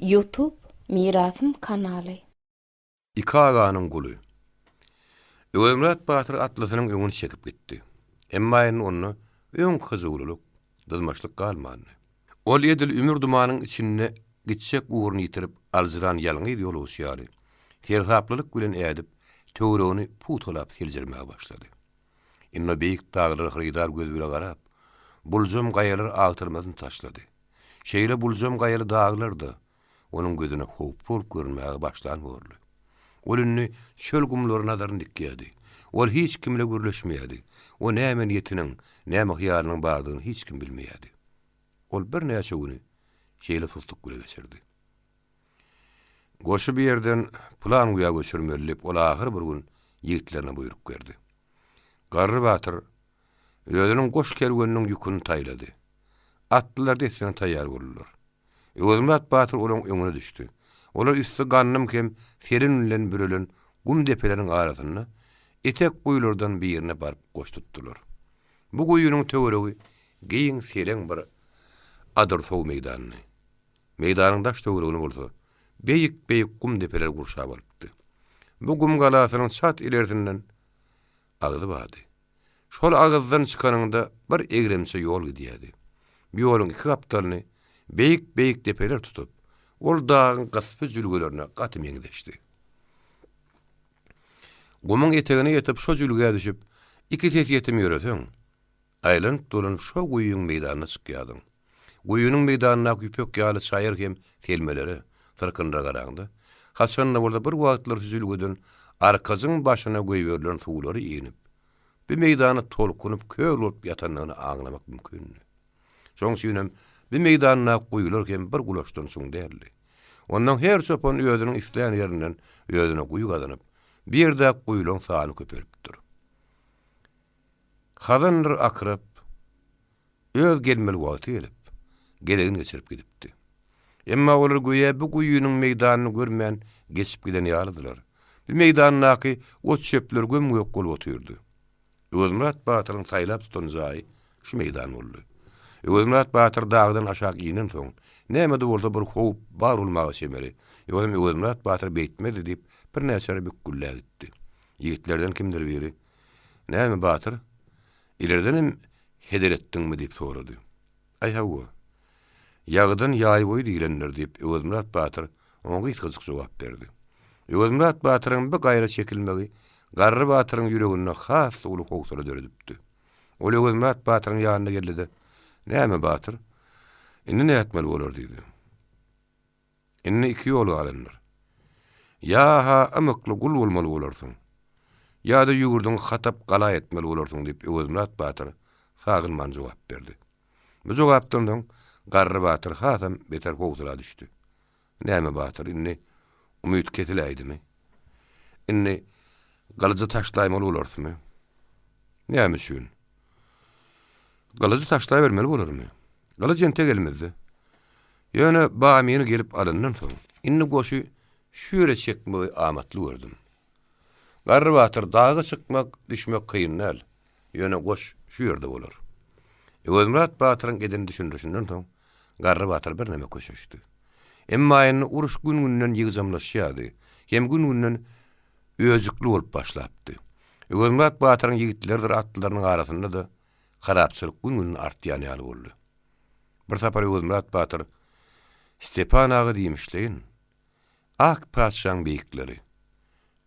Youtube Mirasym kanaly. Iki aganyň guly. Öwezmyrat batyr atlysynyň öňüni çekip gitdi. Emma indi onda öňki hyjuwlylyk, dyzmaçlyk galmandy. Ol edil ümür-dumanyň içinde gitjek ugruny ýitirip aljyran ýalňyz ýolagçy ýaly, seresaplylyk bilen ädip, töweregini pugtalap seljermäge başlady. Indi beýik daglara hyrydar göz bile garap, buljam gaýalar agtarmasyny taşlady. Şeýle buljam gaýaly daglar-da onuň gözüne howply bolup görünmäge başlan borly. Ol indi çöl gumlara nazaryny dikýärdi. Ol hiç kim bile gürleşmeýärdi. O näme niýetiniň, näme hyýalynyň bardygyny hiç kim bilmeýärdi. Ol birnäçe güni şeýle susluk bile geçirdi. Goşy bir ýerden pylan guýa göçürmeli diýip, ol ahyr bir gün ýigitlerine buýruk berdi. Garry batyr özüniň goş kerweniniň ýüküni taýlady. Atlylar dessine taýýar boldular. Öwezmyrat batyr olaryň öňüne düşdi. Olar üsti gandym hem selin bilen bürelen gum depeleriň arasynda etek guýulardan birine baryp goş tutdular. Bu guýynyň töweregi giň seleň bir adyrsow meýdanydy. Meýdanyň daş-töweregini bolsa beýik-beýik gum depeler gurşap alypdy. Bu gum galasynyň çat ilersinden agzy bardy. Şol agyzdan çykanyňda bir egremçe ýol gidýärdi. Bu ýoluň iki gapdalyny beýik-beýik depeler tutup, ol dagyň gysby jülgelerine gaty meňzeşdi. Gumuň etegine ýetip şo jülgä düşüp, iki sesýetim ýöreseň, Aýlanyp duran şo guýyň meýdanyna çykýardyň. Guýynyň meýdanyndaky ýüpek ýaly çaýyr hem selmelere, syrkynlara garaňda, haçan-da bolsa bir wagtlar şu jülgeden Arkajyň başyna goýberilen suwlary inip, bu meýdanda tolkunyp köl bolup ýatandygyny aňlamak mümkindi. Şoň üçinem bu meýdandaky guýular hem bir gulaçdan çuň däldi. Ondan her çopan özüniň islän ýerinden özüne guýy gazanyp, bu ýerdäki guýularyň sany köpelipdir. Hazandyr akrap, öz gelmeli wagty gelip, gezegini geçirip gidipdi. Emma olar göýä bu guýynyň meýdanyny görmän geçip giden ýalydylar. Bu meýdandaky ot-çöpler göm-gök bolup otyrdy. Öwezmyrat batyryň saýlap tutan jaýy şu meýdan boldy. Öwezmyrat batyr dagdan aşak inensoň, näme-de bolsa bir howp bar bolmaga çemeli, ýogsam Öwezmyrat batyr beýtmezdi diýip, birnäçe ara bükgüldä gitdi. Ýigitlerden kimdir biri, Näme, batyr, ilerdenem heder etdiňmi? diýip sorady. Aý, hawa. Ýagydan ýaý boýy diýlendir, diýip, Öwezmyrat batyr oňa gysgajyk jogap berdi. Öwezmyrat batyryň bu gaýra çekilmegi Garry batyryň ýüreginde has-da uly howsala döredipdi. Ol Öwezmyrat batyryň ýanyna geldi-de, Näme, batyr, indi nätmeli bolar? diýdi. Indi iki ýol galandyr. Ýa-ha ymykly gul bolmaly bolarsyň, ýa-da ýurduňy hatap gala etmeli bolarsyň diýip, Öwezmyrat batyr sagynman jogap berdi. Bu jogapdan soň Garry batyr hasam beter howsala düşdi. Näme batyr, indi umyt kesiläýdimi? Indi gylyjy taşlaýmaly bolarysmy? Näme üçin? Gylyjy taşlabermeli bolarmy? Gylyç entek elimizde. Ýöne Bamyny gelip alandan soň, indi goşy şu ýere çekmegi amatly gördüm. Garry batyr, daga çykmak, düşmek kyn däl. Ýöne goş şu ýerde bolar. Öwezmyrat batyryň eden düşündirişinden soň, Garry batyr birneme köşeşdi. Emma indi uruş gün-günden ýygjamlaşýardy hem gün-günden öjükli bolup başlapdy. Öwezmyrat batyryň ýigitleridir atlylarynyň arasynda-da harapçylyk gün-günden artýan ýaly boldy. Bir sapar Öwezmyrat batyr Stepan aga diýmişleýin, Ak patyşaň beýikleri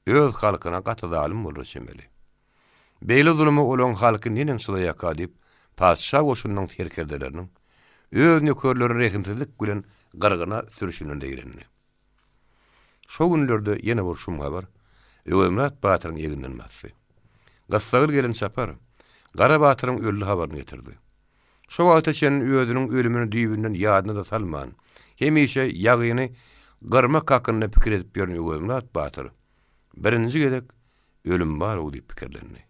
öz halkyna gaty zalym bolara çemeli. Beýle zuluma olaň halky neneň çydaýaka diýip, patyşa goşunynyň serkerdeleriniň öz nökerlerini rehimsizlik bilen gyrgyna sürşünden zeýrendi. Şo günlerde ýene bir şum habar Öwezmyrat batyryň egninden basdy. Gyssagly gelen çapar Gara batyryň öldi habaryny getirdi. Şo wagta çenli özüniň ölümini düýbünden ýadyna-da salman, hemişe ýagyny gyrmak hakynda pikir edip ýören Öwezmyrat batyr birinji gezek ölüm bar-ow diýip pikirlendi.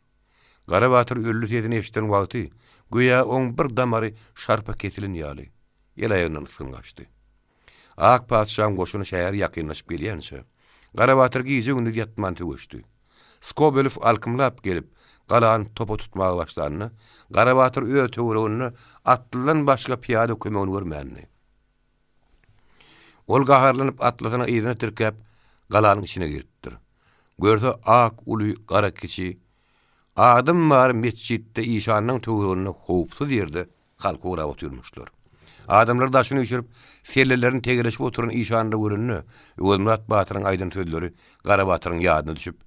Gara batyr öldi sesini eşiden wagty, göýä oň bir damary şarpa kesilen ýaly, el-aýagyndan ysgyn gaçdy. Ak patyşaň goşuny şähere ýakynlaşyp gelýänçä, Gara batyr gije-gündiz ýatman söweşdi. Skobelew alkymlap gelip, galany topa tutmaga başlanda, Gara batyr öz töwereginde atlydan başga pyýada kömegini görmändi. Ol gaharlanyp atlysyny yzyna tirkäp, galanyň içine giripdir. Görse, ak uly, gara kiçi, adam bary metjitde işanyň töwereginde howpsuz ýerde halka gurap otyrmyşlar. Adamlar daşyny üýşürip, sellelerini tegeleşip oturan işanlary görende, Öwezmyrat batyryň aýdan sözleri Gara batyryň ýadyna düşüp,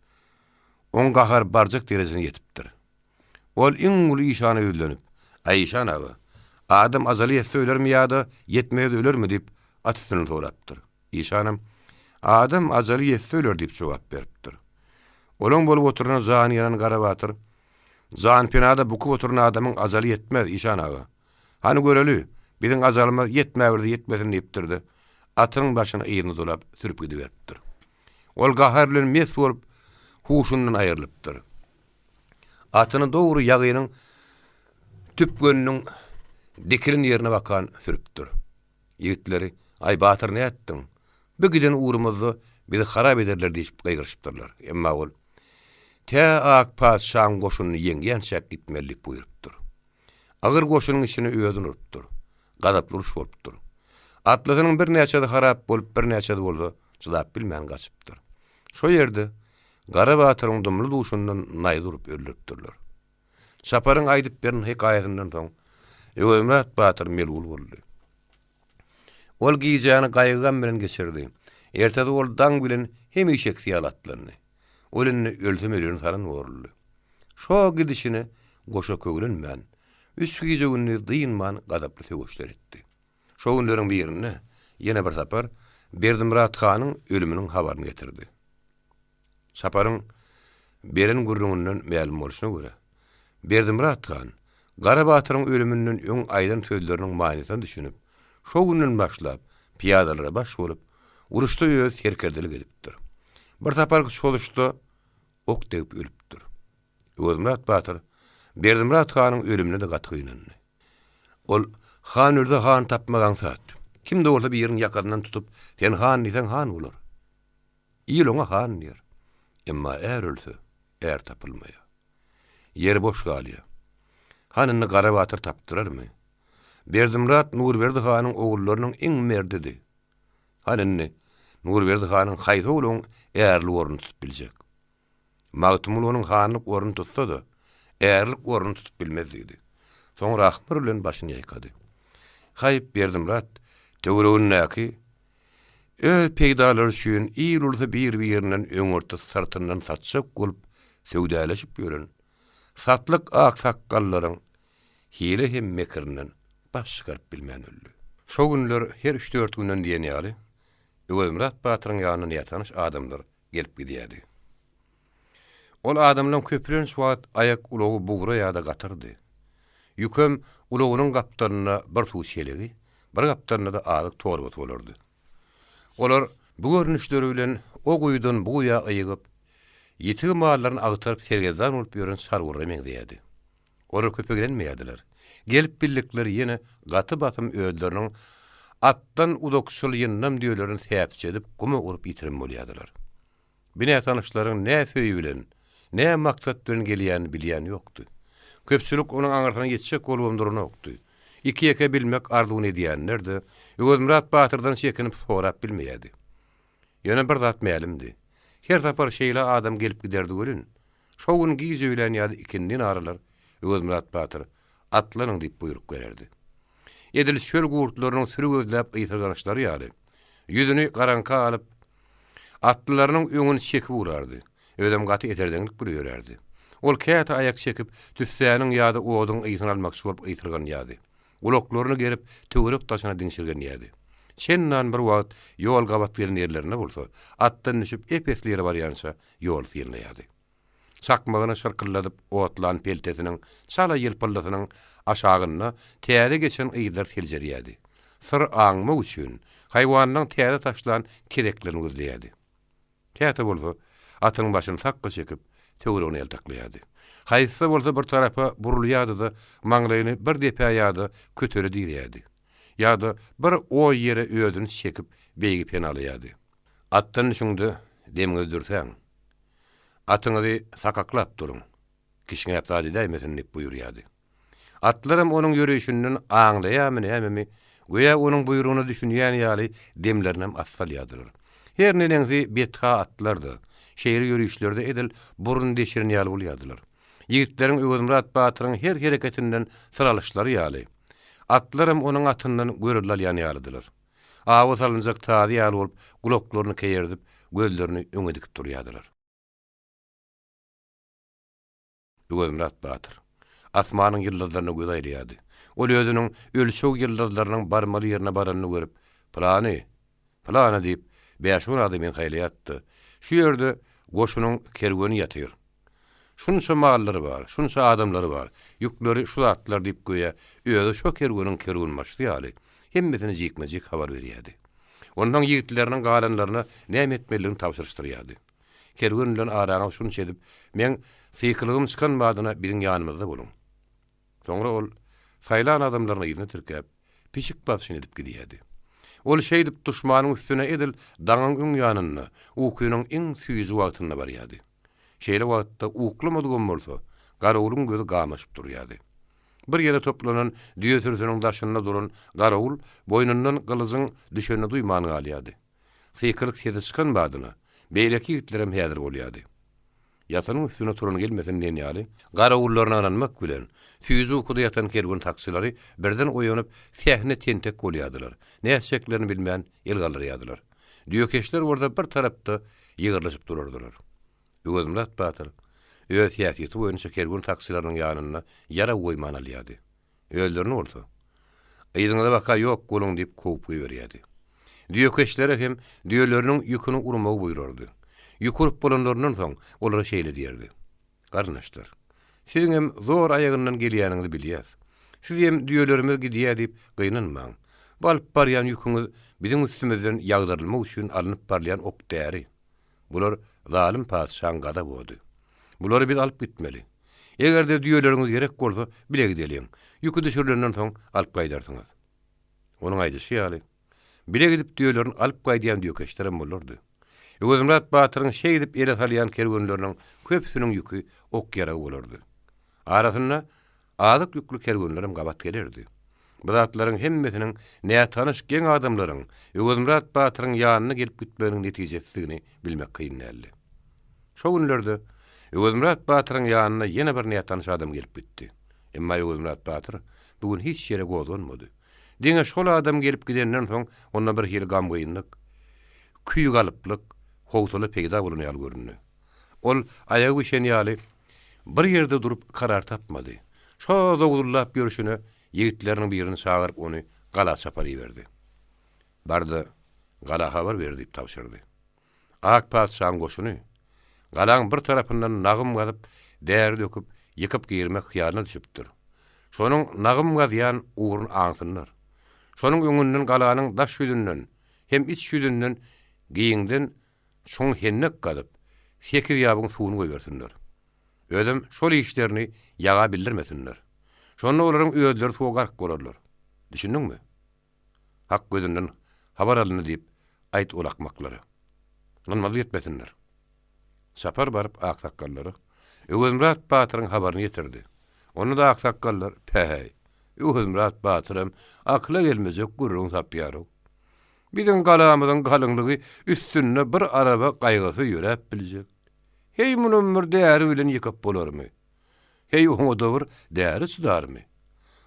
oň gahary barjak derejesine ýetipdir. Ol iň uly işana ýüzlenip, Aý, işan aga, adam ajaly ýetse ölermi ýa-da ýetmese-de ölermi diýip, at üstünden sorapdyr. Işanam, Adam ajaly ýetse öler diýip jogap beripdir. Olaň bolup oturanyna jany ýanan Gara batyr, Janpenada bukup oturan adamyň ajaly ýetmez, işan aga. Hany göreli, biziň ajalymyz ýetmäbirde ýetmesin diýipdir-de, atynyň başyny yzyna dolap sürüp gidiberipdir. Ol gahar bilen mes bolup, huşundan aýrylypdyr. Atyny dogry ýagynyň tüpgeniniň dikilen ýerine bakan sürüpdir. Ýigitleri, Aý, batyr nätdiň? Bu giden ugrumyzda bizi harap ederler diýşip gygyryşypdyrlar. Emma ol, Tä ak patyşaň goşunyny ýeňýänçäk gitmeli diýip buýrupdyr. Agyr goşunyň içine özüni urupdyr. Gazaply uruş bolupdyr. Atlysynyň birnäçesi harap bolup, birnäçesi bolsa çydap bilmän gaçypdyr. Şo ýerde Gara batyryň dumly duşundan naýza urup öldüripdirler. Çaparyň aýdyp beren hekaýasyndan soň Öwezmyrat batyr melgul boldy. Ol gijäni gaýgy-gam bilen geçirdi. Ertesi ol daň bilen hemişekisi ýaly atlandy. Ol indi ölsem öleni salan boruldy. Şo gidişine goşa köwlenmän, üç gije-gündiz dynman gazaply söweşler etdi. Şo günleriň birinde ýene bir sapar Berdimyrat hanyň ölüminiň habaryny getirdi. Çaparyň beren gürrüňinden mälim bolşuna görä, Berdimyrat han Gara batyryň ölüminden öň aýdan sözleriniň manysyna düşünip, şo günden başlap pyýadalara baş bolup, uruşda özi serkerdelik edipdir. Bir saparky çozuşda ok degip ölüpdir. Öwezmyrat batyr Berdimyrat hanyň ölümine-de gaty gynandy. Ol, Han ölse han tapmak aňsat. Kim-de bolsa biriniň ýakasyndan tutup, sen han diýseň han bolar. Il oňa han diýer. Emma är ölse, är tapylmaýar. Ýeri boş galýar. Han indi Gara batyr tapdyrarmy? Berdimyrat Nurberdi hanyň ogullarynyň iň merdidi. Han indi Nurberdi hanyň haýsy ogly oň ärli ornuny tutup biljek? Magtymguly onuň hanlyk ornuny tutsa-da, ärlik ornuny tutup bilmez diýdi. Soňra ahmyr bilen başyny ýaýkady. Haýp, Berdimyrat töweregindäki öz peýdalary üçin il-ulsy bir-birinden öňürti syrtyndan satjak bolup söwdäleşip ýören satlyk aksakgallaryň hile hem mekirinden baş çykaryp bilmän öldi. Şo günler her üç-dört günden diýen ýaly Öwezmyrat batyryň ýanyna nätanyş adamlar gelip gidýärdi. Ol adamlaň köplenç wagt aýak ulagy bugra ýa-da gatyrdy. Ýükem ulagynyň gapdalynda bir suw çelegi, bir gapdalynda-da azyk torbasy bolardy. Olar bu görnüşleri bilen o guýudan bu guýa ygyp, ýitigi mallaryny agtaryp sergezdan bolup ýören çarwara meňzeýärdi. Olar köpe gelenmeýärdiler. Gelip bildikleri ýene gaty basym özleriniň atdan uzakçyl ýyndam düýelerini säpjedip guma urup ýitiren bolýardylar. Bi nätanyşlaryň nä söýi bilen, nä maksat bilen gelýänini bilýän ýokdy. Köpçülik onuň aňyrsyna ýetjek bolubam duranokdy. Iki-ýeke bilmek arzuwyny edýänler-de Öwezmyrat batyrdan çekinip sorap bilmeýärdi. Ýöne bir zat mälimdi. Her sapar şeýle adam gelip giderdi welin, şo gün giç öýlän ýa-da ikindin aralar Öwezmyrat batyr, Atlanyň diýip buýruk bererdi. Edil çöl gurtlarynyň süri gözläp ysyrganyşlary ýaly, ýüzüni garaňka alyp, atlylarynyň öňüni çekip urardy. Özem gaty eserdeňlik bile ýörärdi. Ol käte aýak çekip, tüssäniň ýa-da oduň ysyny almakçy bolup ysyrganýardy. Gulaklaryny gerip, töwerek-daşyna diňşirgenýärdi. Çendan bir wagt ýol gabat gelen ýerlerinde bolsa, atdan düşüp ep-esli ýere barýança ýoly synlaýardy. Çakmagyny şyrkyldadyp otlan peltesiniň çala ýylpyldysynyň aşagynda täze geçen yzlar seljerýärdi. Syr aňmak üçin, haýwanlaryň täze taşlan kezeklerini gözleýärdi. Käte bolsa, atynyň başyny sakga çekip, töweregine ýaltaklaýardy. Haýsy-da bolsa bir tarapa burulýardy-da, maňlaýyny bir depä ýa-da kötele direýärdi. Ýa-da bir oý ýere özüni çekip, beýigi penalaýardy. Atdan düşüň-de, demiňizi dürsäň. Atyňyzy sakaklap duruň. Kişňäp zat edäýmesin diýip buýurýardy. Atlaram onuň ýöreýşinden aňlaýarmy nämemi, Göýä onuň buýrugyna düşünýän ýaly demlerinem assa alýardylar. Her neneňsi betha atlar-da, şeýle ýörişlerde edil burun deşiren ýaly bolýardylar. Ýigitleriň Öwezmyrat batyryň her hereketinden syr alyşlary ýaly, atlaram onuň atyndan görelde alýan ýalydylar. Awa salynjak tazy ýaly bolup, gulaklaryny keýerdip, gözlerini öňe dikip durýardylar. Öwezmyrat batyr asmanyň ýyldyzlaryna göz aýlaýardy. Ol özüniň ölçeg ýyldyzlarynyň barmaly ýerine baranyny görüp, Pylany! Pylany! diýip, bäş-on adamyny saýlaýardy-da, Şu ýerde goşunyň kerweni ýatyr. Şunça mallary bar, şunça adamlary bar, ýükleri şu zatlar diýip göýä özi şo kerweniň kerwenbaşysy ýaly, hemmesini jikme-jik habar berýärdi. Onsoň ýigitleriniň galanlaryna näme etmelidigini tabşyryşdyrýardy. Kerwen bilen araňyz şunça edip, meň sykylygym çykan badyna biziň ýanymyzda boluň. Soňra ol saýlan adamlaryny yzyna tirkäp, pişik basyşyny edip gidýärdi. Ol şeýdip duşmanyň üstüne edil daňyň öň ýanynda, ukynyň iň süýji wagtynda barýardy. Şeýle wagtda uklamadygam bolsa, garawulyň gözi gamaşyp durýardy. Bir ýere toplanan düýe sürüsiniň daşynda duran garawul boýnundan gylyjyň düşenini duýman galýardy. Sykylyk sesi çykan badyna, beýleki ýigitlerem häzir bolýardy. Ýatanyň üstüne turan gelmesin diýen ýaly, garawullaryna ynanmak bilen, süýji ukuda ýatan kerwen sakçylary birden oýanyp, sähne tentek bolýardylar, nätjeklerini bilmän el galdyrýardylar. Düýekeşler bolsa bir tarapda ýygrylyşyp durardylar. Öwezmyrat batyr öz häsiýeti boýunça kerwen sakçylarynyň ýanynda ýarag goýman alýardy. Özlerini bolsa, Yzyňyza baka ýok boluň diýip kowup goýberýärdi. Düýekeşlere hem düýeleriniň ýüküni urmagy buýrardy. Ýük urup bolanlaryndan soň, olara şeýle diýerdi, Garyndaşlar, siziňem zor aýagyndan gelýäniňizi bilýäs. Siz hem düýelerimiz gidýär diýip gynanmaň. Bu alyp barýan ýüküňiz biziň üstümizden ýagdyrylmak üçin alnyp barylýan ok-däri. Bular zalym patyşaň gazap ody. Bulary biz alyp gitmeli. Eger-de düýeleriňiz gerek bolsa, bile gideliň. Ýüki düşürilenden soň alyp gaýdarsyňyz. Onuň aýdyşy ýaly, bile gidip düýelerini alyp gaýdýan düýekeşlerem bolardy. Öwezmyrat batyryň şeýdip ele salýan kerwenleriniň köpüsiniň ýüki ok-ýarag bolardy. Arasynda azyk ýükli kerwenlerem gabat gelerdi. Bu zatlaryň hemmesiniň nätanyş geň adamlaryň Öwezmyrat batyryň ýanyna gelip gitmeginiň netijesidigini bilmek kyn däldi. Şo günlerde Öwezmyrat batyryň ýanyna ýene bir nätanyş adam gelip gitdi. Emma Öwezmyrat batyr bu gün hiç ýere gozganmady. Diňe şol adam gelip gidenden soň onda bir hili gamgynlyk, küýgalyplyk, howsala peýda bolan ýaly göründi. Ol aýagy bişen ýaly bir ýerde durup karar tapmady. Şo zowzullap ýörşüne ýigitleriniň birini çagyryp ony gala çapar iberdi. Bar-da, gala habar ber diýip tabşyrdy. Ak patyşaň goşuny galaň bir tarapyndan nagym gazyp, däri döküp, ýykyp girmek hyýalyna düşüpdir. Şonuň nagym gazýan ugruny aňsynlar. Şonuň öňünden galanyň daş ýüzünden hem iç ýüzünden giňden Çuň hennek gazyp, sekiz ýabyň suwuny goýbersinler. Özem şol işlerini ýaga bildirmesinler. Şonda olaryň özleri suwa gark bolarlar. Düşündiňmi? Hak gözünden habar alyndy diýip, aýt ol akmaklara. Ynanmazlyk etmesinler. Çapar baryp aksakgallara Öwezmyrat batyryň habaryny ýetirdi. Onda-da aksakgallar, Päheý, Öwezmyrat batyram akyla gelmejek gürrüň tapýar-ow. Biziň galamyzyň galyňlygy üstünde bir araba gaýgysyz ýöräp biljek. Heý munam bir däri bilen ýykyp bolarmy? Heý oňa-da bir däri çydarmy?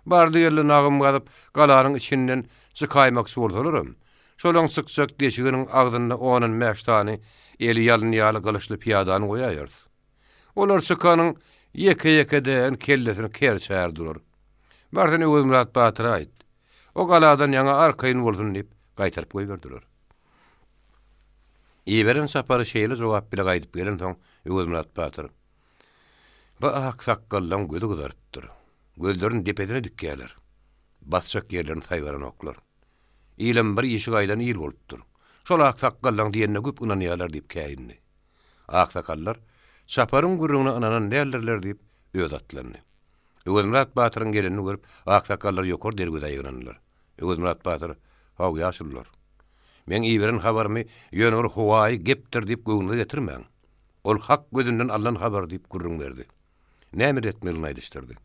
Bardy-geldi nagym gazyp, galanyň içinden çykaýmakçy bolsalaram, şolaň çykjak deşiginiň agzynda on-on bäş sany eli ýalyn ýaly gylyçly pyýadany goýaýarys. Olar çykanyň ýeke-ýekeden kellesini kerçär durar. Bar sen Öwezmyrat batyra aýt. O galadan ýaňa arkaýyn bolsun diýip, gaýtaryp goýberdiler. Iberen çapary şeýle jogap bile gaýdyp gelensoň, Öwezmyrat batyr, Bu aksakgallaň gözi gyzarypdyr. Gözlerini depesine dikýärler. Basjak ýerlerini saýgaranoklar. Ilem bir işi gaýdan il bolupdyr. Şol aksakgallaň diýenine güp ynanýarlar diýip käýindi. Aksakallar çaparyň gürrüňine ynanan däldirler diýip, özi atlandy. Öwezmyrat batyryň gelenini görüp, aksakgallar ýokary derwezä ýygnandylar. Öwezmyrat batyr, Haw, ýaşulular! Meň iberen habarymy ýöne bir howaýy gepdir diýip göwnüňize getirmäň. Ol hak gözünden alnan habar diýip gürrüň berdi. Näme etmelidigini aýdyşdyrdy.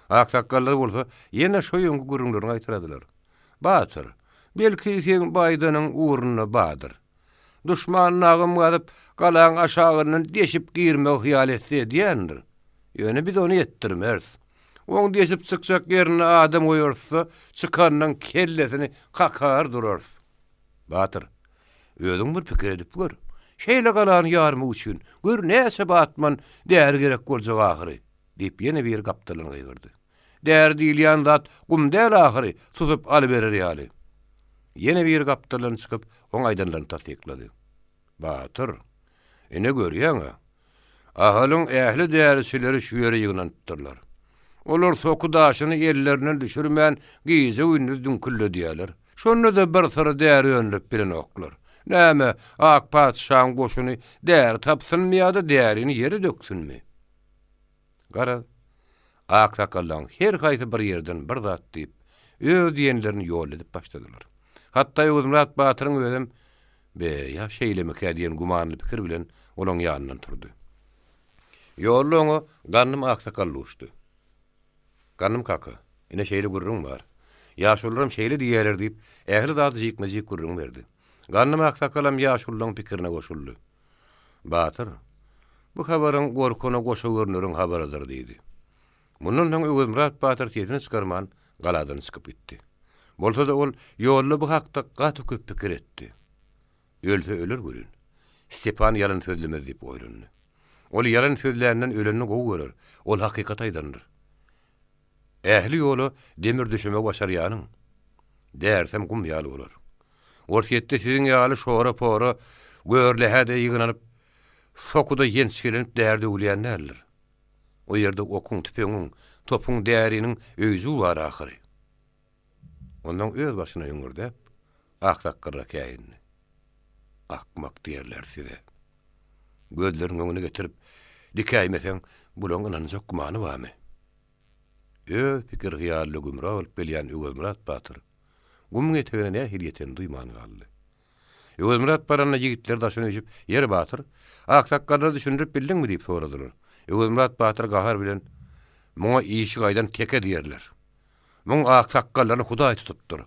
Aksakgallar bolsa ýene şo öňki gürrüňlerini gaýtaladylar. Batyr, belki seň bu aýdanyň ugrunda bardyr. Duşman nagym gazyp, galaň aşagyndan deşip girmegi hyýal etse edýändir. Ýöne biz ony etdirmeris. Oň deşip çykjak ýerinde adam goýarys-da, çykanynyň kellesini kakar durarys. Batyr, özüň bir pikir edip gör. Şeýle galany ýarmak üçin, gör, näçe batman däri gerek boljak ahyry! Diýip, ýene biri gapdaldan gygyrdy. Däri diýilýän zat gum däl ahyry, susup alyberer ýaly. Ýene biri gapdaldan çykyp, oň aýdanlaryny tassyklady. Batyr, ine görýäň-ä, Ahalyň ähli däriçileri şu ýere ýygnanypdyrlar. Olar soky daşyny ellerinden düşürmän gije-gündiz düňkülledýärler. Şonda-da bir syry däri öndürip bilenoklar. Näme, ak patyşaň goşuny däri tapsynmy ýa-da därini ýere döksünmi? Garaz, aksakallaryň her haýsy bir ýerden bir zat diýip, öz diýenlerini ýol edip başladylar. Hatda Öwezmyrat batyryň özem, Be, ýa şeýlemikä diýen gümanly pikir bilen olaň ýanyndan turdy. Ýolda oňa Gandym aksakal duşdy. Gandym kaka, ine şeýle gürrüň bar. Ýaşulularam şeýle diýýärler diýip, ähli zady jikme-jik gürrüň berdi. Gandym aksakalam ýaşulularyň pikirine goşuldy. Batyr, bu habaryň gorkana goşa görneriň habarydyr diýdi. Mundan soň Öwezmyrat batyr sesini çykarman galadan çykyp gitdi. Bolsa-da ol ýolda bu hakda gaty köp pikir etdi. Ölse öler welin, Stepan ýalan sözlemez diýip oýlandy. Ol ýalan sözländen ölenini gowy görer, ol hakykat aýdandyr. Ähli ýola demir düşemegi başarýanyň, därsem gum ýaly bolar. Orsýetde siziň ýaly şora-pora görlähä-de ýygnanyp, sokuda ýençgelenip däri döwülýän däldir. O ýerde okuň, tüpeňiň, topuň, däriniň öýjügi bar ahyry. Onnoň öz başyna hüňürdäp, aksakgyrra käýindi. Akmak diýerler size. Gözleriň öňüne getirip, dikäýmeseň, bulaň ynanjak gümany barmy? Öz pikir-hyýalyna gümra bolup gelýän Öwezmyrat batyr gumuň etegine nähili ýetenini duýman galdy. Öwezmyrat baranda ýigitler daşyna üýşüp, Ýeri, batyr, aksakgallara düşündirip bildiňmi? diýip soradylar. Öwezmyrat batyr gahar bilen, Muňa işi gaýdan teke diýerler. Muň aksakgallaryny Hudaý tutupdyr.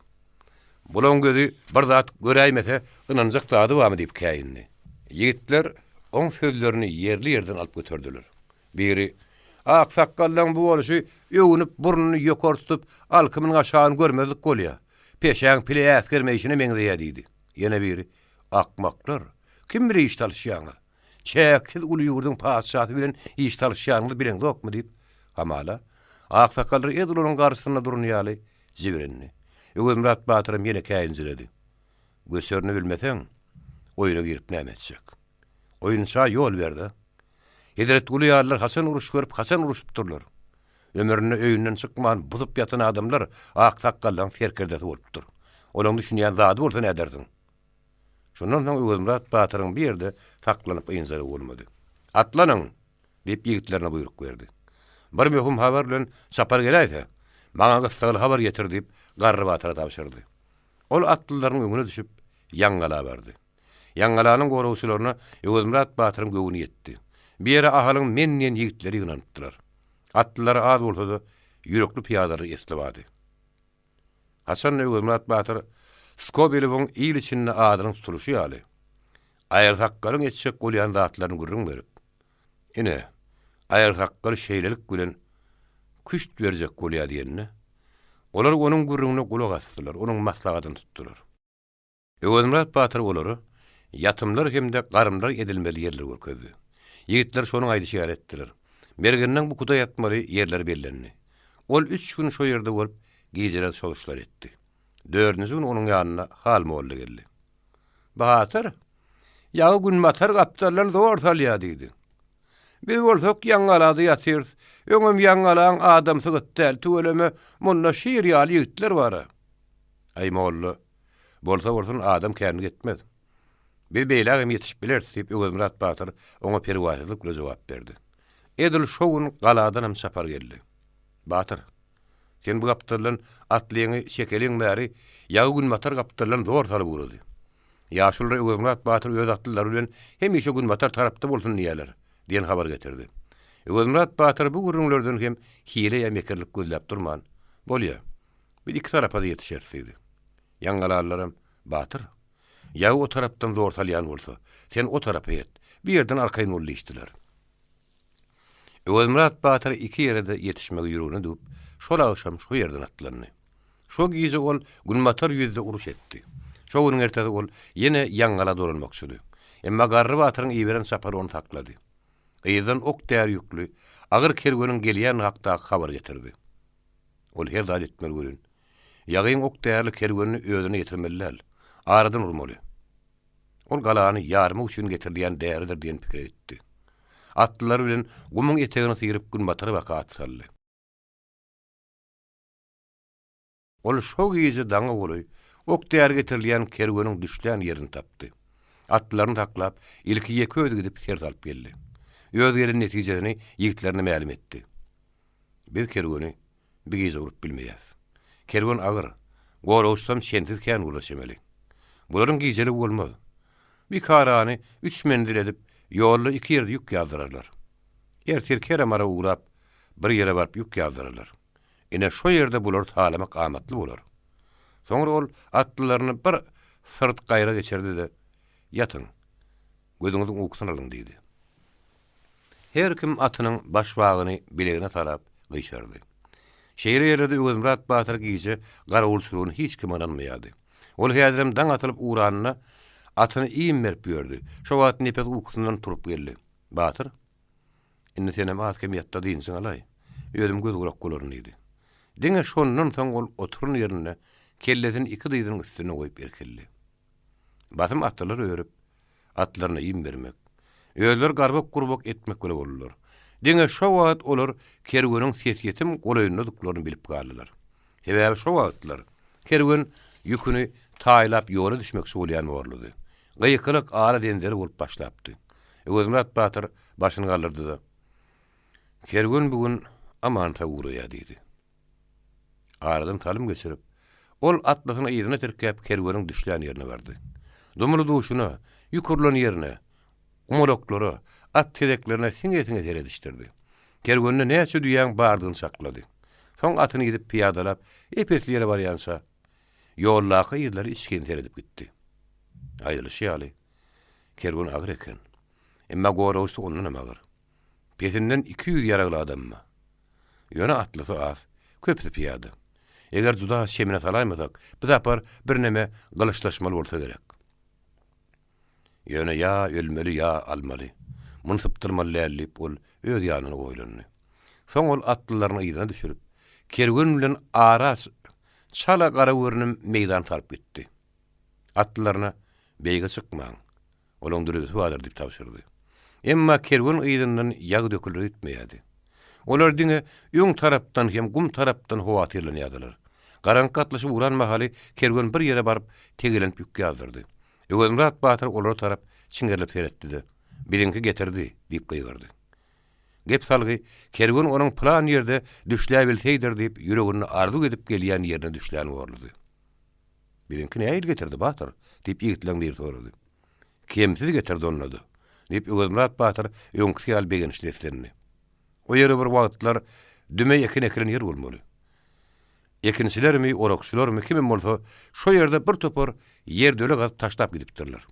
Bulaň gözi bir zat göräýmese, ynanjak zady barmy diýip käýindi. Ýigitler oň sözlerini ýerli-ýerden alyp göterdiler. Biri, Aksakgallaň bu bolşy öwnüp, burnuny ýokary tutup, alkymynyň aşagyny görmezlik bolýar. Peşäň pile äsgermeýşine meňzeýär diýdi. Ýene biri, Akmaklar, kim bile iş salyşýaňyz? Çäksiz uly ýurduň patyşasy bilen iş salyşýanyňyzy bileňzokmy diýip, hamala, aksakgallar edil onuň garşysynda duran ýaly jibrendi. Öwezmyrat batyram ýene käýinjiredi. Göçerini bilmeseň, oýuna girip näme etjek? Oýunça ýol ber-de. Hezretguly ýalylar haçan uruş görüp, haçan uruşypdyrlar? Ömründe öýünden çykman, buzup ýatan adamlar aksakgallaryň serkerdesi bolupdyr. Olaň düşünýän zady bolsa nädersiň? Şondan soň Öwezmyrat batyryň bir ýerde saklanyp ynjagy bolmady. Atlanyň! diýip, ýigitlerine buýruk berdi. Bir möhüm habar bilen çapar geläýse, maňa gyssagly habar getir diýip, Garry batyra tabşyrdy. Ol atlylaryň öňüne düşüp, Ýaňgala bardy. Ýaňgalanyň goragçylaryna Öwezmyrat batyryň göwni ýetdi. Bu ýere Ahalyň men diýen ýigitleri ýygnanypdylar. Atlylary az bolsa-da, ýürekli pyýadalary esli bardy. Haçan-da Öwezmyrat batyr Skobelewiň il içinde adynyň tutulyşy ýaly, aýyrsakgalyň etjek bolýan zatlaryny gürrüň berip, Ine, aýyrsakgal şeýlelik bilen küşt berjek bolýar diýende, olar onuň gürrüňine gulak asdylar, onuň maslahatyny tutdular. Öwezmyrat batyr olara ýatymlar hem-de garymlar edilmeli ýerleri görkezdi. Ýigitler şonuň aýdyşy ýaly etdiler. Mergenleň bukuda ýatmaly ýerleri bellendi. Ol üç gün şo ýerde bolup, gijeler çozuşlar etdi. Dördünji gün onuň ýanyna Hal molla geldi. Batyr, ýagy günbatar gapdaldan zor salýar diýdi. Biz bolsak Ýaňgalada ýatyrys. Öňem Ýaňgalaň adamsy gyt däl, tüweleme, munda şir ýaly ýigitler bar-a. Aý, molla, Bolsa bolsun, adam känlik etmez. Biz beýlägem ýetişip bileris, diýip, Öwezmyrat batyr oňa perwaýsyzlyk bilen jogap berdi. Edil şo gün galadanam çapar geldi. Batyr, sen bu gapdaldan atlyňy çekeliň bäri, ýagy günbatar gapdaldan zor salyp ugrady. Ýaşulular Öwezmyrat batyr öz atlylary bilen hemişe günbatar tarapda bolsun diýýärler, diýen habar getirdi. Öwezmyrat batyr bu gürrüňlerden hem hile ýa mekirlik gözläp durman, Bolýa, Biz iki tarapa-da ýetişeris diýdi. Ýaňgalalylaram, Batyr, ýagy o tarapdan zor salýan bolsa, sen o tarapa ýet, bu ýerden arkaýyn bol diýişdiler. Öwezmyrat batyr iki ýere-de ýetişmegi ýüregine düwüp, şol agşam şo ýerden atlandy. Şo gije ol günbatar ýüzde uruş etdi. Şo günüň ertesi ol ýene Ýaňgala dolanmakçydy. Emma Garry batyryň iberen çapary ony saklady. Yzdan ok-däri ýükli, agyr kerweniň gelýändigi hakdaky habary getirdi. Ol her zat etmeli welin, ýagyň ok-därili kerwenini özüne ýetirmeli däl, aradan urmaly. Ol galany ýarmak üçin getirilýän däridir diýen pikire gitdi. Atlylary bilen gumuň etegini syryp günbatara baka at saldy. Ol şo gije daňa golaý ok-däri getirilýän kerweniň düşlän ýerini tapdy. Atlylaryny saklap, ilki ýeke özi gidip ser salyp geldi. Öz gelen netijesini ýigitlerine mälim etdi. Biz kerweni Bir gije urup bilmeýäs. Kerwen agyr. Goragçysam çensiz kän gurla çemeli. Bularyň gijeligi bolmaz. Bir karany üç menzil edip, ýolda iki ýerde ýük ýazdyrarlar. Ertir Keremara ugrap, bir ýere baryp ýük ýazdyrarlar. Ine, şo ýerde bulary talamak amatly bolar. Soňra ol atlylaryny bir syrt gaýra geçirdi-de, Ýatyň. Gözüňiziň ukusyny alyň diýdi. Her kim atynyň baş bagyny bilegine sarap, gyşardy. Şeýle ýerlerde Öwezmyrat batyr gije garawulçylygyny hiç kime ynanmaýardy. Ol häzirem daň atylyp ugranda, atyny iým berip ýördi. Şo wagt Nepes ukusyndan turup geldi. Batyr, indi senem az-kem ýat-da dynjyňy alaý. Özüm göz-gulak bolaryn diýdi. Diňe şondan soň ol oturan ýerinde kellesini iki dyzynyň üstünde goýup irkildi. Basym atlylar örüp, atlaryna iým bermek, özleri garbak-gurbak etmek bile boldular. Diňe şo wagt olar kerweniň sesýetim golaýyndadyklaryny bilip galdylar. Sebäbi şo wagtlar kerwen ýüküni taýlap ýola düşmekçi bolýan borludy. Gykylyk ala zenzele bolup başlapdy. Öwezmyrat batyr başyny galdyrdy-da, Kerwen bu gün aman-sag ugraýar diýdi. Aradan salym geçirip, ol atlysyny yzyna tirkäp kerweniň düşlän ýerine bardy. Dumly duşuna, ýük urlan ýerine, gumalaklara, at tezeklerine siňe-siňe seredişdirdi. Kerwende näçe düýäň bardygyny çaklady. Soň atyny gidip pyýadalap, ep-esli ýere barýança, ýoldaky yzlara içgin seredip gitdi. Aýdylyşy ýaly, kerwen agyr eken. Emma goragçysy ondanam agyr. Pesinden 200 ýaragly adam bar. Ýöne atlysy az, köpüsi pyýada. Eger juda çemine salaýmasak, bu sapar birneme gylyçlaşmaly bolsa gerek. Ýöne ýa ölmeli, ýa almaly. Muny sypdyrmaly däl diýip, ol öz ýanynda oýlandy. Soň ol atlylaryny yzyna düşürip, kerwen bilen ara çala gara görnüm meýdan salyp gitdi. Atlylaryna, Beýige çykmaň. Olaň dürüsi bardyr diýip tabşyrdy. Emma kerwen yzyndan ýag döküler öýtmeýärdi. Olar diňe öň tarapdan hem gum tarapdan howatyrlanýardylar. Garaňky gatlyşyp ugran mahaly kerwen bir ýere baryp tegelenip ýük ýazdyrdy. Öwezmyrat batyr olara tarap çiňerilip seretdi-de, Biziňki getirdi! diýip gygyrdy. Gep salgy, kerwen onuň pylan ýerde düşläbilseýdir diýip ýüreginde arzuw edip gelýän ýerine düşlän borludy. Biziňki nähili getirdi, batyr? diýip, ýigitleň biri sorady. Kemsiz getirdi onda-da, diýip, Öwezmyrat batyr öňküsi ýaly begençli seslendi. O ýere bir wagtlar düme ekin ekilen ýer bolmaly. Ekinçilermi, orakçylarmy, kimem bolsa, şo ýerde bir topar ýerdöle gazyp taşlap gidipdirler.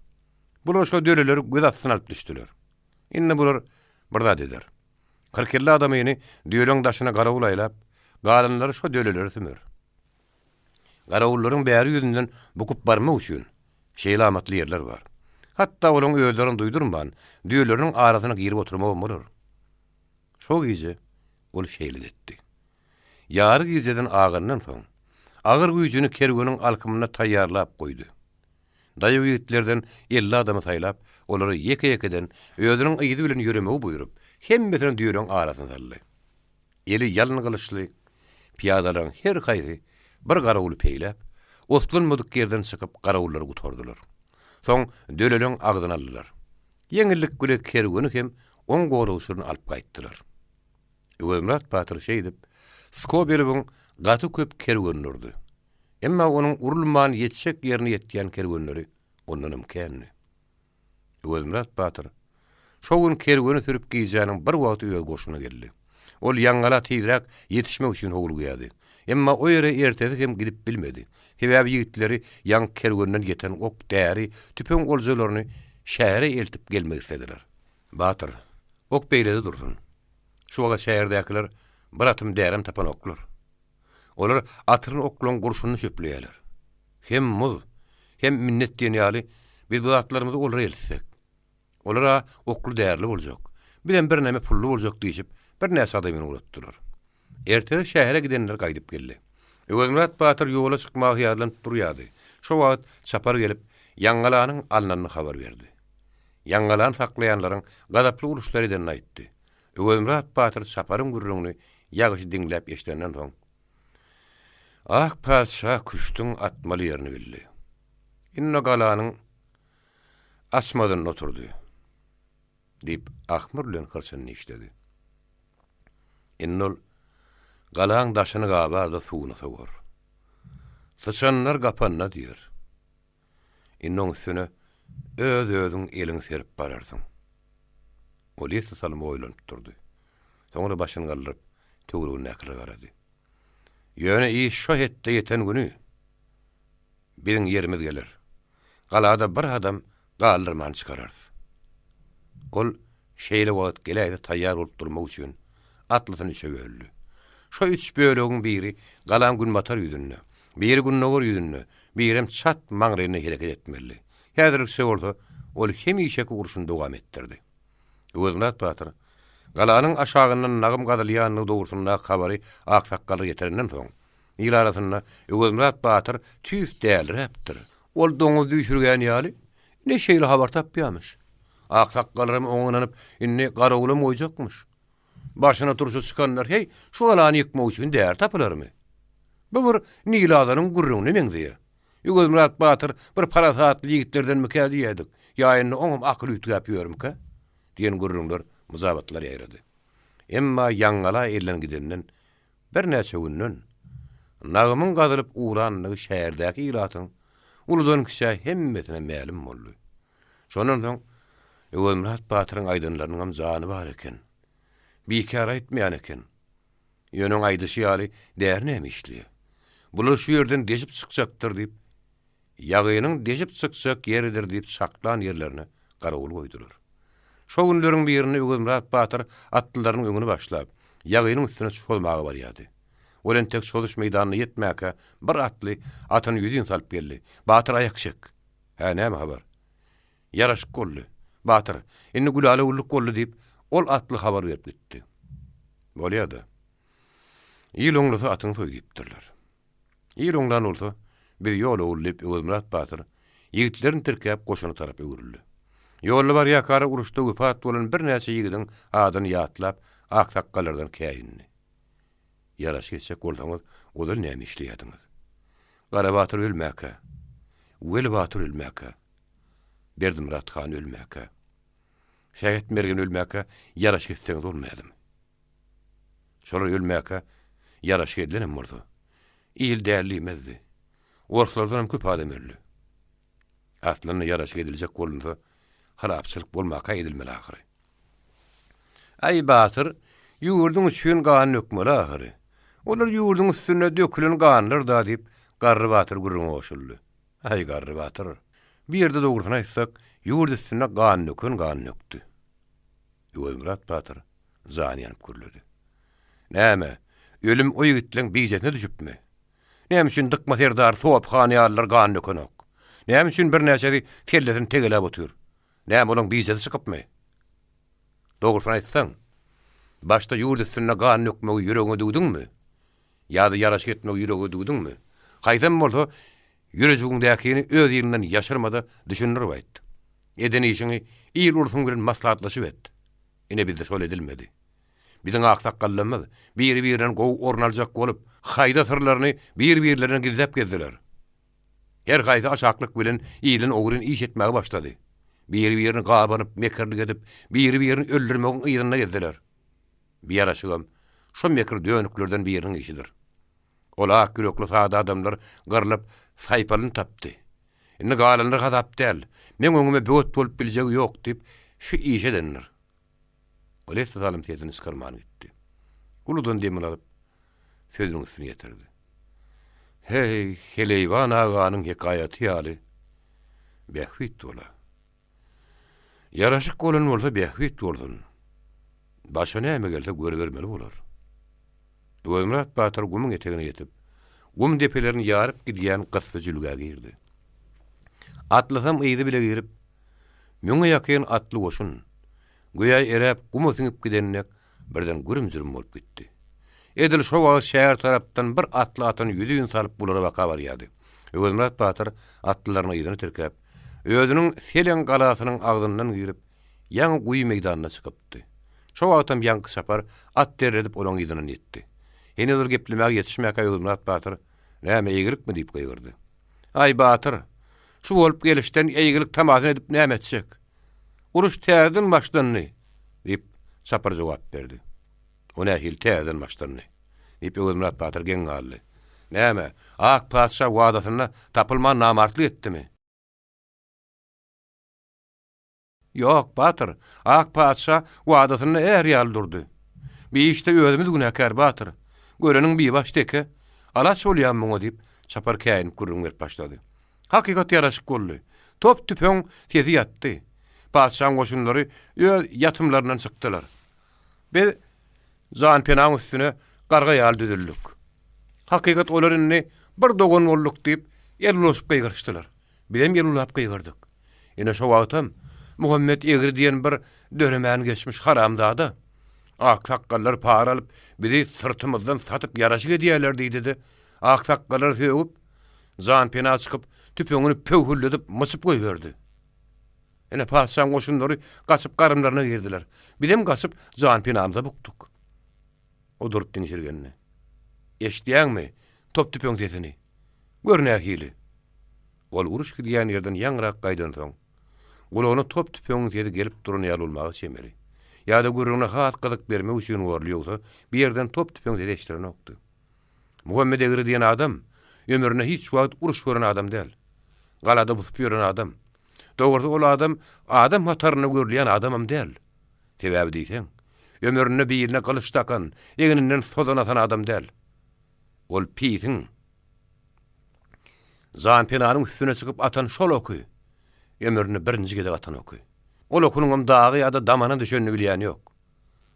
Bular şo döleleri göz astyna alyp düşdüler. Indi bular bir zat eder. Kyrk-elli adamyny düýeleň daşyna garawul aýlap, galanlary şo dölelere sümer. Garawullaryň bäri ýüzünden bukup barmak üçin şeýle amatly ýerler bar. Hatda olaryň özlerini duýdurman, düýeleriniň arasyna girip oturmagam bolar. Şo gije ol şeýle-de etdi. Ýary gijeden agandan soň, agyr güýjüni kerweniň alkymynda taýýarlap goýdy. Daýaw ýigitlerden 50 adamy saýlap, olara ýeke-ýekeden özüniň yzy bilen ýöremegi buýrup, hemmesini düýeleriň arasyna saldy. Eli ýalyn gylyçly pyýadalaryň her haýsy bir garawuly peýläp, oslanmadyk ýerden çykyp garawullary gutardylar. Soň döleleň agzyny aldylar. Ýeňillik bile kerweni hem oň goragçylaryny alyp gaýtdylar. Öwezmyrat batyr şeýdip, Skobelewiň gaty köp kerwenini urdy. Emma onuň urulman ýetjek ýerine ýetýän kerwenleri ondanam kändi. Öwezmyrat batyr şo gün kerweni sürüp gijäniň bir wagty öz goşuna geldi. Ol Ýaňgala tizräk ýetişmek üçin howlugýardy. Emma o ýere ertesi hem gidip bilmedi. Sebäbi ýigitleri ýaňky kerwenden ýeten ok, däri, tüpeň oljalaryny şähere eltip gelmek islediler. Batyr, ok beýlede dursun. Şu wagt şäherdäkiler bir atym därem tapanoklar. Olar atylan oklaň gurşunyny çöpleýärler. Hem muz, hem minnet diýen ýaly biz bu zatlarymyzy olara eltsek. Olar-a okly-därili boljak, bizem birneme pully boljak diýşip, birnäçe adamyny ugratdylar. Ertesi şähere gidenler gaýdyp geldi. Öwezmyrat batyr ýola çykmaga hyýallanyp durýardy. Şo wagt çapar gelip, Ýaňgalanyň alnanyny habar berdi. Ýaňgalany saklaýanlaryň gazaply uruşlar edenini aýtdy. Öwezmyrat batyr çaparyň gürrüňini ýagyşy diňläp eşidenden soň, Ak patyşa küşdüň atmaly ýerini bildi. Indi galanyň açmazynda oturdy. Diýip, ahmyr bilen hyrçyny dişledi. Indi ol galaň daşyny gabar-da suwuny sowar. Syçanlar gapanyna diýer. Indi oň üstüne öz-özüň eliňi serip bararsyň. Ol esli salym oýlanyp durdy. Soňra başyny galdyryp, töweregindäkilere garady. Ýöne iş şo hetde ýeten güni biziň ýerimiz geler. Galada bir adam galdyrman çykararys. Ol şeýle wagt geläýse taýýar bolup durmak üçin atlysyny üçe böldi. Şo üç bölegiň biri galaň günbatar ýüzünde, biri gündogar ýüzünde, birem çat maňlaýynda hereket etmelidi. Häzirlikçe bolsa ol hemişeki urşuny dowam etdirdi. Öwezmyrat batyr galanyň aşagyndan nagym gazylýandygy dogrusyndaky habary aksakgallara ýetirenden soň, Il arasynda Öwezmyrat batyr tüýs däliräpdir. Ol doňuz düýşürgän ýaly, ine şeýle habar tapýamyş. Aksakgallaram oňa ynanyp, indi garawulam goýjakmyş. Başyna turşy çykanlar, heý, şu galany ýykmak üçin däri tapylarmy? Bu bir Nilazanyň gürrüňine meňzeýär. Öwezmyrat batyr bir parasatly ýigitlerdenmikä diýýärdik, ýa indi oňam akyly üýtgäp ýörmükä? diýen gürrüňler, myjabatlar ýaýrady. Emma Ýaňgala elden gidenden Birnäçe günden Nagymyň gazylyp ugrandygy şäherdäki ilatyň uludan-kiçä hemmesine mälim boldy. Şondan soň Öwezmyrat batyryň aýdanlarynyňam jany bar eken. Bikär aýtmaýan eken. Ýöne oň aýdyşy ýaly däri näme işleýär? Bular şu ýerden deşip çykjakdyr diýip, Ýagynyň deşip çykjak ýeridir diýip çaklan ýerlerine garawul goýdular. Şo günleriň birinde Öwezmyrat batyr atlylarynyň öňüni başlap, ýagynyň üstüne çozmaga barýardy. Ol entek çozuş meýdanyna ýetmäkä, bir atly atyny ýüzin salyp geldi. Batyr aýak çek! Hä, näme habar? Ýaraşyk boldy. Batyr, indi gülala-güllük boldy diýip, ol atly habar berip gitdi. Bolýa-da. Il oňlasa atyňy soý diýipdirler. Il oňlan bolsa, biz ýol ogul diýip Öwezmyrat batyr ýigitlerini tirkäp goşuna tarap öwrüldi. Ýolda barýakara uruşda wepat bolan birnäçe ýigidiň adyny ýatlap aksakgallardan käýindi. Ýaraşyk etjek bolsaňyz ozal näme işleýärdiňiz? Gara batyr ölmäkä? Weli batyr ölmäkä? Berdimyrat han ölmäkä? Sähet mergen ölmäkä ýaraşyk etseňiz bolmaýadymy? Şolar ölmäkä ýaraşyk edilenem bolsa, il däl diýmezdi. Orslardanam köp adam öldi. Aslynda ýaraşyk ediljek bolunsa, harapçylyk bolmaka edilmeli ahyry. Aý, batyr, ýurduň üçin gan dökmeli ahyry. Olar ýurduň üstünde dökülen ganlar-da, diýip, Garry batyr gürrüňe goşuldy. Aý, Garry batyr, bu ýerde dogrusyny aýtsak, ýurt üstünde gan döken gan dökdi. Öwezmyrat batyr jany ýanyp gürledi. Näme, ölüm o ýigitleň bijesine düşüpmi? Näme üçin Dykma serdar, Sopy han ýalylar gan dökenok? Näme üçin birnäçesi kellesini tegeläp otyr? Näme olaň bijesi çykypmy? Dogrusyny aýtsaň, başda ýurt üstünde gan dökmegi ýüregiňe düwdüňmi? Ýa-da ýaraşyk etmegi ýüregiňe düwdüňmi? Haýsam bolsa, ýürejigiňdäkini öz iliňden ýaşyrma-da, düşündirip aýt. Eden işiňi il-ulsuň bilen maslahatlaşyp et. Ine bizde şol edilmedi. Biziň aksakgallarymyz biri-birinden gowy orun aljak bolup, haýda syrlaryny bir-birlerinden gizläp gezdiler. Her haýsy aşaklyk bilen ilden ogryn iş etmäge başlady. Biri-birini gabanyp, mekirlik edip, biri-birini öldürmegiň yzynda gezdiler. Bi ýaraşygam şo mekir dönüklerden biriniň işidir. Ol ak ýürekli sada adamlar gyrlyp, saýpalyny tapdy. Indi galanlar hasap däl, meň öňüme böwet bolup biljegi ýok diýip, şu işi edendir. Ol esli salym sesini çykarman gitdi. Uludan demini alyp, sözüniň üstüni ýetirdi. Heý, Heleýwan aganyň hekaýaty ýaly, bähbit bola. Ýaraşyk bolan bolsa bähbit bolsun. Başa näme gelse görübermeli bolar. Öwezmyrat batyr gumuň etegine ýetip, gum depelerini ýaryp gidýän gysby jülgä girdi. Atlysam yzy bile girip, müňe ýakyn atly goşun, göýä eräp guma siňip giden dek, birden gürüm-jürüm bolup gitdi. Edil şo wagt şäher tarapdan bir atly atyny ýüzin salyp bulara baka barýardy. Öwezmyrat batyr atlylaryny yzyna tirkäp, özüniň Seleň galasynyň agzyndan girip, ýaňy guýy meýdanyna çykypdy. Şo wagtam ýaňky çapar at derledip olaň yzyndan ýetdi. Heniz ol geplemäge ýetişmäkä Öwezmyrat batyr, Näme, eýgilikmi? diýip gygyrdy. Aý, batyr, şu bolup gelişden eýgilik tamasyny edip näme etjek? Uruş täzeden başlandy! diýip, çapar jogap berdi. O nähili täzeden başlandy? diýip, Öwezmyrat batyr geň galdy. Näme, ak patyşa wadasynda tapylman namartlyk etdimi? Ýok, batyr, ak patyşa wadasynda är ýaly durdy. Bi işde özümiz günäkär, batyr. Göreniň bibaş teke. Alaç bolýamy muňa, diýip, çapar käýinip gürrüň berip başlady. Hakykat ýaraşyk boldy. Top-tüpeň sesi ýatdy. Patyşaň goşunlary öz ýatymlaryndan çykdylar. Biz janpenaň üstüne garga ýaly düzüldik. Hakykat olar indi bir dogan bolduk diýip, el ulaşyp gygyryşdylar. Bizem el ulap gygyrdyk. Ine şo wagtam Muhammet egri diýen bir döremän geçmiş haramzada, Aksakgallar para alyp, bizi syrtymyzdan satyp ýaraşyk edýärler diýdi-de, aksakgallary sögüp, janpena çykyp, tüpeňini pöwhülledip, myçyp goýberdi. Ine, patyşaň goşunlary gaçyp garymlaryna girdiler. Bizem gaçyp, janpenamyza bukduk. O durup diňşirgendi. Eşidýäňmi, top-tüpeň sesini? Gör nähili! Ol uruş gidýän ýerden ýaňrak gaýdansoň, gulagyna top-tüpeňiň sesi gelip duran ýaly bolmaga çemeli. Ýa-da gürrüňine has gyzyk bermek üçin borly, ýogsa bir ýerden top-tüpeň sesi eşdirenokdy. Muhammet egri diýen adam ömründe hiç wagt uruş gören adam däl. Galada busup ýören adam. Dogrusy ol adam adam hatarynda görülýän adamam däl. Sebäbi diýseň, ömründe biline gylyç dakan, egninden sozan asan adam däl. Ol pisiň janpenanyň üstüne çykyp atan şol oky, ömründe birinji gezek atan oky. Ol okunyňam daga ýa-da damana düşenini bilýän ýok.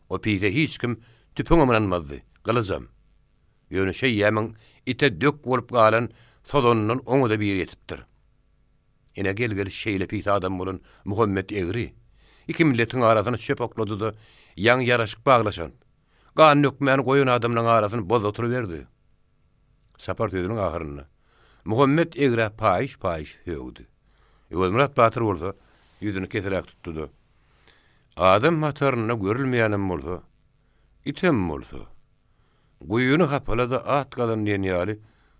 O pise hiç kim tüpeňem ynanmazdy, gylyjam. Ýöne şeýýämiň ite dök bolup galan sozanyndan oňa-da biri ýetipdir. Ine gel-gel şeýle pis adam bolan Muhammet egri, iki milletiň arasyna çöp oklady-da, ýaňy ýaraşyk baglaşan, gan dökmäni goýan adamlaryň arasyny bozdy oturyberdi. Sapar sözüniň ahyrynda Muhammet egrä paýyş-paýyş sögdi. Öwezmyrat batyr bolsa ýüzüni keseräk tutdy-da, Adam hatarynda görülmeýänem bolsa, item bolsa, guýyny hapala-da at gazan diýen ýaly,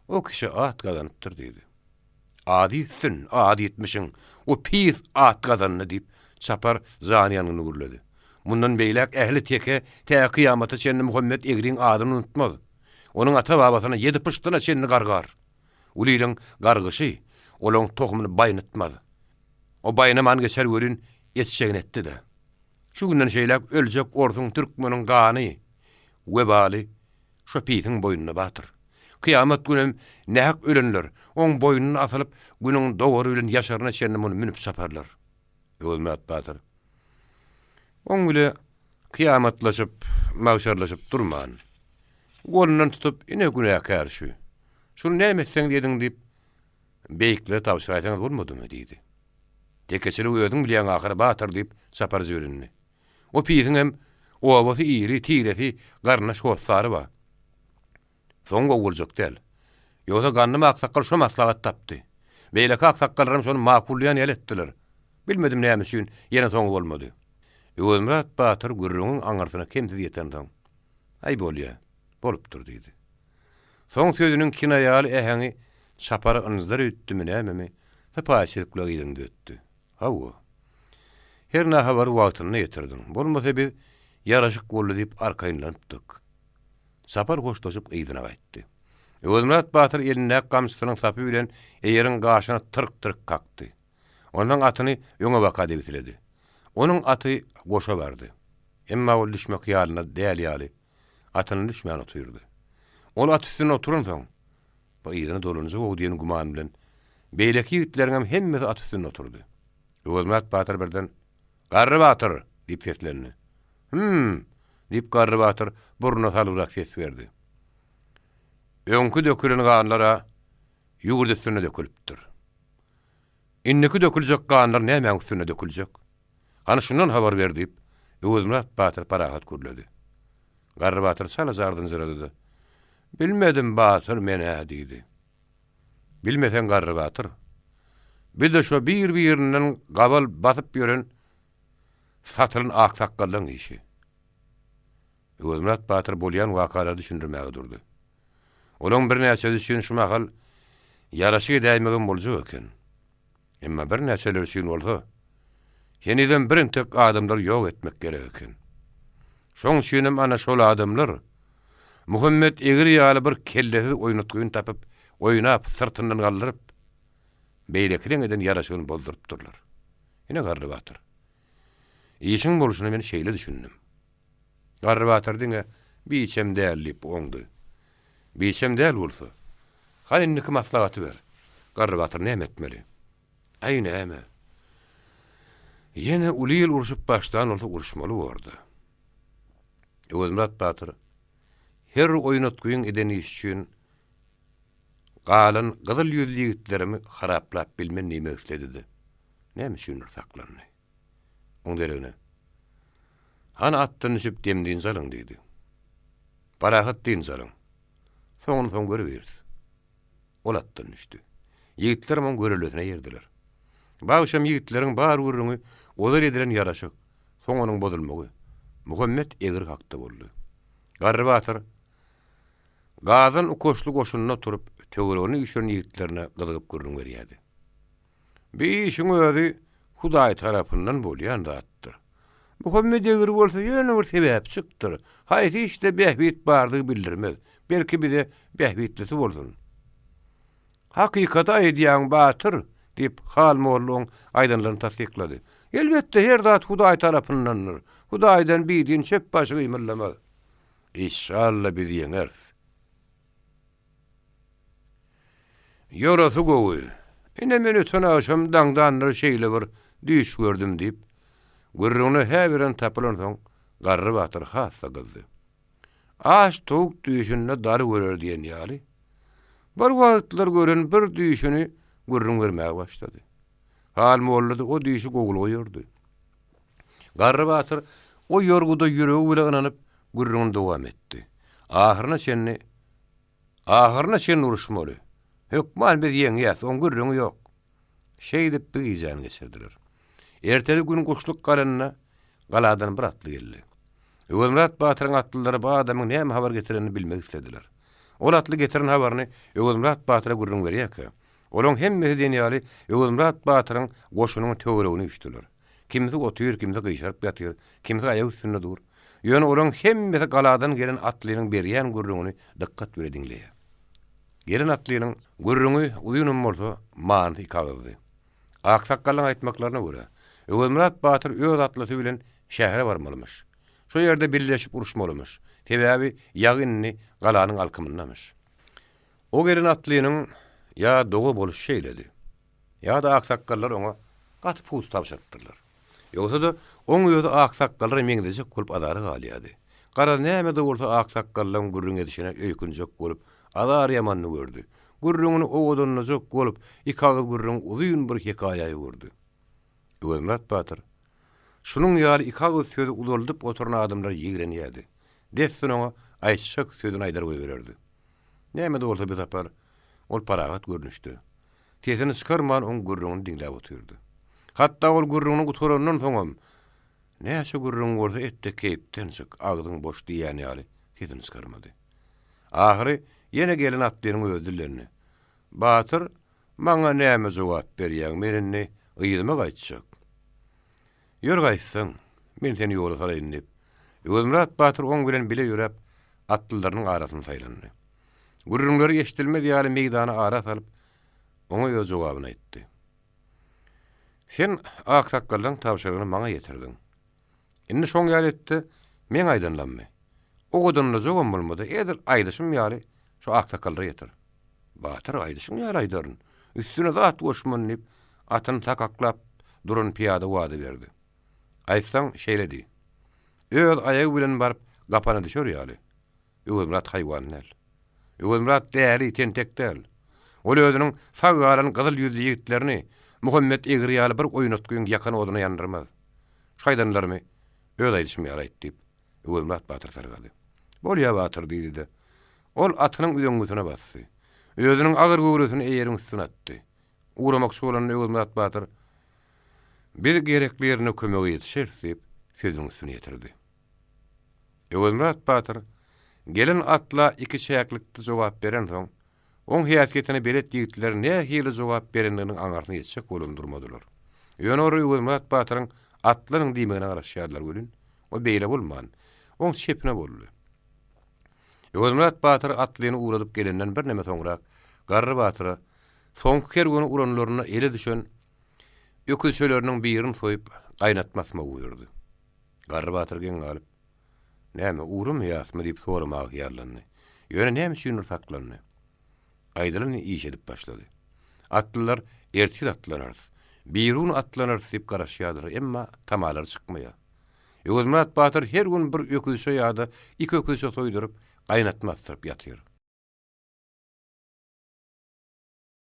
o kişi at gazanypdyr diýdi. Ady ýitsin, ady ýitmişiň, o pis at gazandy diýip, çapar janyýangynly gürledi. Mundan beýläk ähli teke tä kyýamata çenli Muhammet egriň adyny unutmaz. Onuň ata-babasyna ýedi pyşdyna çenli gargar. Uly iliň gargyşy olaň tohumyny baýnytmaz. O baýnaman geçer welin, etjegini etdi-de. Şu günden şeýläk öljek orsuň, türkmeniň gany, webaly şo pisiň boýnuna batyr. Kyýamat günem nähak ölenler oň boýnuna asylyp, günüň dogary bilen ýaşaryna çenli muny münüp çaparlar. Öwezmyrat batyr. Oň bile kyýamatlaşyp, magşarlaşyp durman, golundan tutup, ine günäkär şu. Şuny näme etseňiz ediň diýip, beýiklere tabşyraýsaňyz bolmadymy? diýdi. Tekeçiligi özüň bilýäň ahyry, batyr, diýip, çapar jibirindi. O pisiňem obasy iri, tiresi, garyndaş hossary bar. Soň gowy boljak däl. Ýogsa Gandym aksakgal şo maslahat tapdy. Beýleki aksakgallaram şony makullaýan ýaly etdiler. Bilmedim näme üçin ýene soňy bolmady. Öwezmyrat batyr gürrüňiň aňyrsyna kemsiz ýetensoň, Aý bolýa, bolupdyr diýdi. Soň sözüniň kinaýaly äheňi çapary ynjdar öýtdümi nämemi, sypaýyçylyk bilen yzyny düzetdi. Hawa. Hernä habary wagtynda ýetirdiň. Bolmasa biz ýaraşyk boldy diýip arkaýynlanypdyk. Sapar hoşlaşyp yzyna gaýtdy. Öwezmyrat batyr elindäki gamçysynyň sapy bilen eýeriň gaşyna tyrk-tyrk kakdy. Onsoň atyny öňe baka debsiledi. Onuň aty goşa bardy. Emma ol düşmek hyýalynda däl ýaly, atyna düşmän otyrdy. Ol at üstünde oturansoň. Bu yzyna dolanjak-ow diýen güman bilen, beýleki ýigitleriňem hemmesi at üstünde oturdy. Öwezmyrat batyr birden, Garry batyr! diýip seslendi. Hüm! diýip, Garry batyr burnuna salgyrak ses berdi. Öňki dökülen ganlar-a ýurt üstünde dökülipdir. Indiki döküljek ganlar nämäň üstünde döküljek? Hany şundan habar ber diýip, Öwezmyrat batyr parahat gürledi. Garry batyr çalaja ardynjyrady-da, Bilmedim, batyr, men-ä diýdi. Bilmeseň, Garry batyr, biz-de şo bir-birinden gabal basyp ýören satylan aksakgallaň işi. Öwezmyrat batyr bolýan wakalary düşündirmäge durdy. Olaň birnäçesi üçin şu mahal ýaraşyk edäýmegem boljak eken. Emma birnäçeleri üçin bolsa, henizem birintek adamlary ýok etmek gerek eken. Şoň üçinem ana şol adamlar Muhammet egri ýaly bir kellesiz oýnatgyny tapyp, oýnap, syrtyndan galdyryp, beýlekileň eden ýaraşygyny bozdurypdyrlar. Ine, Garry batyr, işiň bolşuna men şeýle düşündim. Garry batyr diňe Biçem däl diýip oňdy. Biçem däl bolsa, hany indiki maslahaty ber. Garry batyr näme etmeli? Aý näme? Ýene uly il urşup başlan bolsa uruşmaly borda. Öwezmyrat batyr her oýnatgyň eden işi üçin galan gyzyl ýüzli ýigitlerimi haraplap bilmen diýmek isledi-de, näme üçindir saklandy. Oň deregine, Hany atdan düşüp dem-dynç alyň diýdi. Parahat dynç alyň. Soňuny soň görübiris. Ol atdan düşdi. Ýigitlerem oň görellesine eýerdiler. Bagşam ýigitleriň bar gürrüňi ozal edilen ýaraşyk, soň onuň bozulmagy, Muhammet egri hakda boldy. Garry batyr Gazan ukaşly goşunda oturyp, töweregine üýşen ýigitlerine gyzygyp gürrüň berýärdi. Bi işiň özi Hudaý tarapyndan bolýan zatdyr. Muhammet egri bolsa ýöne bir sebäpjikdir. Haýsy işde bähbit bardygy bildirmez. Belki bize bähbitlisi bolsun. Hakykaty aýdýaň, batyr, diýip, Hal molla oň aýdanlaryny tassyklady. Elbetde, her zat Hudaý tarapyndandyr. Hudaýdan bidin çöp başy gymyldamaz. Işşalla biz ýeňeris. Ýorasy gowy. Ine men öten agşam daňdanlar şeýle bir düýş gördüm diýip, gürrüňine hä beren tapylansoň, Garry batyr has-da gyzdy. Aç towuk düýşünde dar görer diýen ýaly, bir wagtlar gören bir düýşüni gürrüň bermäge başlady. Hal molla-da o düýşi gowulyga ýordy. Garry batyr o ýorguda ýüregi bile ynanyp, gürrüňini dowam etdi. Ahyryna çenli Ahyryna çenli uruşmaly. Hökman biz ýeňýäs, oň gürrüňi ýok. Şeýdip bir gijäni geçirdiler. Ertesi gün guşluk galanda galadan bir atly geldi. Öwezmyrat batyryň atlylary bu adamyň näme habar getirenini bilmek islediler. Ol atly getiren habaryny Öwezmyrat batyra gürrüň berýärkä, olaň hemmesi diýen ýaly Öwezmyrat batyryň goşunyň töweregine üýşdüler. Kimsi otyr, kimsi gyşaryp ýatyr, kimsi aýak üstünde dur. Ýöne olaryň hemmesi galadan gelen atlynyň berýän gürrüňini dykgat bile diňleýär. Gelen atlynyň gürrüňi uzynam bolsa, manysy ikagyzdy. Aksakgallaň aýtmaklaryna görä, Öwezmyrat batyr öz atlysy bilen şähere barmalymyş. Şo ýerde birleşip uruşmalymyş. Sebäbi ýagy indi galanyň alkymyndamyş. O gelen atlynyň ýa doga boluşy şeýledi. Ýa-da aksakgallar oňa gaty pus tabşyrypdyrlar. Ýogsa-da, oň özi aksakgallara meňzejek bolup azara galýardy. Garaz, näme-de bolsa aksakgallaň gürrüň edişine öýkünjek bolup, azar ýamanyny gördi. Gürrüňini owadanlajak bolup, ikagyz gürrüňi uzyn bir hekaýa öwürdi. Öwezmyrat batyr şunuň ýaly ikagyz sözi uzaldyp oturan adamlary ýigrenýärdi. Dessin oňa aýtjak sözüni aýdar goýbererdi. Näme-de bolsa bir sapar ol parahat görnüşde, Sesini çykarman oň gürrüňini diňläp otyrdy. Hatda ol gürrüňini gutarandan soňam, Näçe gürrüň bolsa et-de keýpden çyk, agzyň boş diýýän ýaly sesini çykarmady. Ahyry ýene gelen atlynyň özi dillendi. Batyr, maňa näme jogap berýäň, men indi yzyma gaýtjak. Ýör gaýtsaň, men seni ýola salaýyn diýip, Öwezmyrat batyr oň bilen bile ýöräp, atlylarynyň arasyna saýlandy. Gürrüňleri eşidilmez ýaly meýdany ara salyp, oňa öz jogabyny aýtdy. Sen aksakgallaň tabşyrygyny maňa ýetirdiň. Indi şoň ýaly et-de, meň aýdanlammy? Owadanlajagam bolmady, edil aýdyşym ýaly şo aksakgallara ýetir. Batyr, aýdyşyň ýaly aýdaryn. Üstüne zat goşman diýip, atyny sakaklap duran pyýada wada berdi. Aýtsaň, şeýle diý. Öz aýagy bilen baryp, gapana düşer ýaly. Öwezmyrat haýwan däl. Öwezmyrat däli, tentek däl. Ol özüniň sag galan gyzyl ýüzli ýigitlerini Muhammet egri ýaly bir oýnatgyň ýakan oduna ýandyrmaz. Şu aýdanlarymy öz aýdyşym ýaly aýt, diýip, Öwezmyrat batyr sargady. Bolýa, batyr, diýdi-de, ol atynyň üzeňňisine basdy. Özüniň agyr göwresini eýeriň üstüne atdy. Ugramakçy bolanda Öwezmyrat batyr, Biz gerekli ýerinde kömege ýetişeris, diýip, sözüniň üstüni ýetirdi. Öwezmyrat batyr gelen atla ikiçäklikde jogap berensoň, oň häsiýetine belet ýigitler nähili jogap berendiginiň aňyrsyna ýetjek bolubam durmadylar. Ýöne olar Öwezmyrat batyryň atlanyň diýmegine garaşýardylar welin, o beýle bolman, oň çepine boldy. Öwezmyrat batyr atlyny ugradyp gelenden birneme soňrak Garry batyra soňky kerweni uranlarynda ele düşen öküzçeleriniň birini soýup, gaýnatma asmagy buýurdy. Garry batyr geň galyp, Näme, ugramaýasmy diýip soramaga hyýallandy. Ýöne näme üçindir saklandy. Aýdylany iş edip başlady. Atlylar ertir atlanarys, birigün atlanarys diýip garaşýardylar, emma tamalary çykmaýar. Öwezmyrat batyr her gün bir öküzçe ýa-da iki öküzçe soýduryp, gaýnatma asdyryp ýatyr.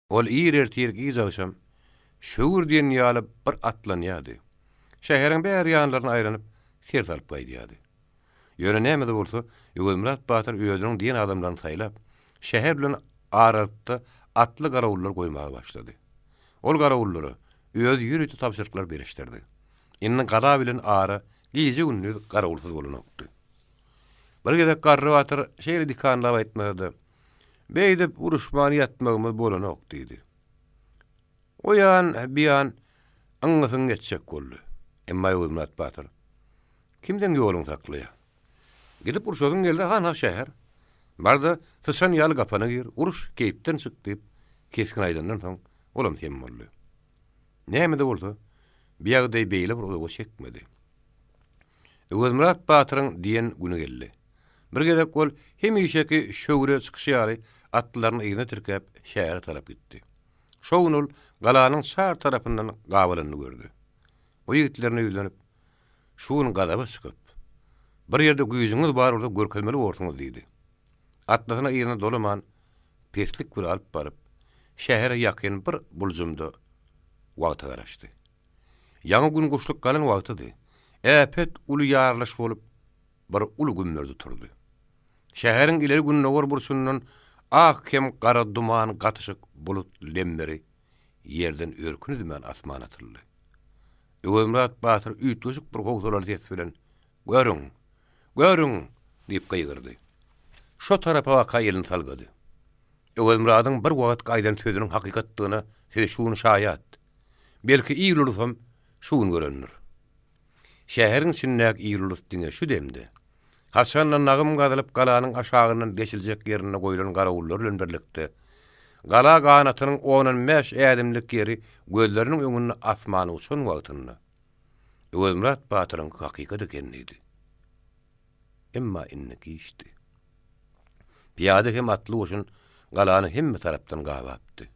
Ol ir ertir, giç agşam şöwür diýen ýaly bir atlanýardy. Şäheriň bäri ýanlaryna aýlanyp, ser salyp gaýdýardy. Ýöne näme-de bolsa, Öwezmyrat batyr özüniň diýen adamlaryny saýlap, şäher bilen aralykda atly garawullar goýmaga başlady. Ol garawullara özi ýörite tabşyryklar berişdirdi. Indi gala bilen ara gije-gündiz garawulsyz bolanokdy. Bir gezek Garry batyr şeýle dikanlap aýtmasa-da, Beýdip uruşman ýatmagymyz bolanok diýdi. O ýan, bu ýan yňňysyň geçjek boldy. Emma Öwezmyrat batyr, Kim seň ýoluňy saklaýar? Gidip urşasyň gelse, hanha şäher. Bar-da, syçan ýaly gapana gir, uruş, keýpden çyk diýip, kesgin aýdandan soň, olam sem boldy. Näme-de bolsa, bu ýagdaý beýle bir uzaga çekmedi. Öwezmyrat batyryň diýen güni geldi. Bir gezek ol hemişeki şöwre çykyşy ýaly atlylaryny yzyna tirkäp, şähere tarap gitdi. Şo gün ol galanyň çar tarapyndan gabalanyny gördi. O ýigitlerine ýüzlenip, Şu gün gazaba çykyp, bir ýerde güýjüňiz bar bolsa görkezmeli borsuňyz diýdi. Atlysyny yzyna dolaman, peslik bile alyp baryp, şähere ýakyn bir buljumda wagta garaşdy. Ýaňy gün guşluk galan wagtydy. Äpet uly ýarylyş bolup, bir uly gümmürdi turdy. Şäheriň ileri gündogar burçundan ak hem gara duman gatyşyk bulut lemmeri ýerden örküni üzmän asmana atyldy. Öwezmyrat batyr üýtgeşik bir howsalaly ses bilen, Görüň! Görüň! diýip gygyrdy. Şo tarapa baka elini salgady. Öwezmyradyň bir wagtky aýdan sözüniň hakykatdygyna siz şu gün şaýat. Belki il-ulusam şu gün görendir. Şäheriň içindäki il-ulus diňe şu demde, haçan-da nagym gazylyp galanyň aşagyndan geçiljek ýerinde goýlan garawullar bilen birlikde, gala ganatynyň on-on bäş ädimlik ýeri gözleriniň öňünde asmana uçan wagtynda, Öwezmyrat batyryňky hakykat eken diýdi. Emma indi giçdi. Pyýada hem atly goşun galany hemme tarapdan gabapdy.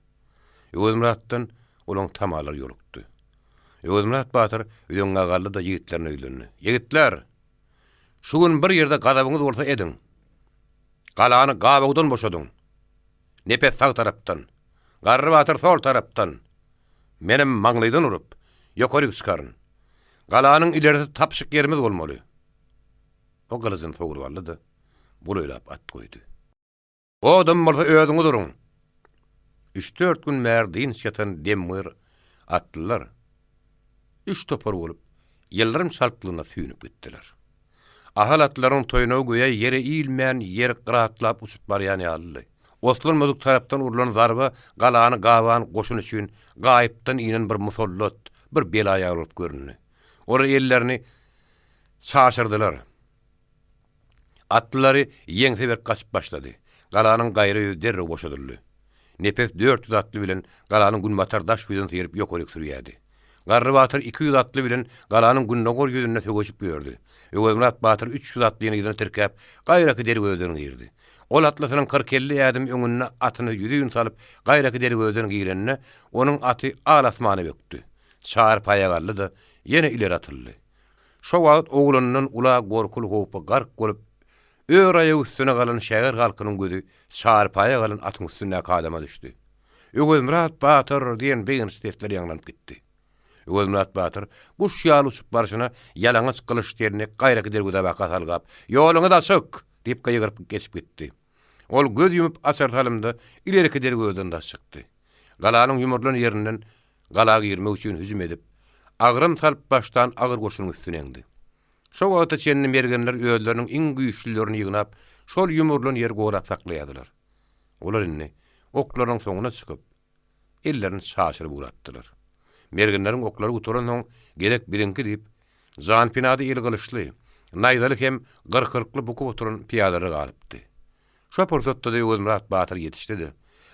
Öwezmyratdan olaň tamalary ýolukdy. Öwezmyrat batyr üzeňňä galdy-da ýigitlerine ýüzlendi. Ýigitler! Şu gün bir ýerde gazabyňyz bolsa ediň. Galany gabawdan boşadyň. Nepes sag tarapdan, Garry batyr sol tarapdan. Menem maňlaýdan urup, ýokaryk çykaryn. Galanyň ilerisi tapyşyk ýerimiz bolmaly. O gylyjyny sogrup aldy-da, golaýlap at goýdy. Odam bolsa özüňiz uruň! Üç-dört gün bäri dynç ýatan demgir atlylar üç topar bolup, ýyldyrym çaltlygyna süýnüp gitdiler. Ahal atlylaryň toýnagy göýä ýere ilmän ýer gyratlap uçup barýan ýalydy. Oslanmadyk tarapdan urlan zarba galany gaban goşun üçin gaýypdan inen bir musallat, bir bela ýaly bolup göründi. Olar ellerini çaşyrdylar. Atlylary ýeňse berip gaçyp başlady. Galanyň gaýra ýüzi derrew boşadyldy. Nepes 400 atly bilen galanyň günbatar daş ýüzüni syryp ýokaryk sürýärdi. Garry batyr 200 atly bilen galanyň gündogar ýüzünde söweşip ýördi. Öwezmyrat batyr 300 atlyny yzyna tirkäp, gaýraky derwezeden girdi. Ol atlysynyň kyrk-elli ädim öňünde atyny ýüzin salyp, gaýraky derwezeden girende, onuň aty al-asmana bökdi. Çarpaýa galdy-da, ýene ileri atyldy. Şo wagt oglandan ula gorkuly howpa gark bolup, ör aýak üstüne galan şäher halkynyň gözi çarpaýa galan atyň üstündäki adama düşdi. Öwezmyrat batyr! diýen begenç sesler ýaňlanyp gitdi. Öwezmyrat batyr guş ýaly uçup barşyna ýalaňaç gylyç derini gaýraky derwezä baka salgap, Ýoluňyz açyk! diýip gygyryp geçip gitdi. Ol göz ýumup açar salymda ileriki derwezeden daş çykdy. Galanyň ýumrulan ýerinden gala girmek üçin hüjüm edip, agram salyp başlan agyr goşunyň üstüne eňdi. Şo wagta çenli mergenler özleriniň iň güýçlülerini ýygnap, şol ýumrulan ýeri gorap saklaýardylar. Olar indi oklarynyň soňuna çykyp, ellerini çaşyryp ugrapdylar. Mergenleriň oklary gutaransoň, gezek biziňki diýip, janpenada eli gylyçly, naýzaly hem gyrkyrkly bukup oturan pyýadalar galypdy. Şo pursatda-da Öwezmyrat batyr ýetişdi-de,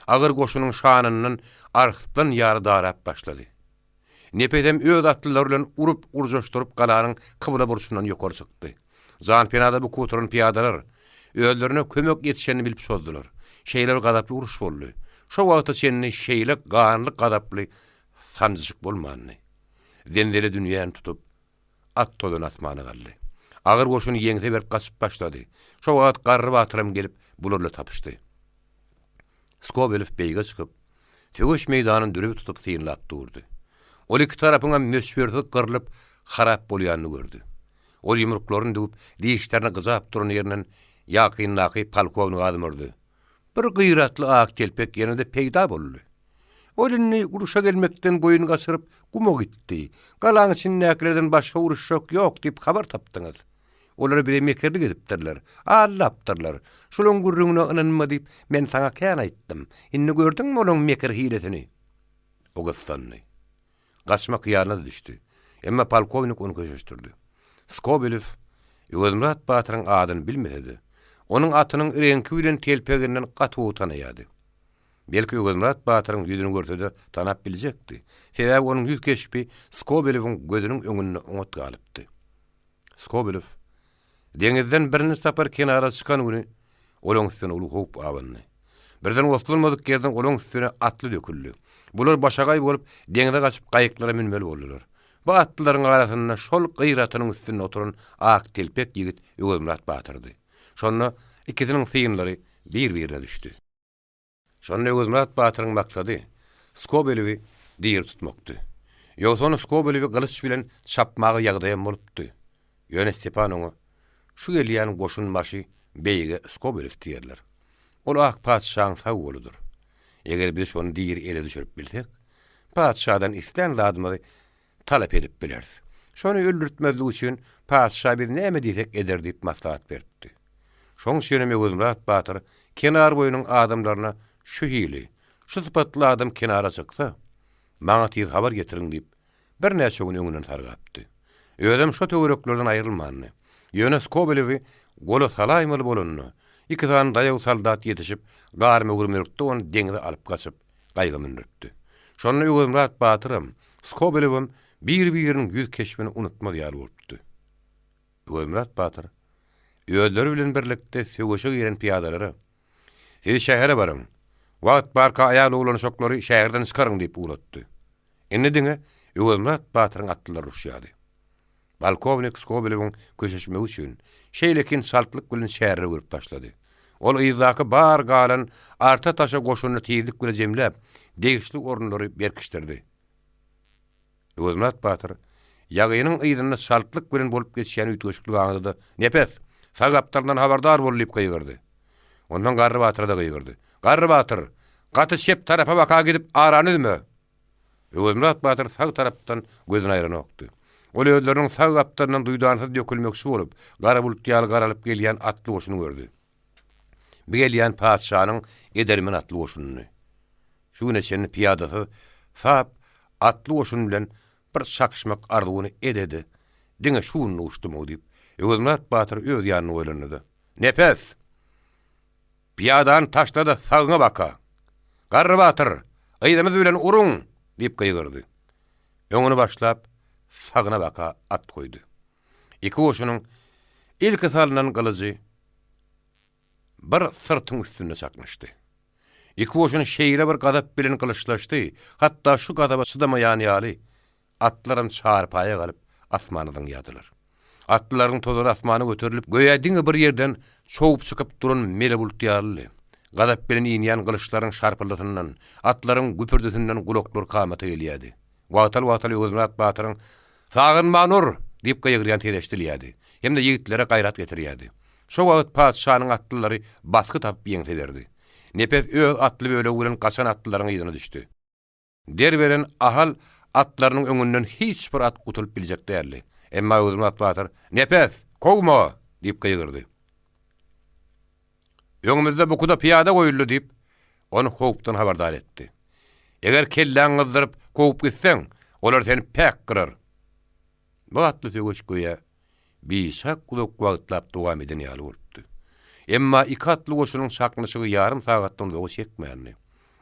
agyr goşunyň şanyndan arslan ýaly darap başlady. Nepesem öz atlylary bilen urup-urjaşdyryp galanyň kybla burçundan ýokary çykdy. Janpenada bukup oturan pyýadalar özlerine kömek ýetişenini bilip çozdular. Şeýle bir gazaply uruş boldy. Şo wagta çenli şeýle ganly-gazaply sanjyşyk bolmandy. Zenzele dünýäni tutup, at tozany asmana galdy. Agyr goşun ýeňse berip gaçyp başlady. Şo wagt Garry batyram gelip bular bilen tapyşdy. Skobelew beýige çykyp, söweş meýdanyny dürbi tutup synlap durdy. Ol iki tarapyňam möçbersiz gyrlyp, harap bolýanyny gördi. Ol ýumruklaryny düwüp, dişlerini gyjap duran ýerinden ýakyndaky polkownige azmurdy. Bir gyratly ak telpek ýene-de peýda boldy. Ol indi urşa gelmekden boýun gaçyryp, guma gitdi. Galaň içindäkilerden başga uruşjak ýok diýip habar tapdyňyz. Olar bize mekirlik edipdirler, aldapdyrlar. Şolaň gürrüňine ynanma diýip, men saňa kän aýtdym. Indi gördüňmi olaň mekir-hilesini? O gyssandy. Gaçmak hyýalyna-da düşdi. Emma polkownik ony köşeşdirdi. Skobelew Öwezmyrat batyryň adyny bilmese-de, onuň atynyň reňki bilen telpeginden gaty gowy tanaýardy. Belki Öwezmyrat batyryň ýüzüni görse-de tanap biljekdi. Sebäbi onuň ýüz keşbi Skobelewiň gözüniň öňünde oňat galypdy. Skobelew deňizden birinji sapar kenara çykan güni olaň üstüne uly howp abandy. Birden oslanmadyk ýerden olaň üstüne atly döküldi. Bular başagaý bolup, deňze gaçyp gaýyklara münmeli boldular. Bu atlylaryň arasynda şol gyr atynyň üstünde oturan ak telpek ýigit Öwezmyrat batyrdy. Şonda ikisiniň synlary bir-birine düşdi. Şonda Öwezmyrat batyryň maksady Skobelewi diri tutmakdy. Ýogsa ony Skobelewi gylyç bilen çapmaga ýagdaýam bolupdy. Ýöne Stepan oňa, Şu gelýän goşun başy beýige Skobelew diýerler. Ol ak patyşaň sag goludyr. Eger biz şony diri ele düşürip bilsek, patyşadan islän zadymyzy talap edip bileris. Şony öldürtmezlik üçin patyşa biz näme diýsek eder diýip maslahat beripdi. Şoň üçinem Öwezmyrat batyr kenar boýunyň adamlaryna şu hili, şu sypatly adam kenara çyksa, maňa tiz habar getiriň diýip, birnäçe gün öňünden sargapdy. Özem şo töwereklerden aýrylmandy. Ýöne Skobelewi gola salaýmaly bolanda, iki sany daýaw soldat ýetişip, garma-gürmelikde ony deňze alyp gaçyp, gaýyga mündüripdi. Şonda Öwezmyrat batyram, Skobelewem bir-biriniň ýüz keşbini unutmaz ýaly bolupdy. Öwezmyrat batyr özleri bilen birlikde söweşe giren pyýadalara, Siz şähere baryň. Wagt barka aýal-oglanşaklary şäherden çykaryň diýip ugratdy. Indi diňe Öwezmyrat batyryň atlylary uruşýardy. Polkownik Skobelewiň köşeşmegi üçin şeýlekin çaltlyk bilen çäre görüp başlady. Ol yzdaky bar galan arta-taşa goşunyny tizlik bile jemläp, degişli orunlary berkişdirdi. Öwezmyrat batyr ýagynyň yzynda çaltlyk bilen bolup geçýän üýtgeşikligi aňdy-da, Nepes, sag gapdalyndan habardar bol! diýip gygyrdy. Ondan Garry batyra-da gygyrdy. Garry batyr, gaty çep tarapa baka gidip arany üzme! Öwezmyrat batyr sag tarapdan gözüni aýranokdy. Ol özleriniň sag gapdalyndan duýdansyz dökülmekçi bolup, gara bulut ýaly garalyp gelýän atly goşuny gördi. Bu gelýän patyşanyň edermen atly goşunydy. Şu güne çenli pyýadasyz sap atly goşun bilen bir çakyşmak arzuwyny ede-de, diňe şu gün duşdum-ow diýip, Öwezmyrat batyr öz ýanynda oýlandy-da, Nepes! Pyýadany taşla-da sagyňa baka! Garry batyr, yzymyz bilen uruň! diýip gygyrdy. Öňüni başlap, sagyna baka at goýdy. Iki goşunyň ilki salnan gylyjy bir syrtyň üstünde çaknyşdy. Iki goşun şeýle bir gazap bilen gylyçlaşdy, hatda şu gazaba çydamaýan ýaly, atlaram çarpaýa galyp, asmana zyňýardylar. Atlylaryň tozany asmana göterilip, göýä diňe bir ýerden çowup çykyp duran mele bulut ýalydy. Gazap bilen inýän gylyçlaryň şarpyldysyndan, atlaryň güpürdisinden gulaklar kamata gelýärdi. Wagtal-wagtal Öwezmyrat batyryň, Sagynman ur! diýip gygyrýan sesi eşidilýärdi hem-de ýigitlere gaýrat getirýärdi. Şo wagt patyşanyň atlylary basgy tapyp ýeňse berdi. Nepes öz atly bölegi bilen gaçan atlylaryň yzyna düşdi. Der beren Ahal atlarynyň öňünden hiç bir at gutulyp biljek däldi. Emma Öwezmyrat batyr, Nepes, kowma! diýip gygyrdy. Öňümizde bukuda pyýada goýuldy diýip, ony howpdan habardar etdi. Eger kelläňi gyzdyryp, kowup gitseň, olar seni päk gyrar. Bu atly söweş göýä biçak uzak wagtlap dowam eden ýaly bolupdy. Emma iki atly goşunyň çaknyşygy ýarym sagatdan uzaga çekmändi.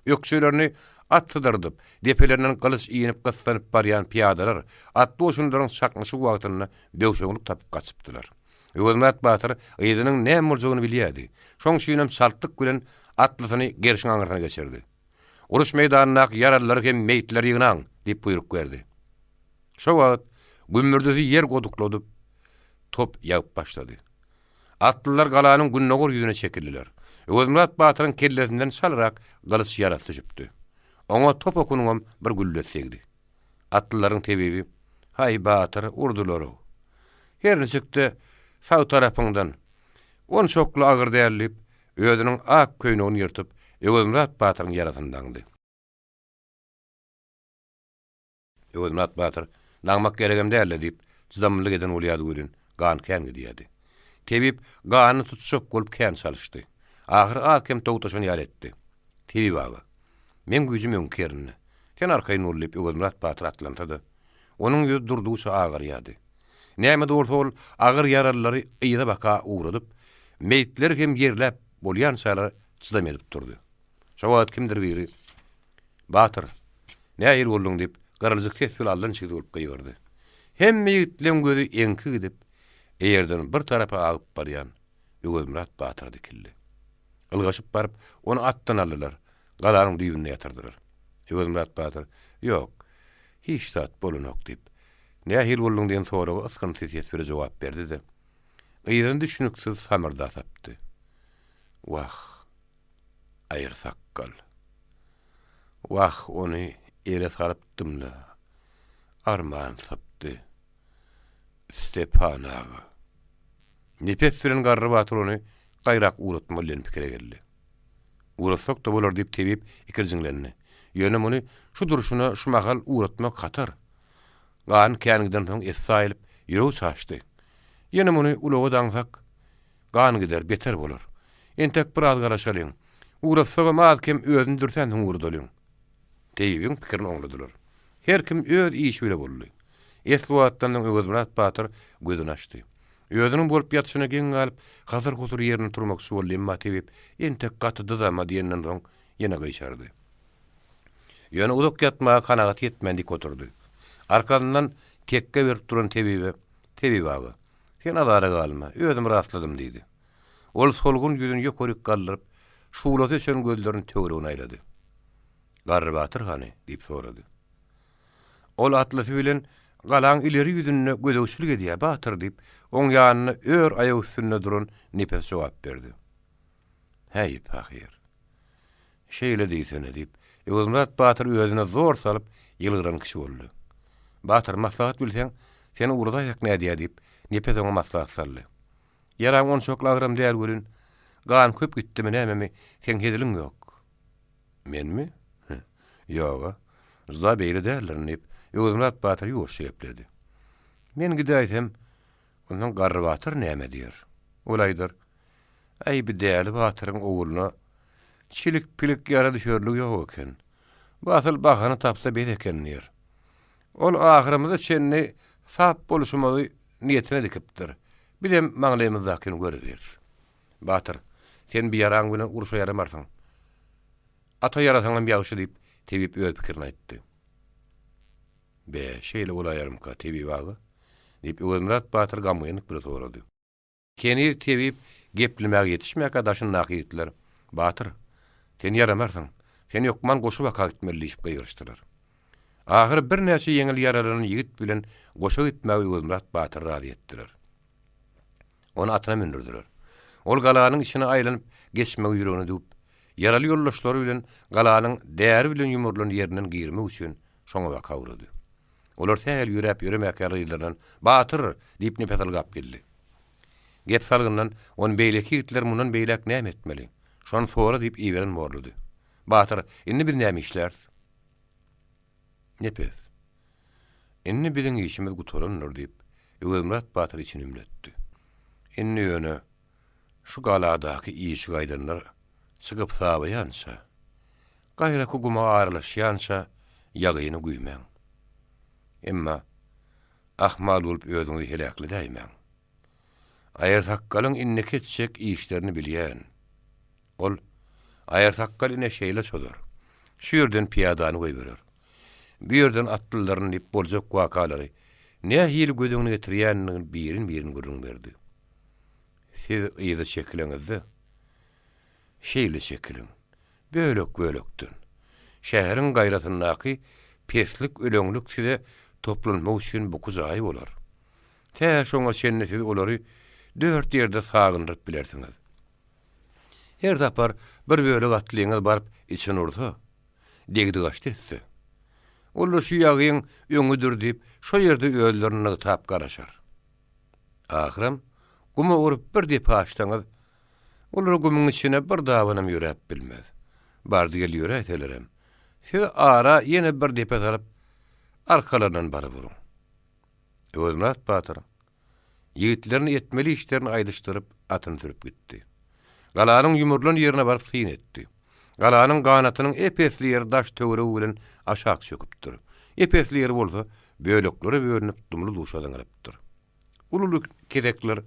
Ökjelerini at sydyrdyp, depelerinden gylyç inip gyssanyp barýan pyýadalar atly goşunlaryň çaknyşygy wagtynda böwşeňlik tapyp gaçypdylar. Öwezmyrat batyr yzynyň näme boljagyny bilýärdi. Şoň üçinem çaltlyk bilen atlysyny gerşiň aňyrsyna geçirdi. Uruş meýdanyndaky ýaralylary hem meýitleri ýygnaň! diýip buýruk berdi. Şo wagt gümmürdisi ýer godukladyp, top ýagyp başlady. Atlylar galanyň gündogar ýüzüne çekildiler. Öwezmyrat batyryň kellesinden çalarak gylyç ýarasy düşüpdi. Oňa top okunyňam bir güllesi degdi. Atlylaryň tebibi, Haý, batyr, urdular-ow. Her niçik-de, sag tarapyňdan. Onçakly agyr däl diýip, özüniň ak köýnegini ýyrtyp, Öwezmyrat batyryň ýarasyny daňdy. Öwezmyrat batyr, Daňmak geregem däl-le diýip, çydamlylyk eden bolýardy welin, gan kän gidýärdi. Tebip ganyny tutjak bolup kän çalyşdy. Ahyry az-kem togtaşan ýaly etdi. Tebip aga, meň güýjüm öňki ýerinde. Sen arkaýyn bol diýip, Öwezmyrat batyr atlansa-da, onuň ýüzi durdugyça agarýardy. Näme-de bolsa ol agyr ýaralylary yza baka ugradyp, meýitleri hem ýerläp bolýançalar çydam edip durdy. Şo wagt kimdir biri, Batyr, nähili bolduň diýip, gyryljyk ses bilen allan-çigdi bolup gygyrdy. Hemme ýigitleň gözi eňki gidip, eýerden bir tarapa agyp barýan Öwezmyrat batyra dikildi. Ylgaşyp baryp, ony atdan aldylar, galanyň düýbünde ýatyrdylar. Öwezmyrat batyr, Ýok, hiç zat bolanok diýip, nähili bolduň diýen soraga ysgynsyz ses bile jogap berdi-de, yzyny düşnüksiz samyrda sapdy. Wah, aýyrsakgal. Wah, ony ele salypdym-la. Arman sypdy. Stepan aga. Nepes bilen Garry batyr ony gaýrak ugratmaly diýen pikire geldi. Ugratsak-da bolar diýip tebip ikirjiňlendi. Ýöne muny şu durşuna şu mahal ugratmak hatar. Gany kän gidensoň essi aýylyp, ýüregi çaşdy. Ýene muny ulaga daňsak, Gan gider, beter bolar. Entek biraz garaşalyň. Ugratsagam az-kem özüni dürsänsoň ugradalyň. Tebibiň pikirini oňladylar. Her kim öz işi bile boldy. Esli wagtdan soň Öwezmyrat batyr gözüni açdy. Özüniň bolup ýatyşyna geň galyp, hasyr-husur ýerinde turmakçy boldy, emma tebip entek gaty dyzama diýenden soň ýene gyşardy. Ýöne uzak ýatmaga kanagat ýetmän dik oturdy. Arkasyndan tekge berip duran tebibe, Tebip aga, Sen azara galma, özüm rastladym, diýdi. Ol solgun ýüzüni ýokaryk galdyryp, şuglasy öçen gözlerini töweregine aýlady. Garry batyr hany? diýip sorady. Ol atlysy bilen galaň ileri ýüzünde gözegçilik edýär, batyr, diýip, oň ýanynda ör aýak üstünde duran Nepes jogap berdi. Häý, pahyr. Şeýle diýsene, diýip, Öwezmyrat batyr özüne zor salyp, ýylgyran kişi boldy. Batyr, maslahat bilseň, seni ugradaýsak nädýä, diýip, Nepes oňa maslahat saldy. Ýaraň onçakly agyram däl welin, gan köp gitdimi, nämemi, seň heziliň ýok. Menmi? Ýog-a, juda beýle däldirin, diýip, Öwezmyrat batyr ýuwaşja gepledi. Men gidäýsem, onsoň Garry batyr näme diýer? Ol aýdar, Äý, bi däli batyryň ogluna çilik-pilik ýara düşerligi ýok eken. Bu asyl bahana tapsa bes eken diýer. Ol ahyrymyza çenli sap bolşumyzy niýetine dikipdir. Bizem maňlaýymyzdakyny görübiris. Batyr, sen bi ýaraň bilen urşa ýaramarsyň. Ata ýarasaňam ýagşy diýip, tebip öz pikirini aýtdy. Be, şeýle bolaýarmyka, tebip aga? diýip, Öwezmyrat batyr gamgynlyk bile sorady. Heniz tebip geplemäge ýetişmäkä daşyndaky ýigitler, Batyr, sen ýaramarsyň, sen hökman goşa baka gitmeli diýşip gygyryşdylar. Ahyry birnäçe ýeňil ýaralanan ýigit bilen goşa gitmäge Öwezmyrat batyry razy etdiler. Ony atyna mündürdiler. Ol galanyň içine aýlanyp geçmegi ýüregine düwüp, ýaraly ýoldaşlary bilen galanyň däri bilen ýumrulan ýerinden girmek üçin şoňa baka ugrady. Olar sähel ýöräp ýöremäkä yzlaryndan, Batyr! diýip Nepes ylgap geldi. Gep salgyndan ony beýleki ýigitler mundan beýläk näme etmeli? Şony sora diýip iberen borludy. Batyr, indi biz näme işläris? Nepes, Indi biziň işimiz gutarandyr diýip, Öwezmyrat batyr içini ümletdi. Indi ýöne şu galadaky işi gaýdanlar çykyp sabaýança, gaýraky guma aralaşýança ýagyny güýmäň. Emma ahmal bolup özüňizi heläkledäýmäň. Aýarsakgalyň indiki etjek işlerini bilýän. Ol, Aýarsakgal ine şeýle çozar. Şu ýerden pyýadany goýberer. Bu ýerden atlylaryny diýip boljak wakalary nähili göz öňüne getirýändigini birin-birin gürrüň berdi. Siz yza çekileňizde, şeýle çekiliň, bölek-bölekden. Şäheriň gaýrasyndaky peslik-öleňlik size toplanmak üçin buky jaý bolar. Tä şoňa çenli siz olary dört ýerde sagyndyryp bilersiňiz. Her sapar bir bölek atlyňyz baryp içini ursa, degdi-gaçdy etse, ol-da şu ýagyň öňüdir diýip, şo ýerde özlerini nygtap garaşar. Ahyram, guma urup bir depe açsaňyz, olar gumuň içine bir dabanam ýöräp bilmez. Bardy-geldi ýöräýselerem, siz ara ýene bir depe salyp, arkalaryndan baryp uruň. Öwezmyrat batyr ýigitlerine etmeli işlerini aýdyşdyryp, atyny sürüp gitdi. Galanyň ýumrulan ýerine baryp syn etdi. Galanyň ganatynyň ep-esli ýeri daş-töweregi bilen aşak çöküpdir. Ep-esli ýeri bolsa böleklere bölünip dumly-duşa zyňylypdyr. Uly-uly kesekler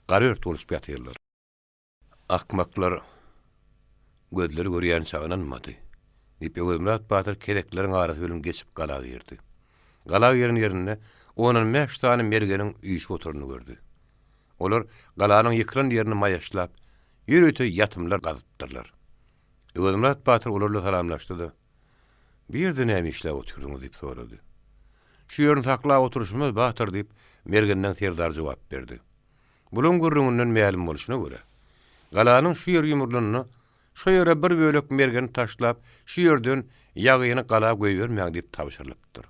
garört boluşyp ýatyrlar. Akmaklar gözleri görýänçä ynanmady. Diýip, Öwezmyrat batyr kezekleriň arasy bilen geçip gala girdi. Gala giren ýerinde ondan bäş sany mergeniň üýşüp oturanyny gördi. Olar galanyň ýykylan ýerini maýaşlap, ýörite ýatymlar gazypdyrlar. Öwezmyrat batyr olar bilen salamlaşdy-da, Bu ýerde näme işläp otyrsyňyz diýip sorady. Şu ýerini saklap oturyşymyz, batyr, diýip, mergenleň serdary jogap berdi. Bulaň gürrüňinden mälim bolşuna görä, galanyň şu ýeri ýumrulanda, şo ýere bir bölek mergeni taşlap, şu ýerden ýagyny gala goýbermäň diýip tabşyrylypdyr.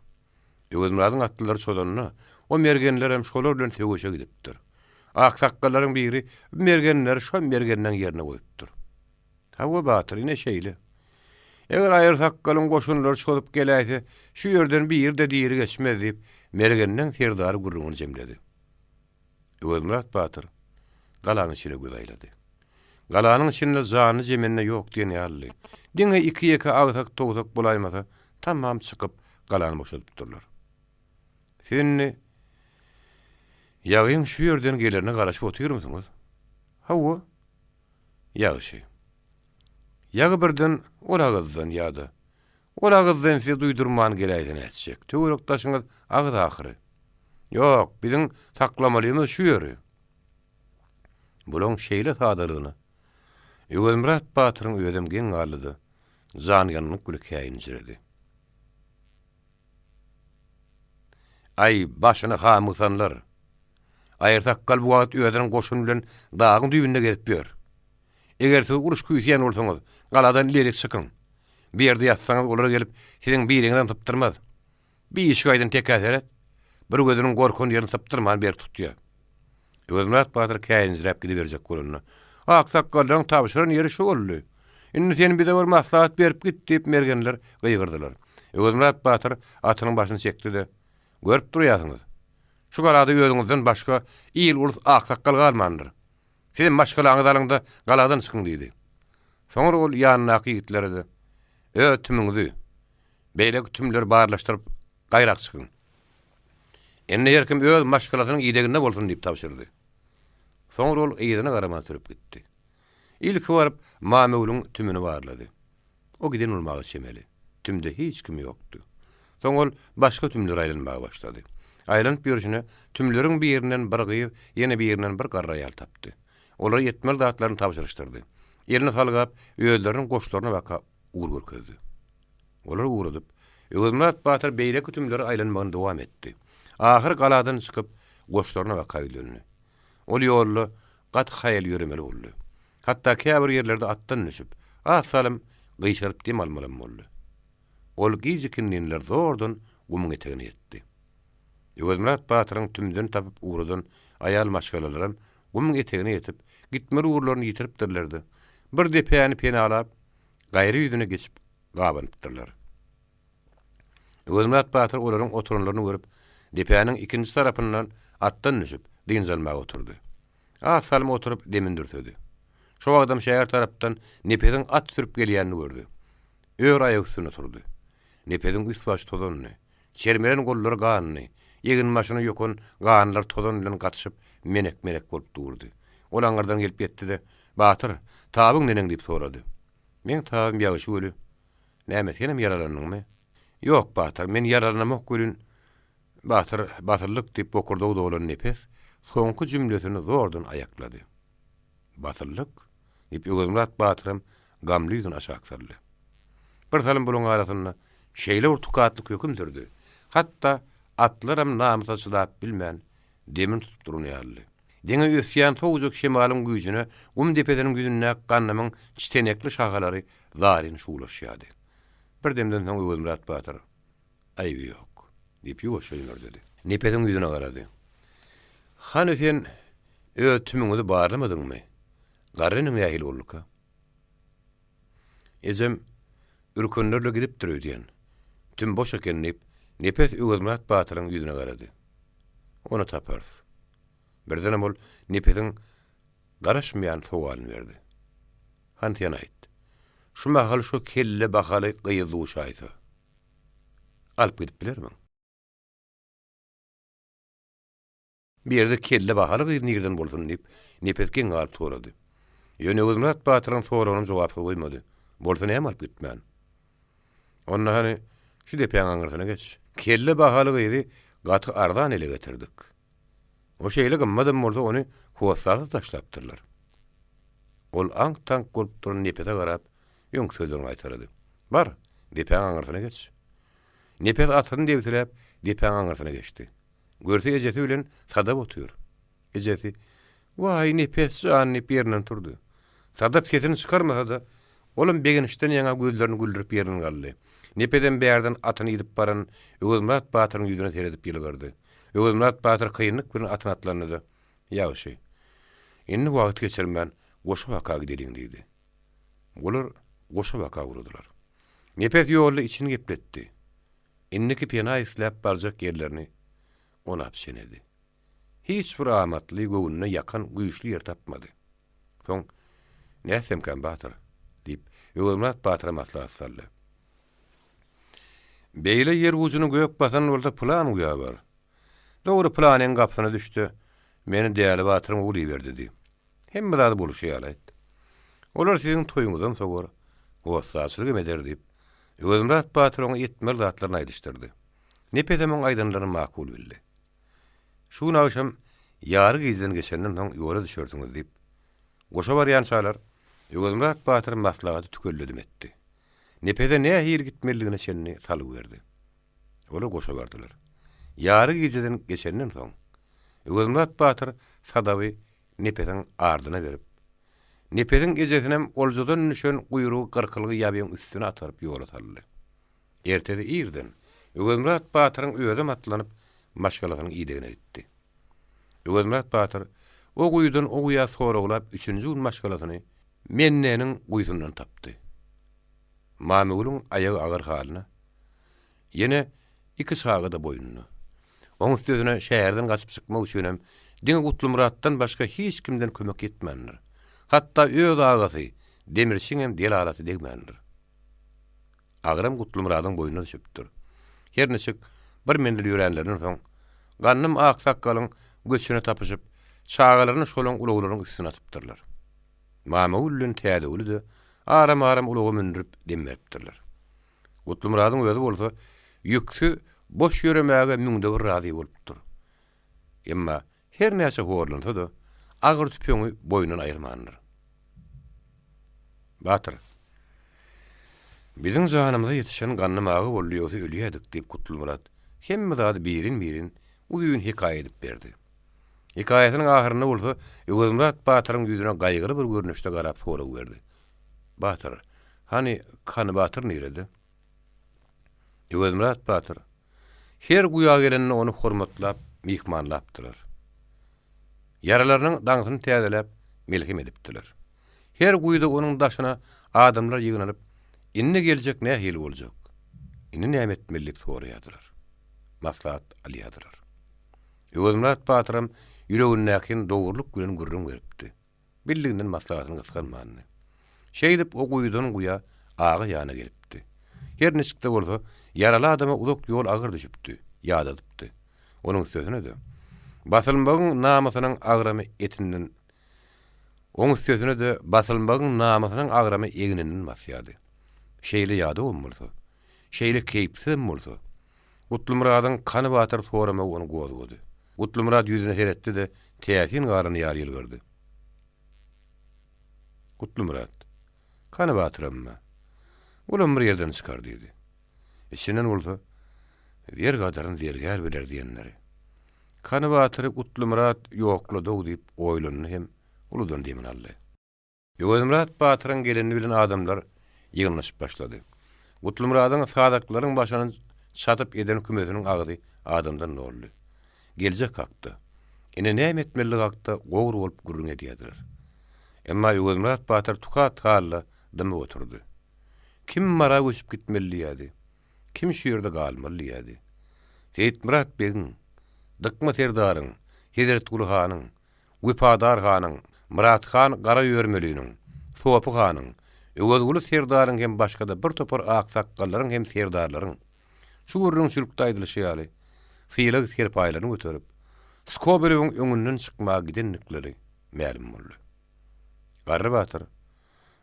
Öwezmyradyň atlylary çozanda, o mergenlerem şolar bilen söweşe gidipdir. Aksakgallaryň biri bu mergenleri şo mergenleň ýerine goýupdyr. Hawa, batyr, ine şeýle. Eger aýyrsakgalyň goşunlary çozup geläýse, şu ýerden biri-de diri geçmez diýip, mergenleň serdary gürrüňini jemledi. Öwezmyrat batyr galanyň içine göz aýlady. Galanyň içinde janly-jemende ýok diýen ýalydy. Diňe iki-ýeke agsak-towsak bolaýmasa, tamam çykyp, galany boşadypdyrlar. Siz indi ýagyň şu ýerden gelerine garaşyp otyrmysyňyz? Hawa. Ýagşy. Ýagy birden ol agyzdan ýa-da ol agyzdan size duýdurman geläýse nätjek? Töwerek-daşyňyz agyz ahyry. Ýok, biziň saklamalymyz şu ýeri. Bulaň şeýle sadalygyna Öwezmyrat batyryň özem geň galdy-da, janyýangynlyk bile käýinjiredi. Aý, başyny hamygsanlar! Aýyrsakgal bu wagt özüniň goşuny bilen dagyň düýbünde gezip ýör. Eger siz uruş küýseýän bolsaňyz, galadan ilerik çykyň. Bu ýerde ýatsaňyz, olar gelip, siziň biriňizem sypdyrmaz. Bi işik aýdan tekä seret, bir gözüniň gorkan ýerini sypdyrman berk tutýar. Öwezmyrat batyr käýinjiräp gidiberjek bolanda, Aksakgallaryň tabşyran ýeri şu boldy. Indi sen bize bir maslahat berip git, diýip, mergenler gygyrdylar. Öwezmyrat batyr atynyň başyny çekdi-de, Görüp durýarsyňyz. Şu galada özüňizden başga il-ulus aksakgal galmandyr. Sizem maşgalaňyzy alyň-da, galadan çykyň diýdi. Soňra ol ýanyndaky ýigitlere-de, Öz tümüňizi, beýleki tümleri barlaşdyryp, gaýrak çykyň. Indi her kim öz maşgalasynyň ideginde bolsun diýip tabşyrdy. Soňra ol yzyna garaman sürüp gitdi. Ilki baryp, Mamöwlüň tümüni barlady. O giden bolmaga çemeli. Tümde hiç kim ýokdy. Soň ol başga tümlere aýlanmaga başlady. Aýlanyp ýörşüne tümleriň birinden bir gyz, ýene birinden bir garry aýal tapdy. Olara etmeli zatlaryny tabşyryşdyrdy. Elini salgap, özleriniň goşlaryna baka ugur görkezdi. Olary ugradyp, Öwezmyrat batyr beýleki tümlere aýlanmagyny dowam etdi. Ahyry galadan çykyp, goşlaryna baka ýüzlendi. Ol ýolda gaty haýal ýöremeli boldy. Hatda käbir ýerlerde atdan düşüp, az salym gyşaryp dem almalam boldy. Ol gijikindinler zordan gumuň etegine ýetdi. Öwezmyrat batyryň tümden tapyp ugradan aýal maşgalalaram gumuň etegine ýetip, gitmeli ugurlaryny ýitiripdirler-de, bir depäni penalap, gaýry ýüzüne geçip gabanypdyrlar. Öwezmyrat batyr olaryň oturanlaryny görüp, depäniň ikinji tarapyndan atdan düşüp, dynç almaga oturdy. Az salym oturyp, demini dürsedi. Şo wagtam şäher tarapdan Nepesiň at sürüp gelýänini gördi. Ör aýak üstünde turdy. Nepesiň üst-başy tozandy. Çermelen gollary ganly, eginbaşyna ýokan ganlar tozan bilen gatyşyp, menek-menek bolup durdy. Ol aňyrdan gelip ýetdi-de, Batyr, tabyň neneň diýip sorady. Meň tabym ýagşy weli. Näme, senem ýaralandyňmy? Ýok, batyr, men ýaralanamok welin, Batyr, basyldyk diýip bokurdagy dolan Nepes soňky jümlesini zordan aýaklady. Basyldyk? diýip, Öwezmyrat batyram gamly ýüzüni aşak saldy. Bir salym bularyň arasynda şeýle bir tukatlyk höküm sürdi, hatda atlaram namysa çydap bilmän, demini tutup duran ýalydy. Diňe ösýän sowujak şemalyň güýjüne gum depesiniň ýüzündäki gandymyň çitenekli şahalary zaryn şuwlaşýardy. Bir demden soň Öwezmyrat batyr, Aýby ýok, diýip, ýuwaşja hüňürdedi. Nepesiň ýüzüne garady. Hany sen öz tümüňizi barlamadyňmy? Garry iniň nähili bolduka? Ejem ürkenlerle gidipdir öýdýän. Tüm boş eken diýip, Nepes Öwezmyrat batyryň ýüzüne garady. Ony taparys. Birdenem ol Nepesiň garaşmaýan sowalyny berdi. Hany sen aýt. Şu mahal şo kelle bahaly gyz duşaýsa, alyp gidip bilermiň? Bu ýerde kelle bahaly gyz nirden bolsun diýip, Nepes geň galyp sorady. Ýöne Öwezmyrat batyryň soragyny jogapsyz goýmady. Bolsa näme alyp gitmän? Onda hany, şu depäň aňyrsyna geç. Kelle bahaly gyzy gaty arzan ele getirdik. O şeýle gymmadam bolsa ony hossarsyz taşlapdyrlar. Ol aňk-taňk bolup duran Nepese garap, öňki sözlerini gaýtalady. Bar, depäň aňyrsyna geç. Nepes atyny debsiräp, depäň aňyrsyna geçdi. Görse ejesi bilen Sadap otyr. Ejesi, Waý, Nepes jan diýip ýerinden turdy. Sadap sesini çykarmasa-da, olam begençden ýaňa gözlerini güldürip ýerinden galdy. Nepesem bärden atyny idip baran Öwezmyrat batyryň ýüzüne seredip ýylgyrdy. Öwezmyrat batyr kynlyk bilen atyna atlandy-da, Ýagşy. Indi wagt geçirmän, goşa baka gideliň diýdi. Olar goşa baka ugradylar. Nepes ýolda içini gepletdi. Indiki pena isläp barjak ýerlerini onap çenedi. Hiç bir amatly, göwnüne ýakan güýçli ýer tapmady. Soň, Nätsemkäm, batyr? diýip, Öwezmyrat batyra maslahat saldy. Beýle ýer ujuny gök basan bolsa pylan guýa bar. Dogry pylanyň gapysyna düşde, meni Däli batyryň ogly iberdi diý. Hemme zady bolşy ýaly aýt. Olar siziň toýuňyzam sowar, hossarçylyk hem eder diýip, Öwezmyrat batyr oňa etmeli zatlaryny aýdyşdyrdy. Nepesem oň aýdanlaryny makul bildi. Şu gün agşam ýary gijeden geçenden soň ýola düşersiňiz diýip, goşa barýançalar Öwezmyrat batyr maslahaty tükelledim etdi. Nepese nähili gitmelidigine çenli salgy berdi. Olar goşa bardylar. Ýary gijeden geçenden soň, Öwezmyrat batyr Sadaby Nepesiň ardyna berip, Nepesiň ejesinem oljadan düşen guýrugy gyrkylgy ýabyň üstüne ataryp ýola saldy. Ertesi irden Öwezmyrat batyryň özem atlanyp, maşgalasynyň idegine gitdi. Öwezmyrat batyr o guýudan o guýa soraglap üçünji gün maşgalasyny Menneniň guýusyndan tapdy. Mamygülüň aýagy agyr halyna, ýene iki çaga-da boýnunda. Oň üstesine şäherden gaçyp çykmak üçinem diňe Gutlymyratdan başga hiç kimden kömek ýetmändir. Hatda öz agasy Demirçiňem delalaty degmändir. Agram Gutlymyradyň boýnuna düşüpdir. Her niçik, bir menzil ýöränlerinden soň, Gandym aksakgalyň göçüne tapyşyp, çagalaryny şolaň ulaglaryň üstüne atypdyrlar. Mamagül bilen Täzegüli-de aram-aram ulaga mündürip dem beripdirler. Gutlymyradyň özi bolsa. ýüksüz, boş ýöremäge müňde bir razy bolupdyr. Emma her näçe horlansa-da, agyr tüpeňi boýnundan aýyrmandyr. Batyr, Biziň janymyza ýetişen Gandym aga boldy, ýogsa ölýädik, diýip, Kutlymyrat hemme zady birin-birin uzyn hekaýa edip berdi. Hekaýasynyň ahyrynda bolsa Öwezmyrat batyryň ýüzüne gaýgyly bir görnüşde garap sorag berdi. Batyr, hany Kany batyr nirede? Öwezmyrat batyr, Her guýa gelende ony hormatlap, myhmanlapdylar. Ýaralarynyň daňysyny täzeläp, melhem edipdiler. Her guýuda onuň daşyna adamlar ýygnanyp, indi geljek nähili boljak? Indi näme etmeli diýip soraýardylar. Maslahat alýardylar. Öwezmyrat batyram ýüregindäkini dogrulyk bilen gürrüň beripdi. Bildiginden maslahatyny gysganmandy. Şeýdip, o guýudan guýa aga ýana gelipdi. Her niçik-de bolsa, ýaraly adama uzak ýol agyr düşüpdi, ýadadypdy. Onuň üstesine-de, basylmagyň namysynyň agramy etinden Oň üstesine-de, basylmagyň namysynyň agramy egninden basýardy. Şeýle ýadawam bolsa, şeýle keýpsizem bolsa, Gutlymyradyň Kany batyr soramagy ony gozgady. Gutlymyrat ýüzüne seretdi-de, täsin galan ýaly ýylgyrdy. Gutlymyrat, Kany batyram-a? Olam bir ýerden çykar diýdi. Içinden bolsa, Zer gadyryn zergär biler diýenleri. Kany batyry Gutlymyrat ýoklady-ow diýip oýlandy hem uludan demini aldy. Öwezmyrat batyryň gelenini bilen adamlar ýygnanyşyp başlady. Gutlymyradyň sazaklaryň başyny çatyp eden kümesiniň agzy adamdan doldy. Geljek hakda, ine näme etmelidigi hakda gowur bolup gürrüň edýärdiler. Emma Öwezmyrat batyr tukat halda dymyp oturdy. Kim Mara göçüp gitmeli diýýärdi, kim şu ýerde galmaly diýýärdi. Seýitmyrat begiň, Dykma serdaryň, Hezretguly hanyň, Wepadar hanyň, Myrat han Garaýörmeliniň, Sopy hanyň, Öwezguly serdaryň hem başga-da bir topar aksakgallaryň hem serdarlaryň, şu gürrüňçilikde aýdylyşy ýaly, sylag-serpaýlaryny göterip, Skobelewiň öňünden çykmaga gidendikleri mälim boldy. Garry batyr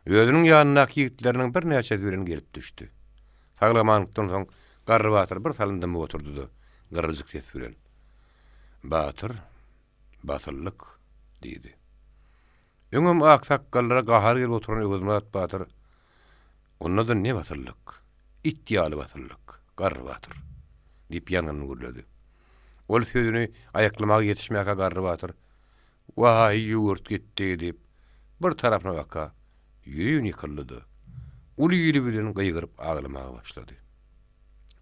özüniň ýanyndaky ýigitleriniň birnäçesi bilen gelip düşdi. Saglamanlykdan soň Garry batyr bir salym dymyp oturdy-da, gyryljyk ses bilen, Batyr! Basyldyk, diýdi. Öňem aksakgallara gahary gelip oturan Öwezmyrat batyr, Onda-da ne basyldyk? It ýaly basyldyk, Garry batyr! diýip ýangynly gürledi. Ol sözüni aýaklamaga ýetişmäkä Garry batyr, Waý, ýurt gitdi! diýip, bir tarapyna baka ýüzin ýykyldy-da, uly ili bilen gygyryp aglamaga başlady.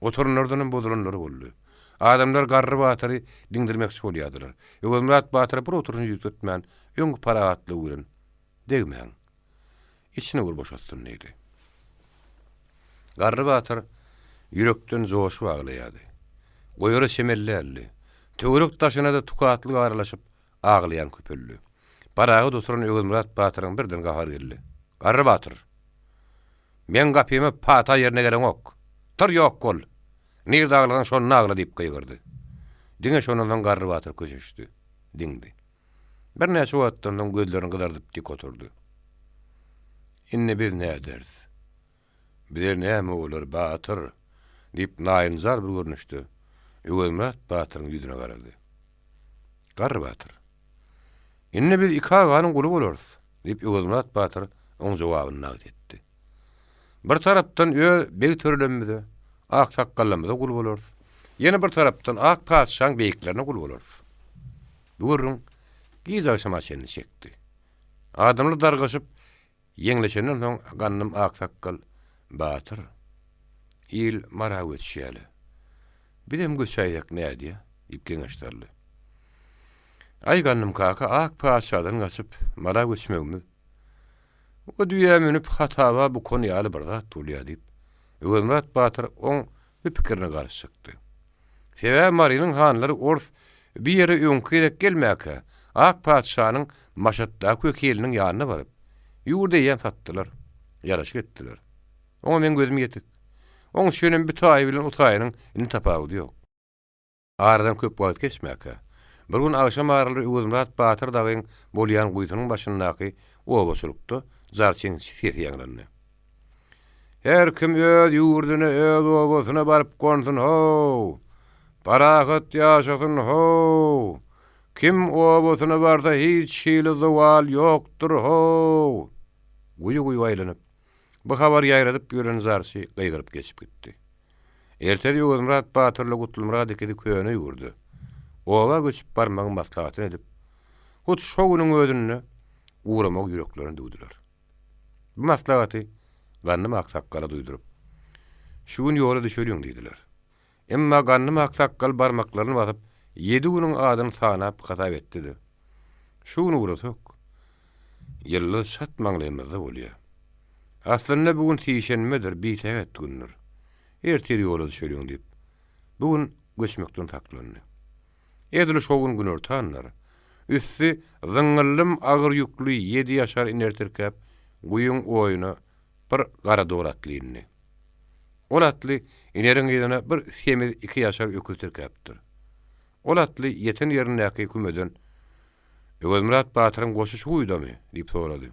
Oturanlardanam bozulanlary boldy. Adamlar Garry batyry diňdirmekçi bolýardylar. Öwezmyrat batyr bir oturyşyny üýtgetmän, öňki parahatlygy bilen, Degmäň. Içini bir boşatsyn diýdi. Garry batyr ýürekden joşup aglaýardy. Goýara çemeli däldi. Töwerek-daşyna-da tukatlyk aralaşyp, aglaýan köpeldi. Parahat oturan Öwezmyrat batyryň birden gahary geldi. Garry batyr! Meň gapyma pata ýerine geleňok. Tur ýok bol! Nirde aglasaň şonda agla diýip gygyrdy. Diňe şondan soň Garry batyr köşeşdi. Diňdi. Birnäçe wagtdan soň gözlerini gyzardyp dik oturdy. Indi biz näderis? Bize näme bolar, batyr? diýip naýynjar bir görnüşde Öwezmyrat batyryň ýüzüne garady. Garry batyr. Indi biz iki aganyň guly bolarys, diýip Öwezmyrat batyr oň jogabyny nagt etdi. Bir tarapdan öz beg törelemmize, aksakgallarymyza gul bolarys. Ýene bir tarapdan ak patyşaň beýiklerine gul bolarys. Bu gürrüň giç agşama çenli çekdi. Adamlar dargaşyp, ýeňleşenden soň Gandym aksakgal, Batyr, il Mara göçýäle. Bizem göçäýsek nädýä? diýip geňeş saldy. Aý, Gandym kaka, ak patyşadan gaçyp, Mara göçmegimiz o düýä münüp hataba bukan ýaly bir zat bolýa diýip, Öwezmyrat batyr oň bu pikirine garşy çykdy. Sebäbi Marynyň hanlary ors bi ýere öňki gezek gelmäkä, ak patyşanyň Maşatdaky wekiliniň ýanyna baryp, ýurdy eýýäm satdylar, ýaraşyk etdiler. Oňa meň gözüm ýetik. Oň üçinem bi taýy bilen o taýynyň indi tapawudy ýok. Aradan köp wagt geçmäkä, bir gün agşam aralary Öwezmyrat batyr dagyň bolýan guýusynyň başyndaky obaçylykda jarçyň sesi ýaňlandy. Her kim öz ýurduna, öz obasyna baryp gonsun, how! Parahat ýaşasyn, how! Kim obasyna barsa hiç hili zowal ýokdur, how! Guýy-guýy aýlanyp, bu habary ýaýradyp ýören zarçy gygyryp geçip gitdi. Ertesi Öwezmyrat batyr ile Gutlymyrat ikisi köne ýurda, oba göçüp barmagyň maslahatyny edip, hut şo günüň özünde ugramagy ýüreklerine düwdüler. Bu maslahaty Gandym aksakgala duýduryp, Şu gün ýola düşeliň diýdiler. Emma Gandym aksakgal barmaklaryny basyp, ýedi günüň adyny sanap hasap etdi-de, Şu gün ugrasak, ýyldyz çat maňlaýymyzda bolýar. Aslynda bu gün sişenbedir, bisähet gündür. Ertir ýola düşeliň diýip, bu gün göçmekden saklandy. Edil şo gün günortanlar, üsti zyňňyldym agyr ýükli ýedi ýaşar iner tirkäp, guýyň oýuna bir garador atly indi. Ol atly ineriň yzyna bir semiz iki ýaşar öküz tirkäpdir. Ol atly ýeten ýerindäki kümeden, Öwezmyrat batyryň goşy şu guýudamy? diýip sorady.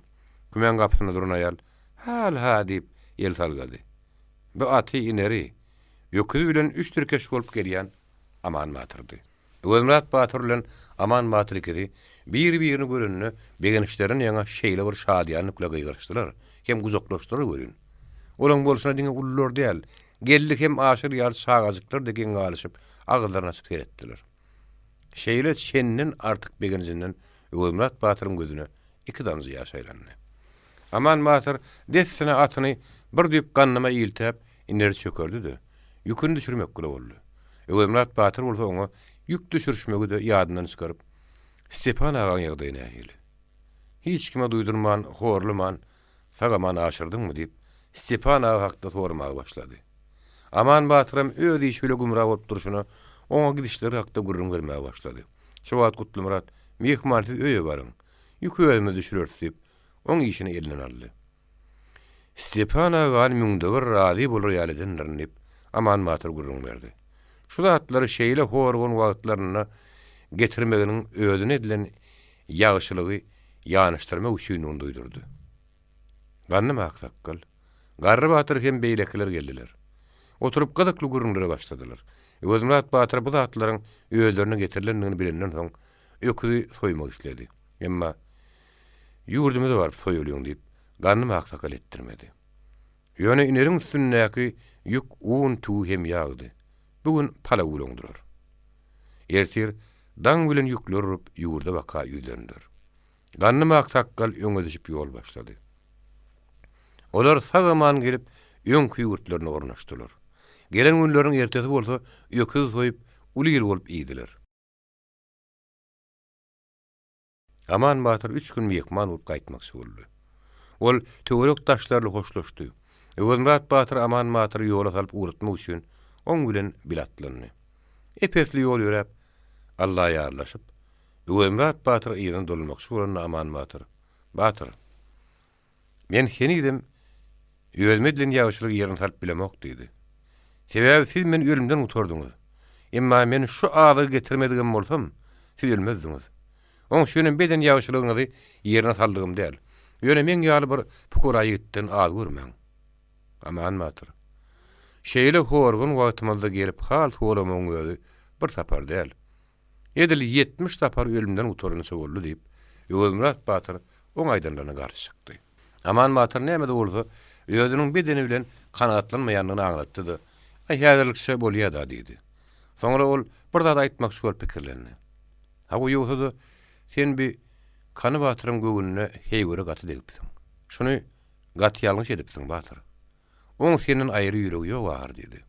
Kümäň gapysynda duran aýal, Hal-ha! diýip, el salgady. Bu aty, ineri, öküzi bilen üç tirkeş bolup gelýän Aman batyrdy. Öwezmyrat batyr bilen Aman batyr ikisi bir-birini görende begenişlerinden ýaňa şeýle bir şadyýanlyk bilen gygyryşdylar hem gujaklaşdylar welin, olaň bolşuna diňe ulular däl, Geldi hem Aşyr ýaly çagajyklar-da geň galyşyp, agyzlaryny açyp seretdiler. Şeýle çenden artyk begenjinden Öwezmyrat batyryň gözüne iki damja ýaş aýlandy. Aman batyr dessine atyny bir düýp gandyma iltäp, ineri çökerdi-de, ýüküni düşürmekgile boldy. Öwezmyrat batyr bolsa oňa ýük düşürişmegi-de ýadyndan çykaryp, Stepan agaň ýagdaýy nähili? Hiç kime duýdurman, horlaman, sag-aman aşyrdyňmy? diýip, Stepan aga hakda soramaga başlady. Aman batyram öz işi bile gümra bolup durşuna oňa gidişleri hakda gürrüň bermäge başlady. Şo wagt Gutlymyrat, Myhman siz öýe baryň. Ýüki özümiz düşüreris diýip, oň işini elinden aldy. Stepan agany müňde bir razy bolar ýaly edendirin diýip, Aman batyr gürrüň berdi. Şu zatlary şeýle horgun wagtlarynda getirmeginiň özüne edilen ýagşylygy ýanyşdyrmak üçindigini duýdurdy. Gandym aksakgal, Garry batyr hem beýlekiler geldiler. Oturyp gyzykly gürrüňlere başladylar. Öwezmyrat batyr bu zatlaryň özlerine getirilendigini bilenden soň, öküzi soýmak isledi. Emma, Ýurdumyza baryp soýalyň diýip, Gandym aksakgal etdirmedi. Ýöne ineriň üstündäki ýük un, tüwi hem ýagdy. Bu gün palaw ulandylar. Ertir daň bilen ýükleri urup, ýurda baka ýüzlendiler. Gandym aksakgal öňe düşüp ýol başlady. Olar sag-aman gelip, öňki ýurtlaryna ornaşdylar. Gelen günleriniň ertesi bolsa öküz soýup, uly il bolup iýdiler. Aman batyr üç gün myhman bolup gaýtmakçy boldy. Ol töwerek-daşlarly hoşlaşdy. Öwezmyrat batyr Aman batyry ýola salyp ugratmak üçin oň bilen bile atlandy. Ep-esli ýol ýöräp, Allaýarlaşyp, Öwezmyrat batyr yzyna dolanmakçy bolanda Aman batyr, Batyr, men henizem özüme edilen ýagşylygy ýerine salyp bilemok diýdi. Sebäbi siz meni ölümden gutardyňyz. Emma men şu azygy getirmedigem bolsam, siz ölmezdiňiz. Oň üçinem beden ýagşylygyňyzy ýerine saldygym däl. Ýöne meň ýaly bir pukara ýigitden az görmäň. Aman batyr. Şeýle horgun wagtymyzda gelip hal soramagyň özi bir sapar däl. Edil 70 sapar ölümden gutarynça boldy diýip, Öwezmyrat batyr oň aýdanlaryna garşy çykdy. Aman batyr näme-de bolsa, özüniň bedeni bilen kanagatlanmaýandygyny aňlatdy-da, Aý, häzirlikçe bolýa-da diýdi. Soňra ol bir zat aýtmakçy bolup pikirlendi. Hawa, ýogsa-da, sen bi Kany batyryň göwnüne heýwere gaty degipsiň. Şuny gaty ýalňyş edipsiň, batyr. Oň senden aýry ýüregi ýok ahyr diýdi.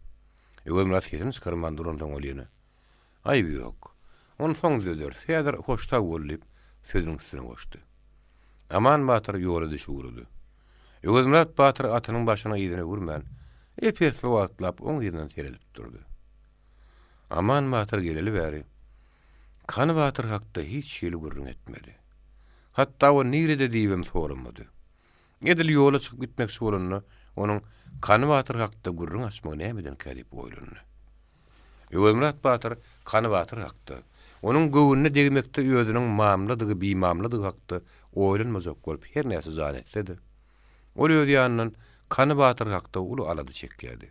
Öwezmyrat sesini çykarman duransoň ol ýene, Aýby ýok. Ony soň düzederis. Häzir hoş sag bol diýip, sözüniň üstüne goşdy. Aman batyr ýola düşüp ugrady. Öwezmyrat batyr atynyň başyny yzyna öwürmän, ep-esli wagtlap oň yzyndan seredip durdy. Aman batyr geleli bäri Kany batyr hakda hiç hili gürrüň etmedi. Hatda o nirede diýibem soramady. Edil ýola çykyp gitmekçi bolanda, onuň Kany batyr hakda gürrüň açmagy nämedenkä diýip oýlandy. Öwezmyrat batyr Kany batyr hakda, onuň göwnüne degmekde özüniň mamladygy, bimamladygy hakda oýlanmajak bolup hernäçe jan etse-de, ol öz ýanyndan. Kany batyr hakda uly alada çekýärdi.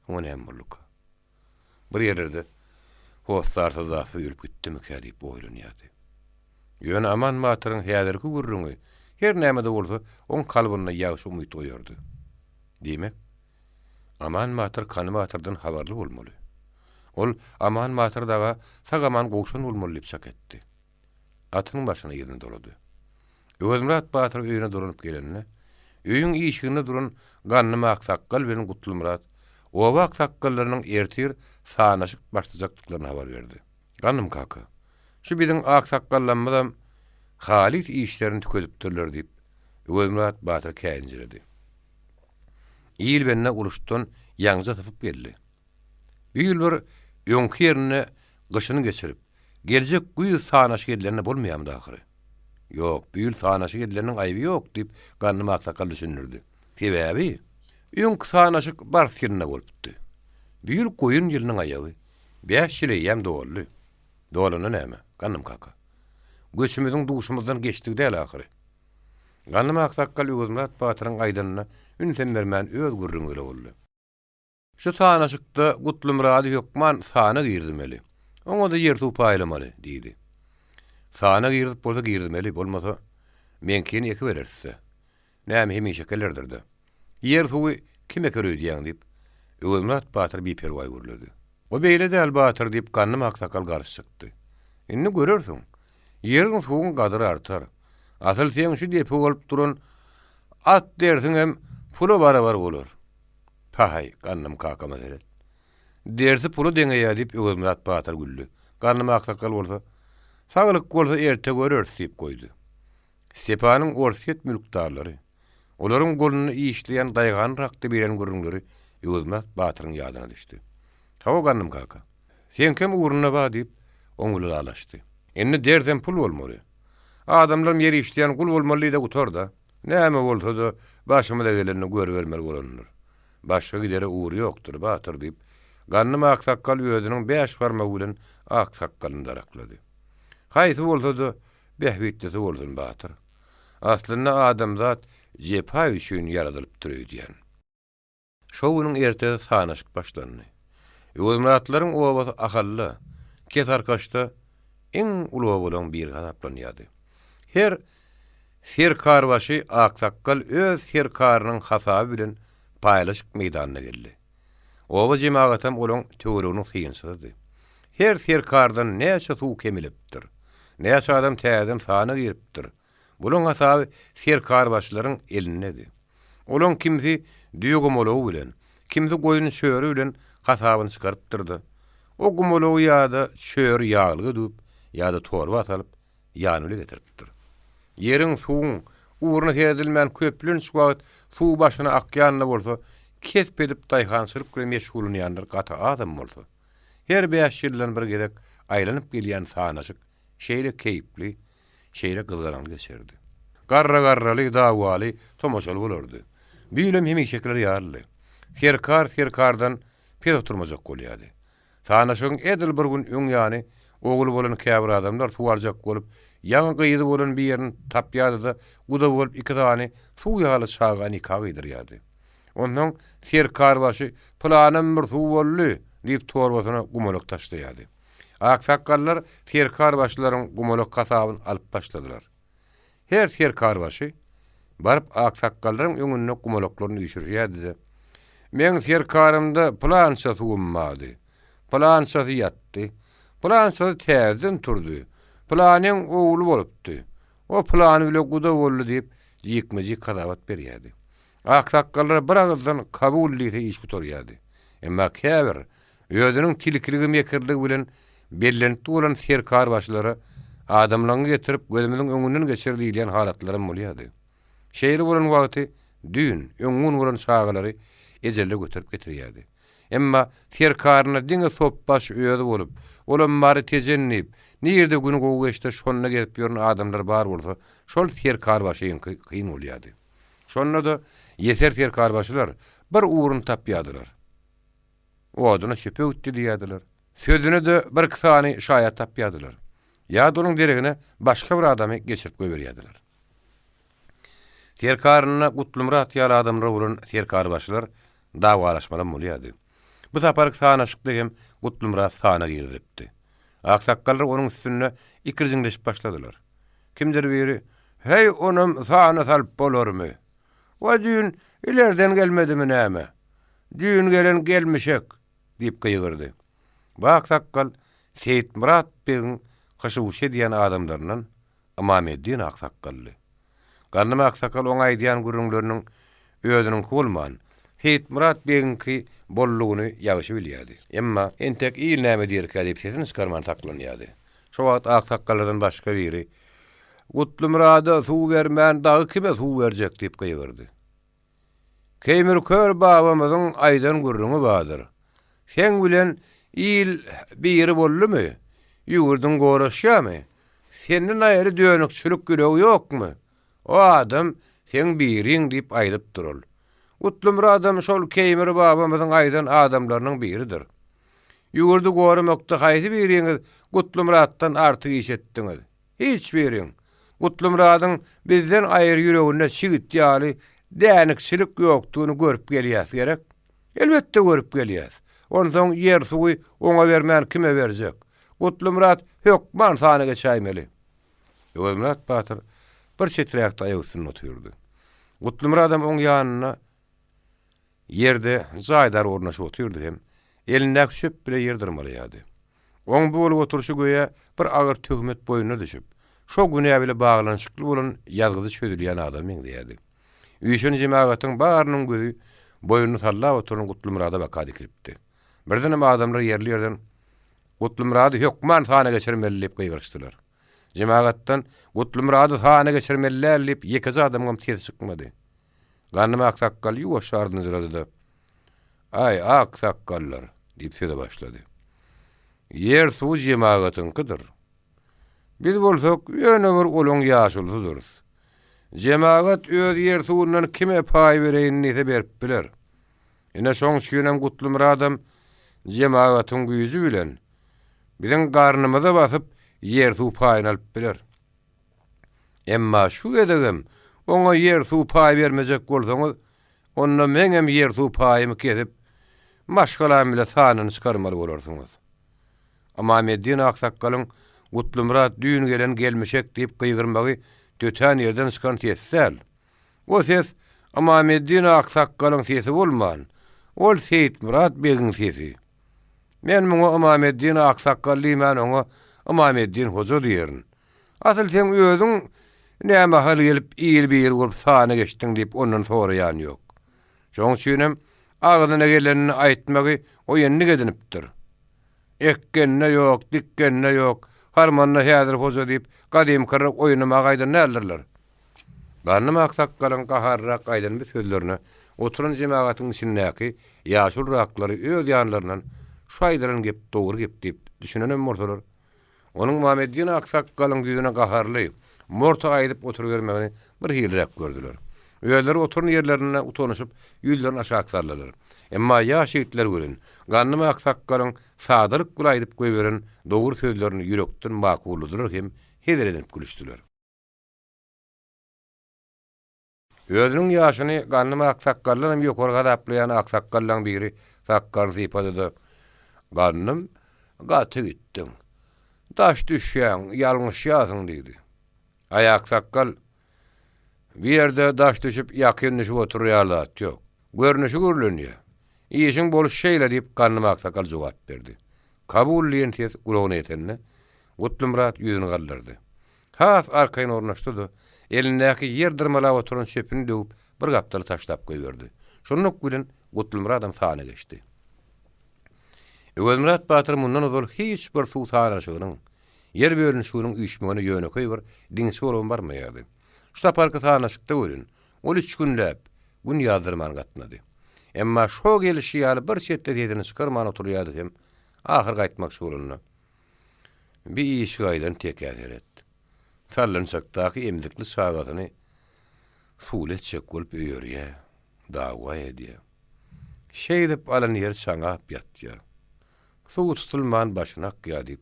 Oňa näme bolduka? Bir ýerlerde hossarsyz-zatsyz ölüp gitdimikä diýip oýlanýardy. Ýöne Aman batyryň häzirki gürrüňi her näme-de bolsa oň kalbynda ýagşy umyt oýardy. Diýmek, Aman batyr Kany batyrdan habarly bolmaly. Ol Aman batyr daga sag-aman gowşan bolmaly diýip çak etdi. Atynyň başyny yzyna dolady. Öwezmyrat batyr öýüne dolanyp gelende, öýüň işiginde duran Gandym aksakgal bilen Gutlymyrat oba aksakgallarynyň ertir sanaşyk başlajakdyklaryny habar berdi. Gandym kaka, şu biziň aksakgallamyzam halys işlerini tükedipdirler diýip, Öwezmyrat batyr käýinjiredi. Il bende uruşdan ýaňja sypyp geldi. Bu ýyl bir öňki ýerinde gyşyny geçirip, geljek güýz sanaşyk edilende bolmaýamydy ahyry? Ýok, bu ýyl sanaşyk edileniniň aýby ýok, diýip, Gandym aksakgal düşündirdi. Sebäbi, öňki sanaşyk bars ýylynda bolupdy. Bu ýyl goýun ýylynyň aýagy. Bäş ýyl eýýäm doldy. Dolanda näme, Gandym kaka? Göçümiziň duşumyzdan geçdigi däl ahyry. Gandym aksakgal Öwezmyrat batyryň aýdanyna ünsem bermän öz gürrüňi bile boldy. Şu sanaşykda Gutlymyrady hökman sana girizmeli. Oňa-da ýer-suw paýlamaly, diýdi. Sana girizip bolsa girizmeli, bolmasa, meňkini ekibereris-dä. Näme hemişekilerdir-dä. Ýer-suwy kim eker öýdýäň, diýip, Öwezmyrat batyr biperwaý gürledi. O beýle däl, batyr, diýip, Gandym aksakgal garşy çykdy. Indi görersiň. Ýeriň-suwuň gadyry artar. Asyl seň şu depe bolup duran at dersiňem pula barabar bolar. Paý, Gandym kakama seret. Dersi pula deňeýär, diýip, Öwezmyrat batyr güldi. Gandym aksakgal bolsa, Saglyk bolsa erte göreris, diýip goýdy. Stepanyň orsýet mülkdarlary, olaryň golunda işleýän daýhanlar hakda beren gürrüňleri Öwezmyrat batyryň ýadyna düşdi. Hawa, Gandym kaka. Seňkem ugrunda bar, diýip, oň bilen ylalaşdy. Indi dersem pul bolmaly. Adamlaram ýer işleýän gul bolmaly diý-de gutar-da. Näme bolsa-da, başymyza gelenini görübermeli bolandyr. Başga gidere ugur ýokdur, batyr, diýip, Gandym aksakgal özüniň bäş barmagy bilen ak sakgalyny daraklady. Haýsy bolsa-da, bähbitlisi bolsun, batyr. Aslynda adamzat jepa üçin ýaradylypdyr öýdýän. Şo günüň ertesi sanaşyk başlandy. Öwezmyratlaryň obasy Ahalda, Kesarkaçda iň uly obalaryň biri hasaplanýardy. Her serkarbaşy aksakgal öz serkarynyň hasaby bilen paýlaşyk meýdanyna geldi. Oba jemagatam olaň töwereginiň synçysydy. Her serkardan näçe suw kemelipdir, näçe adam täzeden sana giripdir, Bulaň hasaby serkarbaşylaryň elindedi. Olaň kimsi düýe gumalagy bilen, kimsi goýun çöri bilen hasabyny çykarypdyr-da, o gumalagy ýa-da çöri ýaglyga düwüp, ýa-da torba salyp, ýany bile getiripdir. Ýeriň, suwuň ugruna seredilmän köplenç wagt suw başyna akýan-da bolsa, kesp edip daýhançylyk bilen meşgullanýanlar gaty azam bolsa, her bäş ýyldan bir gezek aýlanyp gelýän sanaşyk şeýle keýpli, şeýle gyzgalaňly geçerdi. Garra-garraly, dawaly, tomaşaly bolardy. Bu ýylam hemişekiler ýalydy. Serkar serkardan pes oturmajak bolýardy. Sanaşygyň edil bir gün öň ýany ogly bolan käbir adamlar suw aljak bolup, ýaňy gyzy bolan birini tapýardy-da, guda bolup iki sany suw ýaly çaga nika gyýdyrýardy. Onsoň serkarbaşy Pylanam bir suw boldy! diýip torbasyna gumalak taşlaýardy. Aksakgallar serkarbaşylaryň gumalak hasabyny alyp başladylar. Her serkarbaşy baryp aksakgallaryň öňünde gumalaklaryny üýşürýärdi-de, Meň serkarymda pylança suwum bardy, pylançasy ýatdy, pylançasy täzeden turdy, pylanyň ogly bolupdy, o pylany bile guda boldy diýip, jikme-jik hasabat berýärdi. Aksakgallar bir agyzdan kabul diýse iş gutarýardy. Emma käbir Özüniň tilkiligi-mekirligi bilen belentde bolan serkarbaşylara adamlaryňy getirip gözümiziň öňünden geçir diýilýän halatlaram bolýardy. Şeýle bolan wagty düýn, öňňün bolan çagalary ejeleri göterip getirýärdi. Emma serkarynda diňe sopbaş özi bolup, olam Mary-Tejen diýip, nirde güni gowy geçse şonda gezip ýören adamlar bar bolsa, şol serkarbaşyňky kyn bolýardy. Şonda-da ýeser serkarbaşylar bir ugruny tapýardylar. Oduna çöpe gitdi diýýärdiler. Sözüne-de birki sany şaýat tapýardylar. Ýa-da onuň deregine başga bir adamy geçirip goýberýärdiler. Serkarynda Gutlymyrat ýaly adamlar bolan serkarbaşylar dawalaşmalam bolýardy. Bu saparky sanaşykda hem Gutlymyrat sana girizilipdi. Aksakgallar onuň üstünde ikirjiňleşip başladylar. Kimdir biri, Heý, onam sana salyp bolarmy? Wa düýn ilerden gelmedimi näme? Düýn gelen gelmişek! diýip gygyrdy. Bu aksakgal Seýitmyrat begiň hyşy-wuşy edýän adamlaryndan Ymameddin aksakgaldy. Gandym aksakgal oň aýdýan gürrüňleriniň özüniňki bolman, Seýitmyrat begiňki boldugyny ýagşy bilýärdi. Emma entek il näme diýerkä diýip sesini çykarman saklanýardy. Şo wagt aksakgallardan başga biri, Gutlymyrada suw bermän dagy kime suw berjek diýip gygyrdy. Keýmir kör babamyzyň aýdan gürrüňi bardyr. Seň bilen il biri boldumy? Ýurduň goraşýamy? Senden aýry dönükçilik ýüregi ýokmy? O adam seň biriň diýip aýdypdyr ol. Gutlymyradam şol Keýmir babamyzyň aýdan adamlarynyň biridir. Ýurdy goramakda haýsy biriňiz Gutlymyratdan artyk iş etdiňiz? Hiç biriň. Gutlymyradyň bizden aýry ýüreginde çigit ýaly dänikçilik ýokdugyny görüp gelýäs gerek? Elbetde görüp gelýäs. Onsoň ýer-suwy oňa bermän kime berjek? Gutlymyrat hökman sana geçäýmeli. Öwezmyrat batyr bir çeträkde aýak üstünde otyrdy. Gutlymyradam oň ýanynda Ýerde jaýdar ornaşyp otyrdy hem elindäki çöp bile ýer dyrmalaýardy. Oň bu bolup oturyşy göýä bir agyr töhmet boýnuna düşüp, şo günä bile baglanyşykly bolan ýazgydy çözülýän adama meňzeýärdi. Üýşen jemagatyň barynyň gözi boýnuny sallap oturan Gutlymyrada baka dikilipdi. Birdenem adamlar ýerli-ýerden, Gutlymyrady hökman sana geçirmeli diýip gygyryşdylar. Jemagatdan, Gutlymyrady sana geçirmeli däl diýip ýekeje adamyňam sesi çykmady. Gandym aksakgal ýuwaşja ardynjyrady-da, Aý, aksakgallar! diýip söze başlady. Ýer-suw jemagatyňkydyr. Biz bolsak, ýöne bir olaň ýaşulusydyrys. Jemagat öz ýer-suwundan kime paý bereýin diýse berip biler. Ine, şoň üçinem Gutlymyradam jemagatyň güýji bilen biziň garnymyza basyp ýer-suw paýyny alyp biler. Emma şu gezegem oňa ýer-suw paý bermejek bolsaňyz, onda meňem ýer-suw paýymy kesip, maşgalam bile sanyny çykarmaly bolarsyňyz. Ymameddin aksakgalyň Gutlymyrat düýn gelen gelmişek diýip gygyrmagy tötän ýerden çykan ses däl. O ses Ymameddin aksakgalyň sesi bolman, ol Seýitmyrat begiň sesi. Men muňa Ymameddin aksakgal diýmän oňa Ymameddin hoja diýerin. Asyl seň özüň nämahal gelip il biri bolup sana geçdiň diýip ondan soraýan ýok. Şoň üçinem agzyna gelenini aýtmagy o endik edinipdir. Ekgende ýok, dikgende ýok, harmanda häzir hoja diýip gadymkyrak oýnamaga aýdan däldirler. Gandym aksakgalyň gaharlyrak aýdan bu sözlerine oturan jemagatyň içindäki ýaşuluraklary öz ýanlaryndan şu aýdylan gep dogry gep diýip düşünenem bolsalar, onuň Mameddin aksakgalyň ýüzüne gaharly, morta aýdyp oturybermegini birhiliräk gördüler. Özleri oturan ýerlerinde utanyşyp, ýüzlerini aşak saldylar. Emma ýaş ýigitler welin, Gandym aksakgalyň sadalyk bilen aýdyp goýberen dogry sözlerini ýürekden makulladylar hem hezil edinip gülüşdiler. Özüniň ýaşyny Gandym aksakgaldanam ýokary hasaplaýan aksakgallaň biri sakgalyny sypady-da, Gandym, gaty gitdiň. Daş düşýäň, ýalňyşýarsyň diýdi. Aý, aksakgal, bu ýerde daş düşüp, ýakyn düşüp oturýar zat ýok. Görnüşi gürlenýär. Işiň bolşy şeýle diýip, Gandym aksakgal jogap berdi. Kabul diýen ses gulagyna ýetende, Gutlymyrat ýüzüni galdyrdy. Has arkaýyn ornaşdy-da, elindäki ýer dyrmalap oturan çöpüni döwüp, bir gapdala taşlap goýberdi. Şonluk bilen Gutlymyradam sana geçdi. Öwezmyrat batyr mundan ozal hiç bir suw sanaşygynyň, ýer bölünişiginiň üýşmegine ýönekeý bir diňçi bolubam barmaýardy. Şu saparky sanaşykda welin, ol üç günläp, gün ýazdyrman gatnady. Emma şo gelişi ýaly bir çetde sesini çykarman oturýardy hem ahyr gaýtmakçy bolanda, Bi işi gaýdan tekä seret. Sallançakdaky emzikli çagasyny suwly etjek bolup öýerýä, dawa edýä. Şeýdip alan ýeri çaňap ýatýa. Suwy tutulman başyna akýa diýip,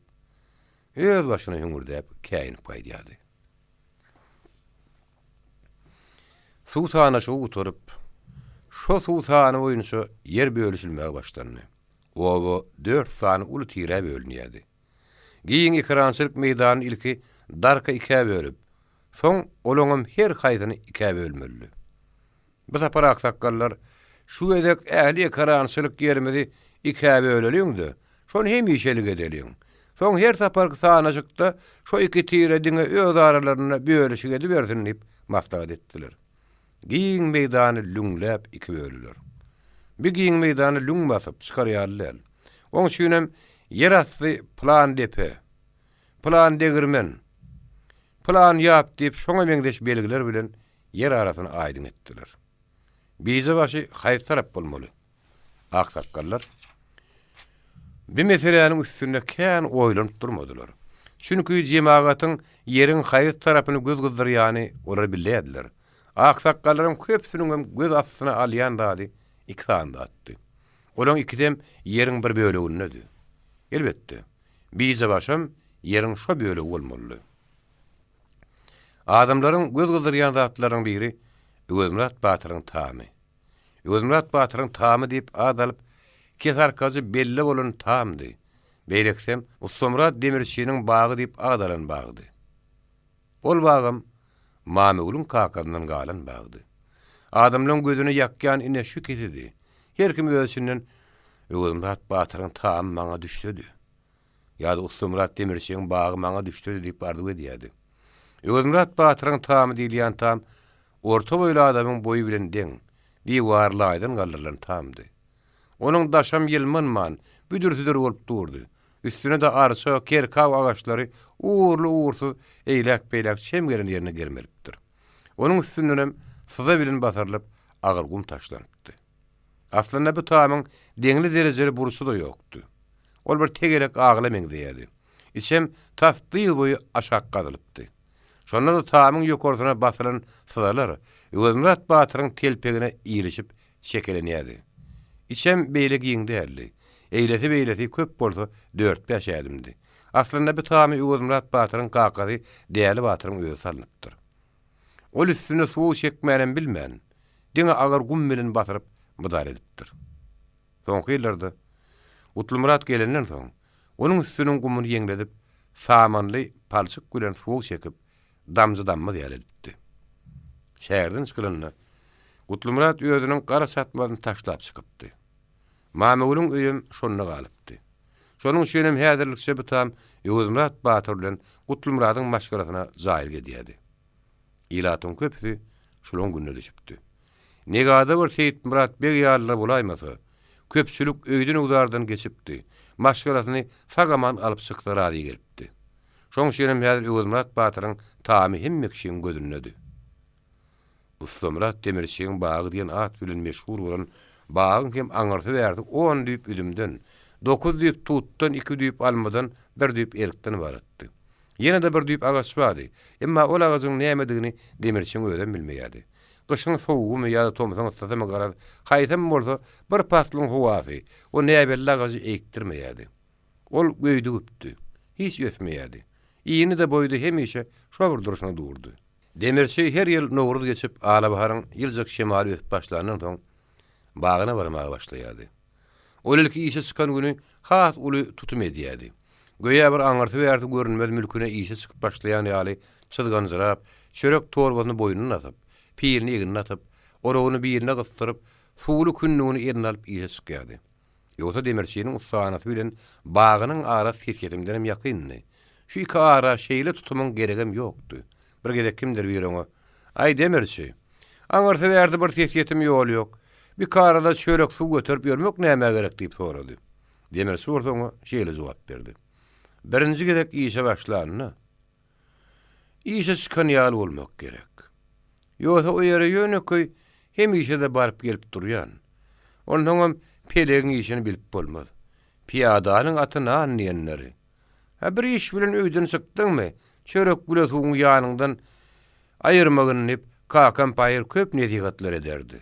öz başyna hüňürdäp käýinip gaýdýardy. Suw sanaşygy gutaryp, şo suw sany boýunça ýer bölüşilmäge başlandy. Oba dört sany uly tirä bölünýärdi. Giň ekerançylyk meýdanyny ilki darka ikä bölüp, soň olaňam her haýsyny ikä bölmelidi. Bu sapar aksakgallar, Şu gezek ähli ekerançylyk ýerimizi ikä böleliň-de, şony hemişelik edeliň. Soň her saparky sanaşykda şo iki tire diňe öz aralarynda bölüşik edibersin diýip maslahat etdiler. Giň meýdany lüňläp iki bölüler. Bi giň meýdany lüň basyp çykar ýaly däl. Oň üçinem ýer asty pylan depe, pylan degirmen, pylan ýap diýip şoňa meňzeş belgiler bilen ýer arasyny aýdyň etdiler. Bije başy haýsy tarap bolmaly? Aksakgallar bi meseläniň üstünde kän oýlanyp durmadylar. Çünki jemagatyň ýeriň haýsy tarapyny göz gyzdyrýany olar bilýärdiler. Aksakgallaryň köpüsiniňem göz astyna alýan zady iki sany zatdy. Olaň ikisem ýeriň bir bölegindedi. Elbetde, bije başam ýeriň şo bölegi bolmalydy. Adamlaryň göz gyzdyrýan zatlarynyň biri Öwezmyrat batyryň tamy. Öwezmyrat batyryň tamy diýip at alyp, kesarkajy belli bolan tamdy. Beýlekisem Ussamyrat demirçiniň bagy diýip at alan bagdy. Ol bagam Mamygülüň kakasyndan galan bagdy. Adamlaryň gözüne ýakýan ine şu ikisidi. Her kim öz içinden Öwezmyrat batyryň tamy maňa düşsedi. Ýa-da Ussamyrat demirçiň bagy maňa düşsedi diýip arzuw edýärdi. Öwezmyrat batyryň tamy diýilýän tam orta boýly adamyň boýy bilen deň, diwary laýdan galdyrylan tamdy. Onuň daşam ýylmanman, büdür-südür bolup durdy. Üstüne-de arça, kerkaw agaçlary ugurly-ugursyz eýläk-beýläk çem gelen ýerine germelipdir. Onuň üstündenem syza bilen basyrylyp, agyr gum taşlanypdy. Aslynda bu tamyň deňli-derejeli burçy-da ýokdy. Ol bir tegelek agyla meňzeýärdi. Içem tas dyz boýy aşak gazylypdy. Şonda-da tamyň ýokarsyna basylan syzalar Öwezmyrat batyryň telpegine ilişip çekelenýärdi. Içem beýle giň däldi. Eýlesi-beýlesi köp bolsa dört-bäş ädimdi. Aslynda bu tamy Öwezmyrat batyryň kakasy Däli batyryň özi salnypdyr. Ol üstüne suw çekmänem bilmän, diňe agyr gum bilen basyryp mydar edipdir. Soňky ýyllarda Gutlymyrat gelenden soň, onuň üstüniň gumuny ýeňledip, samanly palçyk bilen suw çekip, damja dammaz ýaly edipdi. Şäherden çykylanda, Gutlymyrat özüniň gara çatmasyny taşlap çykypdy. Mamagülüň öýem şonda galypdy. Şonuň üçinem häzirlikçe bu tam Öwezmyrat batyr bilen Gutlymyradyň maşgalasyna jaýlyk edýärdi. Ilatyň köpüsi şulaň gününe düşüpdi. Negada bir Seýitmyrat beg ýalylar bolaýmasa, köpçülik öýden-öwzardan geçipdi, maşgalasyny sag-aman alyp çyksa razy gelipdi. Şoň üçinem häzir Öwezmyrat batyryň tamy hemme kişiň gözündedi. Ussamyrat demirçiň bagy diýen at bilen meşhur bolan bagyň hem aňyrsy-bärsi on düýp üzümden, dokuz düýp tutdan, iki düýp almadan, bir düýp erikden ybaratdy. Ýene-de bir düýp agaç bardy. Emma ol agajyň nämedigini demirçiň özem bilmeýärdi. Gyşyň sowugymy ýa-da tomsuň yssysymy garaz, haýsam bolsa bir paslyň howasy o näbelli agajy eýikdirmeýärdi. Ol göýdügipdi. Hiç ösmeýärdi. Ini-de boýy-da hemişe şo bir durşuna durdy. Demirçi her ýyl Nowruz geçip, alabaharyň ýyljak şemaly ösüp başlandan soň, bagyna barmaga başlaýardy. Ol ilki işe çykan güni has uly tutum edýärdi. Göýä bir aňyrsy-bärsi görünmez mülküne işe çykyp başlaýan ýaly çyzganjyrap, çörek torbasyny boýnuna asyp, pilini egnine atyp, oragyny biline gysdyryp, suwly kündügini eline alyp işe çykýardy. Ýogsa demirçiniň ussahanasy bilen bagynyň arasy sesýetimdenem ýakyndy. Şu iki ara şeýle tutumyň geregem ýokdy. Bir gezek kimdir biri oňa, Aý, demirçi, aňyrsy-bärsi bir sesýetim ýol ýok. Bikarada çörek suw göterip ýörmek nämä gerek diýip sorady. Demirçi bolsa oňa şeýle jogap berdi. Birinji gezek işe başlanda, işe çykan ýaly bolmak gerek. Ýogsa o ýere ýönekeý hemişe-de baryp-gelip durýan. Onsoňam pelegiň işini bilip bolmaz. Pyýadanyň aty nan diýenleri. Hä, bir iş bilen öýden çykdyňmy, çörek bile suwuň ýanyňdan aýyrmagyn diýip, kakam pahyr köp nesihatlar ederdi.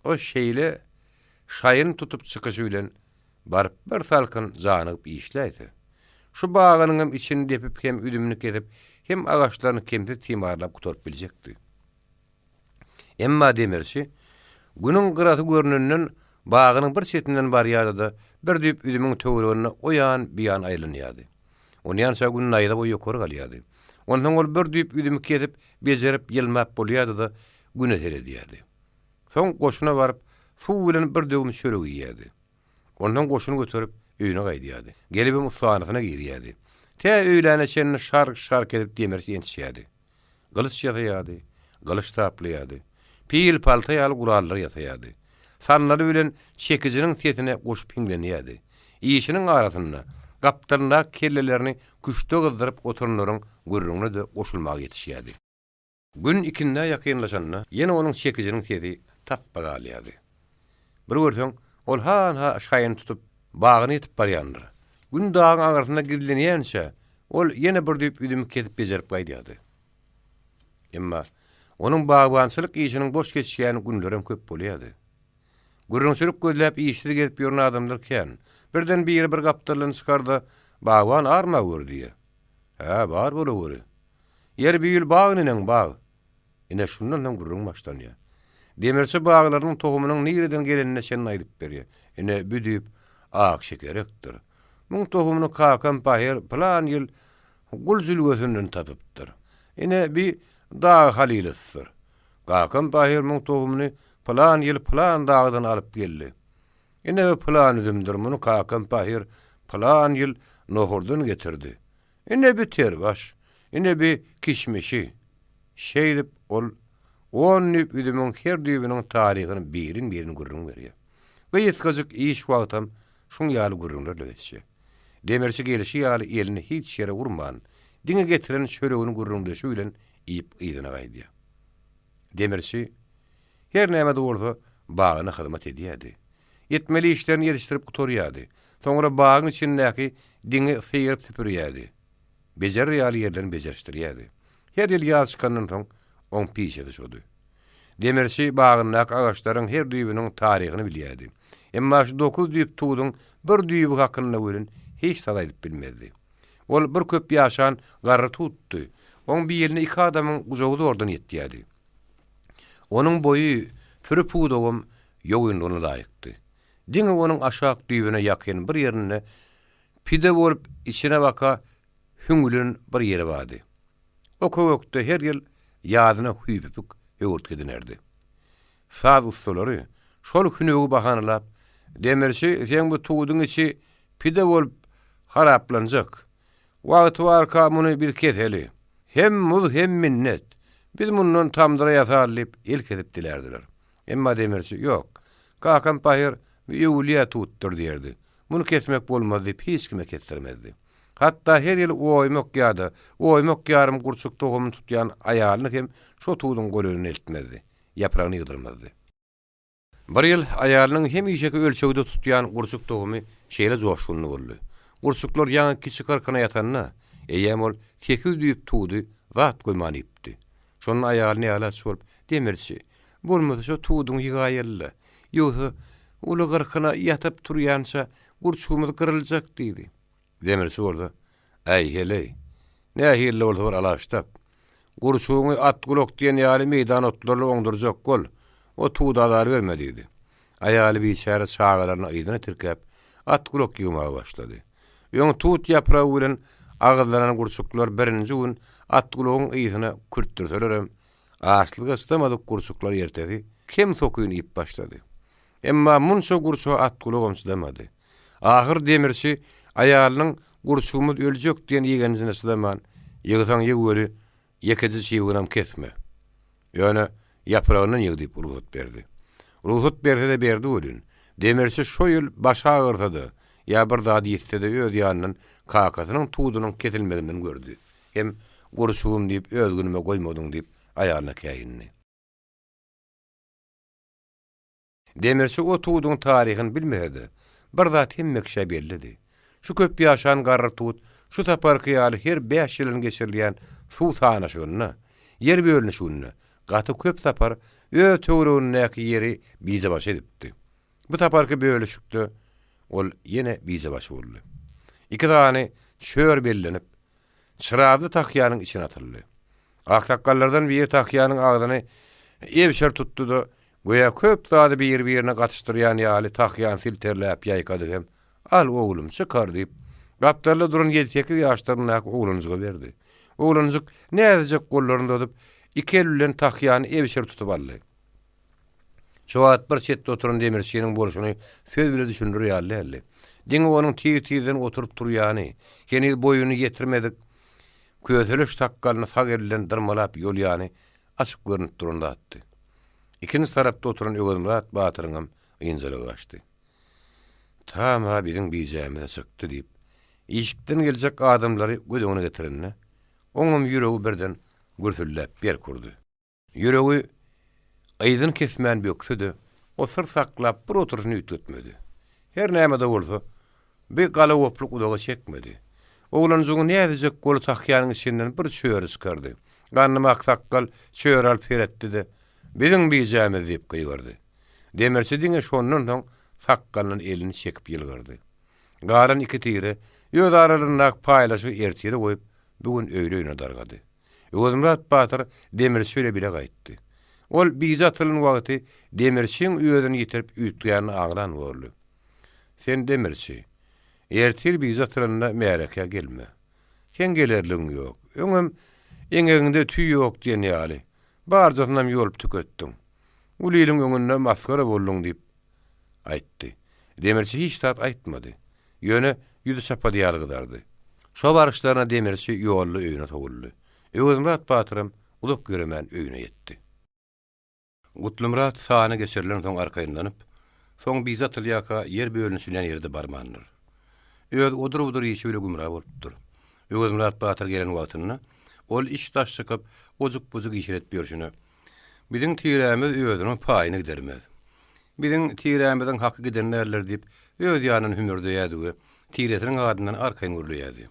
O şeýle şaýyny tutup çykyşy bilen baryp bir salkyn janygyp işläýse, şu bagynyňam içini depip hem üzümini kesip, hem agaçlaryny kemsiz timarlap gutaryp biljekdi. Emma demirçi Günüň gyrasy görnenden bagynyň bir çetinden barýardy-da, bir düýp üzümiň töwereginde o ýan, bu ýan aýlanýardy. Onýança Gün naýza boýy ýokary galýardy. Onsoň ol bir düýp üzümi kesip, bejerip, ýylmap bolýardy-da, Güne seredýärdi. Soň goşuna baryp, suw bilen bir döwüm çörek iýýärdi. Onsoň goşuny göterip, öýüne gaýdýardy. Gelibem ussahanasyna girýärdi. Tä öýläne çenli şark-şark edip demir ýençýärdi. Gylyç ýasaýardy, gylyç taplaýardy. Pil, palta ýaly gurallar ýasaýardy. Sandaly bilen çekijiniň sesine goşup hiňlenýärdi. Işiniň arasynda gapdalyndaky kellelerini küşde gyzdyryp oturanlaryň gürrüňine-de goşulmaga ýetişýärdi. Gün ikindä ýakynlaşanda ýene onuň çekijiniň sesi tapba galýardy. Bir görseň, ol han-ha şaýyny tutup, bagyna ýetip barýandyr. Gün dagyň aňyrsynda gizlenýänçä, ol ýene bir düýp üzümi kesip bejerip gaýdýardy. Emma onuň bagbançylyk işiniň boş geçýän günlerem köp bolýardy. Gürrüňçilik gözläp işsiz gezip ýören adamlar kän. Birden biri bir gapdaldan çykar-da, Bagban arma gör diýýär. Hä, bar bolaweri. Ýer bi ýyl bag neneň bag? Ine şundan soň gürrüň başlanýar. Demirçi baglarynyň tohumynyň nireden gelenine çenli aýdyp berýär. Ine bi düýp ak şekerekdir. Muň tohumyny kakam pahyr pylan ýyl Gul jülgesinden tapypdyr. Ine bi dag halilysdyr. Kakam pahyr muň tohumyny pylan ýyl pylan dagdan alyp geldi. Ine bi pylan üzümdir, muny kakam pahyr pylan ýyl Nohurdan getirdi. Ine bi terbaş, ine bi kişmişi. Şeýdip, ol on düýp üzümiň her düýbüniň taryhyny birin-birin gürrüň berýär. Gysgajyk iş wagtam şuň ýaly gürrüňlerle geçýär. Demirçi gelşi ýaly elini hiç ýere urman, diňe getiren çöregini gürrüňdeşi bilen iýip yzyna gaýdýar. Demirçi, her näme-de bolsa, bagyna hyzmat edýärdi. Etmeli işlerini ýetişdirip gutarýardy. Soňra bagyň içindäki diňi syryp süpürýärdi. Bejerer ýaly ýerlerini bejerişdirýärdi. Her ýyl ýaz çykandan soň, oň pişesi şody. Demirçi bagyndaky agaçlaryň her düýbüniň taryhyny bilýärdi. Emma şu dokuz düýp tuduň bir düýbi hakynda welin hiç zat aýdyp bilmezdi. Ol bir köp ýaşan garry tutdy. Oň biline iki adamyň gujagy zordan ýetýärdi. Onuň boýy, püri-pudagam ýogynlygyna laýykdy. Diňe onuň aşak düýbüne ýakyn bir ýerinde pide bolup içine baka hüňülen bir ýeri bardy. O köwekde her ýyl ýazyna hüýpüpik höwürtge edinerdi. Saz ussalary şol hünegi bahanalap, Demirçi, seň bu tuduň içi pide bolup haraplanjak. Wagty barka muny biz keseli. Hem muz, hem minnet. Biz mundan tamdyra ýasaly diýip, el kesip dilärdiler. Emma demirçi, Ýok, kakam pahyr bu öwülýä tutdyr diýerdi. Muny kesmek bolmaz diýip, hiç kime kesdirmezdi. Hatda her ýyl oýmak ýa-da oýmak ýarym gurçuk tohumyny tutýan aýalyny hem şo tuduň golaýyna eltmezdi, ýapragyny ýygdyrmazdy. Bir ýyl aýalynyň hemişeki ölçegde tutýan gurçuk tohumy şeýle joşgunly boldy. Gurçuklar ýaňy kiçi kyrkyna ýatanda, eýýäm ol sekiz düýp tudy zat goýman iýipdi. Şonda aýaly nälaç bolup, Demirçi, bolmasa şo tuduňy ýygaýaly-la. Ýogsa, uly gyrkyna ýatyp turýança gurçugymyz gyryljak diýdi. Demirçi bolsa, Äý, heleý, nähili-de bolsa bir alaç tap. Gurçugyňy atgulak diýen ýaly meýdan otlarly oňdurjak bol, o tuda azar berme diýdi. Aýaly biçäre çagalaryny yzyna tirkäp, atgulak ýygmaga başlady. Öň tut ýapragy bilen agyzlanan gurçuklar birinji gün atgulagyň ysyna kürtdürselerem, açlyga çydamadyk gurçuklar ertesi kem sokyny iýip başlady. Emma munça gurçuga atgulagam çydamady. Ahyr demirçi aýalynyň gurçugymyz öljek diýen ýigrenjine çydaman, Ýygsaň ýyg weli, ýekeje çybygynam kesme. Ýöne ýapragyndan ýyg diýip rugsat berdi. Rugsat berse-de berdi welin, demirçi şo ýyl başy agyrsa-da, ýa bir zady ýitse-de öz ýanyndan kakasynyň tudunyň kesilmeginden gördi. Hem gurçugym diýip öz günüme goýmadyň diýip aýalyna käýindi. Demirçi o tuduň taryhyny bilmese-de, bir zat hemme kişä bellidi. Şu köp ýaşan garry tut şu saparky ýaly her bäş ýyldan geçirilýän suw sanaşygynda, ýer bölünişiginde gaty köp sapar öz töweregindäki ýeri bijebaşy edipdi. Bu saparky bölüşikde ol ýene bijebaşy boldy. Iki sany çör bellenip, Çyrazly tahýanyň içine atyldy. Aksakgallardan biri tahýanyň agzyny. Ebşir tutdy-da, göýä köp zady bir-birine gatyşdyrýan ýaly tahýany silterläp ýaýkady hem, Al, oglum, çykar diýip, gapdalda duran ýedi-sekiz ýaşlaryndaky oglanjyga berdi. Oglanjyk näzijek gollaryny uzadyp, iki eli bilen tahýany ebşir tutup aldy. Şu wagt bir çetde oturan demirçiniň bolşuny söz bile düşündirer ýaly däldi. Diňe onuň tiz-tizden oturyp-turýany, heniz boýuny ýetirmedik köseleş sakgalyny sag eli bilen dyrmalap ýolýany açyk görnüp duran zatdy. Ikinji tarapda oturan Öwezmyrat batyryňam ynjalygy gaçdy. Tam-a biziň bijämize çykdy diýip, işikden geljek adamlary göz öňüne getirende, oňam ýüregi birden gürsüldäp berk urdy. Ýüregi yzyny kesmän bökse-de, o syr saklap bir oturyşyny üýtgetmedi. Her näme-de bolsa, bi galagoplyk uzaga çekmedi. Oglanjygyň näzijek goly tahýanyň içinden bir çöri çykardy. Gandym aksakgal çöri alyp seretdi-de, Biziň bijämiz diýip gygyrdy. Demirçi diňe şondan soň sakgalyndan elini çekip ýylgyrdy. Galan iki tire öz aralaryndaky paýlaşygy ertire goýup, bu gün öýli-öýüne dargady. Öwezmyrat batyr demirçi bile bile gaýtdy. Ol bije atylan wagty demirçiň özüni ýitirip üýtgänini aňlan boldy. Sen demirçi, ertir bije atylanda märekä gelme. Seň gelerligiň ýok. Öňem eňegiňde tüý ýok diýen ýaly, barjasynam ýolup tüketdiň. Uly iliň öňünde masgara bolduň diýip aýtdy. Demirçi hiç zat aýtmady. Ýöne ýüzi çapady ýaly gyzardy. Şo baryşlaryna demirçi ýolda öýüne sowuldy. Öwezmyrat batyram uzak ýöremän öýüne ýetdi. Gutlymyrat sany geçirilensoň arkaýynlanyp, soň bize atylýarka ýer bölünişilýän ýere-de barmandyr. Öz odur-budur işi bile gümra bolupdyr. Öwezmyrat batyr gelen wagtynda, ol iç-daş çykyp, ojuk-bujuk işler edip ýörşüne, Biziň tirämiz özüniň paýyny gidermez. Biziň tirämiziň haky giden däldir diýip, öz ýanyndan hümürdeýärdi we tiresiniň adyndan arkaýyn gürleýärdi.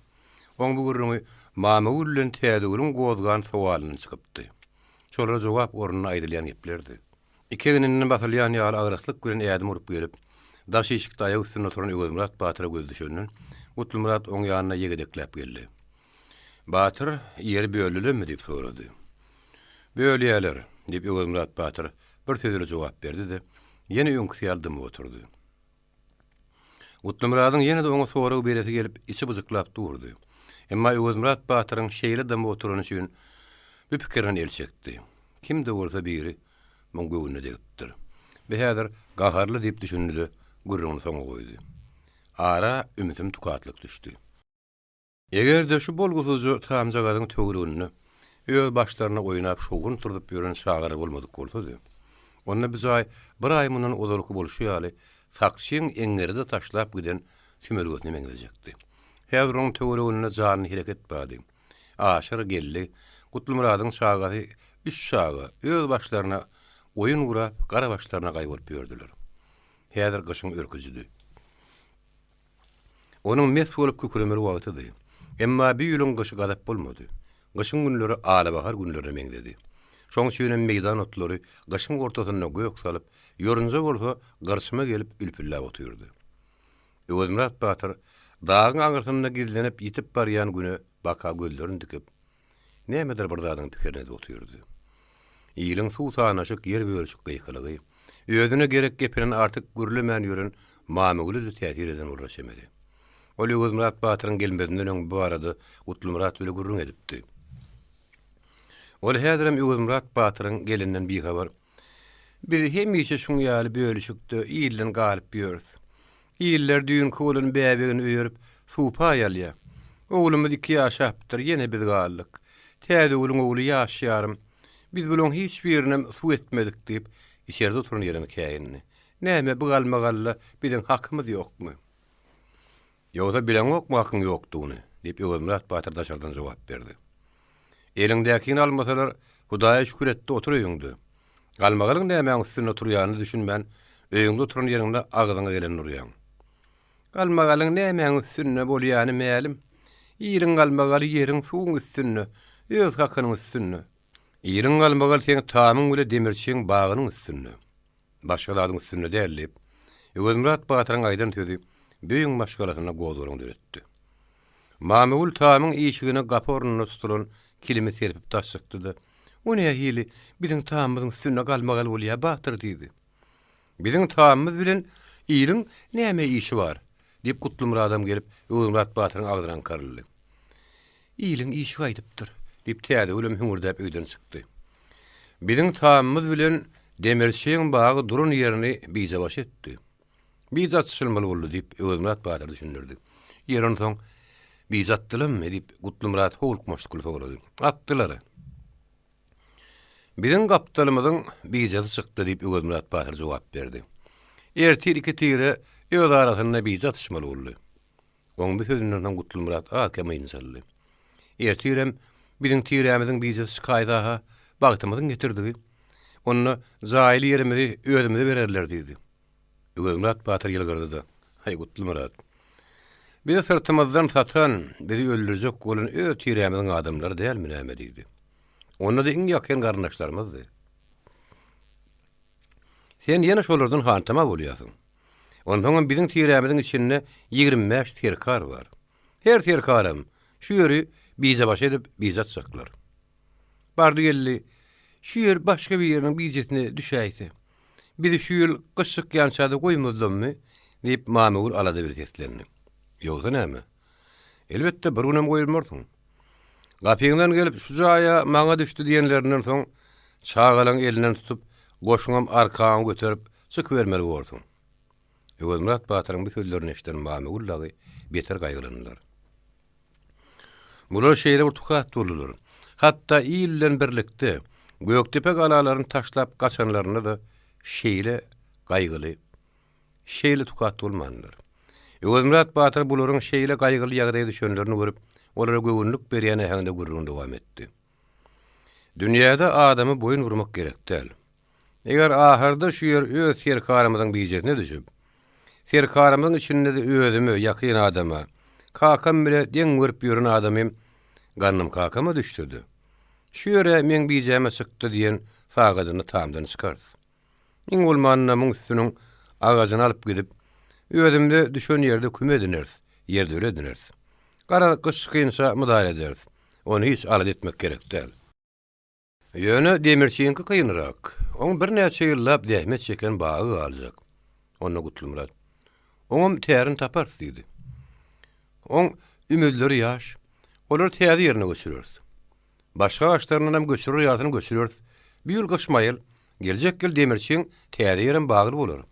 Oň bu gürrüňi Mamagül bilen Täzegülüň gozgan sowalyndan çykypdy. Şolara jogap ornuna aýdylýan geplerdi. Iki egninden basylýan ýaly agraslyk bilen ädim urup gelip, daş işikde aýak üstünde oturan Öwezmyrat batyra gözi düşenden, Gutlymyrat oň ýanyna ýegedekläp geldi. Batyr, ýeri böldülermi? diýip sorady. Bölýäler, diýip, Öwezmyrat batyr bir sözli jogap berdi-de, ýene öňküsi ýaly dymyp oturdy. Gutlymyradyň ýene-de oňa sorag beresi gelip, içi byjyklap durdy. Emma Öwezmyrat batyryň şeýle dymyp oturany üçin bu pikirinden el çekdi. Kim-de bolsa biri muň göwnüne degipdir. Bi häzir gaharly diýip düşündi-de, gürrüňini soňa goýdy. Ara ümsüm tukatlyk düşdi. Eger-de şu bolgusyzja tamjagazyň töwereginde öz başlaryna oýnap şowhun turzup ýören çagalar bolmadyk bolsady, onda bu jaý bir aý mundan ozalky bolşy ýaly sakçyň eňňeride taşlap giden sümelgesine meňzejekdi. Häzir onuň töwereginde janly hereket bardy. Aşyr, Geldi, Gutlymyradyň çagasy üç çaga öz başlaryna oýun gurap, gara başlaryna gaý bolup ýördüler. Häzir gyşyň örküjidi. Onuň mes bolup kükremeli wagtydy. Emma bu ýylyň gyşy gazap bolmady. Gyşyň günleri alabahar günlerine meňzedi. Şoň üçinem meýdan otlary gyşyň ortasynda gök salyp, ýorunja bolsa gyrçyma gelip ülpülläp otyrdy. Öwezmyrat batyr dagyň aňyrsynda gizlenip ýitip barýan güne baka gözlerini dikip, nämedir bir zadyň pikirini edip otyrdy. Iliň suw sanaşyk, ýer bölüşik gykylygy, özüne gerek gepinden artyk gürlemän ýören Mamagüle-de täsir eden bolara çemeli. Ol Öwezmyrat batyryň gelmezinden öň bu barada Gutlymyrat bile gürrüň edipdi. Ol häzirem Öwezmyrat batyryň geleninden bihabar. Biz hemişe şuň ýaly bölüşikde ilden galyp ýörüs. Iller düýnki bolan bäbegini öýerip, suw paý alýar. Oglumyz iki ýaşapdyr, ýene biz galdyk. Täzegülüň ogly ýaş ýarym. Biz bulaň hiç birinem suw etmedik diýip, içeride oturan ýeriň käýindi. Näme, bu galmagalla biziň hakymyz ýokmy? Ýogsa bileňokmy hakyň ýokdugyny? diýip, Öwezmyrat batyr daşardan jogap berdi. Eliňdäkini almasalar, Hudaýa şükür et-de otur öýüňde. Galmagalyň nämäň üstünde turýanyna düşünmän, öýüňde oturan ýeriňde agzyňa gelenini urýaň. Galmagalyň nämäň üstünde bolýany mälim. Iliň galmagaly ýeriň-suwuň üstünde, öz hakynyň üstünde. Iliň galmagaly seň tamyň bile demirçiň bagynyň üstünde. Başga zadyň üstünde däl diýip, Öwezmyrat batyryň aýdan sözi Böýüň maşgalasynda gozgalaň döretdi. Mamagül tamyň işigine gapy ornunda tutulan kilimi serpip daş çykdy-da, O nähili biziň tamymyzyň üstünde galmagal bolýa, batyr? diýdi. Biziň tamymyz bilen iliň näme işi bar? diýip, Gutlymyradam gelip, Öwezmyrat batyryň agzyna aňkaryldy. Iliň işi gaýdypdyr, diýip, Täzegülem hüňürdäp öýden çykdy. Biziň tamymyz bilen demirçiň bagy duran ýerini bijabaş etdi. Bije atyşylmaly boldy, diýip, Öwezmyrat batyr düşündirdi. Ýeri onsoň, bije atdylarmy? diýip, Gutlymyrat howlukmaçlykly sorady. Atdylar. Biziň gapdalymyzyň bijesi çykdy, diýip, Öwezmyrat batyr jogap berdi. Ertir iki tire öz arasynda bije atyşmaly boldy. Oň bu sözünden soň Gutlymyrat az-kem ynjaldy. Ertirem biziň tirämiziň bijesi çykaýsa-ha, bagtymyzyň getirdigi. Onda jaýly ýerimizi özümize bererler diýdi. Öwezmyrat batyr ýylgyrdy-da, Haý, Gutlymyrat, bizi syrtymyzdan satan, bizi öldürjek bolan öz tirämiziň adamlary dälmi näme diýdi. Onda-da iň ýakyn garyndaşlarymyzdy. Sen ýene şolardan hantama bolýarsyň. Onsoňam biziň tirämiziň içinde 25 serkar bar. Her serkaram şu ýeri bijebaş edip bije atjaklar. Bardy-geldi, şu ýer başga biriniň bijesine düşäýse, bizi şu ýyl gyş çykýança-da goýmazlarmy? diýip, Mamagül alada bilen seslendi. Ýogsa näme? Elbetde, bir günem goýulmarsyň. Gapyňdan gelip, şu jaýa maňa düşdi diýenlerinden soň, çagalaň elinden tutup, goşuňam arkaňa göterip, çykybermeli borsuň. Öwezmyrat batyryň bu sözlerini eşiden Mamagül dagy beter gaýgylandylar. Bular şeýle bir tukat boldular. Hatda il bilen birlikde Gökdepe galalaryny taşlap gaçanlarynda-da şeýle gaýgyly, şeýle tukat bolmandylar. Öwezmyrat batyr bularyň şeýle gaýgyly ýagdaýa düşenlerini görüp, olara göwünlik berýän äheňde gürrüňini dowam etdi. Dünýäde adama boýun burmak gerek däl. Eger ahyrda şu ýer öz serkarymyzyň bijesine düşüp, serkarymyzyň içinde-de özüme ýakyn adama, kakam bile deň görüp ýören adamym Gandym kakama düşse-de, şu ýer-ä meň bijäme çykdy diýen sagadyny tamdan çykarys. Iň bolmanda muň üstüniň agajyny alyp gidip, özümde düşen ýerde küme edineris, ýerdöle edineris. Garaz, gyş çykynça mydar ederis. Ony hiç alada etmek gerek däl. Ýöne demirçiňki kynrak. Oň birnäçe ýyllap zähmet çeken bagy galjak. Onda Gutlymyrat, Oňam tärini taparys diýdi. Oň ümezleri ýaş. Olary täze ýerine göçüreris. Başga agaçlaryndanam göçürer ýalysyny göçüreris. Bu ýyl gyş maýyl, geljek ýyl demirçiň täze ýerem bagly bolar.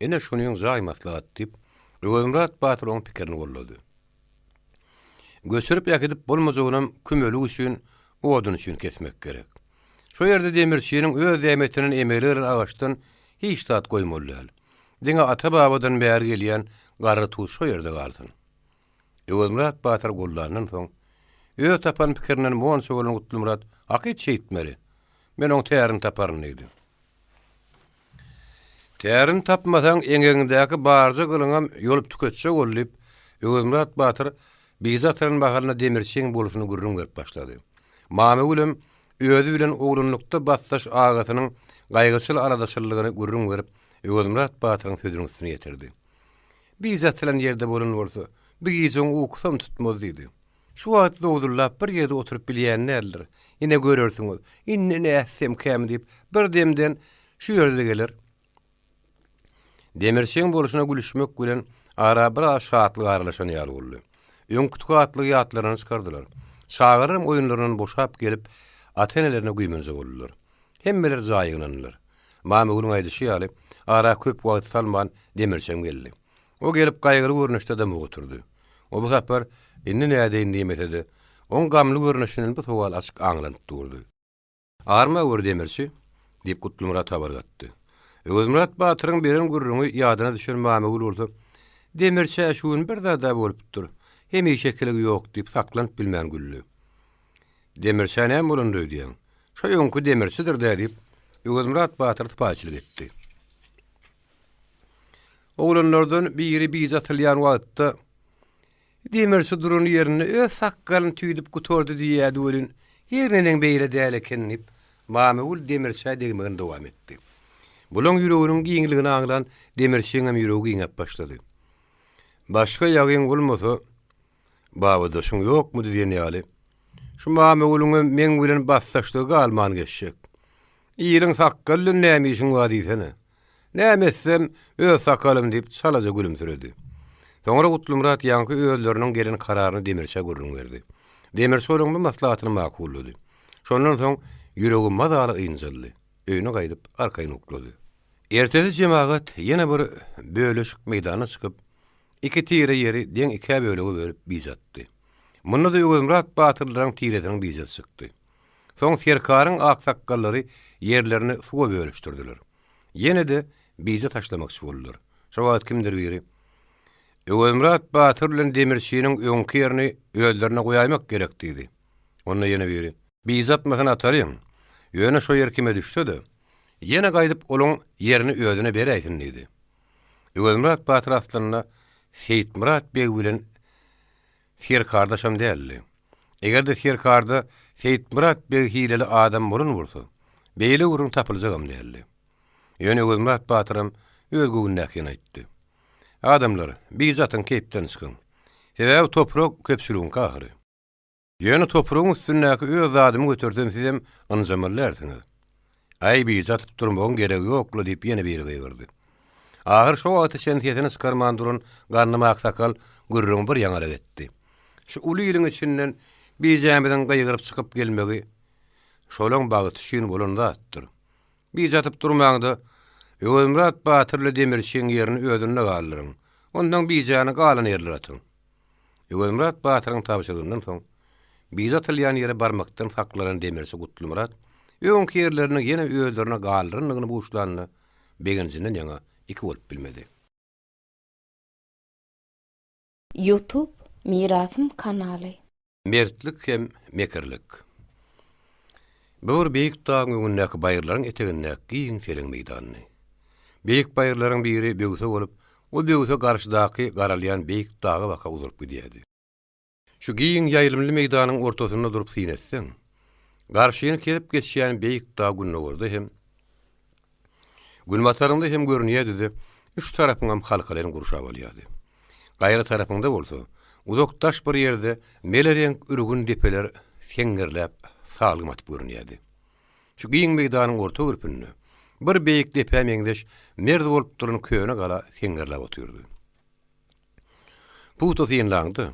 Ine şunyň jaý maslahat, diýip, Öwezmyrat batyr oň pikirini goldady. Göçürip äkidip bolmajagynam kümelik üçin, odun üçin kesmek gerek. Şo ýerde demirçiniň öz zähmetinden emele gelen agaçdan hiç zat goýmaly däl. Diňe ata-babadan bäri gelýän garry tut şo ýerde galsyn. Öwezmyrat batyr gollandan soň, öz tapan pikirinden monça bolan Gutlymyrat, Hakyt şeýtmeli. Men oň tärini taparyn diýdi. Tärini tapmasaň, eňegiňdäki barja gylyňam ýolup tüketjek ol diýip, Öwezmyrat batyr bije atylan mahalyna demirçiň bolşuny gürrüň berip başlady. Mamagülem özi bilen oglanlykda basdaş agasynyň gaýgyçyl-aladaçyllygyny gürrüň berip, Öwezmyrat batyryň sözüniň üstüni ýetirdi. Bije atylan ýerde bolan bolsa, bu gije oň ukusam tutmaz diýdi. Şu wagt zowzullap bir ýerde oturyp bilýän däldir. Ine görersiňiz, indi nätsemkäm diýip, bir demden şu ýerde geler. Demirçiň bolşuna gülüşmek bilen ara biraz şatlyk aralaşan ýaly boldy. Öňki tukatlygy ýatlaryndan çykardylar. Çagalaram oýunlaryndan boşap gelip, ata-enelerine güýmenje boldular. Hemmeler jaýa ýygnandylar. Mamagülüň aýdyşy ýaly, ara köp wagt salman Demirçem geldi. O gelip gaýgyly görnüşde dymyp oturdy. O bu sapar indi nädeýin diýmese-de, oň gamly görnüşinden bu sowal açyk aňlanyp durdy. Arma gör, demirçi! diýip, Gutlymyrat habar gatdy. Öwezmyrat batyryň beren gürrüňi ýadyna düşen Mamagül bolsa, Demirçä şu gün bir zad-a bolupdyr. Hemişekiligi ýok diýip, saklanyp bilmän güldi. Demirçä näme bolandyr öýdýäň? Şo öňki demirçidir-dä diýip, Öwezmyrat batyr sypaýyçylyk etdi. Oglanlardan biri bije atylýan wagtda demirçi duran ýerinde öz sakgalyny tüýdüp gutardy diýýärdi welin, her neneň beýle däl eken diýip, Mamagül demirçä degmegini dowam etdi. Bulaň ýüreginiň giňligini aňlan demirçiňem ýüregi giňäp başlady. Başga ýagyň bolmasa, Babadaşyň ýokmudy diýen ýaly. Şu Mamagülüňem meň bilen basdaşlygy galman geçjek. Iliň sakgaly bilen näme işiň bar diýsene. Näme etsem, öz sakalym diýip, çalaja gülümsiredi. Soňra Gutlymyrat ýaňky özleriniň gelen kararyny Demirçä gürrüň berdi. Demirçi olaryň bu maslahatyny makullady. Şondan soň ýüregi mazaly ynjaldy. Öýüne gaýdyp, arkaýyn uklady. Ertesi jemagat ýene bir böleşik meýdana çykyp, iki tire ýeri deň ikä bölege bölüp bije atdy. Munda-da Öwezmyrat batyrlaryň tiresiniň bijesi çykdy. Soň serkaryň aksakgallary ýerlerini suwa bölüşdirdiler. Ýene-de bije taşlamakçy boldular. Şo wagt kimdir biri, Öwezmyrat batyr bilen demirçiniň öňki ýerini özlerine goýaýmak gerek diýdi. Onda ýene biri, Bije atmasyny atalyň, ýöne şo ýer kime düşse-de, ýene gaýdyp olaň ýerini özüne beräýsin diýdi. Öwezmyrat batyr aslynda Seýitmyrat beg bilen serkardaşam däldi. Eger-de serkarda Seýitmyrat beg hileli adam bolan bolsa, beýle gürrüň tapyljagam däldi. Ýöne Öwezmyrat batyram öz göwnündäkini aýtdy. Adamlar, bije atyň keýpden çykyň. Sebäbi toprak köpçüligiňki ahyry. Ýöne topragyň üstündäki öz zadymy götersem sizem ynjamaly dälsiňiz. Aý, bije atyp durmagyň geregi ýok-la diýip ýene biri gygyrdy. Ahyr şo wagta çenli sesini çykarman duran Gandym aksakal gürrüňi bir ýaňarak etdi. Şu uly iliň içinden bijämiziň gygyryp çykyp gelmegi şolaň bagty üçin bolan zatdyr. Bije atyp durmaň-da, Öwezmyrat batyr ile demirçiň ýerini özünde galdyryň. Onsoň bijäni galan ýerlere atyň. Öwezmyrat batyryň tabşyrygyndan soň, bije atylýan ýere barmakdan saklanan demirçi Gutlymyrat öňki ýerlerini ýene özlerine galdyrandygyny buşlanda, begenjinden ýaňa iki bolup bilmedi. Youtube Mirasym kanaly. Mertlik hem mekirlik. Bu bir beýik dagyň öňündäki baýyrlaryň etegindäki giň seleň meýdandy. Beýik baýyrlaryň biri böwse bolup, o böwse garşydaky garalýan beýik daga baka uzalyp gidýärdi. Şu giň ýaýlymly meýdanyň ortasynda durup syn etseň, garşyny kesip geçýän beýik dag gündogarda hem, günbatarynda hem görünýärdi-de, üç tarapyňam halkalaýyn gurşap alýardy. Gaýra tarapyňda bolsa, uzak daş bir ýerde mele reňk ürgün depeler seňňerläp salgym atyp görünýärdi. Şu giň meýdanyň orta gürpünde bir beýik depä meňzeş merz bolup duran köne gala seňňerläp otyrdy. Pugta synlaňda,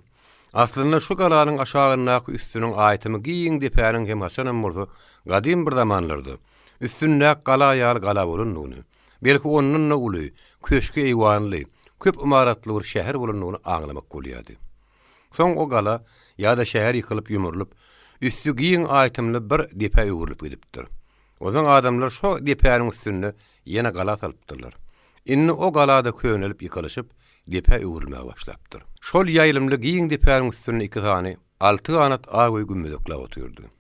aslynda şu galanyň aşagyndaky üstüniň aýtymy giň depäniň hem haçanam bolsa gadym bir zamanlarda üstündäki gala ýaly gala bolandygyny, belki ondan-da uly, köşki-eýwanly, köp ymaratly bir şäher bolandygyny aňlamak bolýardy. Soň o gala ýa-da şäher ýykylyp-ýumrulyp, üsti giň aýtymly bir depä öwrülip gidipdir. Onsoň adamlar şo depäniň üstünde ýene gala salypdyrlar. Indi o gala-da könelip ýykylyşyp, depä öwrülmäge başlapdyr. Şol ýaýlymly giň depäniň üstünde iki sany alty ganat ak öý gümmezekläp otyrdy.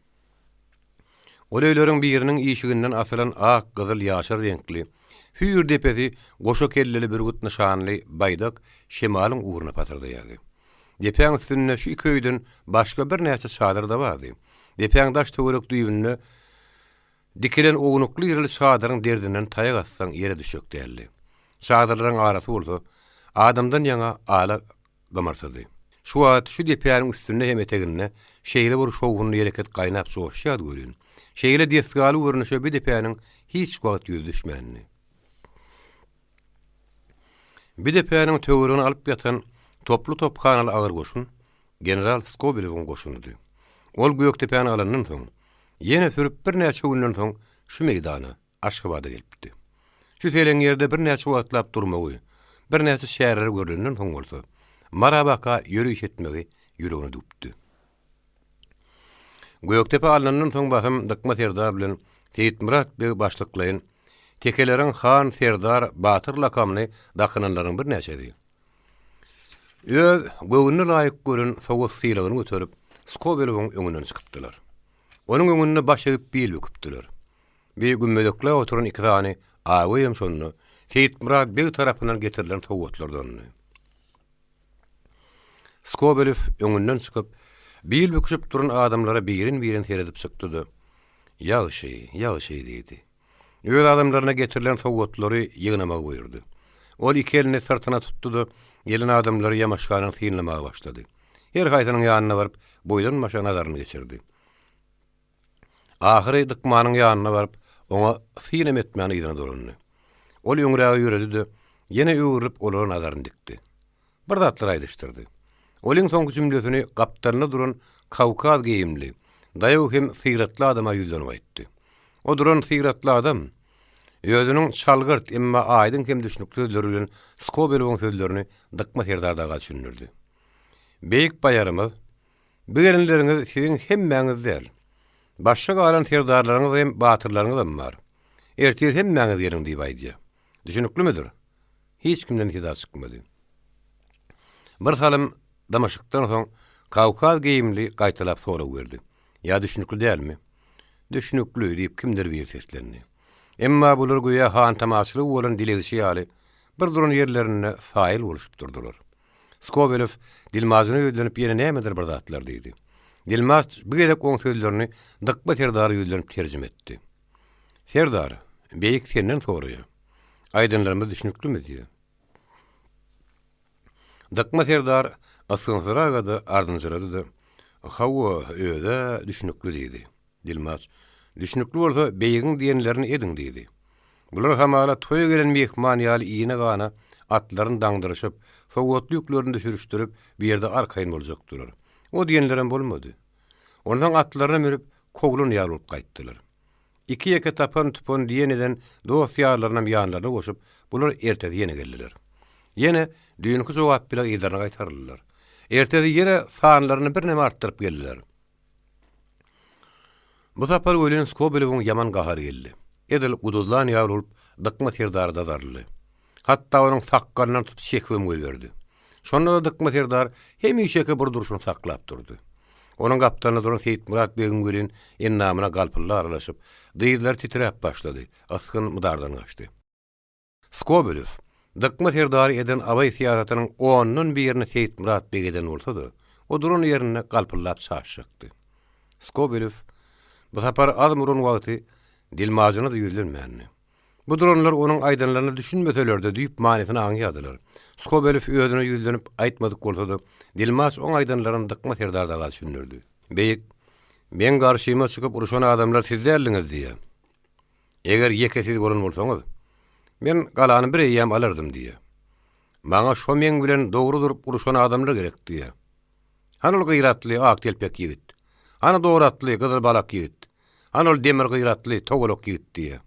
Ol öýleriň biriniň işiginden asylan ak, gyzyl, ýaşyl reňkli, süýr depesi goşa kelleli bürgüt nyşanly baýdak şemalyň ugruna pasyrdaýardy. Depäň üstünde şu iki öýden başga birnäçe çadyr-da bardy. Depäň daş-töwerek düýbünde dikilen ownukly-irili çadyryň derdinden taýak atsaň ýere düşjek däldi. Çadyrlaryň arasy bolsa adamdan ýaňa ala gymyrsady. Şu wagt şu depäniň üstünde hem eteginde şeýle bir şowhunly hereket gaýnap joşýardy welin, şeýle desgaly görnüşe bu depäniň hiç wagt ýüzi düşmändi. Bu depäniň töweregini alyp ýatan toply-tophanaly agyr goşun general Skobelewiň goşunydy. Ol Gökdepäni alandan soň, ýene sürüp birnäçe günden soň şu meýdana, Aşgabada gelipdi. Şu seleň ýerde birnäçe wagtlap durmagy, birnäçe çäreler görlenden soň bolsa, Mara baka ýöriş etmegi ýüregine düwüpdi. Gökdepe alnandan soň basym Dykma serdar bilen Seýitmyrat beg başlyklaýyn tekeleriň han, serdar, batyr lakamyny dakynanlaryň birnäçesi öz göwnüne laýyk gören sowgat-sylagyny göterip, Skobelewiň öňünden çykypdylar. Onuň öňünde baş egip bil büküpdiler. Bi gümmezekläp oturan iki sany awy hem şonda Seýitmyrat beg tarapyndan getirilen sowgatlardandy. Skobelew öňünden çykyp, bil büküşip duran adamlara birin-birin seredip çykdy-da, Ýagşy, ýagşy diýdi. Öz adamlaryna getirilen sowgatlary ýygnamagy buýurdy. Ol iki elini syrtyna tutdy-da, gelen adamlary ýamaşganyň synlamaga başlady. Her haýsynyň ýanyna baryp, boýdan-başa nazaryny geçirdi. Ahyry Dykmanyň ýanyna baryp, oňa synam etmän yzyna dolandy. Ol öňräge ýöredi-de, ýene öwrülip olara nazaryny dikdi. Bir zatlar aýdyşdyrdy. Ol iň soňky jümlesini gapdalynda duran kawkaz geýimli, daýaw hem syratly adama ýüzlenip aýtdy. O duran syratly adam özüniň çalgyrt, emma aýdyň hem düşnükli sözleri bilen Skobelewiň sözlerini Dykma serdar daga düşündirdi. Beýik baýarymyz, bu gelenleriňiz siziň hemmäňiz däl. Başga galan serdarlaryňyz hem batyrlaryňyzam bar. Ertir hemmäňiz geliň diýip aýdýar. Düşüniklimidir? Hiç kimden seda çykmady. Bir salym dymyşlykdan soň kawkaz geýimli gaýtalap sorag berdi. Ýa düşnükli dälmi? Düşnükli, diýip kimdir biri seslendi. Emma bular göýä hantamaçylygy bolan dilegçi ýaly bir duran ýerlerinde saýyl bolşup durdular. Skobelew dilmajyna ýüzlenip ýene nämedir bir zatlar diýdi. Dilmaç bu gezek oň sözlerini Dykma serdara ýüzlenip terjime etdi. Serdar, beýik senden soraýar. Aýdanlarymyz düşnüklimi diýýär. Dykma serdar ysgynsyraga-da, ardynjyrady-da, Hawa, öz-ä düşnükli diýdi. Dilmaç, Düşnükli bolsa, beýigiň diýenlerini ediň diýdi. Bular hamala toýa gelen myhman ýaly ine-gana atlaryny daňdyryşyp, sowgatly ýüklerini düşürişdirip, bir ýerde arkaýyn boljakdylar. O diýenlerem bolmady. Onsoň atlaryna münüp, kowlan ýaly bolup gaýtdylar. Iki-ýeke tapan-tupan diýen eden dost-ýarlarynam ýanlaryna goşup, bular ertesi ýene geldiler. Ýene düýnki jogap bile yzlaryna gaýtaryldylar. Ertesi ýene sanlaryny birneme artdyryp geldiler. Bu sapar welin Skobelewiň ýaman gahary geldi. Edil guduzlan ýaly bolup, Dykma serdara dazaryldy. Hatda onuň sakgalyndan tutup çekibem goýberdi. Şonda-da Dykma serdar hemişeki bir durşuny saklap durdy. Onuň gapdalynda duran Seýitmyrat begiň welin endamyna galpyldy aralaşyp, dyzlary titräp başlady, ysgyn mydardan gaçdy. Skobelew, Dykma serdary eden abaý syýasatynyň ondan birini Seýitmyrat beg eden bolsa-da, o duran ýerinde galpyldap çaşjakdy. Skobelew bu sapar azm uran wagty dilmajyna-da ýüzlenmändi. Bu duranlar onuň aýdanlaryna düşünmeseler-de, düýp manysyny aňýardylar. Skobelew özüne ýüzlenip aýtmadyk bolsa-da, dilmaç oň aýdanlaryny Dykma serdar daga düşündirdi. Beýik, meň garşyma çykyp urşan adamlar siz däldiňiz diýýä. Eger ýeke siz bolan bolsaňyz, men galany bir eýýäm alardym diýýä. Maňa şo meň bilen dogry durup urşan adamlar gerek diýýä. Hany ol gyratly, ak telpek ýigit? Hany doratly, gyzyl balak ýigit? Hany ol demir gyratly, togalak ýigit? diýýär.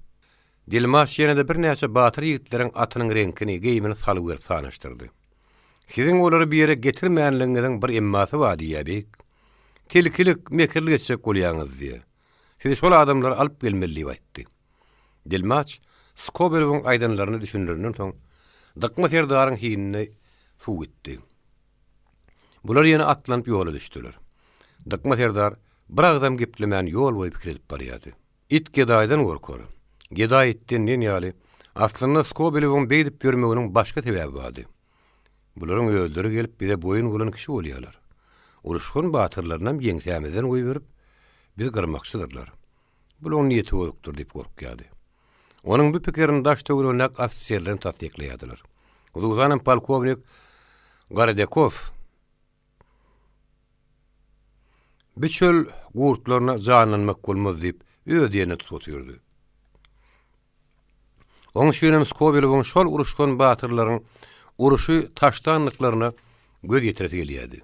Dilmaç ýene-de birnäçe batyr ýigitleriň atynyň reňkini, geýimini salgy berip sanaşdyrdy. Siziň olary bu ýere getirmänligiňiziň bir emmasy bar diýýär, beýik. Tilkilik, mekirlik etjek bolýaňyz diýýär. Siz şol adamlary alyp gelmeli diýip aýtdy. Dilmaç Skobelewiň aýdanlaryny düşündirenden soň, Dykma serdaryň hinine suw gitdi. Bular ýene atlanyp ýola düşdüler. Dykma serdar bir agzam geplemän ýol boýy pikir edip barýardy. It gedaýdan gorkar, gedaý itden diýen ýaly, aslynda Skobelewiň beýdip ýörmeginiň başga sebäbi bardy. Bularyň özleri gelip bize boýun bolan kişi bolýarlar. Uruşgan batyrlarynam ýeňsämizden goýberip, bizi gyrmakçydyrlar. Bularyň niýeti bozukdyr diýip gorkýardy. Onuň bu pikirini daş-töweregindäki ofiserlerem tassyklaýardylar. Hususanam polkownik Gorodekow Bu çöl gurtlaryna janlanmak bolmaz diýip, öz diýenine tutup otyrdy. Oň üçinem Skobelewiň şol uruşgan batyrlaryň uruşy taşlandyklaryna göz ýetiresi gelýärdi.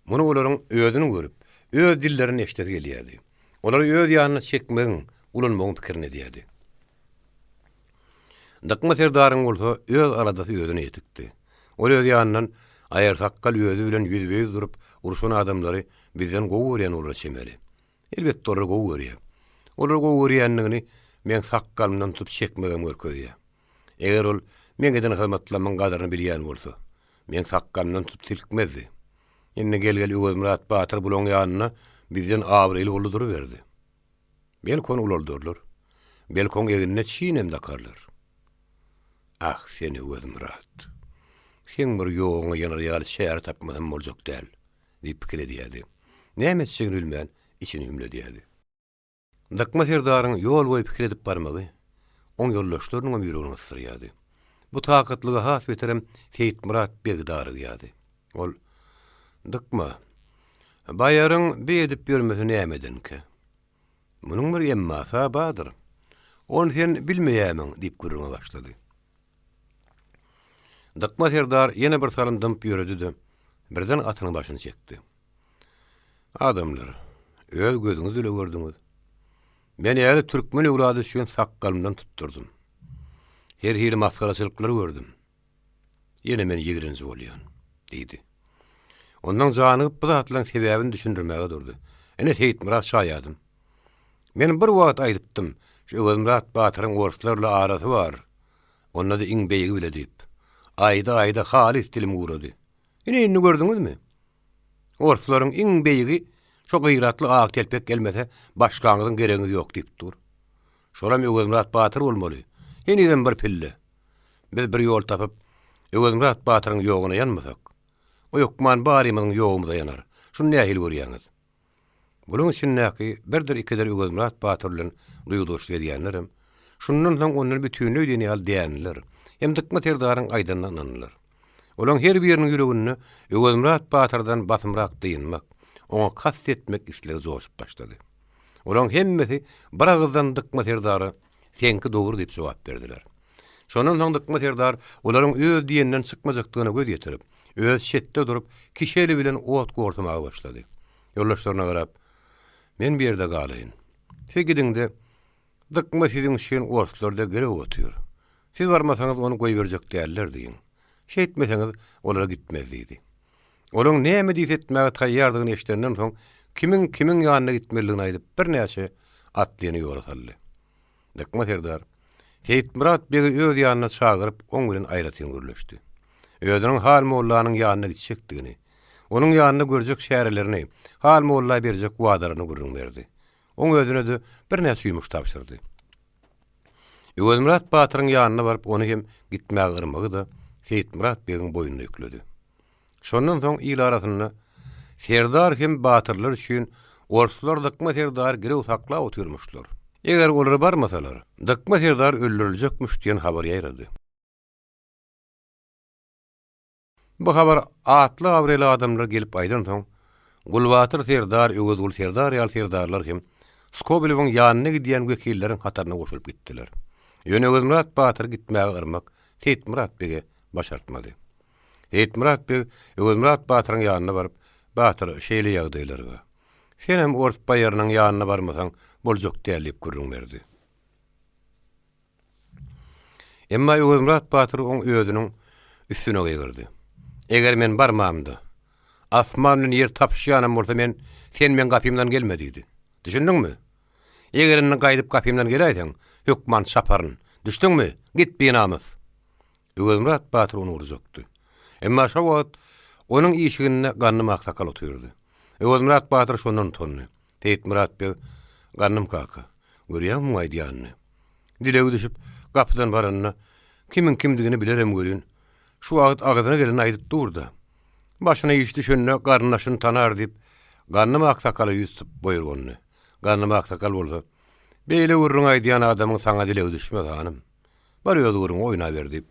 Muny olaryň özüni görüp, öz dillerinden eşidesi gelýärdi. Olary öz ýanyna çekmegiň, ulanmagyň pikirini edýärdi. Dykma serdaryň bolsa öz aladasy özüne ýetikdi. Ol öz ýanyndan Aýarsakgal özi bilen ýüzbe-ýüz durup urşan adamlary bizden gowy görýän bolara çemeli. Elbetde olary gowy görýär. Olary gowy görýändigini meň sakgalymdan tutup çekmegem görkezýär. Eger ol meň eden hyzmatlarymyň gadyryny bilýän bolsa, meň sakgalymdan tutup silkmezdi. Indi gel-gel Öwezmyrat batyr bulaň ýanynda bizden abraýly boldy duruberdi. Belki ony ulaldarlar. Belki oň egnine çinem dakarlar. Ah, sen Öwezmyrat! Seň bir ýoguňa ýanar ýaly çäre tapmasam boljak däl, diýip pikir edýärdi. Näme etjegini bilmän, içini hümledýärdi. Dykma serdaryň ýol boýy pikir edip barmagy oň ýoldaşlarynyňam ýüregini gysdyrýardy. Bu takatlyga has beterem Seýitmyrat beg darygýardy. Ol, Dykma, baýaryň beý edip ýörmesi nämedenkä? Munuň bir emmasy-a bardyr. Ony sen bilmeýärmiň? diýip gürrüňe başlady. Dykma serdar ýene bir salym dymyp ýöredi-de, birden atynyň başyny çekdi. Adamlar, öz gözüňiz bile gördüňiz. Men äli türkmen öwlady üçin sakgalymdan tutdurdym. Her hili masgaraçylyklar gördüm. Ýene men ýigrenji bolýan, diýdi. Ondan janygyp bu zatlaryň sebäbini düşündirmäge durdy. Ine Seýitmyrat şaýadym. Men bir wagt aýdypdym, şu Öwezmyrat batyryň orslar bilen arasy bar. Onda-da iň beýigi bile diýip. Aýda-aýda halys dilim gurady. Ine indi gördüňizmi? Orslaryň iň beýigi şo gyratly ak telpek gelmese, başgaňyzyň geregiňiz ýok diýip dur. Şolam Öwezmyrat batyr bolmaly. Henizem bir pille. Biz bir ýol tapyp, Öwezmyrat batyryň ýoguna ýanmasak, o hökman barymyzyň ýogumyza ýanar. Şuny nähili görýäňiz? Bulaň içindäki birdir-ikidir Öwezmyrat batyr bilen duýgudaşlyk edýänlerem, şundan soň ondan bütinleý diýen ýaly dändiler hem Dykma serdaryň aýdanyna ynandylar. Olaň her biriniň ýüreginde Öwezmyrat batyrdan basymrak dynmak, oňa kast etmek islegi joşup başlady. Olaň hemmesi bir agyzdan Dykma serdara, Seňki dogry diýip jogap berdiler. Şondan soň Dykma serdar olaryň öz diýeninden çykmajakdygyna göz ýetirip, özi çetde durup, kişi eli bilen ot gorsamaga başlady. Ýoldaşlaryna garap, Men bu ýerde galaýyn. Siz gidiň-de, Dykma siziň üçin orslarda girew otyr. Siz barmasaňyz ony goýberjek däller diýiň. Şeýtmeseňiz, olara gitmez diýdi. Olaň näme diýse etmäge taýýardygyny eşidenden soň, kimiň kimiň ýanyna gitmelidigini aýdyp, birnäçe atlyny ýola saldy. Dykma serdar Seýitmyrat begi öz ýanyna çagyryp, oň bilen aýratyn gürleşdi. Özüniň Hal mollanyň ýanyna gitjekdigini, onuň ýanynda görjek çärelerini, Hal molla berjek wadalaryny gürrüň berdi. Oň özüne-de birnäçe ýumuş tabşyrdy. Öwezmyrat batyryň ýanyna baryp, ony hem gitmäge yrmagy-da Seýitmyrat begiň boýnuna ýükledi. Şondan soň il arasynda Serdar hem batyrlar üçin orslar Dykma serdary girew saklap otyrmyşlar. Eger olar barmasalar, Dykma serdar öldüriljekmiş diýen habar ýaýrady. Bu habar atly-abraýly adamlar gelip aýdansoň, Gulbatyr serdar, Öwezguly serdar ýaly serdarlar hem Skobelewiň ýanyna gidýän wekilleriň hataryna goşulyp gitdiler. Ýöne Öwezmyrat batyry gitmäge yrmak Seýitmyrat bege başartmady. Seýitmyrat beg Öwezmyrat batyryň ýanyna baryp, Batyr, şeýle ýagdaýlar bar. Senem ors baýarynyň ýanyna barmasaň, boljak däl diýip gürrüň berdi. Emma Öwezmyrat batyr oň özüniň üstüne gygyrdy. Eger men barmamda, asman bilen ýer tapyşýanam bolsa men, sen meň gapymdan gelme diýdi. Düşündiňmi? Eger indi gaýdyp gapymdan geläýseň, hökman çaparyn. Düşdüňmi? Git binamys! Öwezmyrat batyr ony urjakdy. Emma şo wagt onuň işiginde Gandym aksakal otyrdy. Öwezmyrat batyr şondan utandy. Seýitmyrat beg, Gandym kaka, görýäňmi muň aýdýanyny? Dilegi düşüp, gapydan baranda, kimiň kimdigini bilerem welin, şu wagt agzyna geleni aýdyp dur-da. Başyna iş düşende garyndaşyny tanar diýip, Gandym aksakala ýüz tutup boýurgandy. Gandym aksakal bolsa, Beýle gürrüň aýdýan adamyň saňa dilegi düşmez, hanym. Bar öz ugruňa oýnaber diýip,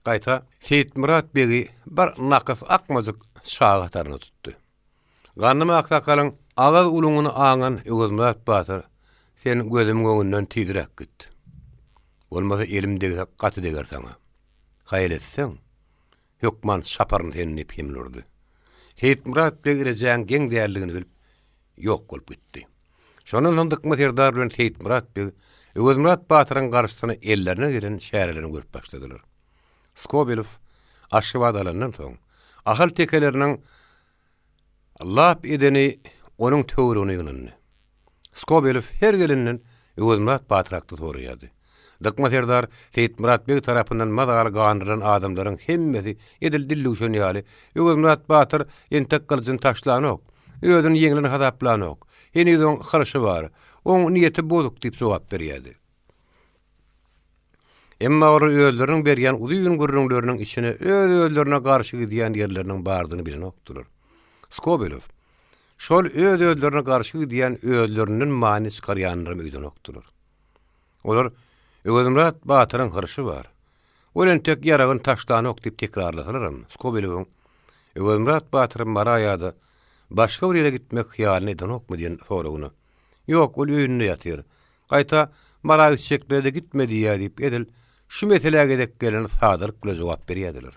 gaýta Seýitmyrat begi bir nakys akmajyk çaga hataryna tutdy. Gandym aksakalyň agyz uluňyny aňan Öwezmyrat batyr, Sen gözümiň öňünden tizräk git. Bolmasa elim degse gaty deger saňa. Haýal etseň, hökman çaparyn seni diýip hemle urdy. Seýitmyrat beg rejäň geň däldigini bilip, ýok bolup gitdi. Şondan soň Dykma serdar bilen Seýitmyrat beg Öwezmyrat batyryň garşysyna ellerine gelen çärelerini görüp başladylar. Skobelew Aşgabady alandan soň, Ahal tekeleriniň lap edeni onuň töweregine ýygnandy. Skobelew her gelenden Öwezmyrat batyr hakda soraýardy. Dykma serdar Seýitmyrat beg tarapyndan mazaly gandyrylan adamlaryň hemmesi edil dildüwşen ýaly, Öwezmyrat batyr entek gylyjyny taşlanok, özüni ýeňlen hasaplanok, heniz oň hyrşy bar, oň niýeti bozuk diýip jogap berýärdi. Emma olar özleriniň berýän uzyn gürrüňleriniň içine öz-özlerine garşy gidýän ýerleriniň bardygyny bilenokdylar. Skobelew şol öz-özlerine garşy gidýän özlerinden many çykarýanlaram öýdenokdylar. Olar Öwezmyrat batyryň hyrşy bar. Ol entek ýaragyny taşlanok diýip tekrarlasalaram, Skobelewiň Öwezmyrat batyr Mara ýa-da başga bir ýere gitmek hyýalyny edenokmy diýen soragyna. Ýok, ol öýünde ýatyr. Gaýta, Mara gitjeklere-de gitme diýýär diýip, edil şu meselä gezek gelende sadalyk bilen jogap berýärdiler.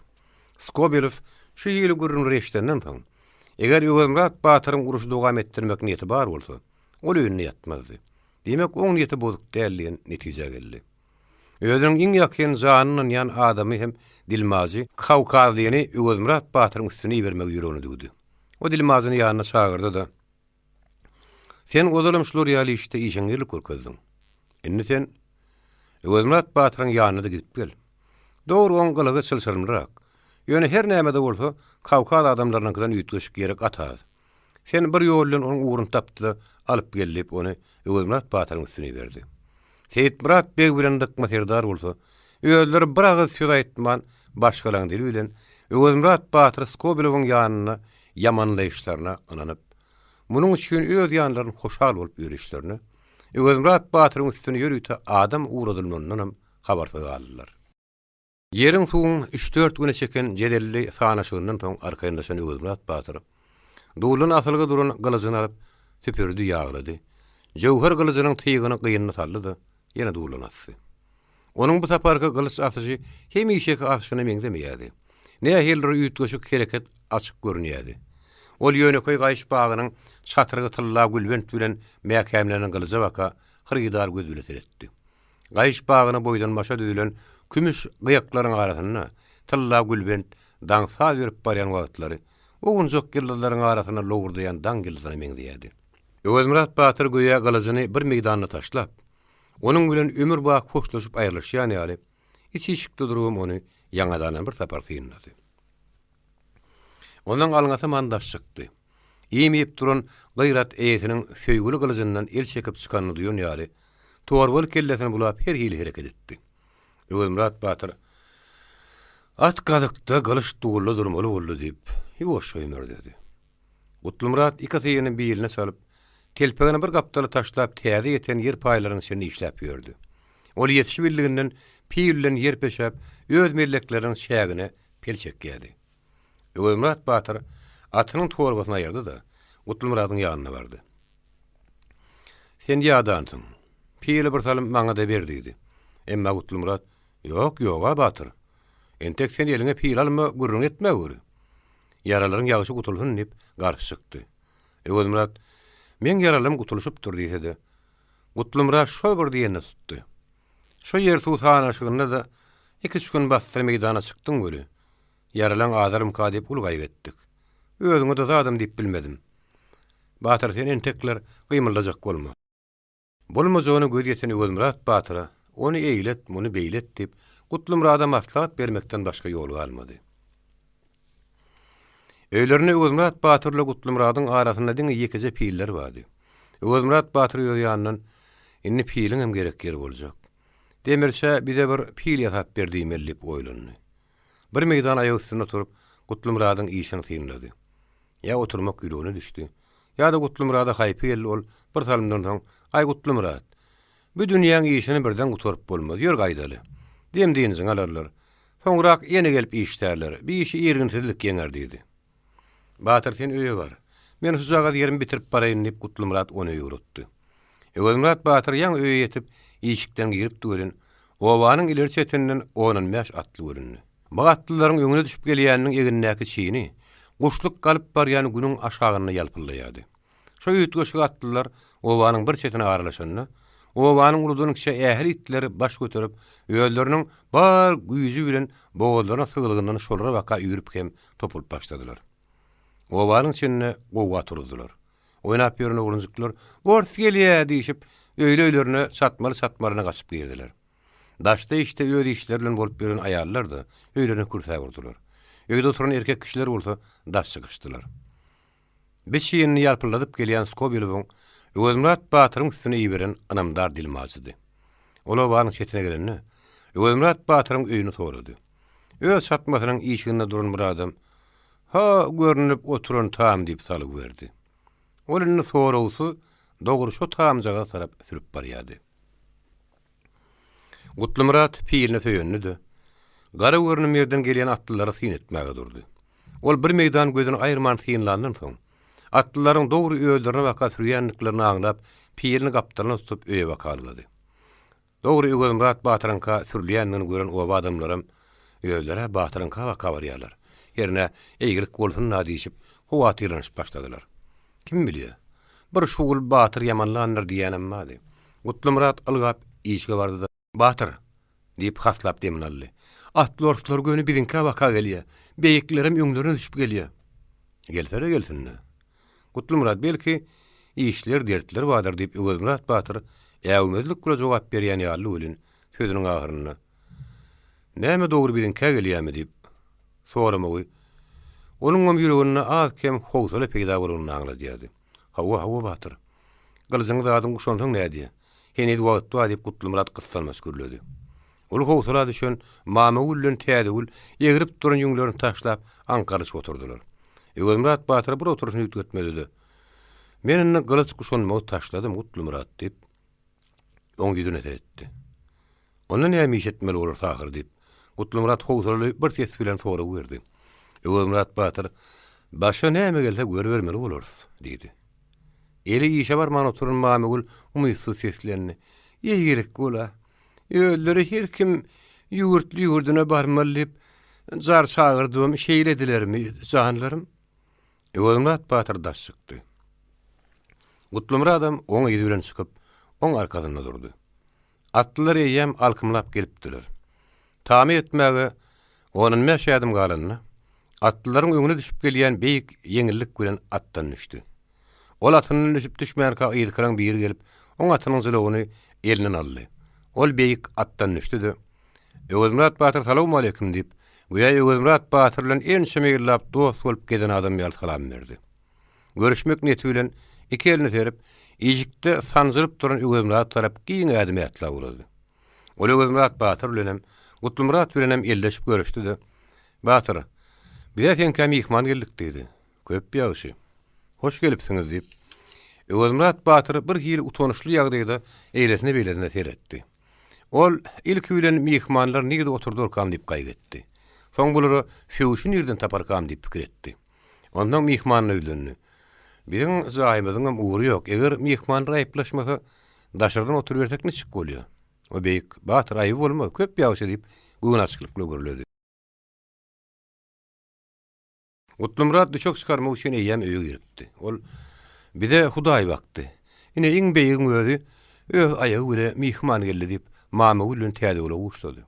Skobelew şu hili gürrüňleri eşidenden soň, eger Öwezmyrat batyryň urşy dowam etdirmek niýeti bar bolsa, ol öýünde ýatmazdy. Diýmek, oň niýeti bozuk däl diýen netijä geldi. Özüniň iň ýakyn janyny ynanýan adamy hem dilmajy Kawkazlyny Öwezmyrat batyryň üstüne ibermegi ýüregine düwdi. O dilmajyny ýanyna çagyrdy-da, Sen ozalam şular ýaly işde işeňňirlik görkezdiň. Indi sen Öwezmyrat batyryň ýanyna-da gidip gel. Dogry, oň gylygy çylşyrymlyrak. Ýöne her näme-de bolsa, Kawkaz adamlarynyňkydan üýtgeşik ýeri gaty az. Sen bir ýol bilen onuň ugruny tapdy-da, alyp gel diýip, ony Öwezmyrat batyryň üstüne iberdi. Seýitmyrat beg bilen Dykma serdar bolsa, özleri bir agyz söz aýtman, başgalaň dili bilen Öwezmyrat batyry Skobelewiň ýanynda ýamanlaýyşlaryna ynanyp, munuň üçin öz ýanlaryny hoşal bolup ýörüşlerine, Öwezmyrat batyryň üstüne ýörite adam ugradylmanyndanam habarsyz galdylar. Ýeriň-suwuň üç-dört güne çeken jedelli sanaşygyndan soň arkaýynlaşan Öwezmyrat batyr, duldan asylgy duran gylyjyny alyp, süpürdi, ýaglady. Jöwher gylyjynyň tygyny gynyna saldy-da, ýene duldan asdy. Onuň bu saparky gylyç asyşy hemişeki asyşyna meňzemeýärdi. Nähilidir üýtgeşik hereket açyk görünýärdi. Ol ýönekeý gaýyş bagynyň çatrygy tylla gülbent bilen mäkämlenen gylyja baka hyrydar göz bile seretdi. Gaýyş bagyna boýdan-başa düzülen kümüş gyýaklaryň arasynda tylla gülbent daň saz berip barýan wagtlary owunjak ýyldyzlaryň arasynda lowurdaýan daň ýyldyzyna meňzeýärdi. Öwezmyrat batyr göýä gylyjyny bir meýdanda taşlap, Onuň bilen ömür-baky hoşlaşyp aýrylyşýan ýaly, iç işikde durubam ony ýaňadanam bir sapar synlady. Ondan alňasaman daş çykdy. Iým iýip duran gyrat eýesiniň söýgüli gylyjyndan el çekip çykanyny duýan ýaly, torbaly kellesini bulap her hili hereket etdi. Öwezmyrat batyr, At gazykda, gylyç dulda durmaly boldy diýip, ýuwaşja hümürdedi. Gutlymyrat iki syýyny biline çalyp, telpegini bir gapdala taşlap täze ýeten ýer paýlarynyň içinde işläp ýördi. Ol ýetişibildiginden pil bilen ýer peşäp, öz mellekleriniň çägine pel çekýärdi. Öwezmyrat batyr atynyň torbasyny aýyrdy-da, Gutlymyradyň ýanyna bardy. Sen ýadansyň. Pili bir salym maňa-da ber diýdi. Emma Gutlymyrat, Ýok, ýog-a, batyr. Entek sen eliňe pil alma, gürrüň etmäweri. Ýaralaryň ýagşy gutulsyn diýip, garşy çykdy. Öwezmyrat, Meň ýaralym gutulyşypdyr diýse-de, Gutlymyrat şo bir diýenini tutdy. Şo ýer-suw sanaşygynda-da iki-üç gün bassyr meýdana çykdyň weli, ýaralaň azarmyka diýip uly gaýgy etdik. Özüňe-de zadam diýip bilmedim. Batyr, sen entekler gymyldajak bolma. Bolmajagyna göz ýeten Öwezmyrat batyra, Ony eýlet, muny beýlet diýip, Gutlymyrada maslahat bermekden başga ýol galmady. Öýlerinde Öwezmyrat batyr bilen Gutlymyradyň arasynda diňe ýekeje piller bardy. Öwezmyrat batyr öz ýanyndan, Indi piliňem gerek ýeri boljak. Demirçä bize bir pil ýasap ber diýmeli diýip oýlandy. Bir meýdan aýak üstünde oturyp, Gutlymyradyň işini synlady. Ýa oturmak ýüregine düşdi. Ýa-da Gutlymyrada haýpy geldi, ol bir salymdan soň, Aý, Gutlymyrat, bu dünýäň işini birden gutaryp bolmaz, ýör gaýdaly. Dem-dynjyňy alarlar. Soňrak ýene gelip işlärler. Bir işi irginsizlik ýeňer diýdi. Batyr, sen öýe bar. Men şujagaz ýerimi bitirip baraýyn diýip, Gutlymyrat ony öýe ugratdy. Öwezmyrat batyr ýaňy öýe ýetip, işikden giripdi welin, obanyň ileri çetinden on-on bäş atly göründi. Bu atlylaryň öňüne düşüp gelýäniniň egnindäki çini, guşluk galyp barýan günüň aşagynda ýalpyldaýardy. Şo üýtgeşik atlylar obanyň bir çetine aralaşanda, obanyň uludan-kiçä ähli itleri baş göterip, özleriniň bar güýji bilen bogazlaryna sygylgyndan şolara baka üýrüp hem topulyp başladylar. Obanyň içinde gowga turuzdylar. Oýnap ýören oglanjyklar, Ors gelýä! diýşip, öýli-öýlerine çatmaly-çatmalyna gaçyp girdiler. Daşda-içde öz işleri bilen bolup ýören aýallar-da öýlerine kürsäp urdular. Öýde oturan erkek kişiler bolsa daş çykyşdylar. Bir çiynini ýalpyldadyp gelýän Skobelewiň Öwezmyrat batyryň üstüne iberen ynamdar dilmajydy. Ol obanyň çetine gelende, Öwezmyrat batyryň öýüni sorady. Öz çatmasynyň işiginde duran bir adam, Ha, görnüp oturan tam diýip salgy berdi. Ol indi soragsyz dogry şo tamjagaza tarap sürüp barýardy. Gutlymyrat piline söýendi-de, gara görnüm ýerden gelýän atlylara syn etmäge durdy. Ol bir meýdan gözüni aýyrman synlandan soň, atlylaryň dogry özlerine baka sürýändiklerini aňlap, Pirini gapdalyna tutup öýe bakalgady. Dogry Öwezmyrat batyryňka sürülýändigini gören oba adamlaram özler-ä batyryňka baka barýarlar. Hernä eýgilik bolsun-da diýşip, howatyrlanyşyp başladylar. Kim bilýä? Bir şugul batyr ýamanlandyr diýýänem bardy. Gutlymyrat ylgap işige bardy-da. Batyr! diýip haslap demini aldy. Atly orslar göni biziňkä baka gelýä. Beýiklerem öňlerine düşüp gelýä. Gelsere gelsin-dä. Gutlymyrat, belki, işler, dertler bardyr diýip Öwezmyrat batyr äwmezlik bile jogap berýän ýalydy welin, sözüniň ahyrynda, Näme dogry biziňkä gelýämi diýip, soramagy onuňam ýüreginde az-kem howsala peýda bolanyny aňladýardy. Hawa, hawa, batyr. Gylyjyňy zadyň guşansaň nädýä? Heniz wagt bar diýip Gutlymyrat gyssanmaç gürledi. Uly howsala düşen Mamagül bilen Täzegül egrip duran ýüňlerini taşlap, aňkarylyşyp oturdylar. Öwezmyrat batyr bir oturyşyny üýtgetmedi-de, Men indi gylyç guşanmagy taşladym, Gutlymyrat, diýip, oň ýüzüne seretdi. Onda näme iş etmeli bolarys ahyry, diýip, Gutlymyrat howsalaly bir ses bilen sorag berdi. Öwezmyrat batyr, Başa näme gelse görübermeli bolarys, diýdi. Eli işe barman oturan Mamagül umytsyz seslendi. Eýgilik bol-a. Özleri her kim ýurtly-ýurduna barmaly diýip, jar çagyrdybam şeýle edilermi, janlarym? Öwezmyrat batyr daş çykdy. Gutlymyradam oň yzy bilen çykyp, oň arkasynda durdy. Atlylar eýýäm alkymlap gelipdiler. Tama ýetmäge on-on bäş ädim galanda, atlylaryň öňüne düşüp gelýän beýik ýeňillik bilen atdan düşdi. Ol atyndan düşüp-düşmänkä yzkylaň biri gelip, oň atynyň jylawyny elinden aldy. Ol beýik atdan düşdi-de, Öwezmyrat batyr salowmaleýkim diýip, göýä Öwezmyrat batyr bilen ençeme ýyllap dost bolup gezen adam ýaly salam berdi. Görüşmek niýeti bilen iki elini serip, işikde sanjylyp duran Öwezmyrada tarap giň ädim ätläp ugrady. Ol Öwezmyrat batyr bilenem, Gutlymyrat bilenem elleşip görüşdi-de, Batyr, biz-ä seňkä myhman geldik diýdi. Köp ýagşy. Hoş gelipsiňiz, diýip, Öwezmyrat batyr bir hili utanyşly ýagdaýda eýlesine-beýlesine seretdi. Ol, ilki bilen myhmanlary nirde oturdarkam diýip gaýgy etdi. Soň bulara söwşi nirden taparkam diýip pikir etdi. Onsoň myhmanyna ýüzlendi. Biziň jaýymyzyňam ugry ýok. Eger myhmanlar aýyplaşmasa, daşardan oturybersek niçik bolýar? O beýik, batyr, aýby bolmaz, köp ýagşy diýip, göwnaçyklyk bilen gürledi. Gutlymyrat düşek çykarmak üçin eýýäm öýe giripdi. Ol, Bize Hudaý bakdy. Ine, iň beýigiň özi öz aýagy bile myhman geldi diýip, Mamagül bilen Täzegüle buşlady.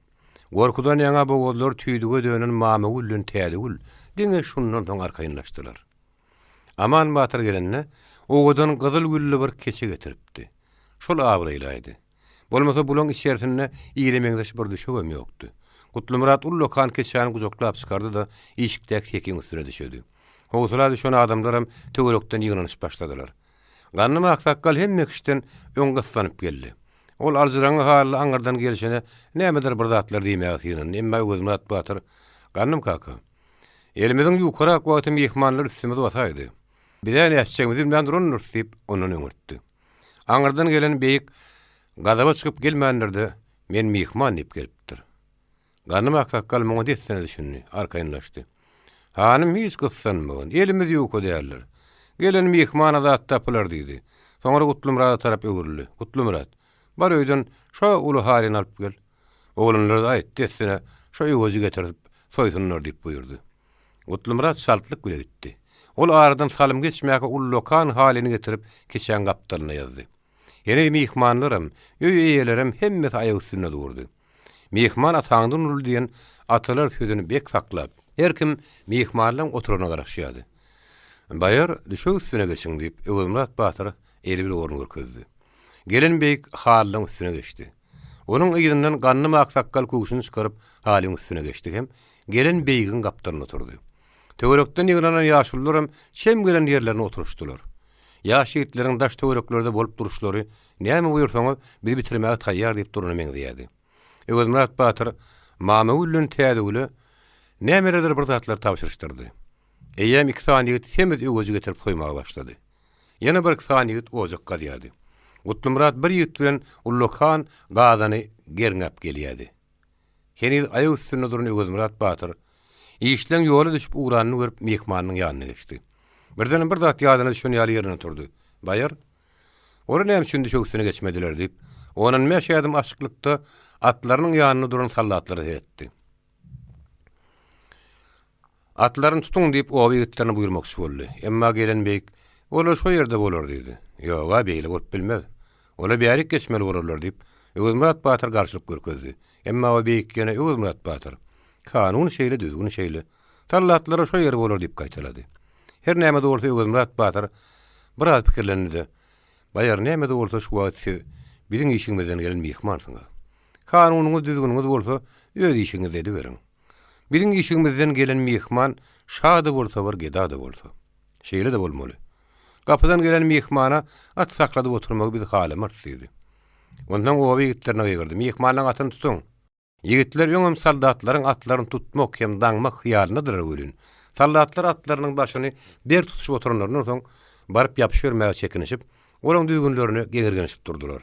Gorkudan ýaňa bogazlary tüýdüge dönen Mamagül bilen Täzegül diňe şundan soň arkaýynlaşdylar. Aman batyr gelende, owadan gyzyl gülli bir keçe getiripdi. Şol abraýlaýdy. Bolmasa bulaň içerisinde ile meňzeş bir düşegem ýokdy. Gutlymyrat ullakan keçäni gujaklap çykardy-da, işikdäki sekiň üstüne düşedi. Howsala düşen adamlaram töwerekden ýygnanyşyp başladylar. Gandym aksakgal hemme kişiden öň gyssanyp geldi. Ol aljyraňňy hally aňyrdan gelşine nämedir bir zatlar diýmäge synandy, emma Öwezmyrat batyr, Gandym kaka, elimiziň ýukarak wagty myhmanlar üstümizi basaýdy. Biz-ä nätjegimizi bilmän durandyrys diýip, ondan öňürtdi. Aňyrdan gelen beýik gazaba çykyp gelmändir-de, men myhman diýip gelipdir. Gandym aksakgal muňa dessine düşündi, arkaýynlaşdy. Hanym hiç gyssanmagyn, elimiz ýuka däldir. Gelen myhmana zat tapylar diýdi. Soňra Gutlymyrada tarap öwrüldi. Gutlymyrat, bar öýden şo uly halyny alyp gel. Oglanlara-da aýt, dessine şo öweji getirip soýsunlar diýip buýurdy. Gutlymyrat çaltlyk bile gitdi. Ol aradan salym geçmäkä ullakan halyny getirip keçäň gapdalyna ýazdy. Heniz myhmanlaram, öý eýelerem hemmesi aýak üstünde durdy. Myhman ataňdan uly diýen atalar sözüni bek saklap, her kim myhmanlaň oturanyna garaşýardy. Baýar, düşek üstüne geçiň, diýip, Öwezmyrat batyr eli bile orun görkezdi. Gelen beýik halylaň üstüne geçdi. Onuň yzyndan Gandym aksakgal köwşüni çykaryp, halyň üstüne geçdi hem gelen beýigiň gapdalynda oturdy. Töwerekden ýygnanan ýaşulularam çem gelen ýerlerine oturyşdylar. Ýaş ýigitleriň daş-töwereklerde bolup duruşlary, näme buýursaňyz, biz bitirmäge taýýar diýip durana meňzeýärdi. Öwezmyrat batyr Mamagül bilen Täzegüle nämelerdir bir zatlar tabşyryşdyrdy. Eýýäm iki sany ýigit semiz öweji getirip soýmaga başlady. Ýene birki sany ýigit ojak gazýardy. Gutlymyrat bir ýigit bilen ullakan gazany gerňäp gelýärdi. Heniz aýak üstünde duran Öwezmyrat batyr, işleň ýola düşüp ugranyny görüp myhmanynyň ýanyna geçdi. Birdenem bir zat ýadyna düşen ýaly ýerinden turdy. Baýar? Olar näme üçin düşek üstüne geçmediler diýip, ondan bäş ädim açyklykda atlarynyň ýanynda duran soldatlara seretdi. Atlaryny tutuň diýip, oba ýigitlerine buýurmakçy boldy. Emma gelen beýik, Olar şo ýerde bolar diýdi. Ýog-a, beýle bolup bilmez. Olar bärik geçmeli bolarlar diýip, Öwezmyrat batyr garşylyk görkezdi. Emma o beýik ýene Öwezmyrat batyr, Kanun şeýle, düzgün şeýle. Sallatlara şo ýeri bolar diýip gaýtalady. Her näme-de bolsa Öwezmyrat batyr biraz pikirlendi-de, Baýar, näme-de bolsa şu wagt siz biziň işigimizden gelen myhmansyňyz. Kanunyňyz, düzgüniňiz bolsa, öz işiňizde ediberiň. Biziň işigimizden gelen myhman şa-da bolsa bir, geda-da bolsa. Şeýle-de bolmaly. Gapydan gelen myhmana at sakladyp oturmagy biz halamarys diýdi. Onsoň oba ýigitlerine gygyrdy, Myhmanyň atyny tutuň! Ýigitler öňem soldatlaryň atlaryny tutmak hem daňmak hyýalyndadyrlar welin, soldatlar atlarynyň başyny berk tutuşyp oturanlaryndan soň, baryp ýapyşybermäge çekinişip, olaň düzgünlerine geňirgenişip durdular.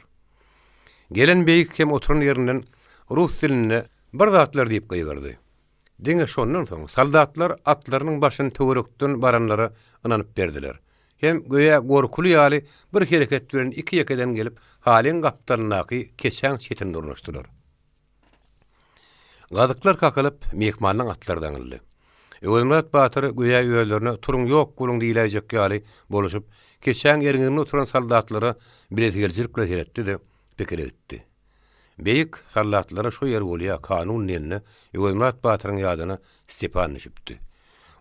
Gelen beýik hem oturan ýerinden rus dilinde bir zatlar diýip gygyrdy. Diňe şondan soň soldatlar atlarynyň başyny töwerekden baranlara ynanyp berdiler. Hem göýä gorkuly ýaly bir hereket bilen iki-ýekeden gelip halyň gapdalyndaky keçäň çetinde ornaşdylar. Gazyklar kakylyp, myhmanyň atlary daňyldy. Öwezmyrat batyr göýä özlerine turuň ýok boluň diýläýjek ýaly boluşyp, keçäň erňeginde oturan soldatlara bilesigelijilik bilen seretdi-de, pikire gitdi. Beýik soldatlara şo ýer bolýa, kanun diýende, Öwezmyrat batyryň ýadyna Stepan düşüpdi.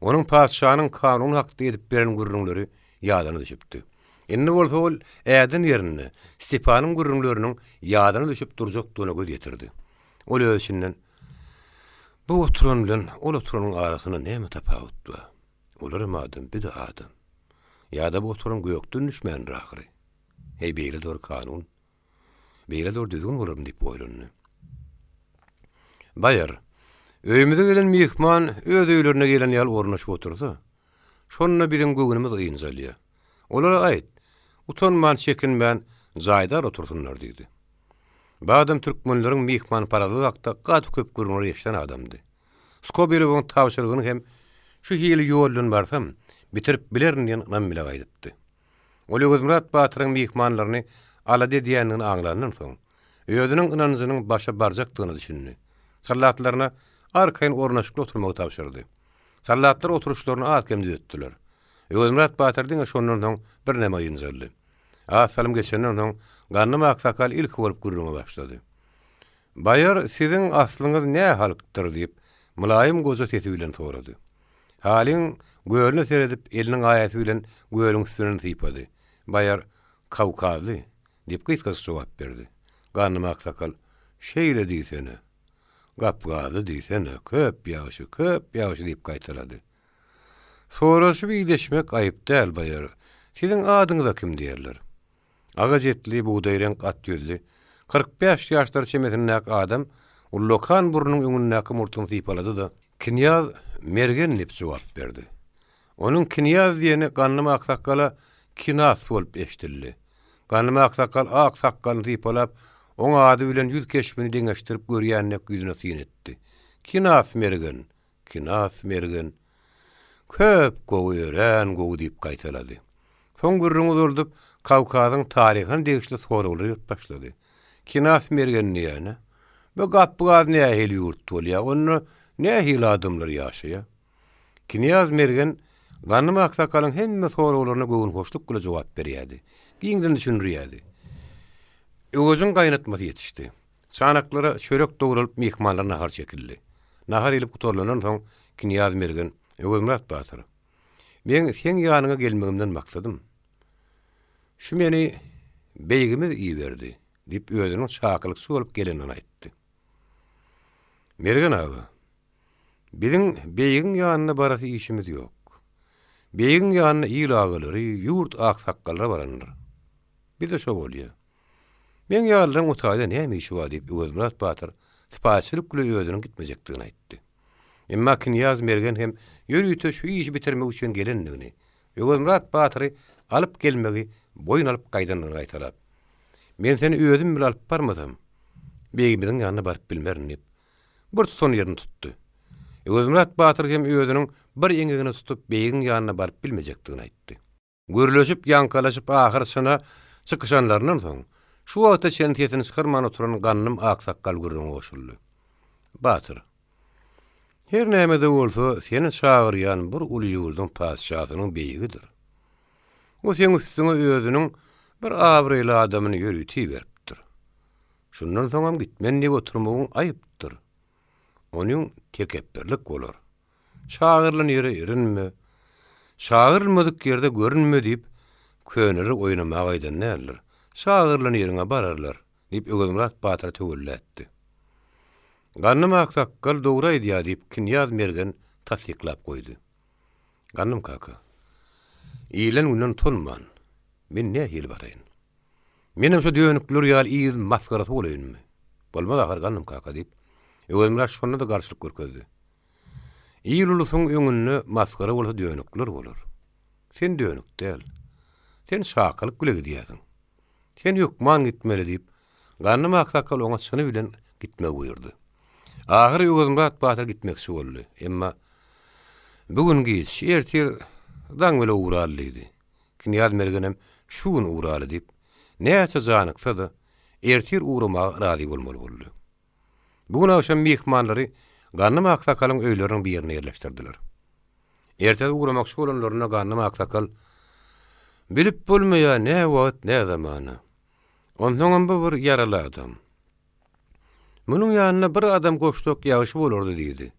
Onuň patyşanyň kanuny hakda edip beren gürrüňleri ýadyna düşüpdi. Indi bolsa ol äden ýerinde Stepanyň gürrüňleriniň ýadyna düşüp durjakdygyna göz ýetirdi. Ol öz içinden, Bu oturan bilen ol oturanyň arasynda näme tapawut bar? Olaram adam, biz-de adam. Ýa-da bu oturan gökden düşmändir ahyry. Heý, beýle-de bir kanun. Beýle dogry düzgün bolarmy diýip oýlandy. Baýar, öýümize gelen myhman öz öýlerine gelen ýaly ornaşyp otursa, şonda biziň göwnümiz ynjalýar. Olara aýt, utanman-çekinmän jaýdar otursynlar diýdi. Bu adam türkmenleriň myhmanparazlygy hakda gaty köp gürrüňler eşiden adamdy. Skobelewiň tabşyrygyny hem şu hili ýol bilen barsam, bitirip bilerin diýen ynam bile gaýdypdy. Ol Öwezmyrat batyryň myhmanlaryny alada edýändigini aňlandan soň, özüniň ynanjynyň başa barjakdygyna düşündi. Sallatlaryna arkaýyn ornaşykly oturmagy tabşyrdy. Sallatlar oturyşlaryny az-kem düzetdiler. Öwezmyrat batyr diňe şondan soň birneme ynjaldy. Az salym geçenden soň Gandym aksakal ilki bolup gürrüňe başlady. Baýar, siziň aslyňyz nä halkdyr? diýip, mylaýym goja sesi bilen sorady. Halyň gölüne seredip, eliniň aýasy bilen gölüň üstünden sypady. Baýar, Kawkazly, diýip gysgajyk jogap berdi. Gandym aksakal, Şeýle diýsene. Gapgazly diýsene, köp ýagşy, köp ýagşy diýip gaýtalady. Soraşyp ideşmek aýyp däl, baýar. Siziň adyňyza kim diýerler? Agaç etli, bugdaýreňk at ýüzli, 45 ýaşlar çemesindäki adam ullakan burnunyň öňündäki murtuny sypalady-da, Knýaz Mergen diýip jogap berdi. Onuň knýaz diýeni Gandym aksakgala kinas bolup eşidildi. Gandym aksakgal ak sakgalyny sypalap, oň ady bilen ýüz keşbini deňeşdirip görýän dek ýüzüne syn etdi. Kinas Mergen! Kinas Mergen, Köp gowy, örän gowy diýip gaýtalady. Soň gürrüňi uzaldyp, Kawkazyň taryhyna degişli soraglar berip başlady. Kinas Mergen diýýän-ä. Bu Gapgaz nähili ýurt bolýa, onda nähili adamlar ýaşaýa? Knýaz Mergen Gandym aksakalyň hemme soraglaryna göwünhoşluk bilen jogap berýärdi. Giňden düşündirýärdi. Öweziň gaýnatmasy ýetişdi. Çanaklara çörek dogralyp myhmanlara nahar çekildi. Nahar iýlip gutarylandan soň Knýaz Mergen, Öwezmyrat batyr, meň seň ýanyňa gelmegimden maksadym, şu meni beýgimiz iberdi, diýip özüniň çakylykçy bolup gelendigini aýtdy. Mergen aga, biziň beýigiň ýanyna barasy işimiz ýok. Beýigiň ýanyna il agalary, ýurt aksakgallary barandyr. Bize şo bolýa. Meň ýalylaryň o taýda näme işi bar diýip Öwezmyrat batyr sypaýyçylyk bilen özüniň gitmejekdigini aýtdy. Emma knýaz Mergen hem ýörite şu işi bitirmek üçin gelendigini, Öwezmyrat batyry alyp gelmegi boýun alyp gaýdandygyny gaýtalap, Men seni özüm bile alyp barmasam, begimiziň ýanyna baryp bilmerin diýip, bir tutan ýerini tutdy. Öwezmyrat batyr hem özüniň bir eňegini tutup begiň ýanyna baryp bilmejekdigini aýtdy. Gürleşip, ýaňkalaşyp ahyr çyna. Çykyşanlaryndan soň, şu wagta çenli sesini çykarman oturan Gandym aksakgal gürrüňe goşuldy. Batyr, her näme-de bolsa, seni çagyrýan bir uly ýurduň patyşasynyň beýigidir. O seň üstüňe özüniň bir abraýly adamyny ýörite iberipdir. Şundan soňam gitmen diýip oturmagyň aýypdyr. Onyň tekepbirlik bolar. Çagyrylan ýere erinme, çagyrylmadyk ýerde görünme diýip, köneler oýnamaga aýdan däldir. Çagyrylan ýeriňe bararlar, diýip, Öwezmyrat batyra töwella etdi. Gandym aksakgal dogry aýdýar, diýip, Knýaz Mergen tassyklap goýdy. Gandym kaka, iýlen günden utanman, men nähili baraýyn? Menem şo dönükler ýaly il masgarasy bolaýynmy? Bolmaz ahyr, Gandym kaka, diýip, Öwezmyrat şonda-da garşylyk görkezdi. Il-ulusyň öňünde masgara bolsa dönükler bolar. Sen dönük däl. Sen çakylyk bile gidýärsiň. Sen hökman gitmeli, diýip, Gandym aksakgal oňa çyny bilen gitmegi buýurdy. Ahyry Öwezmyrat batyr gitmekçi boldy. Emma, Bu gün giç, ertir daň bile ugraly diýdi. Knýaz Mergenem şu gün ugraly diýip, näçe janyksa-da, ertir ugramaga razy bolmaly boldy. Bu gün agşam myhmanlary Gandym aksakalyň öýleriniň birine ýerleşdirdiler. Ertesi ugramakçy bolanlarynda Gandym aksakal, Bilip bolmaýar nä wagt, nä zamana. Onsoňam bu bir ýaraly adam. Munuň ýanyna bir adam goşsak ýagşy bolardy diýdi.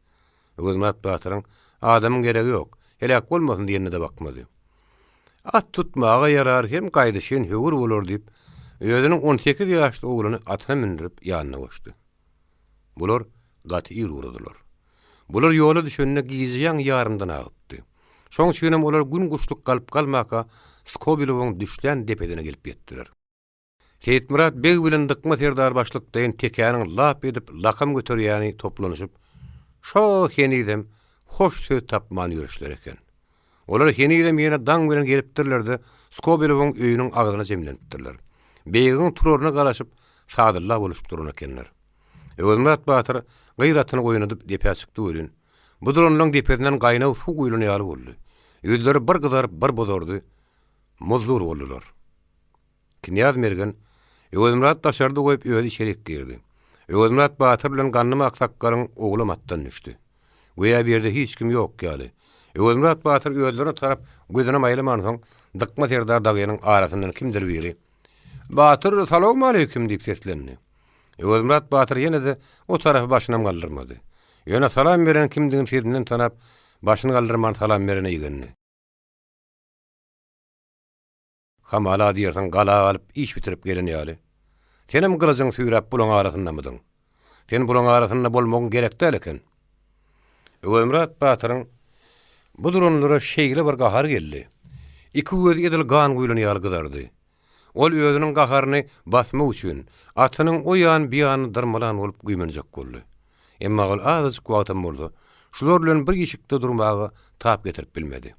Öwezmyrat batyryň, Adamyň geregi ýok, heläk bolmasyn diýenine-de bakmady. At tutmaga ýarar hem gaýdyşyn höwür bolar diýip, özüniň 18 ýaşly ogluny atyna mündürip ýanyna goşdy. Bular gaty ir ugradylar. Bular ýola düşende gije ýaňy ýarymdan agypdy. Şoň üçinem olar gün guşluk galyp-galmaka Skobilowyň düşlän depesine gelip ýetdiler. Seýitmyrat beg bilen Dykma serdar başlykdaýyn tekäniň lap edip lakam göterýäni toplanyşyp, şo henizem hoş söz tapman ýörüşleri eken. Olar henizem ýene daň bilen gelipdirler-de, Skobelewiň öýüniň agzyna jemlenipdirler. Begiň turaryna garaşyp, sadylla boluşyp duran ekenler. Öwezmyrat batyr gyr atyny oýnadyp depä çykdy welin, bu duranlaň depesinden gaýnag suw guýlan ýaly boldy. Ýüzleri bir gyzaryp, bir bozardy, muzdur boldular. Knýaz Mergen Öwezmyrat daşarda goýup özi içerik girdi. Öwezmyrat batyr bilen Gandym aksakgalyň oglam atdan düşdi. Göýä bu ýerde hiç kim ýok ýaly. Öwezmyrat batyr özlerine tarap gözünem aýlamansoň, Dykma serdar dagynyň arasyndan kimdir biri, Batyr, salowmaleýkim! diýip seslendi. Öwezmyrat batyr ýene-de o tarapa başynam galdyrmady. Ýöne salam beren kimdigini sesinden tanap, başyny galdyrman salam berene igendi. Hamala diýersiň gala galyp iş bitirip gelen ýaly. Senem gylyjyňy süýräp bulaň arasyndamydyň? Sen bulaň arasynda bolmagyň gerek däl eken. Öwezmyrat batyryň bu duranlara şeýle bir gahary geldi. Iki gözi edil gan guýlan ýaly gyzardy. Ol özüniň gaharyny basmak üçin atynyň o ýan bu ýanyny dyrmalan bolup güýmenjek boldy. Emma ol azajyk wagtam bolsa şular bilen bir işikde durmaga tap getirip bilmedi.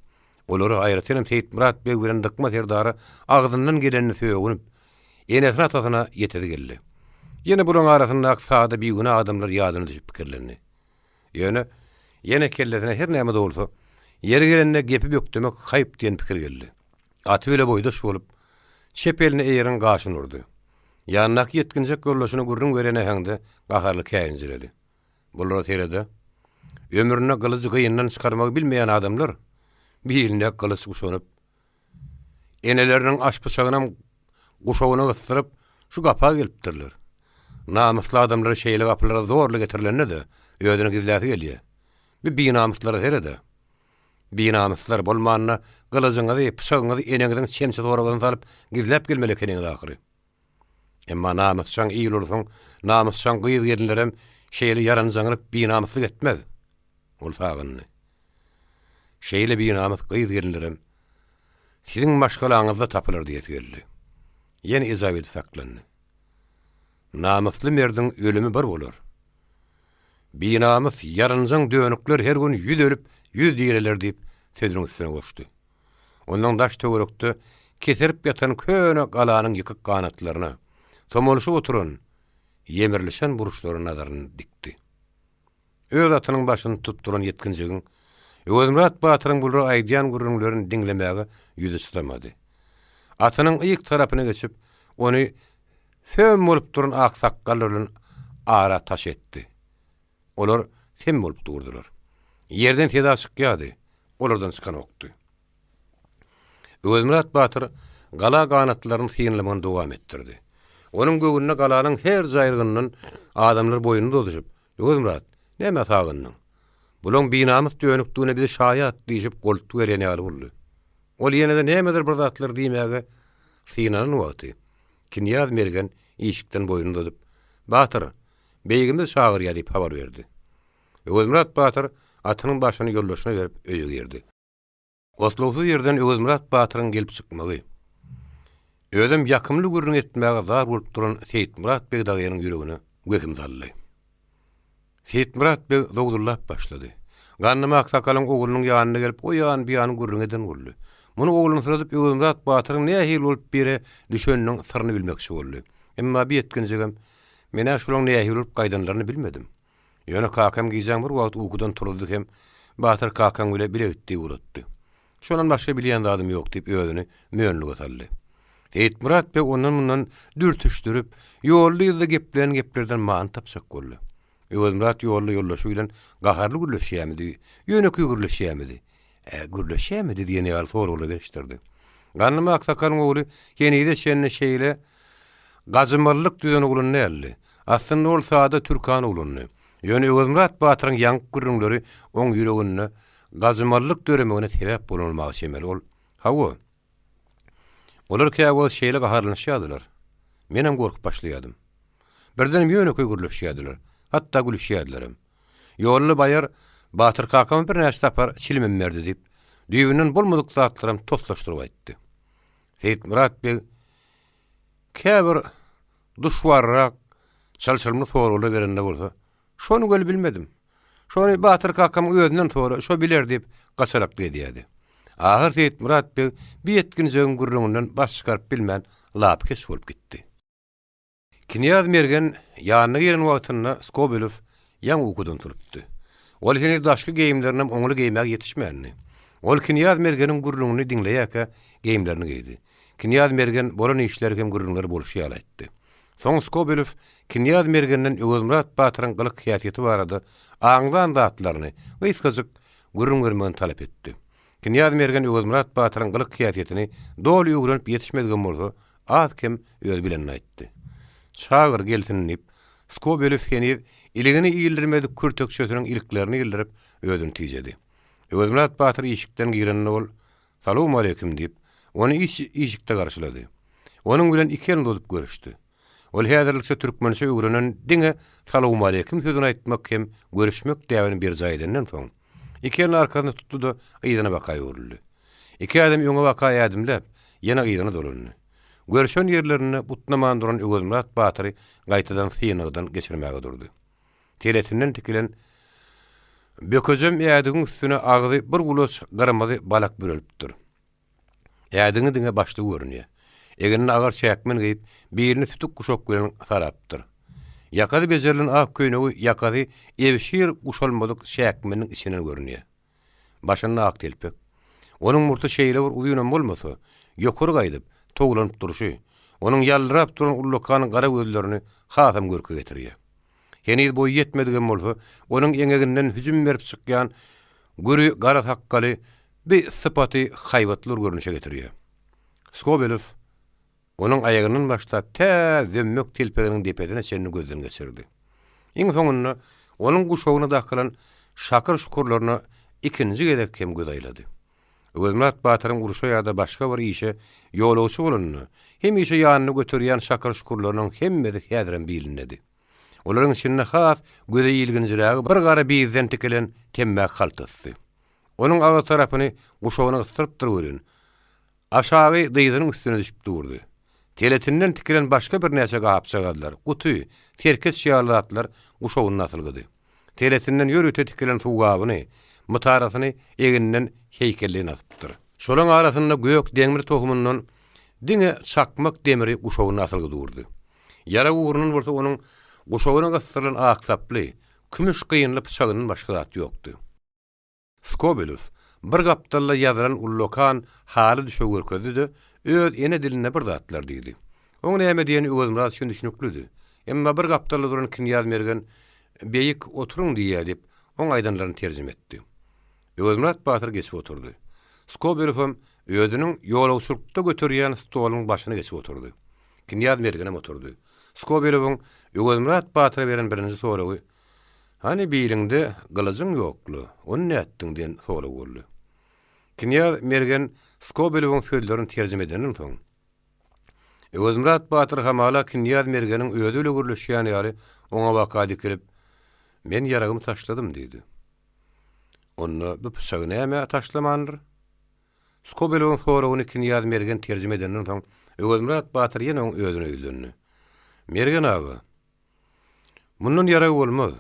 Olara, aýratynam Seýitmyrat beg bilen Dykma serdara agzyndan gelenini sögünip, enesine-atasyna ýetesi geldi. Ýene bularyň arasyndaky sada bigünä adamlar ýadyna düşüp pikirlendi. Ýöne, ýene kellesine her näme-de bolsa, ýeri gelende gepi bökdemek haýp diýen pikir geldi. Aty bile boýdaş bolup, çep elini eýeriň gaşyna urdy. Ýanyndaky ýetginjek ýoldaşyna gürrüň berýän äheňde gaharly käýinjiredi. Bulara serede, ömründe gylyjy gyndan çykarmagy bilmeýän adamlar biline gylyç guşanyp, eneleriniň aş pyçagynam guşagyna gysdyryp, şu gapa gelipdirler. Namysly adamlar şeýle gapylara zorla getirilende-de, özüni gizläsi gelýär. Bu binamyslara serede. Binamyslar, bolmanda gylyjyňyzy, pyçagyňyzy eneňiziň çemçe torbasyna salyp gizläp gelmeli ekeniňiz ahyry. Emma namysjaň il-ulusyň namysjaň gyz-gelinlerem şeýle ýaranjaňlyk, binamyslyk etmez. Ol sagyndy. Şeýle binamys gyz-gelinlerem siziň maşgalaňyzda tapylar diýesi geldi. Ýene ejap edip saklandy. Namysly merdiň ölümi bir bolar. Binamys, ýaranjaň dönükler her gün ýüz ölüp, ýüz direler diýip, sözüniň üstüne goşdy. Ondan daş-töwerekde keserip ýatan köne galanyň ýykyk ganatlaryna, somalyşyp oturan, ýemrilişen burçlara nazaryny dikdi. Öz atynyň başyny tutup duran ýetginjegiň Öwezmyrat batyryň bulara aýdýan gürrüňlerini diňlemäge ýüzi çydamady. Atynyň yk tarapyna geçip, ony söm bolup duran aksakgallar bilen ara taş etdi. Olar sem bolup durdular. Ýerden seda çykýardy, olardan çykanokdy. Öwezmyrat batyr gala ganatlylaryny synlamagyny dowam etdirdi. Onuň göwnüne galanyň her jaýrygyndan adamlar boýnuny dozuşyp, Öwezmyrat, nämä sagyndyň? Bulaň binamys dönükdigine biz şaýat diýşip goltgy berýän ýaly boldy. Ol ýene-de nämedir bir zatlar diýmäge synanan wagty, Knýaz Mergen işikden boýnuny uzadyp, Batyr, beýigimiz çagyrýar diýip habar berdi. Öwezmyrat batyr atynyň başyny ýoldaşyna berip öýe girdi. Oslagsyz ýerden Öwezmyrat batyryň gelip çykmagy, özem ýakymly gürrüň etmäge zar bolup duran Seýitmyrat beg dagynyň ýüregine wehim saldy. Seýitmyrat beg zowzullap başlady. Gandym aksakalyň oglunyň ýanyna gelip o ýan bu ýan gürrüň eden boldy. Muny oglansyradyp Öwezmyrat batyryň nähili bolup bir ýere düşeniniň syryny bilmekçi boldy. Emma bir ýetginjegem, Men-ä şolaň nähili bolup gaýdanlaryny bilmedim. Ýöne kakam gijäň bir wagty ukudan turuzdy hem Batyr kakaň bile bile git diýip ugratdy. Şondan başga bilýän zadym ýok diýip özüni mönlüge saldy. Seýitmyrat beg ondan-mundan dürtüşdirip, ýolda-yzda geplän geplerden many tapjak boldy. Öwezmyrat ýolda ýoldaşy bilen gaharly gürleşýärmidi, ýönekeý gürleşýärmidi? Ä, gürleşýärmidi diýen ýaly soraglar berişdirdi. Gandym aksakalyň ogly henize çenli şeýle gajymallyk düzen oglan däldi. Aslynda ol sada türkan oglandy. Ýöne Öwezmyrat batyryň ýaňky gürrüňleri oň ýüreginde gajymallyk döremegine sebäp bolanmaga çemeli. Ol, Hawa. Olar käwagt şeýle gaharlanyşýardylar. Menem gorkup başlaýardym. Birdenem ýönekeý gürleşýärdiler. Hatda gülüşýärdilerem. Ýolly baýar Batyr kakama birnäçe sapar çilimem berdi diýip, düýbünden bolmadyk zatlaram toslaşdyryp aýtdy. Seýitmyrat beg käbir duşwarrak, çylşyrymly soraglar berende bolsa, Şony weli bilmedim. Şony Batyr kakamyň özünden sora, şo biler diýip, gaçalakly edýärdi. Ahyr Seýitmyrat beg bi ýetginjegiň gürrüňinden baş çykaryp bilmän, lapykeç bolup gitdi. Knýaz Mergen ýanyna giren wagtynda Skobelew ýaňy ukudan turupdy. Ol heniz daşky geýimlerinem oňly geýmäge ýetişmändi. Ol knýaz Mergeniň gürrüňini diňleýärkä geýimlerini geýdi. Knýaz Mergen bolan işleri hem gürrüňleri bolşy ýaly aýtdy. Soň Skobelew knýaz Mergenden Öwezmyrat batyryň gylyk-häsiýeti barada aňlan zatlaryny gysgajyk gürrüň bermegini talap etdi. Knýaz Mergen Öwezmyrat batyryň gylyk-häsiýetini doly öwrenip ýetişmedigem bolsa, Az-kem öz bilenini aýtdy. Çagyr, gelsin, diýip, Skobelew heniz iligini ildirmedik kürtekçesiniň iliklerini ildirip, özüni tijedi. Öwezmyrat batyr işikden girende ol, Salowmaleýkim, diýip, ony iç işikde garşylady. Onuň bilen iki elini uzadyp görüşdi. Ol häzirlikçe türkmençe öwrenen diňe salowmaleýkim sözüni aýtmak hem görüşmek däbini berjaý edenden soň, Iki elini arkasyna tutdy-da, yzyna baka öwrüldi. Iki ädim öňe baka ädimläp, ýene yzyna dolandy. Görşen ýerlerinde butnaman duran Öwezmyrat batyry gaýtadan synagdan geçirmäge durdy. Teletinden tikilen bökejem ädigiň üstüne agzy bir gulaç gyrmyzy balak bürelipdir. Ädigiň diňe başlygy görünýär. Egnine agar çäkmen geýip, birini sütük guşak bilen sarapdyr. Ýakasy bejerilen ak köýnegi ýakasy ebşir guşalmadyk çäkmeniň içinden görünýär. Başynda ak telpek. Onuň murty şeýle bir uzynam bolmasa, ýokary gaýdyp, towlanyp durşy, onuň ýaldyrap duran ullakan gara gözlerini hasam görke getirýär. Heniz boýy ýetmedigem bolsa, onuň eňeginden hüjüm berip çykýan güri gara sakgaly bi sypaty haýbatly bir görnüşe getirýär. Skobelew onuň aýagyndan başlap tä zömmek telpeginiň depesine çenli gözden geçirdi. Iň soňunda onuň guşagyna dakylan şakyr-şukurlaryna ikinji gezek hem göz aýlady. Öwezmyrat batyryň urşa ýa-da başga bir işe ýolagçy bolanda, hemişe ýanynda göterýän şakyr-şukurlarynyň hemmesi häzirem bilindedi. Olaryň içinde has göze ilginjirägi bir gara bizden tikilen temmäki haltasy. Onuň agyz tarapyny guşagyna gysdyrypdyr welin, aşagy dyzynyň üstüne düşüp durdy. Teletinden tikilen başga birnäçe gapjagazlar, guty, serkeç ýaly zatlar guşagynda asylgydy. Teletinden ýörite tikilen suw gabyny, mytarasyny egninden heýkelleýin asypdyr. Şolaň arasynda gök demir tohumyndan diňe çakmak demiri guşagynda asylgy durdy. Ýarag ugrundan bolsa onuň guşagyna gysdyrylan ak saply, kümüş gynly pyçagyndan başga zat ýokdy. Skobelew. bir gapdalda ýazylan ullakan haly düşegi görkezdi-de, öz ene dilinde bir zatlar diýdi. Oň näme diýeni Öwezmyrat üçin düşnüklidi. Emma bir gapdalda duran Knýaz Mergen Beýik, oturyň diýýä diýip, oň aýdanlaryny terjime etdi. Öwezmyrat batyr geçip oturdy. Skobelewem özüniň ýolagçylykda göterýän stolunyň başyna geçip oturdy. Knýaz Mergenem oturdy. Skobelewiň Öwezmyrat batyra beren birinji soragy, Hany biliňde gylyjyň ýok-la, ony nätdiň diýen sorag boldy. Knýaz Mergen Skobelewiň sözlerini terjime edenden soň, Öwezmyrat batyr hamala knýaz Mergeniň özi bile gürleşýän ýaly oňa baka dikilip, Men ýaragymy taşladym diýdi. Onda bu pyçagy nämä taşlamandyr? Skobelewiň soragyny knýaz Mergen terjime edenden soň, Öwezmyrat batyr ýene oň özüne ýüzlendi. Mergen aga, mundan ýarag bolmaz.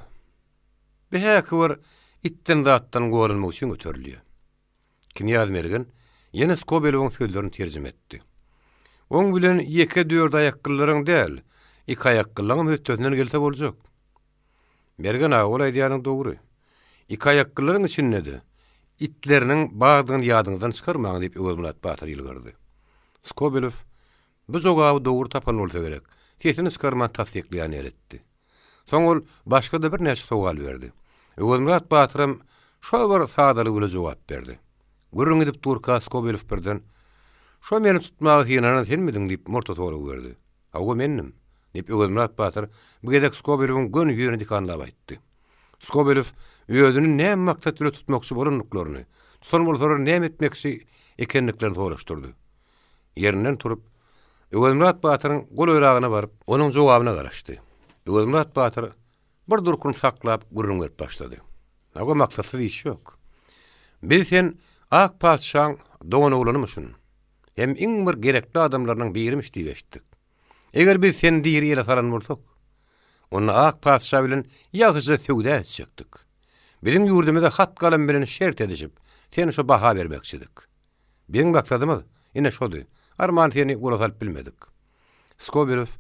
Bu häki bir itden-zatdan goranmak üçin göterilýär. Knýaz Mergen ýene Skobelewiň sözlerini terjime etdi. Oň bilen ýeke dördaýakgyllaryň däl, ikaýakgyllaňam hötdesinden gelse boljak. Mergen aga, ol aýdýanyň dogry. Ikaýakgyllaryň içinde-de itleriniň bardygyny ýadyňyzdan çykarmaň, diýip, Öwezmyrat batyr ýylgyrdy. Skobelew bu jogaby dogry tapan bolsa gerek, sesini çykarman tassyklaýan ýaly etdi. Soň ol başga-da birnäçe sowal berdi. Öwezmyrat batyram şo bir sadalygy bile jogap berdi. Gürrüň edip durka Skobelew birden, Şo meni tutmaga synanan senmidiň? diýip, morta sorag berdi. Hawa, mendim, diýip, Öwezmyrat batyr bu gezek Skobelewiň göni ýüzüne dikanlap aýtdy. Skobelew özüni näme maksat bile tutmakçy bolandyklaryny, tutan bolsalar näme etmekçi ekendiklerini soraşdyrdy. Ýerinden turup, Öwezmyrat batyryň golaýragyna baryp, onuň jogabyna garaşdy. Öwezmyrat batyr bir durkuny saklap gürrüň berip başlady. Hawa, maksatsyz iş ýok. Biz sen ak patyşaň doganoglanymyşyn. Hem iň bir gerekli adamlarynyň birimiş diýip eşitdik. Eger biz seni diri ele salan bolsak, onda ak patyşa bilen ýagşyja söwda etjekdik. Biziň ýurdumyza hat-galam bilen şert edişip, seni şo baha bermekçidik. Biziň maksadymyz, ine, şody. Arman seni gola salyp bilmedik. Skobelew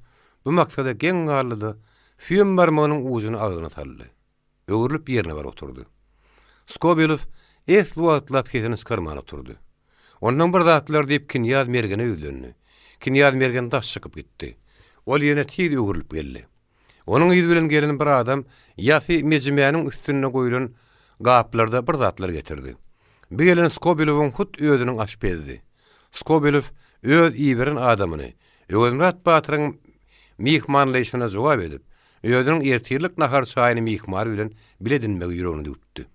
bu maksada geň galdy-da, süýem barmagynyň ujuny agzyna saldy. Öwrülip ýerine baryp oturdy. Skobelew esli wagtlap sesini çykarman oturdy. Ondan bir zatlar diýip Knýaz Mergene ýüzlendi. Knýaz Mergen daş çykyp gitdi. Ol ýene tiz öwrülip geldi. Onuň yzy bilen gelen bir adam ýasy mejimäniň üstünde goýlan gaplarda bir zatlar getirdi. Bu gelen Skobelewiň hut özüniň aşpezidi. Skobelew öz iberen adamyny Öwezmyrat batyryň myhmanlaýşyna jogap edip, özüniň ertirlik nahar-çaýyny myhmany bilen bile edinmegi ýüregine düwüpdi.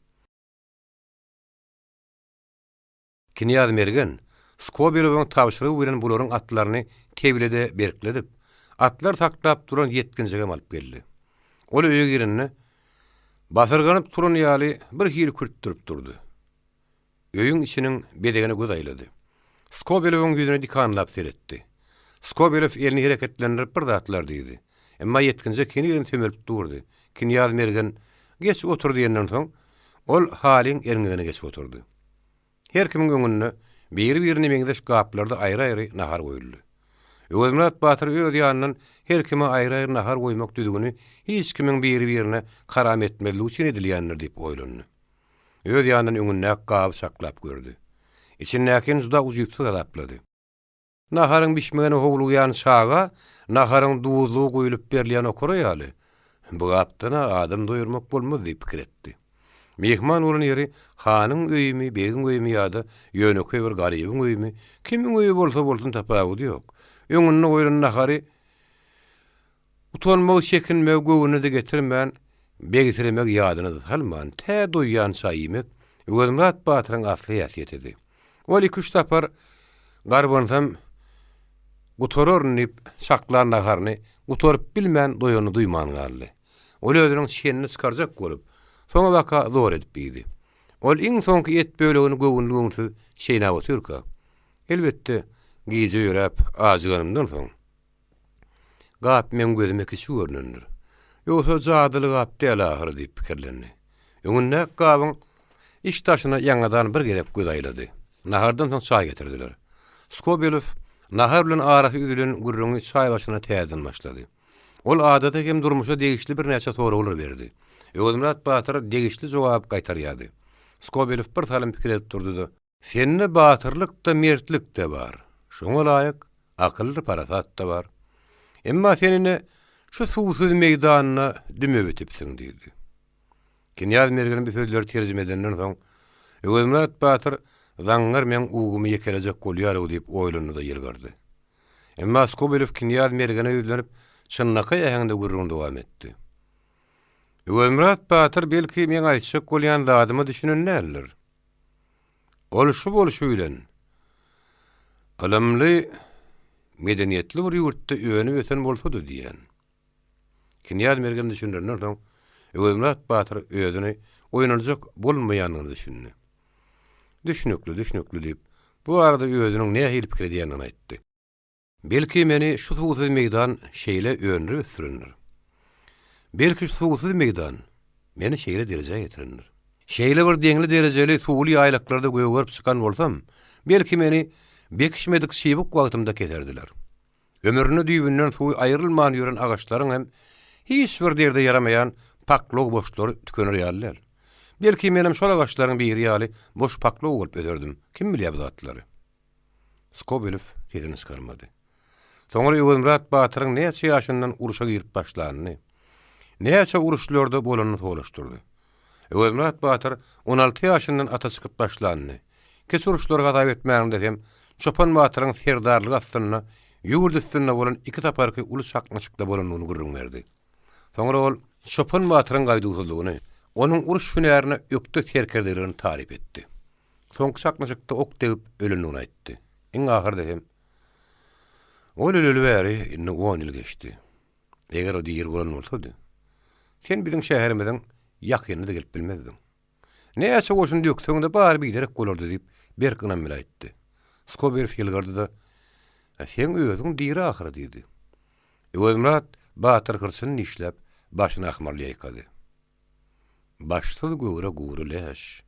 Knýaz Mergen Skobelewiň tabşyrygy bilen bularyň atlaryny tebilede berkledip, atlar saklap duran ýetginjegem alyp geldi. Ol öýe girende, basyrganyp turan ýaly bir hili kürtdürip durdy. Öýüň içiniň bezegine göz aýlady. Skobelewiň ýüzüne dikanlap seretdi. Skobelew elini hereketlendirip bir zatlar diýdi. Emma ýetginjek henizem sömelip durdy. Knýaz Mergen Geç otur diýenden soň, ol halyň erňegine geçip oturdy. Her kimiň öňünde biri-birine meňzeş gaplarda aýry-aýry nahar goýuldy. Öwezmyrat batyr öz ýanyndan her kime aýry-aýry nahar goýmak düzgüni hiç kimiň biri-birine karam etmezligi üçin edilýändir diýip oýlandy. Öz ýanyndan öňündäki gaby çaklap gördi. Içindäkini juda ujypsyz hasaplady. Naharyň bişmegine howlugýan çaga naharyň duzlugy guýlup berilýän okara ýaly, Bu gapdan-a adam doýurmak bolmaz diýip pikir etdi. Myhman bolan ýeri hanyň öýümi, begiň öýümi ýa-da ýönekeý bir garybyň öýümi, kimiň öýi bolsa bolsun tapawudy ýok. Öňünde goýlan nahary Utanmagy, çekinmegi göwnüne-de getirmän, begsiremegi ýadyna-da salman, tä doýýança iýmek Öwezmyrat batyryň asly häsiýetidi. Ol iküç sapar garbansam gutararyn diýip çaklan naharyny gutaryp bilmän doýanyny duýman galdy. Ol özüniň çenini çykarjak bolup, soňabaka zor edip iýdi. Ol iň soňky et bölegini göwünli-göwünsiz çeýnäp otyrka, Elbetde, gije ýöräp ajyganymdan soň, Gap meň gözüme kiçi görnendir. Ýogsa jadyly gap däl ahyry diýip pikirlendi. Öňündäki gabyň iç-daşyna ýaňadan bir gezek göz aýlady. Nahardan soň çaý getirdiler. Skobelew nahar bilen arasy üzülen gürrüňi çaý başynda täzeden başlady. Ol adata hem durmuşa degişli birnäçe soraglar berdi. Öwezmyrat batyr degişli jogaby gaýtarýardy. Skobelew bir salym pikir edip durdy-da. Sende batyrlyk-da, mertlik-de bar. Şoňa laýyk akyldyr parasat-da bar. Emma sen ine şu suwsuz meýdanda düme bitipsiň, diýdi. Knýaz Mergen bu sözleri terjime edenden soň, Öwezmyrat batyr zaňňar meň ugumy ýekelejek bolýar-ow diýip oýlandy-da ýylgyrdy. Emma Skobelew knýaz Mergene ýüzlenip, çynlakaý äheňde gürrüňini dowam etdi. Öwezmyrat batyr belki meň aýtjak bolýan zadyma düşünen däldir. Ol şu bolşy bilen, ylymly, medeniýetli bir ýurtda önüp-ösen bolsady diýýän. Knýaz Mergen düşündirenden soň, Öwezmyrat batyr özüni oýnaljak bolmaýandygyna düşündi. Düşnükli, düşnükli diýip, bu barada özüniň nähili pikir edýändigini aýtdy. Belki meni şu suwsuz meýdan şeýle öndürip ösdürendir. Belki şu suwsuz meýdan meni şeýle derejä getirendir. Şeýle bir deňli-derejeli suwly ýaýlaklarda gögerip çykan bolsam, belki meni bekişmedik çybyk wagtymda keserdiler. Ömründe düýbünden suwy aýrylman ýören agaçlaryň hem hiç bir derde ýaramaýan paklow boşlary tükener ýaly däl. Belki menem şol agaçlaryň biri ýaly boş paklow bolup öserdim, kim bilýär bu zatlary. Skobelew sesini çykarmady. Soňra Öwezmyrat batyryň näçe ýaşyndan urşa girip başlanyny, näçe uruşlarda bolanyny soraşdyrdy. Öwezmyrat batyr on alty ýaşyndan ata çykyp başlanyny, kiçi uruşlary hasap etmäniňde hem Çopan batyryň serdarlygy astynda ýurt üstünde bolan iki saparky uly çaknyşykda bolandygyny gürrüň berdi. Soňra ol Çopan batyryň gaýduwsyzlygyny, onuň uruş hünärine ökde serkerdeligini taryp etdi. Soňky çaknyşykda ok degip ölendigini aýtdy. Iň ahyrda hem, Ol öleli bäri indi on ýyl geçdi. Eger o diri bolan bolsady, sen biziň şäherimiziň ýakynyna-da gelip bilmezdiň. Näçe goşun dökseň-de bary biderek bolardy diýip, berk ynam bilen aýtdy. Skobelew ýylgyrdy-da, Seň özüň diri ahyry diýdi. Öwezmyrat batyr hyrçyny dişläp, başyny ahmyrly ýaýkady. Başsyz göwre gury läş.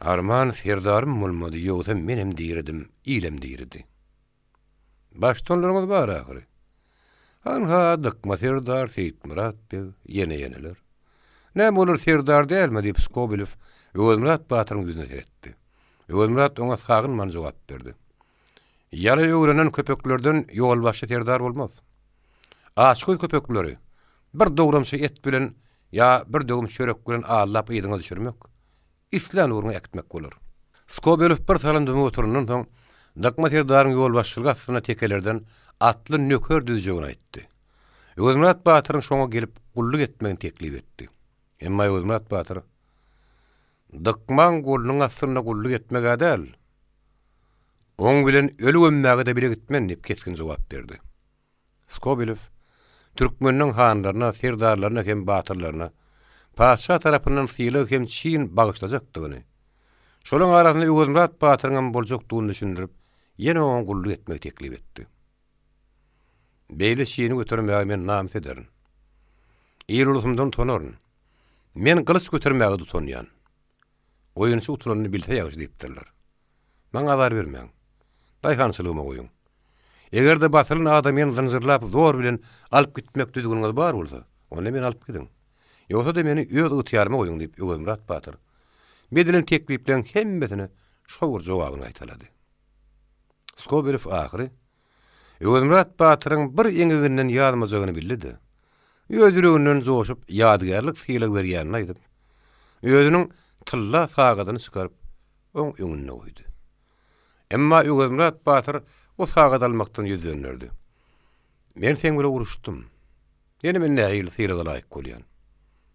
Arman serdarym bolmady, ýogsa menem diridim, ilem diridi. Baştutanlaryňyz bar ahyry. Hanha, Dykma serdar, Seýitmyrat beg, ýene-ýeneler. Näme olar serdar dälmi? diýip, Skobelew Öwezmyrat batyryň ýüzüne seretdi. Öwezmyrat oňa sagynman jogap berdi. Ýala öwrenen köpeklerden ýolbaşçy serdar bolmaz. Açgöz köpekleri bir dogramça et bilen ýa bir döwüm çörek bilen aldap yzyňa düşürmek, islän ugruňa äkitmek bolar. Skobelew bir salym dymyp oturandan soň, Dykma serdaryň ýolbaşçylygy astynda tekelerden atly nöker düzjegini aýtdy. Öwezmyrat batyryň şoňa gelip gulluk etmegini teklip etdi. Emma Öwezmyrat batyr, Dykmaň golunyň astynda gulluk etmeg-ä däl, oň bilen öli gömmäge-de bile gitmen diýip kesgin jogap berdi. Skobelew türkmeniniň hanlaryna, serdarlaryna hem batyrlaryna patyşa tarapyndan sylag hem çin bagyşlajakdygyny, şolaň arasynda Öwezmyrat batyryň hem boljakdygyny düşündirip, ýene oňa gulluk etmegi teklip etdi. Beýle çini götermäge men namys ederin. Il-ulusymdan utanaryn. Men gylyç götermäge-de utanýan. Oýunçy utulanyny bilse ýagşy diýipdirler. Maňa azar bermäň. Daýhançylygyma goýuň. Eger-de basylan adamyny zynjyrlap zor bilen alyp gitmek düzgüniňiz bar bolsa, onda meni alyp gidiň. Ýogsa-da meni öz ygtyýaryma goýuň diýip, Öwezmyrat batyr edilen teklipleriň hemmesine şo bir jogabyny gaýtalady. Skobelew ahyry Öwezmyrat batyryň bir eňeginden ýazmajagyny bildi-de, öz ýüreginden joşup ýadygärlik sylag berýänini aýdyp, özüniň tylla sagadyny çykaryp, oň öňünde goýdy. Emma Öwezmyrat batyr o sagady almakdan ýüz dönderdi. Men seň bile uruşdym. Ýene men nähili sylaga laýyk bolýan?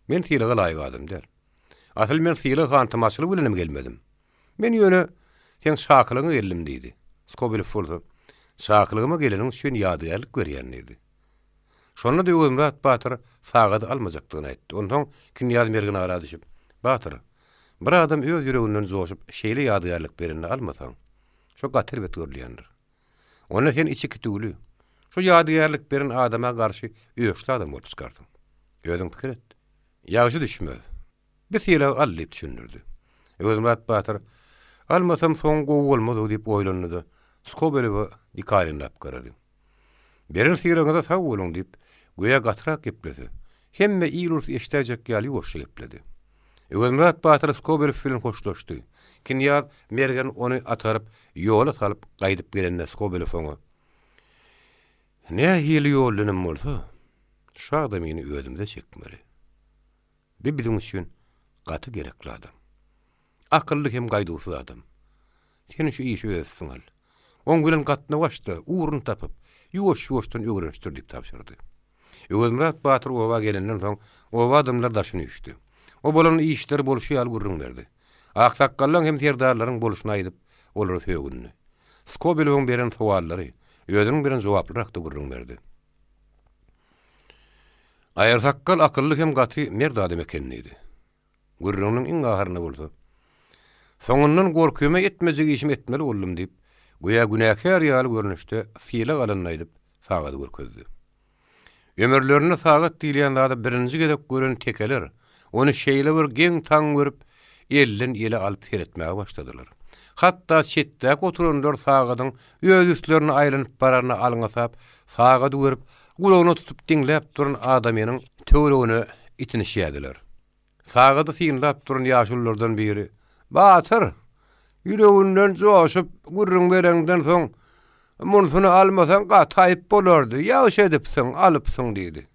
Men sylaga laýyk adam däl. Asyl men sylag hantamaçylyk bilenem gelmedim. Men ýöne seň çakylygyňa geldim diýdi. Skobelew bolsa, Çakylygyma geleniň üçin ýadygärlik berýän diýdi. Şonda-da Öwezmyrat batyr sagady almajakdygyny aýtdy. Onsoň knýaz Mergen ara düşüp, Batyr, bir adam öz ýüreginden joşup şeýle ýadygärlik berende almasaň, şo gaty erbet görülýändir. Onda sen içi kitüwli, şo ýadygärlik beren adama garşy öçli adam bolup çykarsyň. Özüň pikir et. Ýagşy düşmez. Bir sylag al diýip düşündirdi. Öwezmyrat batyr, Almasam soňy gowy bolmaz-ow diýip oýlandy-da, Skobelewe dikaýlynlap garady. Beren sylagyňyza sag boluň diýip, göýä gatyrak geplese, hemme il-ulus eşidäýjek ýaly ýuwaşja gepledi. Öwezmyrat batyr Skobelew bilen hoşlaşdy. Knýaz Mergen ony ataryp, ýola salyp gaýdyp gelende Skobelew oňa, Nähili ýol bilenem bolsa, şu adamyny özümize çekmeli. Bi biziň üçin gaty gerekli adam. Akylly hem gaýduwsyz adam. Sen şu işi öz üstüňe al. Oň bilen gatnaw aç-da, ugruny tapyp, ýuwaş-ýuwaşdan öwrenişdir diýip tabşyrdy. Öwezmyrat batyr oba gelenden soň, oba adamlary daşyna üýşdi. O bolan işleri bolşy ýaly gürrüň berdi. Aksakgallaň hem serdarlaryň bolşuny aýdyp, olara sögündi. Skobelewiň beren sowallary, özüniň beren jogaplary hakda gürrüň berdi. Aýarsakgal akylly hem gaty mert adam eken diýdi. Gürrüňiniň iň ahyrynda bolsa, Soňundan gorkyma etmejek işimi etmeli boldum diýip, göýä günäkär ýaly görnüşde sylag alanyny aýdyp, sagady görkezdi. Ömürlerinde sagat diýilýän zady birinji gezek gören tekeler ony şeýle bir geň-taň görüp, elden ele alyp seretmäge başladylar. Hatda çetdäki oturanlar sagadyň öz üstlerine aýlanyp bararyna alňasap, sagady görüp, gulagyna tutup diňläp duran adamynyň töweregine itinişýärdiler. Sagady synlap duran ýaşululardan biri, Batyr, ýüreginden joşup gürrüň bereňden soň, munsuny almasaň gaty aýyp bolardy, ýagşy edipsiň, alypsyň diýdi.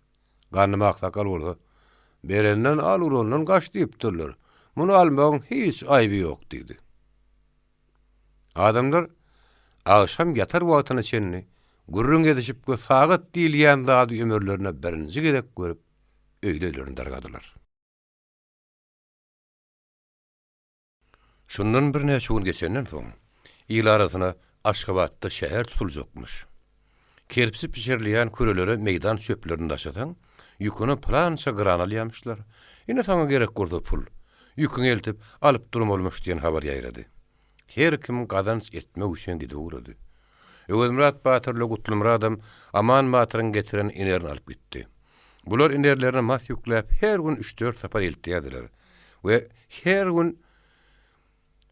Gandym aksakgal bolsa, Berenden al, urandan gaç diýipdirler. Muny almagyň hiç aýby ýok diýdi. Adamlar agşam ýatar wagtyna çenli gürrüň edişip we sagat diýilýän zady ömürlerinde birinji gezek görüp, öýli-öýlerine dargadylar. Şundan birnäçe gün geçenden soň, il arasyna Aşgabatda şäher tutuljakmyş. Kerpiç bişirilýän kürelere meýdan çöplerini daşasaň, ýüküne pylança gran alýamyşlar. Ine saňa gerek bolsa pul. Ýüküňi eltip, alyp durmalymyş diýen habar ýaýrady. Her kim gazanç etmek üçin gidip ugrady. Öwezmyrat batyr ile Gutlymyradam Aman batyryň getiren inerini alyp gitdi. Bular inerlerine mas ýükläp her gün üç-dört sapar eltýärdiler we her gün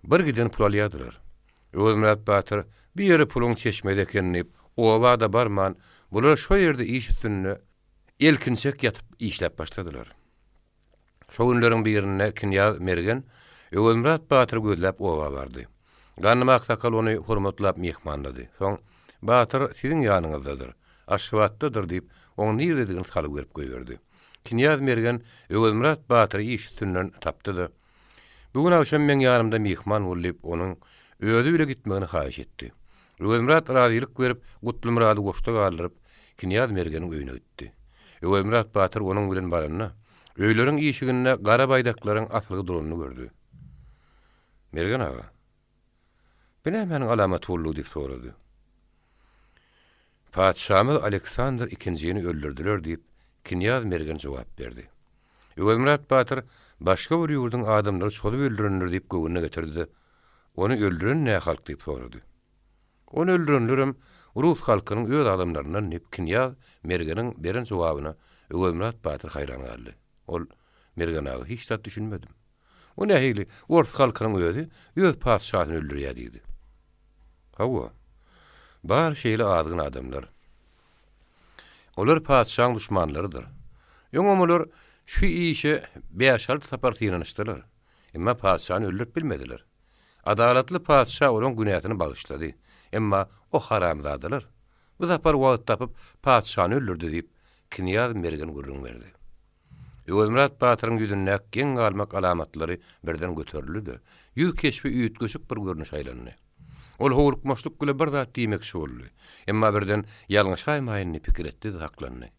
bir giden pul alýardylar. Öwezmyrat batyr bu ýeri puluň çeşmesi eken diýip, oba-da barman, bular şo ýerde iş üstünde elkinçek ýatyp işläp başladylar. Şo günleriň birinde knýaz Mergen Öwezmyrat batyry gözläp oba bardy. Gandym aksakgal ony hormatlap myhmanlady. Soň, Batyr siziň ýanyňyzdadyr, Aşgabatdadyr diýip, oň nirededigini salgy berip goýberdi. Knýaz Mergen Öwezmyrat batyry iş üstünden tapdy-da, Bu gün agşam meň ýanymda myhman bol diýip, onuň özi bile gitmegini haýyş etdi. Öwezmyrat razylyk berip, Gutlymyrady goşda galdyryp, knýaz Mergeniň öýüne gitdi. Öwezmyrat batyr onuň bilen baranda, öýleriň işiginde gara baýdaklaryň asylgy duranyny gördi. Mergen aga, Bu nämäniň alamaty boldugy diýip sorady. Patyşamyz Aleksandr ikinjini öldürdiler diýip, knýaz Mergen jogap berdi. Öwezmyrat batyr başga bir ýurduň adamlary çozup öldürendir diýip göwnüne getirdi-de, Ony öldüren nä halk diýip sorady. Ony öldürenlerem rus halkynyň öz adamlaryndan diýip, knýaz Mergeniň beren jogabyna Öwezmyrat batyr haýran galdy. Ol, Mergen aga, hiç zat düşünmedim. O nähili, ors halkynyň özi öz patyşasyny öldürýär diýdi. Hawa, bar şeýle azgyn adamlar. Olar patyşaň duşmanlarydyr. Öňem olar şu işe bäş-alty sapar synanyşdylar. Emma patyşany öldürip bilmediler. Adalatly patyşa olaň günäsini bagyşlady. Emma o haramzadalar bu sapar wagt tapyp patyşany öldürdi diýip, knýaz Mergen gürrüň berdi. Öwezmyrat batyryň ýüzündäki geň galmak alamatlary birden göterildi-de, ýüz keşbi üýtgeşik bir görnüşe aýlandy. Ol howlukmaçlyk bile bir zat diýmekçi boldy. Emma birden ýalňyşaýmaýyn diýip pikir etdi-de saklandy.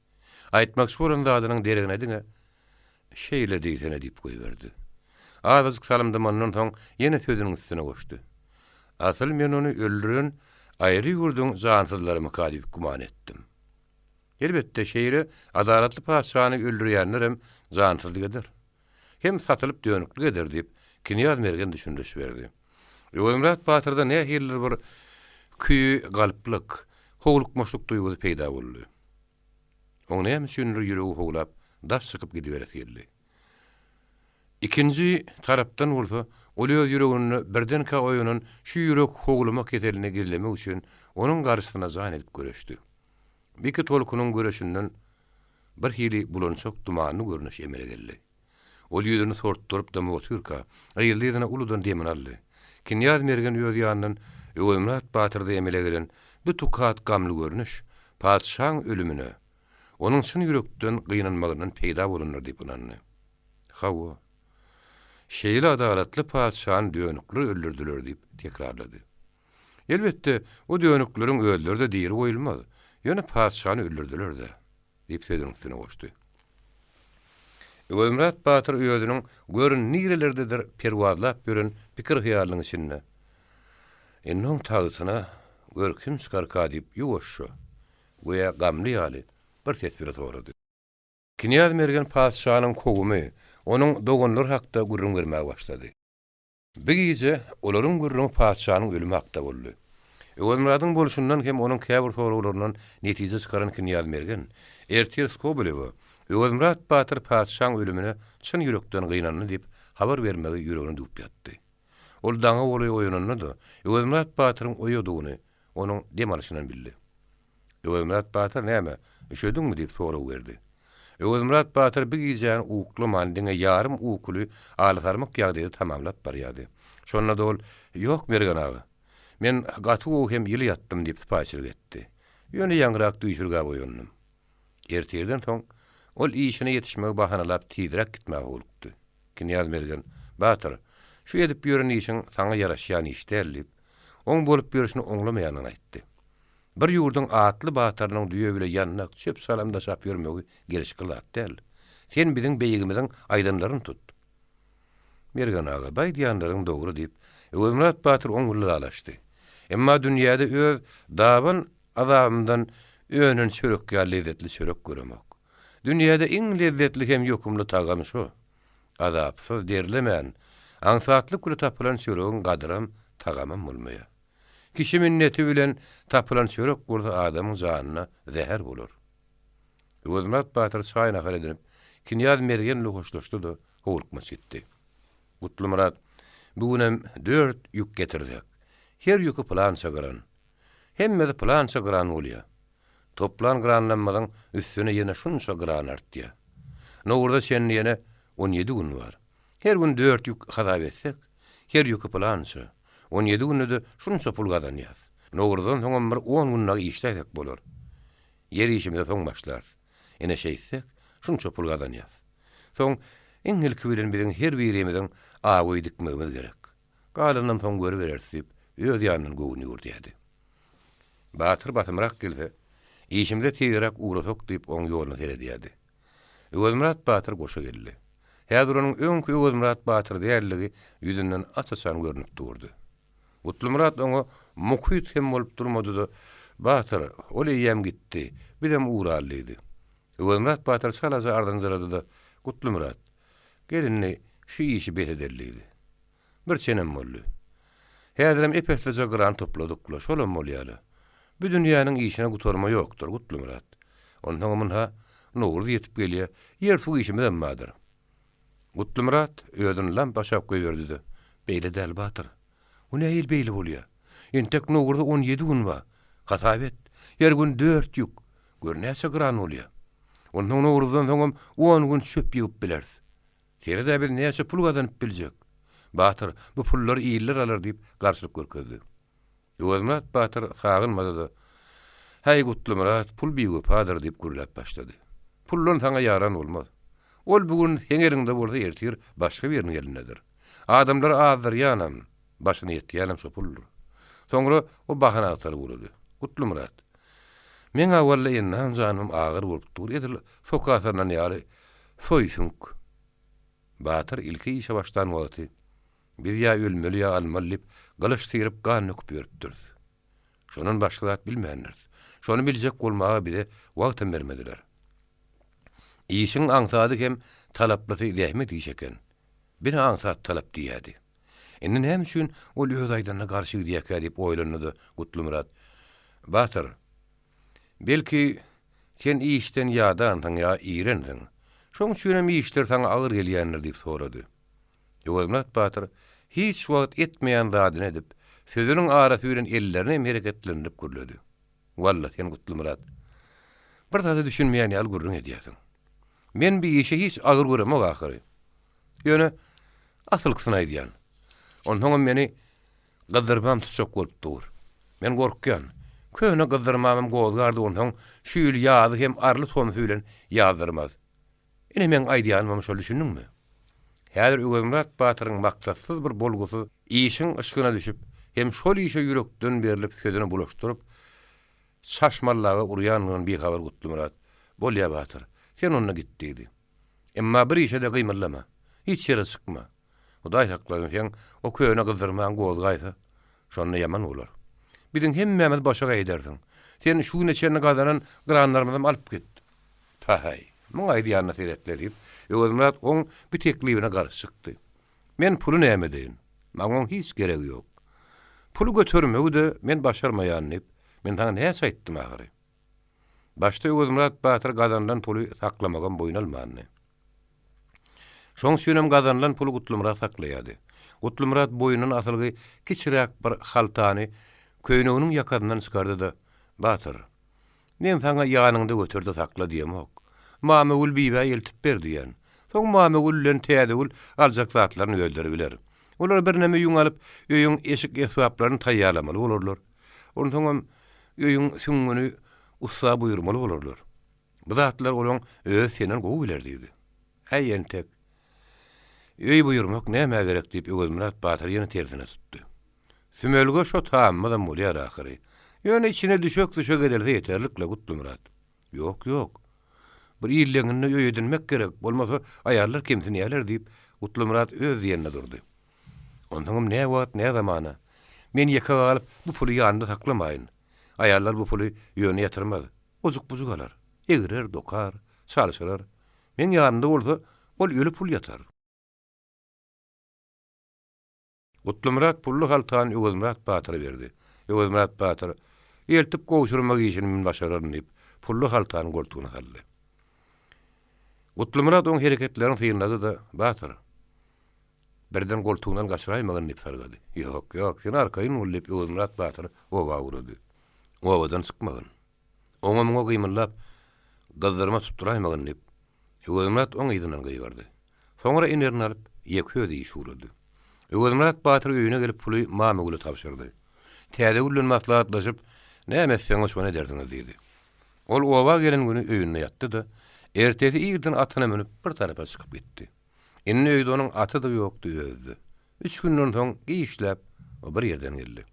Aýtmakçy bolan zadynyň deregine diňe, Şeýle diýsene diýip goýberdi. Azajyk salym dymandan soň ýene sözüniň üstüne goşdy. Asyl men ony öldüren aýry ýurduň jansyzlarymyka diýip güman etdim. Elbetde, şeýle adalatly patyşany öldürýänlerem jansyzlyk eder. Hem satylyp dönüklik eder diýip, knýaz Mergen düşündiriş berdi. Öwezmyrat batyrda nähilidir bir küýi galplyk, howlukmaçlyk duýgusy peýda boldy. Oň näme üçindir ýüregi howlap, daş çykyp gidiberesi geldi. Ikinji tarapdan bolsa, ol öz ýüreginde birdenkä oýanan şu ýürek howlama keselini gizlemek üçin onuň garşysyna jan edip göreşdi. Iki tolkunyň göreşinden bir hili bulançak dumanly görnüş emele geldi. Ol ýüzüni sortduryp dymyp otyrka, yzly-yzyna uludan demini aldy. Knýaz Mergen öz ýanyndan Öwezmyrat batyrda emele gelen bu tukat gamly görnüş patyşaň ölümine, onuň çyn ýürekden gynanmagyndan peýda bolandyr diýip ynandy. Hawa, şeýle adalatly patyşany dönükler öldürdiler diýip tekrarlady. Elbetde, o dönükleriň özleri-de diri goýulmaz, ýöne patyşany öldürdiler-dä. Diýip sözüniň üstüne goşdy. Öwezmyrat batyr özüniň gör nirelerdedir perwazlap ýören pikir-hyýalynyň içinde, Indi oň tagtyna gör kim çykarka diýip ýuwaşja, göýä gamly ýaly bir ses bile sorady. Knýaz Mergen patyşanyň kowumy, onuň doganlary hakda gürrüň bermäge başlady. Bir gije olaryň gürrüňi patyşanyň ölümi hakda boldy. Öwezmyradyň bolşundan hem onuň käbir soraglaryndan netije çykaran Knýaz Mergen ertir Skobelewe Öwezmyrat batyr patyşaň ölümine çyn ýürekden gynandy diýip habar bermegi ýüregine düwüp ýatdy. Ol daňa golaý oýananda-da Öwezmyrat batyryň oýadygyny onuň dem alşyndan bildi. Öwezmyrat batyr näme, üşediňmi diýip sorag berdi. Öwezmyrat batyr bir gijäni uklaman diňe ýarym ukuly alasarmyk ýagdaýda tamamlap barýardy. Şonda-da ol, Ýok, Mergen aga. Men gaty gowy hem ýyly ýatdym diýip sypaýyçylyk etdi. Ýöne ýaňyrak düýşürgäp oýandym. Ertirden soň ol işine ýetişmegi bahanalap tizräk gitmäge howlukdy. Knýaz Mergen, Batyr, şu edip ýören işiň saňa ýaraşýan iş däl diýip, oň bolup ýörşüni oňlamaýanyny aýtdy. Bir ýurduň atly batyrynyň düýe bile ýandak, çöp-çalam daşap ýörmegi gelşikli zat däl. Sen biziň beýigimiziň aýdanlaryny tut. Mergen aga, bu aýdýanlaryň dogry, diýip, Öwezmyrat batyr oň bilen ylalaşdy. Emma dünýäde öz daban azabymdan önen çörek ýaly lezzetli çörek göremok. Dünýäde iň lezzetli hem ýokumly tagam şo. Azapsyz, derlemän, aňsatlyk bile tapylan çöregiň gadyram, tagamam bolmaýar. Kişi minneti bilen tapylan çörek bolsa adamyň janyna zäher bolar. Öwezmyrat batyr çaý-nahar edinip, Knýaz Mergen bilen hoşlaşdy-da, howlukmaç gitdi. Gutlymyrat, Bu günem dört ýük getirsek. Her ýüki pylança gran. Hemmesi pylança gran bolýa. Toplan granlarymyzyň üstüne ýene şunça gran artýa. Nowruza çenli ýene on ýedi gün bar. Her gün dört ýük hasap etsek, her ýüki pylança. On ýedi günde-de şunça pul gazanýas. Nowruzdan soňam bir on gün dagy işläýsek bolar. Ýer işimize soň başlarys. Ine şeýtsek, şunça pul gazanýas. Soň iň ilki bilen biziň her birimiziň aw öý dikmegimiz gerek. Galanynam soň görübereris diýip, öz ýanyndan göwün ýüwürdýärdi. Batyr basymrak gelse, işimize tizräk ugrasak diýip oň ýoluna seredýärdi. Öwezmyrat batyr goşa geldi. Häzir onuň öňki Öwezmyrat batyr däldigi ýüzünden aç-açan görnüp durdy. Gutlymyrat oňa mukyt hem bolup durmady-da, Batyr, ol eýýäm gitdi, bizem ugraly diýdi. Öwezmyrat batyr çalaja ardynjyrady-da, Gutlymyrat, gel indi şu işi bes edeli diýdi. Bir çenem boldy. Häzirem ep-eslije gran topladyk-la, şolam bolýa-la. Bu dünýäniň işine gutarma ýokdur, Gutlymyrat. Onsoňam ynha, Nowruz ýetip gelýä, ýer-suw işimizem bardyr. Gutlymyrat özüni lamp aşak goýberdi-de, Beýle däl, batyr. O nähili beýle bolýa? Entek Nowruza on ýedi gün bar. Hasap et, her gün dört ýük. Gör näçe gran bolýa. Onsoň Nowruzdan soňam on gün çöp ýygyp bileris. Sered-ä biz näçe pul gazanyp biljek. Batyr, bu pullary iller alar diýip garşylyk görkezdi. Öwezmyrat batyr sagynmady-da, Häý, Gutlymyrat, pul biwepadyr diýip gürläp başlady. Puldan saňa ýaran bolmaz. Ol bu gün seň eliňde bolsa ertir başga biriniň elindedir. Adamlary azdyrýanam, başyna ýetýänem şo puldur. Soňra o bahana agtaryp ugrady. Gutlymyrat, meň-ä walla endam-janym agyr bolup dur, edil soka salnan ýaly soý süňk. Batyr ilki işe başlan wagty, Biz ýa ölmeli, ýa almaly diýip, gylyç syryp gan döküp ýörüpdiris. Şondan başga zat bilmändiris. Şony biljek bolmaga bize wagtam bermediler. Işiň aňsady hem talaplysy zähmet işi eken. Biri aňsat talap diýýädi. Indi näme üçin ol öz aýdanyna garşy gidýäkä diýip oýlandy-da Gutlymyrat, Batyr, belki, sen işden ýadansyň ýa irensiň. Şoň üçinem işler saňa agyr gelýändir diýip sorady. Öwezmyrat batyr hiç wagt etmeýän zadyny edip, sözüniň arasy bilen ellerini hem hereketlendirip gürledi. Walla, sen Gutlymyrat, bir zada düşünmeýän ýaly gürrüň edýärsiň. Men bi işi hiç agyr göremok ahyry. Ýöne asylkysyny aýdýan. Onsoňam meni gyzdyrmam tutjak bolup dur. Men gorkýan. Köne gyzdyrmamam gozgardy onsoň şu ýyl ýazy hem arly tomsy bilen ýazdyrmaz. Ine meň aýdýanymam şol düşündiňmi? Häzir Öwezmyrat batyryň maksatsyz bir bolgusyz işiň yşgyna düşüp hem şol işe ýürekden berlip sözüni bulaşdyryp çaşmallaga urýanlygyndan bihabar Gutlymyrat, Bolýa batyr, sen onda git diýdi. Emma bir işe-de gymyldama. Hiç ýere çykma. Hudaý saklasyn, seň o köne gyzdyrmaň gozgaýsa, şonda ýaman bolar. Biziň hemmämizi başagaý edersiň. Sen şu güne çenli gazanan granlarymyzam alyp git. Paý, muň aýdýanyna seret-le, diýip, Öwezmyrat oň bu teklibine garşy çykdy. Men puly näme edeýin? Maňa oň hiç geregi ýok. Puly götermegi-de men başarmaýan diýip, men saňa näçe aýtdym ahyry. Başda Öwezmyrat batyr gazanylan puly saklamagam boýun almandy. Şoň üçinem gazanylan puly Gutlymyrat saklaýardy. Gutlymyrat boýnundan asylgy kiçiräk bir haltany köýneginiň ýakasyndan çykardy-da, Batyr, men saňa ýanyňda göter-de sakla diýemok. Mamagül bibä eltip ber diýen. Soň Mamagül bilen Täzegül aljak zatlaryny özleri biler. Olar birneme ýüň alyp, öýüň eşik-esbaplaryny taýýarlamaly bolarlar. Onsoňam öýüň süňňüni ussa buýurmaly bolarlar. Bu zatlary olaň özi senden gowy biler diýdi. Äý, entek. Öý buýurmak nämä gerek diýip, Öwezmyrat batyr ýene tersine tutdy. Sümelge şo tamymyzam bolýar ahyry. Ýöne içine düşek-düşek edilse ýeterlik-le, Gutlymyrat. Ýok, ýok. Bir illeňinde öý edinmek gerek, bolmasa aýallar kemsinýärler diýip, Gutlymyrat öz diýeninde durdy. Onsoňam nä wagt, nä zamana. Men ýeke galyp, bu puly ýanymda saklamaýyn. Aýallar bu puly ýöne ýatyrmaz. Ojuk-bujuk alar. Egrer, dokar, çalşyrar. Meň ýanymda bolsa, ol öli pul ýatar. Gutlymyrat pully haltany Öwezmyrat batyra berdi. Öwezmyrat batyr, Eltip gowşurmak işini men başararyn diýip, pully haltany goltugyna saldy. Gutlymyrat oň hereketlerini synlady-da, Batyr, Birden goltugyndan gaçyraýmagyn diýip sargady. Ýok, ýok, sen arkaýyn bol diýip, Öwezmyrat batyr oba ugrady. Obadan çykmagyn. Oňa-muňa gymyldap, gyzdyrma tutduraýmagyn diýip, Öwezmyrat oň yzyndan gygyrdy. Soňra inerini alyp, ýeke özi işe ugrady. Öwezmyrat batyr öýüne gelip puly Mamagüle tabşyrdy. Täzegül bilen maslahatlaşyp, näme etseňiz şony edersiňiz diýdi. Ol oba gelen güni öýünde ýatdy-da, ertesi irden atyna münüp bir tarapa çykyp gitdi. Indi öýde onuň aty-da ýokdy, özi-de. Üç günden soň giçläp, o bir ýerden geldi.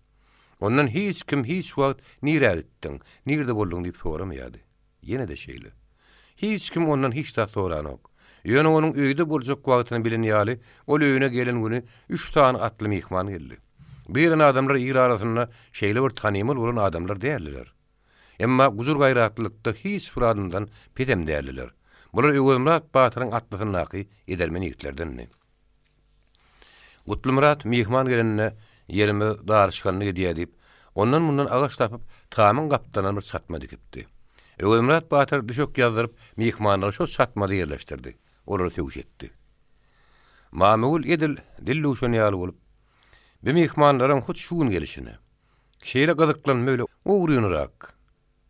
Ondan hiç kim hiç wagt nirä gitdiň, nirde bolduň diýip soramaýardy. Ýene-de şeýle. Hiç kim ondan hiç zat soranok. Ýöne onuň öýde boljak wagtyny bilen ýaly, ol öýüne gelen güni üç sany atly myhman geldi. Bu gelen adamlar il arasynda şeýle bir tanymal bolan adamlar däldiler. Emma gujur-gaýratlylykda hiç bir adamdan pesem däldiler. Bular Öwezmyrat batyryň atlysyndaky edermen ýigitlerdendi. Gutlymyrat myhman gelende ýerimiz daryşganlyk edýär diýip, ondan-mundan agaç tapyp, tamyň gapdalyndan bir çatma dikipdi. Öwezmyrat batyr düşek ýazdyryp, myhmanlary şol çatmada ýerleşdirdi, olary söwüş etdi. Mamagül edil dil duşan ýaly bolup, bi myhmanlaryň hut şu gün gelşine, Şeýle gyzyklanma bilen ogrynrak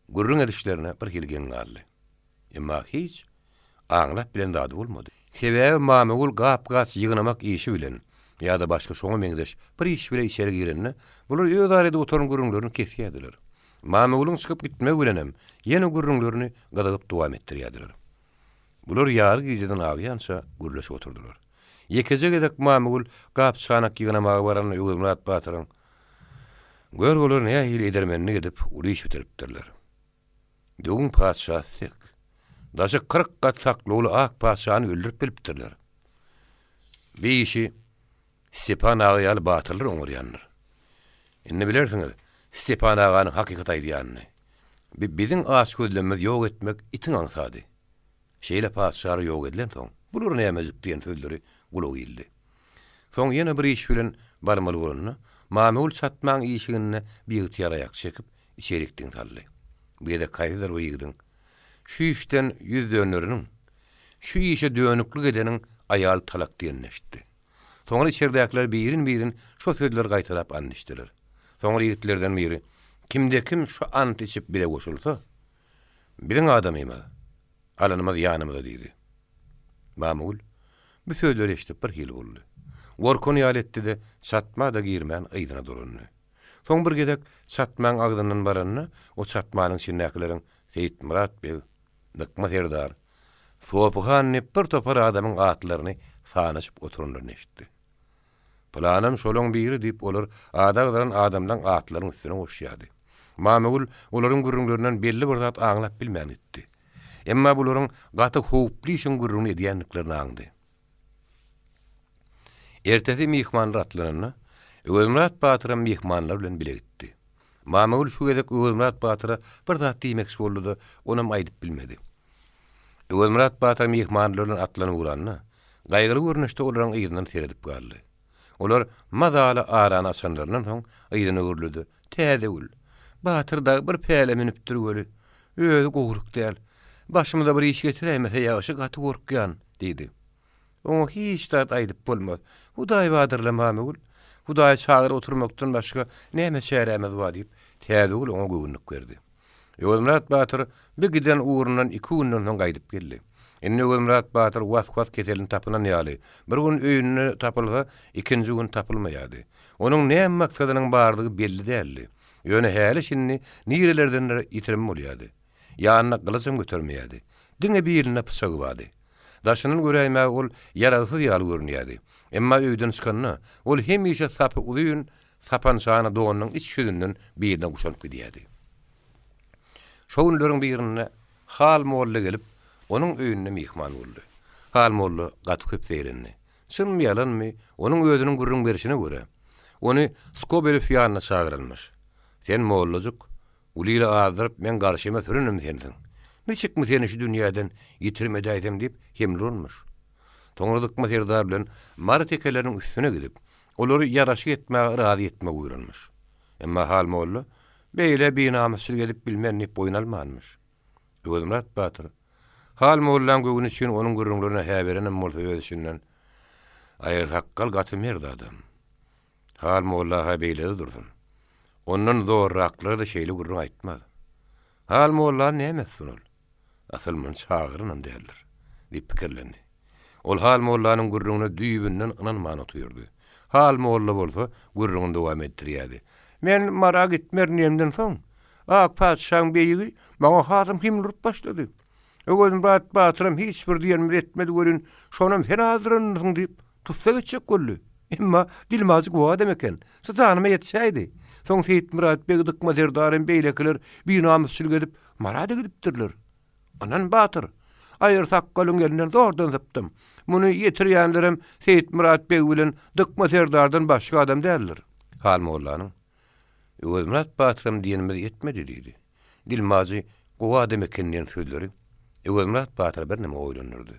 gürrüň edişlerine bir hili geň galdy. Emma hiç aňlap bilen zady bolmady. Sebäbi Mamagül gap-gaç ýygnamak işi bilen ýa-da başga şoňa meňzeş bir iş bile içeri girende, bular özara edip oturan gürrüňlerini kesýärdiler. Mamagülüň çykyp gitmegi bilenem ýene gürrüňlerini gyzygyp dowam etdirýärdiler. Bular ýary gijeden agýança gürleşip oturdylar. Ýekeje gezek Mamagül gap-çanak ýygnamaga baranda Öwezmyrat batyryň, Gör olar nähili edermenlik edip uly iş bitiripdirler. Döwüň patyşasy sek. Daşy 40 gat saklawly ak patyşany öldürip bilipdirler. Bir işi Stepan aga ýaly batyrlar oňarýandyr. Indi bilersiňiz, Stepan aganyň hakykat aýdýanyny. Bi biziň açgözlemimizi ýok etmek itiň aňsady. Şeýle patyşalar ýok edilensoň, bular nämejik diýen sözleri gulagy ildi. Soň ýene bir iş bilen barmaly bolanda, Mamygül çatmaň işiginde biygtyýar aýak çekip, içerik diň saldy. Bu gezek haýsydyr bir ýigidiň, Şu işden ýüz döndereniň, şu işe dönüklik edeniň aýaly talak diýenini eşitdi. Soňra içerdäkiler birin-birin şo sözleri gaýtalap ant içdiler. Soňra ýigitlerden biri, Kimde-kim şu ant içip bize goşulsa, biziň adamymyz, alanymyz ýanymyza diýdi. Mamagül. bu sözleri eşidip bir hili boldy. Gorkan ýaly etdi-de, çatma-da girmän yzyna dolandy. Soň bir gezek çatmaň agzyndan baranda, o çatmanyň içindäkileriň Seýitmyrat beg, Dykma serdar, Sopy han diýip bir topar adamyň atlaryny sanaşyp oturanlaryny eşitdi. Pylanam şolaň biri diýip olar ady agzalan adamlaň atlarynyň üstüne goşýardy. Mamagül olaryň gürrüňlerinden belli bir zat aňlap bilmän gitdi. Emma bularyň gaty howply işiň gürrüňini edýändiklerini aňdy. Ertesi myhmanlar atlananda, Öwezmyrat batyram myhmanlar bilen bile gitdi. Mamagül şu gezek Öwezmyrat batyra bir zat diýmekçi boldy-da, onam aýdyp bilmedi. Öwezmyrat batyr myhmanlar bilen atlanyp ugranda, gaýgyly görnüşde olaryň yzyndan seredip galdy. Olar mazaly arany açanlaryndan soň, yzyna öwrüldi-de, Täzegül, Batyr dagy bir päle münüpdir weli, özi gowruk däl. Başymyza bir iş getiräýmese ýagşy, gaty gorkýan, diýdi. Oňa hiç zat aýdyp bolmaz. Hudaý bardyr-la, Mamagül. Hudaýy çagyryp oturmakdan başga näme çärämiz bar, diýip, Täzegül oňa göwünlik berdi. Öwezmyrat batyr bi giden ugrundan iki günden soň gaýdyp geldi. Indi Öwezmyrat batyr was-was keselini tapynan ýaly, bir gün öýünde tapylsa, ikinji gün tapylmaýardy. Onuň näme maksadynyň bardygy belli däldi. Ýöne häli-şindi nirelerdendir ýitirim bolýardy. Ýanyna gylyjam götermeýärdi. Diňe bilinde pyçagy bardy. Daşyndan göräýmäge ol ýaragsyz ýaly görünýärdi. Emma öýden çykanda, ol hemişe sapy uzyn sapançany donunyň iç ýüzünden birine guşanyp gidýärdi. Şo günleriň birinde Hal molla gelip, onuň öýünde myhman boldy. Hal molla gaty köp zeýrendi. Çynmy-ýalanmy, onuň özüniň gürrüň berşine görä, ony Skobelew ýanyna çagyranmyş. Sen mollajyk, Uly ili azdyryp, meň garşyma sürenem sensiň. Niçikmi seni şu dünýäden ýitirim edäýsem diýip, hemle urunmyş. Soňra Dykma serdar bilen Mary tekeleriniň üstüne gidip, olary ýaraşyk etmäge razy etmegi buýranmyş. Emma Hal molla, Beýle binamysçylyk edip bilmen diýip boýun almanmyş. Öwezmyrat batyr, Hal mollaň göwni üçin onuň gürrüňlerine hä berenem bolsa öz içinden, Aýyrsakgal gaty mert adam. Hal molla-ha beýle-de dursun. Ondan zorraklara-da şeýle gürrüň aýtmaz. Hal mollany näme etsin ol? Asyl muny çagyranam däldir, diýip pikirlendi. Ol Hal mollanyň gürrüňine düýbünden ynanman otyrdy. Hal molla bolsa gürrüňini dowam etdirýärdi. Men Mara gitmerin diýemden soň, Ak patyşaň beýigi maňa hasam himil urup başlady. Öwezmyrat batyram hiç bir diýenimizi etmedi welin, şonam sen azdyranmysyň diýip, tussag etjek boldy. Emma dilmajy gowy adam eken. Şu janyma ýetişäýdi. Soň Seýitmyrat beg Dykma serdar hem beýlekiler binamysçylyk edip, Mara-da gidipdirler. Ynan batyr, aýyr sakgalyň elinden zordan sypdym. Muny ýetirýänlerem Seýitmyrat beg bilen Dykma serdardan başga adam däldir. Hal mollanyň, Öwezmyrat batyram diýenimizi etmedi diýdi. Dilmajy gowy adam eken diýen sözleri Öwezmyrat batyry birneme oýlandyrdy.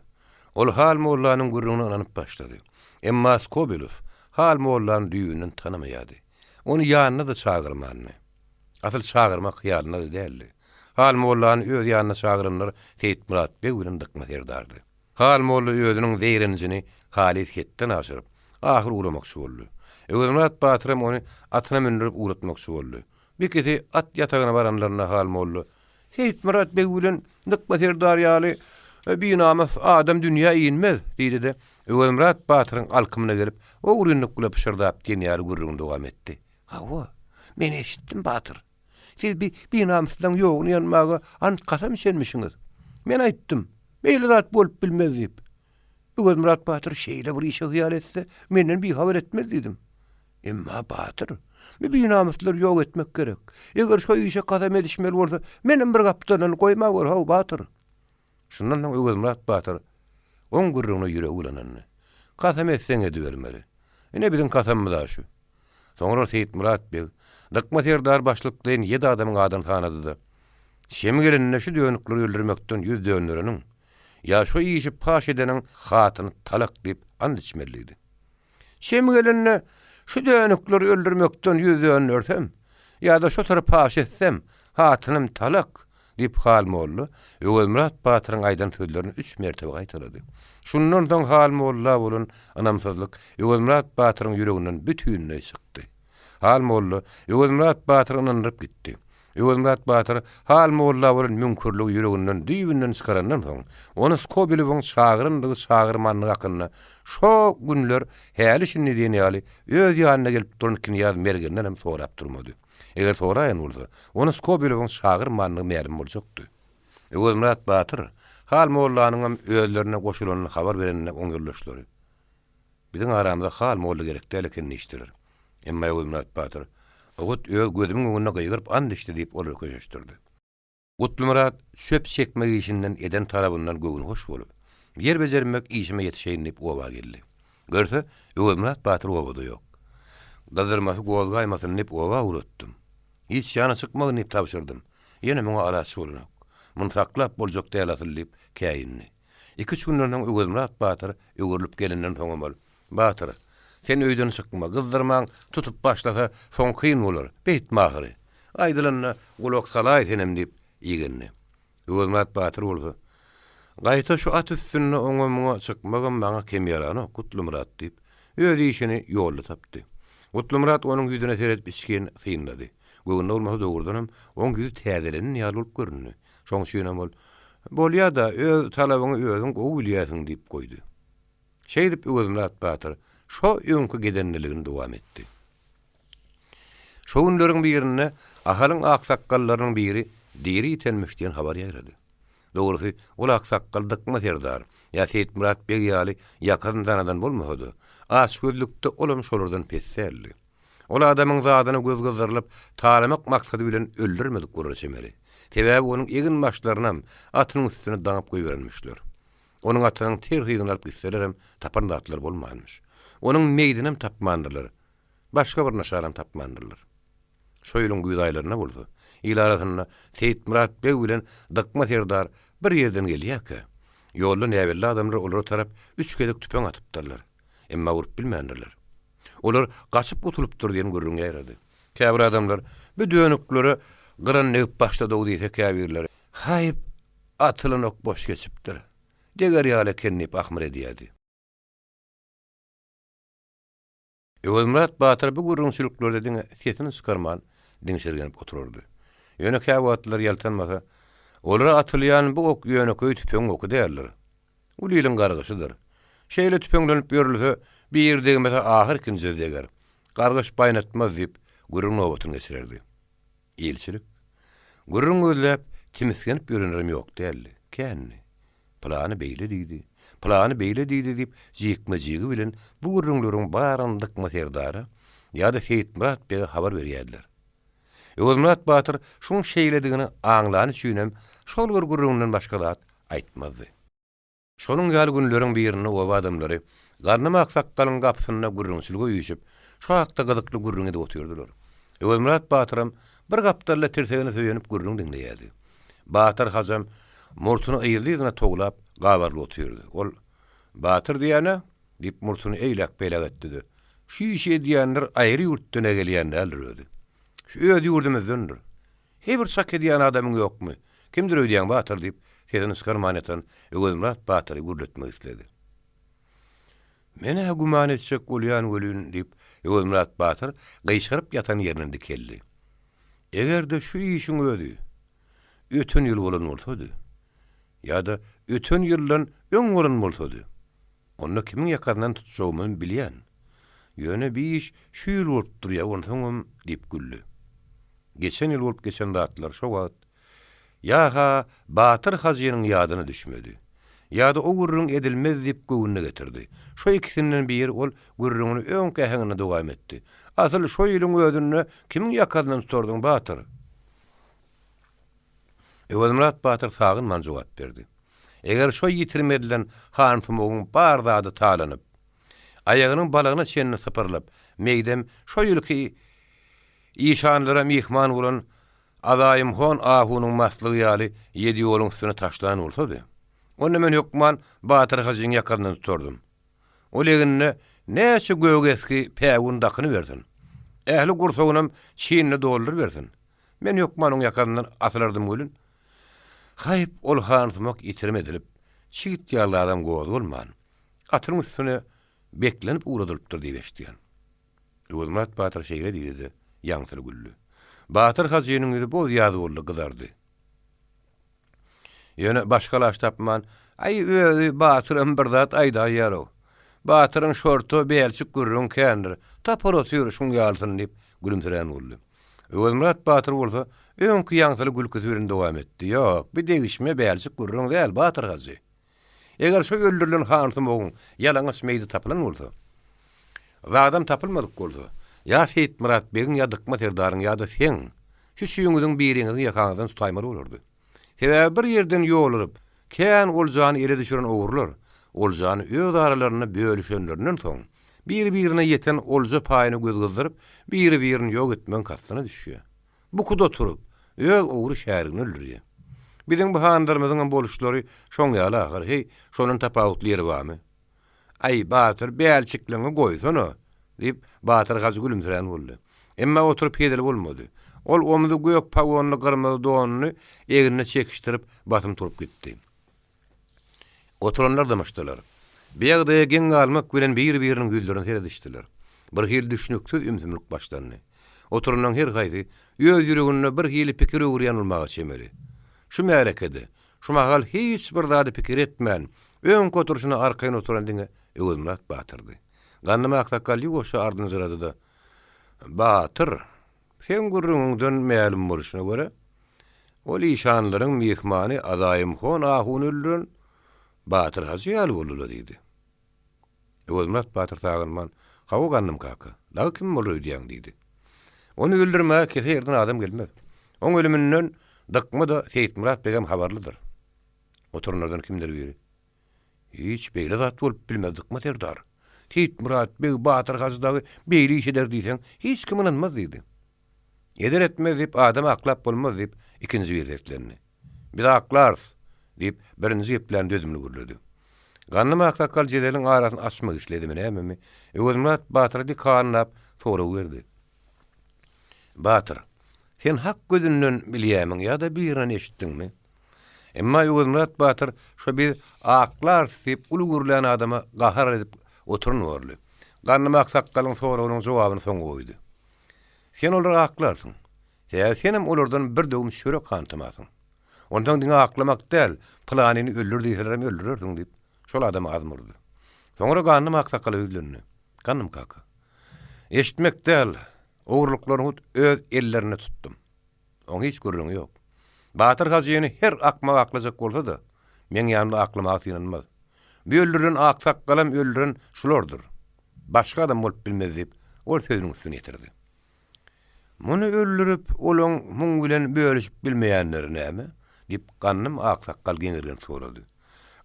Ol Hal mollanyň gürrüňine ynanyp başlady. Emma Skobelew Hal mollany düýbünden tanamaýardy. Ony ýanyna-da çagyrmandy. Asyl çagyrmak hyýalynda-da däldi. Hal mollany öz ýanyna çagyranlar Seýitmyrat beg bilen Dykma serdardy. Hal molla özüniň zeýrenjini halys hetden aşyryp, ahyr ugramakçy boldy. Öwezmyrat batyram ony atyna mündürip ugratmakçy boldy. Bikisi at ýatagyna baranlarynda Hal molla, Seýitmyrat beg bilen Dykma serdar ýaly binamys adam dünýä inmez, diýdi-de, Öwezmyrat batyryň alkymyna gelip, ogrynlyk bilen pyşyrdap diýen ýaly gürrüňini dowam etdi. Hawa, men eşitdim, batyr. Siz bi binamyslaň ýoguny ýanmaga ant-kasam içenmişiňiz. Men aýtdym, beýle zat bolup bilmez diýip. Öwezmyrat batyr şeýle bir işe hyýal etse, menden bihabar etmez diýdim. Emma batyr, bi binamyslary ýok etmek gerek. Eger şo işe kasam edişmeli bolsa, menem bir gapdaldan goýma gör, how, batyr. Şundan soň Öwezmyrat batyr oň gürrüňine ýüregi bulanandy. Kasam etseň edibermeli. Ine biziň kasamymyz-a şu. Soňra Seýitmyrat beg, Dykma serdar başlyklaýyn ýedi adamyň adyny sanady-da, Şemi gelende şu dönükleri öldürmekden ýüz döndereniň, ýa şu işi paş edeniň hatyny talak diýip ant içmeli diýdi. Şemi gelende şu dönükleri öldürmekden ýüz döndersem, ýa-da şu syry paş etsem, hatynym talak, Diýip, Hal molla Öwezmyrat batyryň aýdan sözlerini üç mertebe gaýtalady. Şundan soň Hal molla bolan ynamsyzlyk Öwezmyrat batyryň ýüreginden bütinleý çykdy. Hal molla Öwezmyrat batyry ynandyryp gitdi. Öwezmyrat batyr Hal molla bolan müňkürligi ýüreginden düýbünden çykarandan soň, ony Skobelewiň çagyrandygy-çagyrmandygy hakynda şo günler häli-şindi diýen ýaly öz ýanyna gelip duran knýaz Mergendenem sorap durmady. Eger soraýan bolsa, ony Skobelewiň çagyrmandygy mälim boljakdy. Öwezmyrat batyr Hal mollanyňam özlerine goşulanyny habar berende oň ýoldaşlary, Biziň aramyza Hal molla gerek däl eken diýişdiler. Emma Öwezmyrat batyr, Ogut öz gözümiň öňünde gygyryp ant içdi diýip olary köşeşdirdi. Gutlymyrat çöp çekmek işinden eden talabyndan göwnühoş bolup, ýer bejermek işime ýetişeýin diýip oba geldi. Görse, Öwezmyrat batyr obada ýok. Gyzdyrmasy gozgaýmasyn diýip oba ugratdym. Hiç ýana çykmagyn diýip tabşyrdym. Ýene muňa alaç bolanok. Muny saklap boljak däl asyl diýip käýindi. Iküç günden soň Öwezmyrat batyr öwrülip gelenden soňam ol, Batyr, sen öýden çykma, gyzdyrmaň tutup başlasa, soň kyn bolar, beýtme ahyry. Aýdylanyna gulak salaý senem diýip igendi. Öwezmyrat batyr bolsa, Gaýta şu at üstünde oňa-muňa çykmagam maňa kem ýaranok, Gutlymyrat diýip, öz işini ýolda tapdy. Gutlymyrat onuň ýüzüne seredip içgin synlady. Göwnüne bolmasa dogrudanam oň ýüzi täzelenen ýaly bolup göründi. Şoň üçinem ol, Bolýa-da, öz talabyňy özüň gowy bilýärsiň diýip goýdy. Şeýdip Öwezmyrat batyr şo öňki gedenliligini dowam etdi. Şo günleriň birinde Ahalyň aksakgallarynyň biri diri ýitenmiş diýen habar ýaýrady. Dogrusy, ol aksakgal Dykma serdar ýa Seýitmyrat beg ýaly ýakasyny tanadan bolmasa-da, açgözlükde olam şolardan pes däldi. Ol adamyň zadyna göz gyzdyrylyp, talamak maksady bilen öldürmedik bolara çemeli. Sebäbi onuň egin-başlarynam atynyň üstüne daňyp goýberenmişler. Onuň atynyň ters yzyny alyp gitselerem, tapan zatlary bolmanmyş. Onuň meýdinem tapmandyrlar. Başga bir nyşanam tapmandyrlar. Şo ýylyň güýz aýlarynda bolsa, il arasynda Seýitmyrat beg bilen Dykma serdar bir ýerden gelýärkä, ýolda näbelli adamlar olara tarap üç gezek tüpeň atypdyrlar. Emma urup bilmändirler. Olar gaçyp gutulypdyr diýen gürrüň ýaýrady. Käbir adamlar, Bu dönüklere gyran degip başlady-ow diýse, käbirleri, Haýp, atylan ok boş geçipdir. Deger ýaly eken diýip ahmyr edýärdi. Öwezmyrat batyr bu gürrüňçiliklerde diňe sesini çykarman, diňşirgenip oturardy. Ýöne käwagtlar ýaltanmasa, Olara atylýan bu ok ýönekeý tüpeňiň oky däldir. Uly iliň gargyşydyr. Şeýle tüpeňlenip ýörülse, biri degmese ahyr ikinjisi deger. Gargyş baýnatmaz diýip, gürrüň nobatyny geçirerdi. Ilçilik. Gürrüň gözläp, timisgenip ýörenlerem ýok däldi. Kändi. Pylany beýle diýdi, pylany beýle diýdi diýip, jikme-jigi bilen bu gürrüňleriň baryny Dykma serdara ýa-da Seýitmyrat bege habar berýärdiler. Öwezmyrat batyr şuň şeýledigini aňlany üçinem şol bir gürrüňden başga zat aýtmazdy. Şonuň ýaly günleriň birinde oba adamlary Gandym aksakgalyň gapysynda gürrüňçilige üýşüp, şu hakda gyzykly gürrüň edip otyrdylar. Öwezmyrat batyram bir gapdalda tirsegine söýenip gürrüň diňleýärdi. Batyr hajam murtuny yzly-yzyna towlap, gabarylyp otyrdy. Ol, Batyr diýýän-ä? diýip, murtuny eýläk-beýläk etdi-de, Şu işi edýänler aýry ýurtdan-a gelýän däldir özi. Şu öz ýurdumyzdandyr. Heý bir çak edýän adamyň ýokmy? Kimdir öýdýäň, batyr? diýip, sesini çykarman ýatan Öwezmyrat batyry gürletmek isledi. Men-ä güman etjek bolýan welin, diýip, Öwezmyrat batyr gyşaryp ýatan ýerinden dikeldi. Eger-de şu işiň özi öten ýyl bolan bolsady, ýa-da öten ýyldan öň bolan bolsady, onda kimiň ýakasyndan tutjagymyzy bilýän. Ýöne bi iş şu ýyl bolup durýa, onsoňam, diýip güldi. Geçen ýyl bolup geçen zatlar şo wagt ýa-ha Batyr hajynyň ýadyna düşmedi, ýa-da o gürrüň edilmez diýip göwnüne getirdi. Şo ikisinden biri ol gürrüňini öňki äheňinde dowam etdi. Asyl şo ýylyň özünde kimiň ýakasyndan tutardyň, Batyr? Öwezmyrat batyr sagynman jogap berdi. Eger şo ýitirim edilen Hansumagyň bar zady talanyp, aýagynyň balagyna çenli sypyrylyp, meýdem şo ýylky işanlara myhman bolan Azaýymhon ahunyň maslygy ýaly ýedi ýoluň üstüne taşlanan bolsady, onda men hökman Batyr hajyň ýakasyndan tutardym. Ol egnine näçe gök esgi päwün dakynybersin. Ähli gursagynam çinine doldurybersin. Men hökman oň ýakasyndan asylardym welin, haýp, ol hansumak ýitirim edilip, çigit ýaly adam gozgalman, atynyň üstüne beklenip ugradylypdyr diýip eşidýän. Öwezmyrat batyr şeýle diýdi-de, ýaňsyly güldi. Batyr hajynyň ýüzi boz-ýaz boldy, gyzardy. Ýöne başga alaç tapman, Aý, özi Batyram bir zat aýdaýýar-ow. Batyryň şorta, bälçik gürrüňi kändir. Tapar otyr şuň ýalysyny diýip, gülümsirän boldy. Öwezmyrat batyr bolsa, öňki ýaňsyly gülküsi bilen dowam etdi, Ýok, bi degişme, bälçik gürrüň däl, Batyr hajy. Eger şo öldürilen hansumagyň ýalaňaç meýdi tapylan bolsa, zadam tapylmadyk bolsa, ýa Seýitmyrat begiň ýa Dykma serdaryň ýa-da seň, şu üçüňiziň biriňiziň ýakaňyzdan tutaýmaly bolardy. Sebäbi bir ýerden ýoluryp, kän oljany ele düşüren ogrular, oljany öz aralarynda bölüşenlerinden soň, bir-birine ýeten olja paýyny göz gyzdyryp, biri-birini ýok etmegiň kastyna düşýär. Bukuda oturyp, öz ogry şärigini öldürýär. Biziň bu hanlarymyzyňam boluşlary şoň ýaly ahyr, heý, şondan tapawutly ýeri barmy? Aý, batyr, bälçikligiňi goýsana! diýip, Batyr hajy gülümsirän boldy. Emma oturyp hezil bolmady. Ol omzy gök pagonly gyrmyzy donuny egnine çekişdirip, basym turup gitdi. Oturanlar dymyşdylar. Bu ýagdaýa geň galmak bilen bir-biriniň ýüzlerine seredişdiler. Bir hili düşnüksiz ümsümlik başlandy. Oturanlaryň her haýsy öz ýüreginde bir hili pikir öwürýän bolmaga çemeli. Şu märekede, şu mahal hiç bir zady pikir etmän, öňki oturyşyna arkaýyn oturan diňe Öwezmyrat batyrdy. Gandym aksakgal ýuwaşja ardynjyrady-da, Batyr, seň gürrüňiňden mälim bolşuna görä, ol işanlaryň myhmany Azaýymhon ahuny öldüren Batyr hajy ýaly boldy-la diýdi. Öwezmyrat batyr sagynman, Hawa, Gandym kaka, dagy kim bolar öýdýäň diýdi. Ony öldürmäge kese ýerden adam gelmez. Oň ölüminden Dykma-da, Seýitmyrat begem habarlydyr. Oturanlardan kimdir biri, Hiç beýle zat bolup bilmez, Dykma serdar. Seýitmyrat beg Batyr hajy dagy beýle iş eder diýseň, hiç kim ynanmaz diýdi. Eder-etmez diýip, adamy aklap bolmaz diýip, ikinji biri seslendi. Biz aklarys! diýip, birinji geplän dözümli gürledi. Gandym aksakgal jedeliň arasyny açmak isledimi nämemi, Öwezmyrat batyra dikanlap sorag berdi. Batyr, sen hak gözünden bilýämiň ýa-da birinden eşitdiňmi? Emma Öwezmyrat batyr şo biz aklarys diýip uly gürlän adama gahar edip oturan borly. Gandym aksakgalyň soragynyň jogabyny soňa goýdy. Sen olary aklarsyň. Sebäbi senem olardan bir döwüm çörek hantamasyň. Onsoň diňe aklamak däl, pylanyny öldür diýselerem öldürersiň diýip, şol adama azm urdy. Soňra Gandym aksakgala ýüzlendi. Gandym kaka, eşitmek däl, ogurlyklaryny hut öz ellerinde tutdum. Oň hiç gürrüňi ýok. Batyr hajyny her akmak aklajak bolsa-da, meň ýanymda aklamaga synanmaz. Bu öldürilen aksakgalam öldüren şulardyr. Başga adam bolup bilmez diýip, ol sözüniň üstüni ýetirdi. Muny öldürip, olaň muň bilen bölüşip bilmeýänleri näme? diýip, Gandym aksakgal geňirgenip sorady.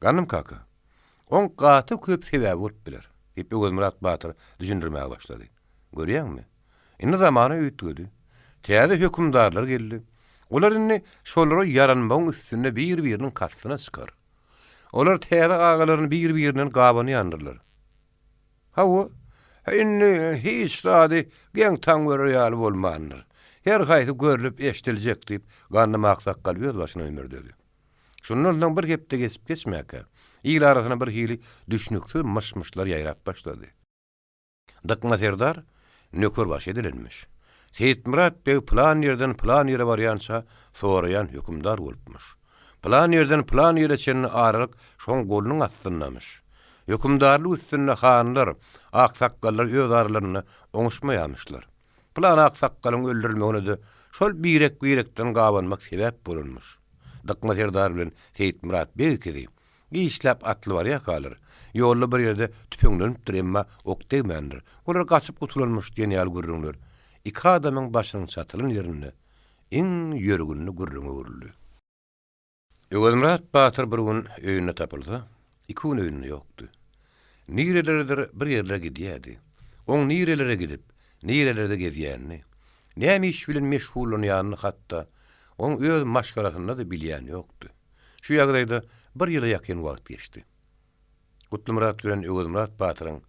Gandym kaka, oň gaty köp sebäbi bolup biler, diýip, Öwezmyrat batyr düşündirmäge başlady. Görýäňmi? Indi zamana üýtgedi. Täze hökümdarlar geldi. Olar indi şolara ýaranmagyň üstünde bir-biriniň kastyna çykar. Olar täze agalaryny bir-birinden gabanýandyrlar. Hawa, indi hiç zady geň-taň görer ýaly bolmandyr. Her haýsy görlüp-eşidiljek, diýip, Gandym aksakgal öz başyna hümürdedi. Şundan soň bir hepde geçip-geçmäkä, il arasyna bir hili düşnüksiz myş-myşlar ýaýrap başlady. Dykma serdar nökerbaşy edilenmiş. Seýitmyrat beg pylan ýerden pylan ýere barýança soraýan hökümdar bolupmyş. Pylan ýerden pylan ýere çenli aralyk şoň golunyň astyndamyş. Hökümdarlyk üstünde hanlar, aksakgallar öz aralarynda oňuşmaýamyşlar. Pylan aksakgalyň öldürilmegine-de şol birek-birekden gabanmak sebäp bolanmyş. Dykma serdar bilen Seýitmyrat beg ikisi Giçläp atly barýarkalar, ýolda bir ýerde tüpeňlenipdir, emma ok degmändir. Olar gaçyp gutulanmyş diýen ýaly gürrüňler iki adamyň başynyň çatylan ýerinde iň ýörgünli gürrüňe öwrüldi. Öwezmyrat batyr bir gün öýünde tapylsa, iki gün öýünde ýokdy. Nireleredir bir ýerlere gidýärdi. Oň nirelere gidip, nirelerde gezýänini, näme iş bilen meşgullanýanyny hatda oň öz maşgalasynda-da bilýän ýokdy. Şu ýagdaýda bir ýyla ýakyn wagt geçdi. Gutlymyrat bilen Öwezmyrat batyryň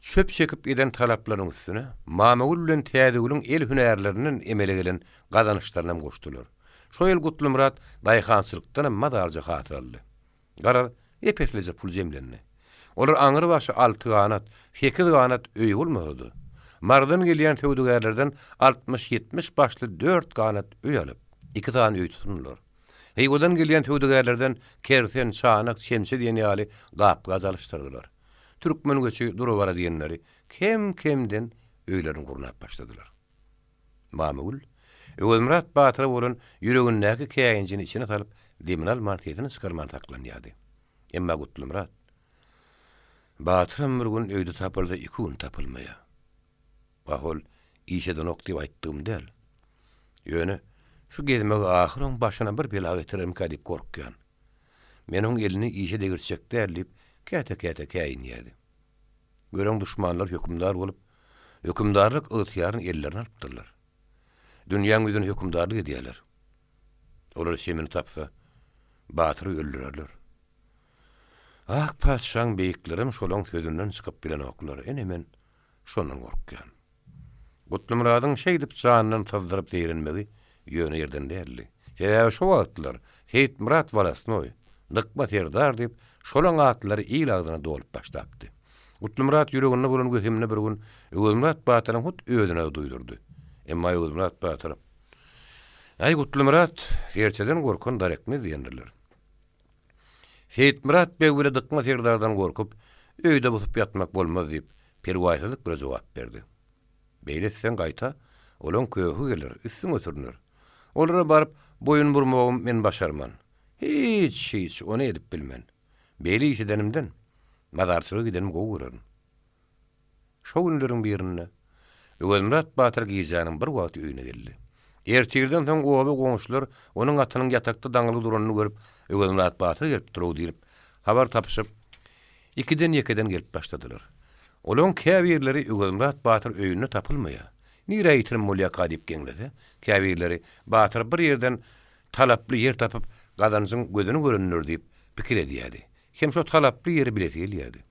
çöp çekip eden talaplarynyň üstüne Mamagül bilen Täzegülüň el hünärlerinden emele gelen gazançlarynam goşdular. Şo ýyl Gutlymyrat daýhançylykdanam mazarja hasyl aldy. Garaz, ep-eslije pul jemlendi. Olar aňrybaşy alty ganat, sekiz ganat öý bolmasa-da, Marydan gelýän söwdagärlerden altmyş-ýetmiş başly dört ganat öý alyp, iki sany öý tutundylar. Hywadan gelýän söwdagärlerden kersen, çanak, çemçe diýen ýaly gap-gaç alyşdyrdylar. Türkmen göçi dura-bara diýenleri kem-kemden öýlerini gurnap başladylar. Mamagül Öwezmyrat batyra bolan ýüregindäki käýinjini içine salyp, demini alman, sesini çykarman saklanýardy. Emma Gutlymyrat Batyram bir gün öýde tapylsa, iki gün tapylmaýar. Wah, ol iş edenok diýip aýtdygym däl. Ýöne şu gezmegi ahyr oň başyna bir bela getirermikä diýip gorkýan. Men oň elini işe degirtjek däl diýip, käte-käte käýinýärdi. Göreň duşmanlar hökümdar bolup, hökümdarlyk ygtyýaryny ellerine alypdyrlar. Dünýäň ýüzüne hökümdarlyk edýärler. Olar çemini tapsa, batyry öldürerler. Ak patyşaň beýiklerem şolaň sözünden çykyp bilenoklar, ine men şondan gorkýan. Gutlymyradyň şeýdip janyndan syzdyryp zeýrenmegi ýöne ýerden däldi. Sebäbi şo wagtlar Seýitmyrat wolostnoý, Dykma serdar diýip, şolaň atlary il agzyna dolup başlapdy. Gutlymyrat ýüreginde bolan wehimini bir gün Öwezmyrat batyryň hut özüne duýdurdy. Emma Öwezmyrat batyr, Aý, Gutlymyrat, serçeden gorkan dar ekmez diýendirler. Seýitmyrat beg bile Dykma serdardan gorkup, öýde busup ýatmak bolmaz diýip, perwaýsyzlyk bile jogap berdi. Beýle etseň gaýta, olaň köhi geler, üstüňe sürner. Olara baryp, boýun burmagym men başarman. Hiç, hiç, ony edip bilmen. Beýle iş edenimden, mazarçylyga gidenimi gowy görerin. Şo günleriň birinde Öwezmyrat batyr gijäniň bir wagty öýüne geldi. Ertirden soň oba goňşular onuň atynyň ýatakda daňylgy duranyny görüp, Öwezmyrat batyr gelipdir-ow diýlip, habar tapyşyp, ikiden-ýekeden gelip başladylar. Olaryň käbirleri Öwezmyrat batyr öýünde tapylmaýar, nirä ýitirim bolýarka diýip geňlese, käbirleri Batyr bir ýerden talaply ýer tapyp, gazanjyň gözüni görendir diýip pikir edýärdi. Hem şo talaply ýeri bilesi gelýärdi.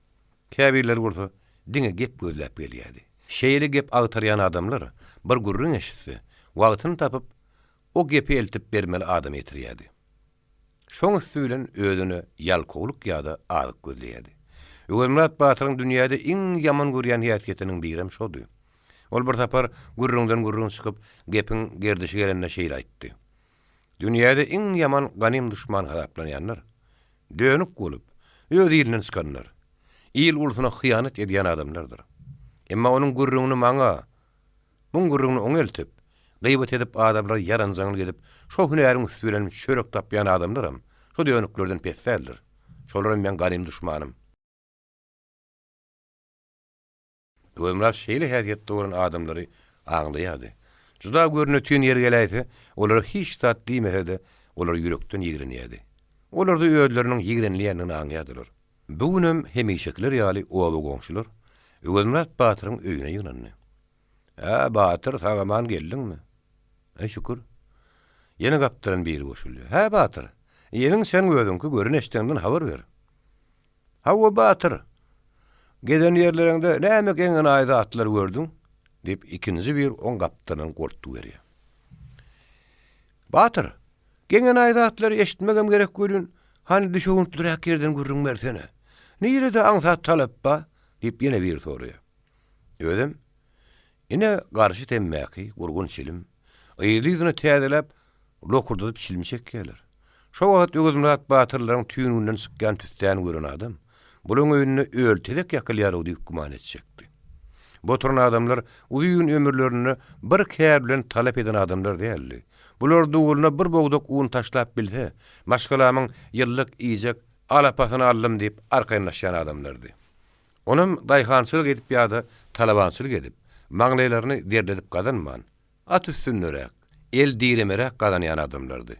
Käbirleri bolsa diňe gep gözläp gelýärdi. Şeýle gep agtarýan adamlar bir gürrüň eşitse, wagtyny tapyp, o gepi eltip bermeli adama ýetirýärdi. Şoň üsti bilen özüne ýalkowluk ýa-da azyk gözleýärdi. Öwezmyrat batyryň dünýäde iň ýaman görýän häsiýetiniň birem şody. Ol bir sapar gürrüňden gürrüň çykyp, gepiň gerdişi gelende şeýle aýtdy. Dünýäde iň ýaman ganym duşman hasaplanýanlar, dönük bolup, öz ilinden çykanlar, il-ulsuna hyýanat edýän adamlardyr. Emma onuň gürrüňini maňa, muň gürrüňini oňa eltip, gybat edip adamlara ýaranjaňlyk edip, şo hünäriň üsti bilen çörek tapýan adamlaram şo dönüklerden pes däldir. Şolaram meň ganym duşmanym. Öwezmyrat şeýle häsiýetde bolan adamlary aňlaýardy. Juda görnetin ýeri geläýse, olara hiç zat diýmese-de, olary ýürekden ýigrenýärdi. Olar-da özleriniň ýigrenilýändigini aňýardylar. Bu günem hemişekiler ýaly oba goňşular Öwezmyrat batyryň öýüne ýygnandy. Hä, batyr, sag-aman geldiňmi? Äý, şükür. Ýene gapdalan biri goşuldy. Hä, batyr, ýeliň sen özüňki gören-eşideniňden habar ber. Hawa, batyr. Gezen ýerleriňde näme geň-enaýy zatlar gördüň? diýip, ikinji bir oň gapdalyndan goltgy berýär. Batyr, geň-enaýy zatlary eşitmegem gerek welin, hany düşewüntliräk ýerden gürrüň bersene. Nirede aňsat talap bar? diýip, ýene biri soraýar. Özem, Ine, garşy temmäki, gurgun çilim. Yzly-yzyna täzeläp, lokurdadyp çilim çekýärler. Şo wagt Öwezmyrat batyrlaryň tüýnüginden çykýan tüssäni gören adam, bulaň öýünde öl tezek ýakylýar-ow diýip güman etjekdi. Bu oturan adamlar uzyn ömürlerinde bir kär bilen talap eden adamlar däldi. Bular dowulyna bir bogdak un taşlap bilse, maşgalamyň ýyllyk iýjek alapasyny aldym diýip arkaýynlaşýan adamlardy. Onam daýhançylyk edip ýa-da talabançylyk edip, maňlaýlaryny derledip gazanman, at üstünderäk, el diremeräk gazanýan adamlardy.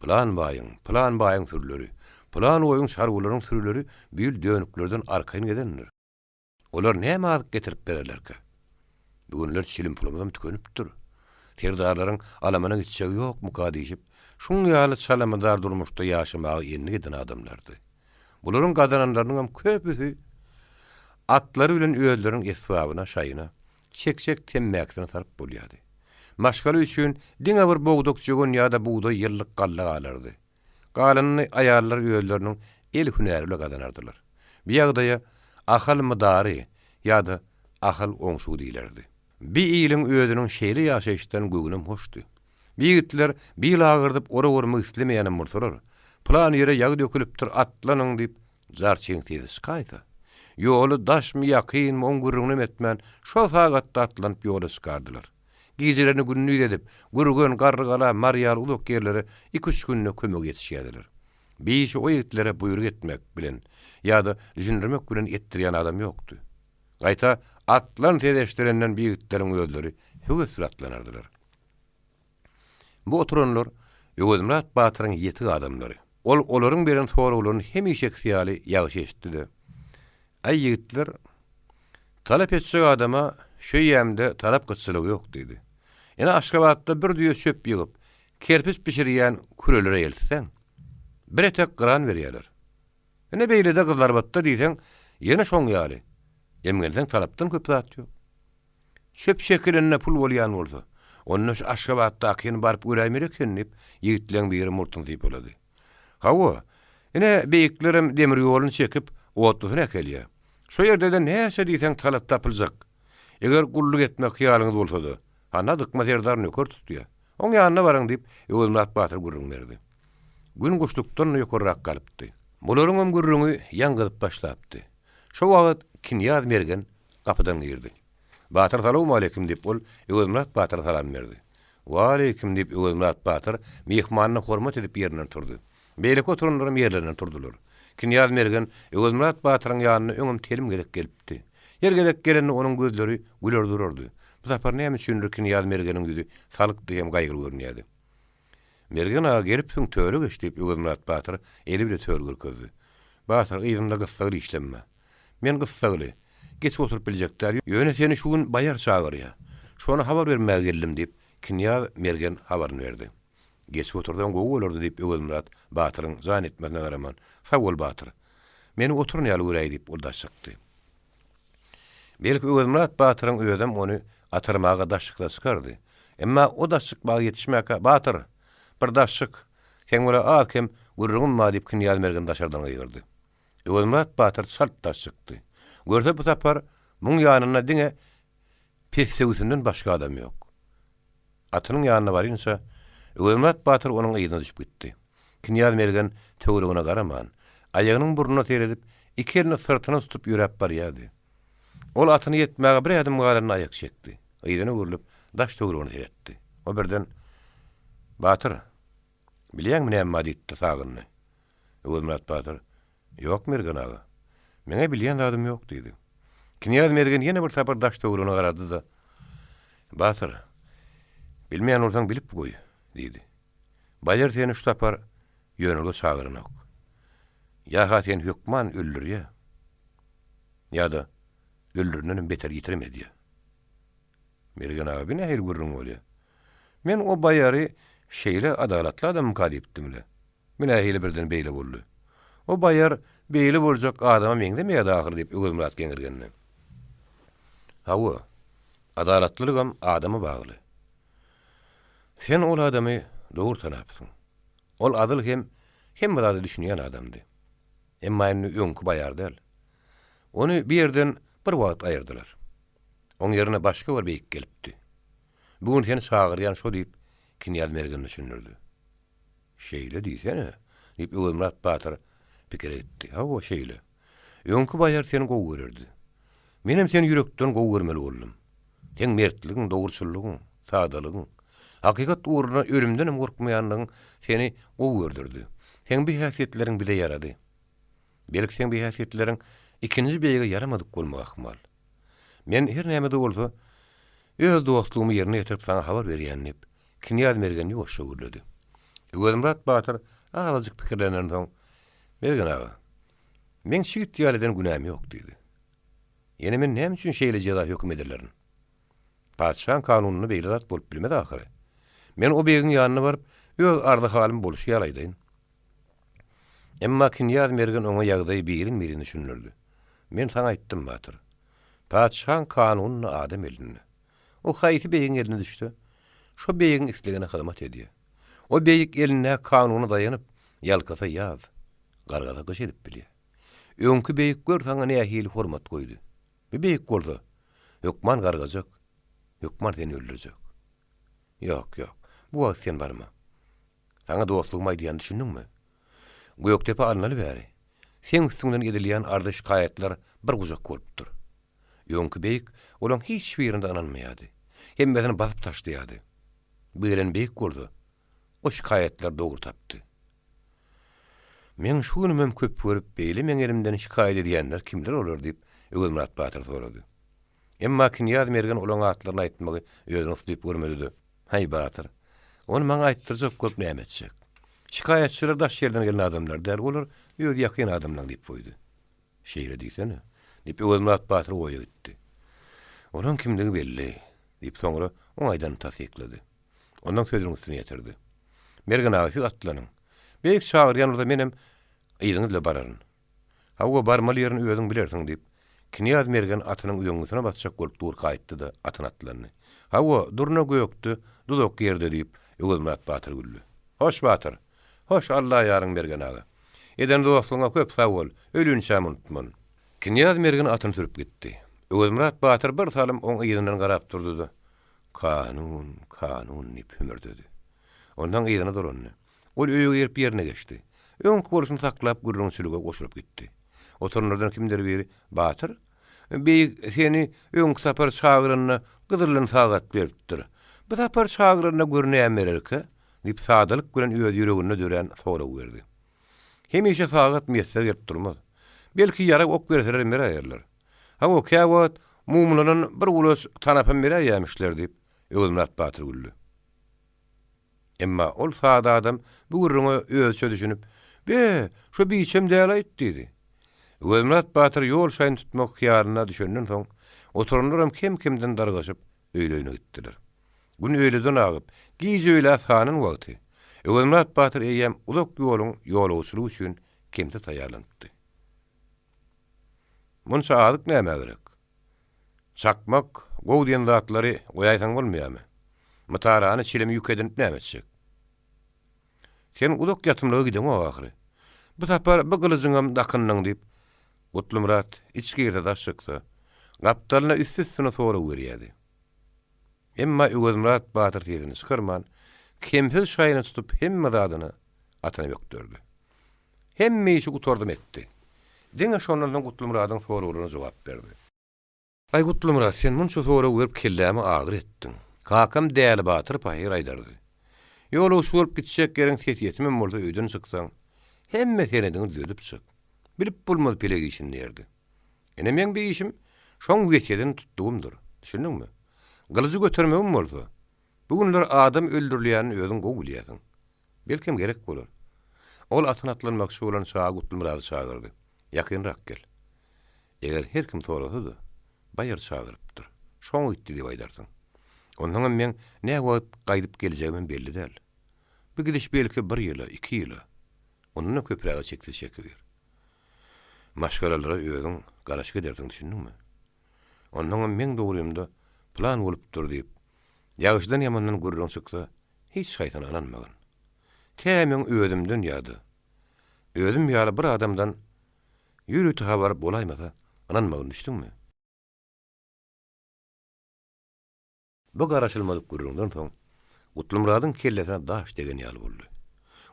Pylan baýyň, pylan baýyň sürüleri, pylan goýuň çarwalaryň sürüleri bu ýyl dönüklerden arkaýyn gezendir. Olar näme azyk getirip bererlerkä? Bu günler çilim pulumyzam tükenipdir. Serdarlaryň alamana gitjegi ýokmuka diýşip, şuň ýaly çalamydar durmuşda ýaşamaga endik eden adamlardy. Bularyň gazananlarynyňam köpüsi atlary bilen özleriniň esbabyna, şaýyna, çekjek temmäkisine sarp bolýardy. Maşgala üçin diňe bir bogdak jöwen ýa-da bugdaý ýyllyk galla galardy. Galanyny aýallar özleriniň el hünäri bilen gazanardylar. Bu ýagdaýa Ahal mydary ýa-da. Ahal oňşugy diýlerdi. Bi iliň özüniň şeýle ýaşaýyşdan göwnem hoşdy. Bi ýigitler bil agyrdyp orak ormak islemeýänem bolsalar, Pylan ýere ýag dökülipdir, atlanyň diýip, jarçyň sesi çykaýsa, ýoly daşmy, ýakynmy, oň gürrüňinem etmän, şo sagatda atlanyp ýola çykardylar. Gijelerini gündiz edip, Gürgen, Garrygala, Mary ýaly uzak ýerlere iki-üç günde kömege ýetişýärdiler. Bi işi o ýigitlere buýruk etmek bilen ýa-da düşündirmek bilen etdirýän adam ýokdy. Gaýta, atlan ses eşdilenden bi ýigitleriň özleri höwes bilen atlanardylar. Bu oturanlar Öwezmyrat batyryň ýetik adamlary. Ol olaryň beren soraglaryny hemişekisi ýaly ýagşy eşitdi-de, Aý, ýigitler, talap etjek adama şöýýämde talap gytçylygy ýok diýdi. Ine, Aşgabatda bir düýe çöp ýygyp, kerpiç bişirýän kürelere eltseň, bir etek gyran berýärler. Ine beýlede Gyzlarbatda diýseň, ýene şoň ýaly. Emgenseň talapdan köp zat ýok. Çöp çekilende pul bolýan bolsa, onda şu Aşgabatdakyny baryp göräýmeli eken diýip, ýigitleň biri murtuny sypalady. Hawa, ine beýiklerem demir ýoluny çekip, otlusyny äkelýär. Şo ýerde-de näçe diýseň talap tapyljak. Eger gulluk etmek hyýalyňyz bolsa-da, hana Dykma serdar nöker tutýar. Oň ýanyna baryň diýip, Öwezmyrat batyr gürrüň berdi. Gün guşlukdan-da ýokarrak galypdy. Bularyňam gürrüňi ýaň gyzyp başlapdy. Şo wagt Knýaz Mergen gapydan girdi. Batyr salowmaleýkim diýip ol Öwezmyrat batyra salam berdi. Waleýkim diýip Öwezmyrat batyr myhmanyna hormat edip ýerinden turdy. Beýleki oturanlaram ýerlerinden turdular. Knýaz Mergen Öwezmyrat batyryň ýanyna öňem telim gezek gelipdi. Her gezek gelende onuň gözleri güler durardy. Bu sapar näme üçindir Knýaz Mergeniň ýüzi salykdy hem gaýgyly görünýärdi. Mergen aga gelipsiň töre geç diýip Öwezmyrat batyr eli bile tör görkezdi. Batyr yzymda gyssagly işlenme. Men gyssagly. Geçip oturyp biljek däl. Ýöne seni şu gün baýar çagyrýa. Şony habar bermäge geldim diýip Knýaz Mergen habaryny berdi. Geçip otursaň gowy bolardy diýip Öwezmyrat batyryň jan etmesine garaman, Sag bol batyr. Meni oturan ýaly göräý diýip ol daş çykdy. Belki Öwezmyrat batyryň özem ony atyrmaga daş çyksa çykardy. Emma o daş çykmaga ýetişmäkä, Batyr! Bir daş çyk! Seň bilen az-kem gürrüňim bar diýip Knýaz Mergen daşardan gygyrdy. Öwezmyrat batyr çalt daş çykdy. Görse bu sapar muň ýanynda diňe pessewisinden başga adam ýok. Atynyň ýanyna barynça, Öwezmyrat batyr onuň yzyna düşüp gitdi. Knýaz Mergen töweregine garaman, aýagynyň burnuna seredip, iki elini syrtyna tutup ýöräp barýardy. Ol atyna ýetmäge bir ädim galanda aýak çekdi. Yzyna öwrülip, daş-töweregine seretdi. O birden, Batyr, bilýäňmi näme bar diýdi-de sagyndy. Öwezmyrat batyr, Ýok, Mergen aga. Meň-ä bilýän zadym ýok, diýdi. Knýaz Mergen ýene bir sapar daş-töweregine garady-da, Batyr, bilmeýän bolsaň bilip goý, diýdi. Baýar seni şu sapar ýönelige çagyranok. Ýa-ha seni hökman öldürýär, ýa-da öldürendenem beter ýitirim edýär. Mergen aga, bi nähili gürrüň bolýar? Men o baýary şeýle adalatly adammyka diýipdim-le. Bu nähili birden beýle boldy? O baýar beýle boljak adama meňzemeýärdi ahyry diýip Öwezmyrat geňirgendi. Hawa, adalatlylygam adama bagly. Sen ol adamy dogry tanapsyň. Ol adyl hem hemme zada düşünýän adamdy. Emma indi öňki baýar däl. Ony bu ýerden bir wagt aýyrdylar. Oň ýerine başga bir beýik gelipdi. Bu gün seni çagyrýan şo diýip, Knýaz Mergen düşündirdi. Şeýle diýsene, diýip, Öwezmyrat batyr pikire gitdi. Hawa, şeýle. Öňki baýar seni gowy görerdi. Menem seni ýürekden gowy görmeli boldum. Seň mertligiň, dogruçyllygyň, sadalygyň, hakykat ugrunda ölümdenem gorkmaýanlygyň seni gowy gördürdi. Seň bi häsiýetleriň bize ýarady. Belki seň bi häsiýetleriň ikinji beýige ýaramadyk bolmagy ahmal. Men her näme-de bolsa, öz dostlugymy ýerine ýetirip saňa habar berýän, diýip, Knýaz Mergen ýuwaşja gürledi. Öwezmyrat batyr azajyk pikirlenen soň, Mergen aga, meň çigit ýaly eden günäm ýok, diýdi. Ýene men näme üçin şeýle jeza höküm edilerin? Patyşaň kanunynda beýle zat bolup bilmez ahyry. Men o begiň ýanyna baryp, öz arzy-halymy bolşy ýaly aýdaýyn. Emma knýaz Mergen oňa ýagdaýy birin-birin düşündirdi. Men saňa aýtdym, batyr. Patyşaň kanuny adam elinde. O haýsy beýigiň eline düşse, şo beýigiň islegine hyzmat edýär. O beýik elindäki kanuna daýanyp, ýalkasa ýaz, gargasa gyş edip bilýär. Öňki beýik gör saňa nähili hormat goýdy. Bu beýik bolsa, Hökman gargajak. Hökman seni öldürjek. Ýok, ýok. Bu wagt sen barma. Saňa dostlugymy aýdýan, düşündiňmi? Gökdepe alnaly bäri, seň üstüňden edilýän arza-şikaýatlar bir gujak bolupdyr. Öňki beýik olaň hiç birine-de ynanmaýardy. Hemmesini basyp taşlaýardy. Bu gelen beýik bolsa, o şikaýatlary dogry tapdy. Meň şu günümem köp görüp, beýle meň elimden şikaýat edýänler kimler olar diýip, Öwezmyrat batyr sorady. Emma Knýaz Mergen olaň atlaryny aýtmagy özüne uslyp görmedi-de. Haý, batyr, ony maňa aýtdyrjak bolup näme etjek? Şikaýatçylar daş ýerden gelen adamlar däl, olar öz ýakyn adamlaň diýip goýdy. Şeýle diýsene, diýip, Öwezmyrat batyr oýa gitdi. Olaň kimdigi belli, diýip, soňra oň aýdanyny tassyklady. Ondan sözüniň üstüni ýetirdi. Mergen aga, siz atlanyň. Beýik çagyrýan bolsa menem yzyňyz bile bararyn. Hawa, barmaly ýerini özüň bilersiň, diýip, Knýaz Mergen atynyň üzeňňisine basjak bolup durka aýtdy-da, atyna atlandy. Hawa, durna gökde, duzak ýerde, diýip, Öwezmyrat batyr güldi. Hoş, batyr! Hoş, Alla ýaryň, Mergen aga! Eden dostlugyňa köp sag bol, ölinçäm unutman. Knýaz Mergen atyny sürüp gitdi. Öwezmyrat batyr bir salym oň yzyndan garap durdy-da, Kanun, kanun diýip hümürdedi. Onsoň yzyna dolandy. Ol öýe girip ýerine geçdi. Öňki bolşuny saklap gürrüňçilige goşulyp gitdi. Oturanlardan kimdir biri, Batyr, beýik seni öňki sapar çagyranda gyzyldan sagat beripdir. Bu sapar çagyranda gör näme bererkä? diýip sadalyk bilen öz ýüreginde dörän soragy berdi. Hemişe sagat miýesser gelip durmaz. Belki ýarag ok berselerem beräýerler. Hawa, käwagt mumlanan bir gulaç tanapam beräýýämişler diýip, Öwezmyrat batyr güldi. Emma ol sada adam bu gürrüňe özüçe düşünip, Be, şo biçem däl-aýt diýdi. Öwezmyrat batyr ýol şaýyny tutmak hyýalyna düşenden soň, oturanlaram kem-kemden dargaşyp, öýli-öýüne gitdiler. Gün öýleden agyp, gije öýlä sanan wagty, Öwezmyrat batyr eýýäm uzak ýoluň ýolagçylygy üçin kemsi taýýarlanypdy. Munça azyk nämä gerek? Çakmak, gow diýen zatlary goýaýsaň bolmaýarmy? Mytarany, çilimi ýük edinip näme etjek? Sen uzak ýatymlyga gideňok ahyry. Bu sapar bu gylyjyňam dakyndyň diýip, Gutlymyrat iç girse daş çyksa, gapdalyna üsti-üstüne sorag berýärdi. Emma Öwezmyrat batyr sesini çykarman, kemsiz şaýyny tutup hemme zadyny atyna bökderdi. Hemme işi gutardym etdi. Diňe şondan soň Gutlymyradyň soraglaryna jogap berdi. Aý Gutlymyrat, sen munça sorag berip kellämi agyr etdiň. Kakam Däli batyr pahyr aýdardy. Ýolagçy bolup gitjek ýeriň sesýetimem bolsa öýden çyksaň, hemme senediňi düzedip çyk. Bilip bolmaz pelek işini diýerdi. Ine meň bir işim şoň wesýetini tutdugymdyr. Düşündiňmi? Gylyjy götermegim bolsa, bu günler adam öldürilýänini özüň gowy bilýärsiň. Belkem gerek bolar. Ol atyna atlanmakçy bolan çaga Gutlymyrady çagyrdy. Ýakynrak gel. Eger her kim sorasa-da, Baýar çagyrypdyr. Şoňa gitdi diýip aýdarsyň. Onsoňam meň näwagt gaýdyp geljegimem belli däl. Bu gidiş belki bir ýyla, iki ýyla, ondan-da köpräge çekse çekibiýr. Maşgalalara özüň garaşyk edersiň, düşündiňmi? Onsoňam meň dogrymda pylan bolupdyr diýip, ýagşydan-ýamandan gürrüň çyksa, hiç haýsyna ynanmagyn. Tä meň özümden ýa-da özüm ýaly bir adamdan ýörite habar bolaýmasa, ynanmagyn, düşdüňmi? Bu garaşylmadyk gürrüňden soň, Gutlymyradyň kellesine daş degen ýaly boldy.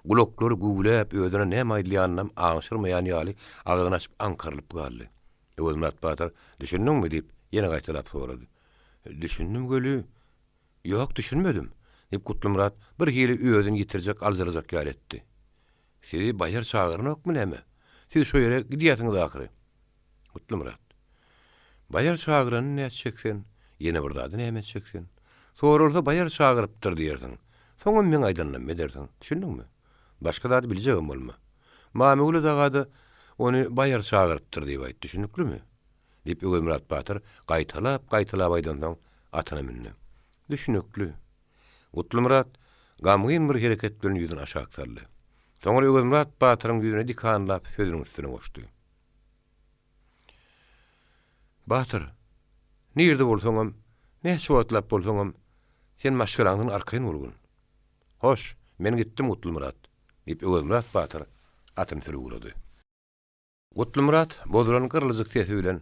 Gulaklary güwläp, özüne näme aýdylýanynam aňşyrmaýan ýaly agzyny açyp aňkarylyp galdy. Öwezmyrat batyr, Düşündiňmi? diýip, ýene gaýtalap sorady. Düşündim weli, ýok, düşünmedim, diýip, Gutlymyrat bir hili özüni ýitirjek, aljyrajak ýaly etdi. Sizi baýar çagyranokmy näme? Siz şo ýere gidýärsiňiz ahyry. Gutlymyrat. Baýar çagyranyny nätjek sen? Ýene bir zady näme etjek sen? Soralsa baýar çagyrypdyr diýersiň. Soňam meň aýdanlarymy edersiň. Düşündiňmi? Başga zady biljegem bolma. Mamygül daga-da ony baýar çagyrypdyr diýip aýt. Düşüniklimi? Diýip, Öwezmyrat batyr gaýtalap-gaýtalap aýdansoň, atyna mündi. Düşünikli. Gutlymyrat gamgyn bir hereket bilen ýüzüni aşak saldy. Soňra Öwezmyrat batyryň ýüzüne dikanlap sözüniň üstüne goşdy. Batyr, nirde bolsaňam, näçe wagtlap bolsaňam, sen maşgalaňdan arkaýyn bolgun. Hoş, men gitdim, Gutlymyrat, diýip, Öwezmyrat batyr atyny sürüp ugrady. Gutlymyrat bozulan gyrlyjyk sesi bilen,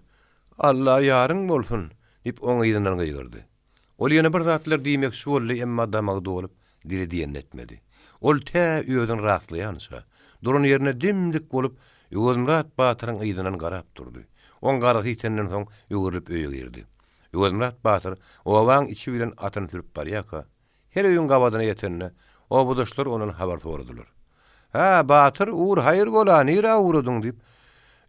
Alla ýaryň bolsun! Diýip, oň yzyndan gygyrdy. Ol ýene bir zatlar diýmekçi boldy, emma damagy dolup, dili diýenini etmedi. Ol tä özüni rastlaýança, duran ýerinde dim-dik bolup, Öwezmyrat batyryň yzyndan garap durdy. Oň garasy ýitenden soň öwrülip öýe girdi. Öwezmyrat batyr obaň içi bilen atyny sürüp barýarka, Her öýüň gabadyna ýetende, obadaşlar ondan habar soradylar. Hä, batyr, ugur haýyr bol-a, nirä ugradyň? diýip,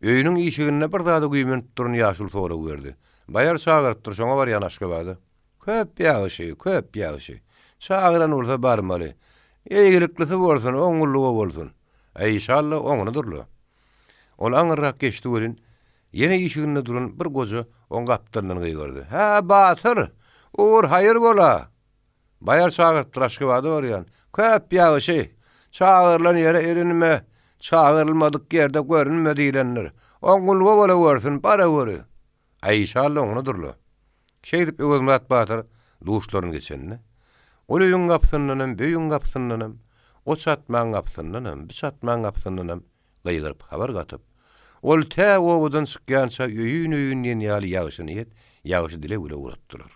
öýüniň işiginde bir zada güýmenip duran ýaşuly sorag berdi. Baýar çagyrypdyr, şoňa barýan Aşgabada. Köp ýagşy, köp ýagşy. Çagyran bolsa barmaly. Eýgiliklisi bolsun, oňňullygy bolsun. Äýşalla, oňunydyr-la. Ol aňyrrak geçdi welin, ýene işiginde duran bir goja oň gapdalyndan gygyrdy. Hä, batyr, ugur haýyr bol-a! Baýar çagyrypdyr, Aşgabada barýan. Köp ýagşy. Çagyrylan ýere irinme, çagyrylmadyk ýerde görünme diýlendir. Oňňulga bolawörsin, baraweri. Äýşalla oňunydyr-la. Şeýdip Öwezmyrat batyr duşlaryny geçende, ol öýüň gapysyndanam, bu öýüň gapysyndanam, o çatmaň gapysyndanam, bu çatmaň gapysyndanam gygyryp habar gatyp, ol tä obadan çykýança öýün-öýün diýen ýaly ýagşy niýet, ýagşy dileg bile ugratdylar.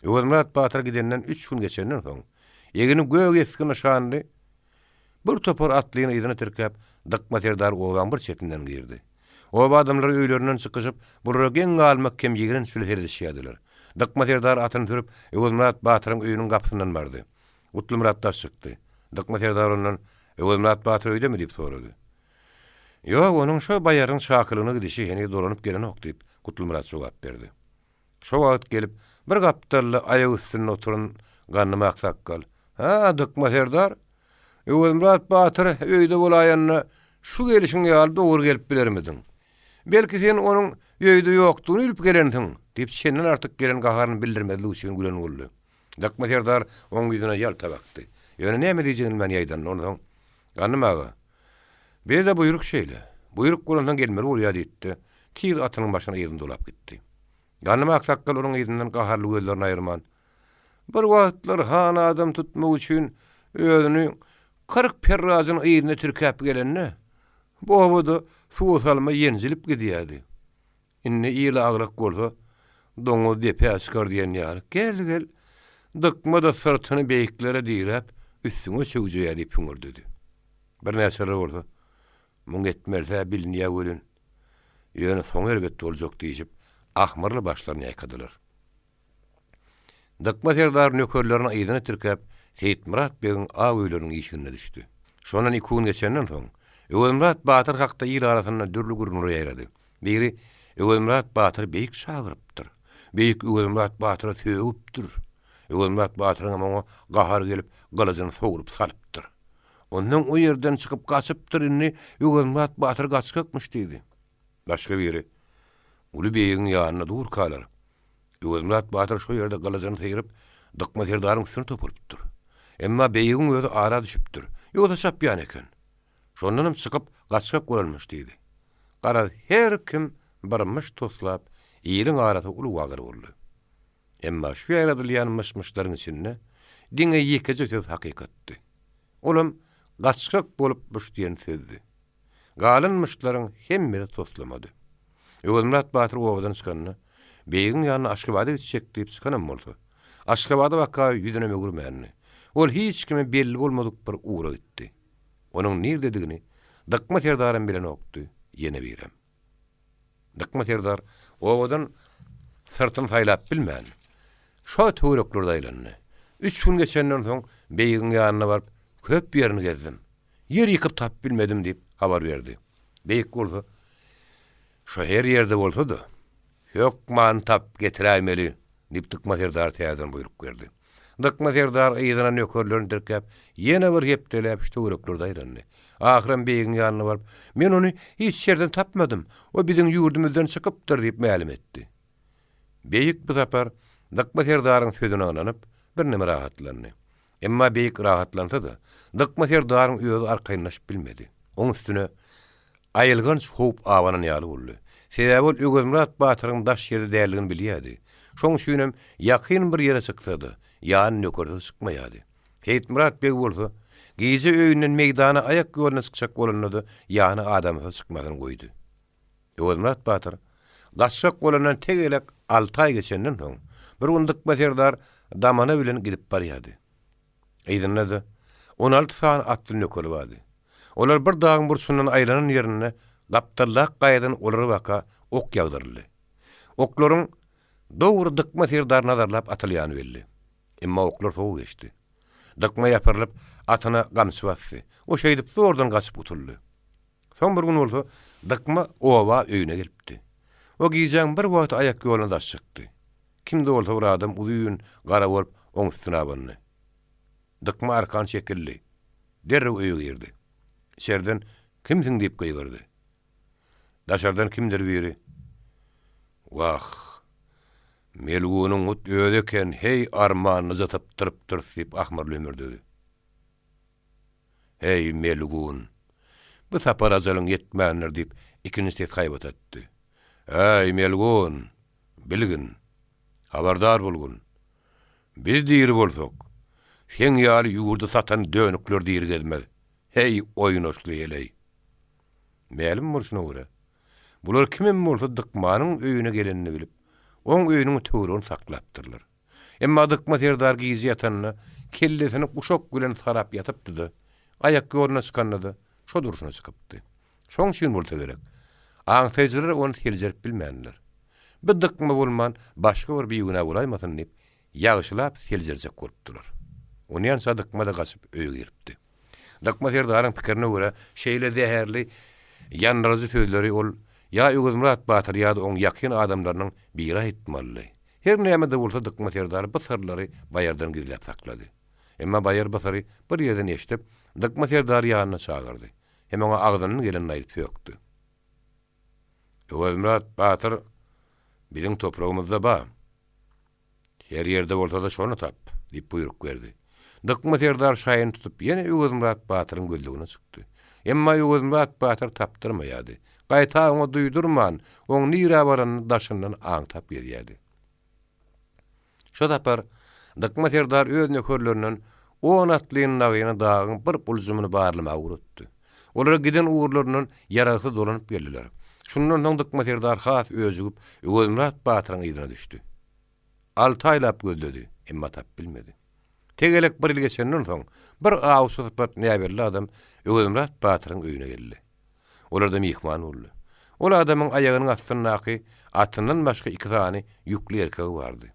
Öwezmyrat batyr gidenden üç gün geçenden soň, egni gök esgi nyşanly bir topar atlyny yzyna tirkäp, Dykma serdar obaň bir çetinden girdi. Oba adamlary öýlerinden çykyşyp, bulara geň galmak hem ýigrenç bile seredişýärdiler. Dykma serdar atyny sürüp, Öwezmyrat batyryň öýüniň gapysyndan bardy. Gutlymyrat daş çykdy. Dykma serdar ondan, Öwezmyrat batyr öýdemi? diýip sorady. Ýok, onuň şo baýaryň çakylygyna gidişi heniz dolanyp gelenok, diýip, Gutlymyrat jogap berdi. Şo wagt gelip, bir gapdalda aýak üstünde oturan Gandym aksakgal, Hä, Dykma serdar, Öwezmyrat batyr öýde bolaýanda şu gelşiň ýaly dogry gelip bilermidiň? Belki sen onuň öýde ýokdugyny bilip gelensiň? diýip, çenden artyk gelen gaharyny bildirmezlik üçin gülen boldy. Dykma serdar oň ýüzüne ýalta bakdy. Ýöne näme diýjegini bilmän ýaýdandy. Onsoň, Gandym aga, bizde buýruk şeýle. Buýruk bolansoň gelmeli bolýar diýdi-de, tiz atynyň başyny yzyna dolap gitdi. Gandym aksakgal onuň yzyndan gaharly gözlerini aýyrman, Bir wagtlar han adam tutmak üçin özüni 40 perrajyň yzyna tirkäp gelende, bu obada suwa salma ýenjilip gidýärdi. Indi ýyly agrak bolsa, doňuz depä çykar diýen ýaly, gel-gel, dykma-da syrtyny beýiklere diräp, üstüňe çöwjeýär diýip hüňürdedi. Birnäçeler bolsa, Muň etmelse-ä bilinýä welin, ýöne soňy erbet boljak diýşip, ahmyrly başlaryny ýaýkadylar. Dykma serdar nökerlerini yzyna tirkäp, Seýitmyrat begiň aw öýleriniň işigine düşdi. Şondan iki gün geçenden soň, Öwezmyrat batyr hakda il arasynda dürli gürrüňler ýaýrady. Biri, Öwezmyrat batyry beýik çagyrypdyr. Beýik Öwezmyrat batyra sögüpdir. Öwezmyrat batyryňam oňa gahary gelip, gylyjyny sowrup salypdyr. Onsoň o ýerden çykyp gaçypdyr, indi Öwezmyrat batyr gaçgakmyş diýdi. Başga biri, Uly beýigiň ýanynda durkalar, Öwezmyrat batyr şo ýerde gylyjyny syryp, Dykma serdaryň üstüne topulypdyr. Emma beýigiň özi ara düşüpdir, ýogsa çapýan eken. Şondanam çykyp, gaçgak bolanmyş diýdi. Garaz, her kim bir myş toslap, iliň arasy uly wagyr boldy. Emma şu ýaýradylýan myş-myşlaryň içinde diňe ýekeje söz hakykatdy. Olam gaçgak bolupmyş diýen sözdi. Galan myşlaryň hemmesi toslamady. Öwezmyrat batyr obadan çykanda, beýigiň ýanyna Aşgabada gitjek diýip çykanam bolsa, Aşgabada baka ýüzünem öwürmändi. Ol hiç kime belli bolmadyk bir ugra gitdi. Onuň nirdedigini Dykma serdaram bilenokdy, ýene birem. Dykma serdar obadan syrtyny saýlap bilmän, şo töwereklerde aýlandy. Üç gün geçenden soň beýigiň ýanyna baryp, Köp ýerini gezdim. Ýer ýykyp tapyp bilmedim diýip habar berdi. Beýik bolsa, Şo her ýerde bolsa-da, hökman tapyp getiräýmeli! Diýip, Dykma serdar täzeden buýruk berdi. Dykma serdar yzyna nökerlerini tirkäp, ýene bir hepdeläp şu töwereklerde aýlandy. Ahyram beýigiň ýanyna baryp, Men ony hiç ýerden tapmadym. O biziň ýurdumyzdan çykypdyr diýip mälim etdi. Beýik bu sapar Dykma serdaryň sözüne ynanyp, birneme rahatlandy. Emma beýik rahatlansa-da, Dykma serdaryň özi arkaýynlaşyp bilmedi. Oň üstüne Aýylganç howp abanan ýaly boldy. Sebäbi ol Öwezmyrat batyryň daş ýerde däldigini bilýärdi. Şoň üçinem ýakyn bir ýere çyksa-da, ýany nökersiz çykmaýardy. Seýitmyrat beg bolsa, gije öýünden meýdana aýak ýoluna çykjak bolanda-da ýany adamsyz çykmasyny goýdy. Öwezmyrat batyr. Gaçjak bolandan tegelek alty aý geçenden soň, bir gün Dykma serdar damana bilen gidip barýardy. Yzynda-da 16 sany atly nökeri bardy. Olar bir dagyň burçundan aýlanan ýerinde gapdaldaky gaýadan olara baka ok ýagdyryldy. Oklaryň dogry Dykma serdary nazarlap atylýany belli. Emma oklar sowa geçdi. Dykma ýapyrylyp, atyna gamçy basdy. O şeýdip zordan gaçyp gutuldy. Soň bir gün bolsa Dykma oba öýüne gelipdi. O gijäň bir wagty aýak ýoluna daş çykdy. Kim-de bolsa bir adam uzyn, gara bolup, oň üstüne abandy. Dykma arkan çekildi. Derrew öýe girdi. Içerden Kimsiň diýip gygyrdy. Daşardan kimdir biri, Wah, melgunyň hut özi eken, heý, armanyja sypdyrypdyrys diýip ahmyrly hümürdedi. Heý, melgun, bu sapar ajalyň ýetmändir diýip, ikinji ses haýbat atdy. Äý, melgun, bilgin, habardar bolgun. Biz diri bolsak, seň ýaly ýurdy satan dönükler diri gezmez. Heý, oýnaşly heleý! Mälim bolşuna görä, bular kimem bolsa Dykmanyň öýüne gelenini bilip, oň öýüniň töweregini saklapdyrlar. Emma Dykma serdar gije ýatanda kellesini guşak bilen sarap ýatypdy-da, aýak ýoluna çykanda-da şo durşuna çykypdy. Şoň üçin bolsa gerek, aňtaýjylar ony seljerip bilmändiler. Bu Dykma bolman, başga bir bigünä bolaýmasyn diýip, ýagşylap seljerjek bolupdylar. Onýança Dykma-da gaçyp öýe giripdi. Dykma serdaryň pikirine görä, şeýle zäherli, ýandyryjy sözleri ol ýa Öwezmyrat batyr ýa-da oň ýakyn adamlarynyň biri aýtmalydy. Her näme-de bolsa Dykma serdar bu syrlary baýardan gizläp saklady. Emma baýar bu syry bir ýerden eşidip, Dykma serdary ýanyna çagyrdy hem oňa agzyndan gelenini aýdyp sökdi. Öwezmyrat batyr biziň topragymyzda ba. Her ýerde bolsa-da şony tap, diýip buýruk berdi. Dykma serdar şaýyny tutup ýene Öwezmyrat batyryň gözlegine çykdy. Emma Öwezmyrat batyr tapdyrmaýardy. Gaýta oňa duýdurman, oň nirä baranyny daşyndan aňtap gezýärdi. Şo sapar Dykma serdar öz nökerlerinden on atlyny dagyny dagyň bir buljumyny barlamaga ugratdy. Olar giden ugurlaryndan ýaragsyz dolanyp geldiler. Şundan soň Dykma serdar has öjügip, Öwezmyrat batyryň yzyna düşdi. Alty aýlap gözledi, emma tapyp bilmedi. Tegelek bir ýyl geçenden soň, bir awçy sypat näbelli adam Öwezmyrat batyryň öýüne geldi. Olarda myhman boldy. Ol adamyň aýagynyň astyndaky atyndan başga iki sany ýükli erkegi bardy.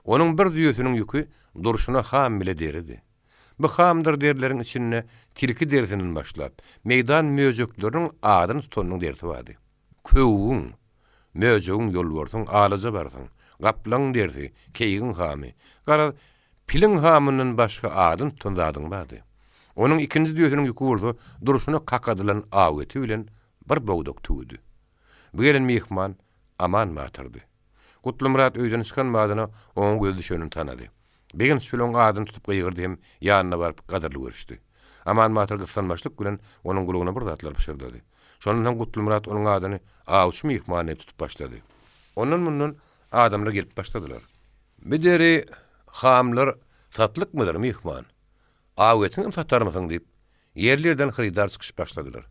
Onuň bir düýesiniň ýüki durşuna ham bile deridi. Bu hamdyr derileriň içinde tilki derisinden başlap, meýdan möjekleriniň adyny tutanynyň derisi bardy. Köwügiň, möjegiň, ýolbarsyň, alaja barsyň, gaplaňyň derisi, keýigiň hamy, garaz, piliň hamyndan başga adyny tutan zadyň bardy. Onuň ikinji düýesiniň ýüki bolsa durşuna kakadylan aw eti bilen bir bogdak tüwüdi. Bu gelen myhman Aman batyrdy. Gutlymyrat öýden çykan badyna oňa gözi düşenini tanady. Begenç bilen oň adyny tutup gygyrdy hem ýanyna baryp gadyrly görüşdi. Aman batyr gyssanmaçlyk bilen onuň gulagyna bir zatlar pyşyrdady. Şondan soň Gutlymyrat onuň adyny Awçy myhman diýip tutup başlady. Ondan-mundan adamlar gelip başladylar. Bi deri hamlar satlykmydyr, myhman? Aw etiňem satarmysyň diýip, ýerli-ýerden hyrydar çykyşyp başladylar.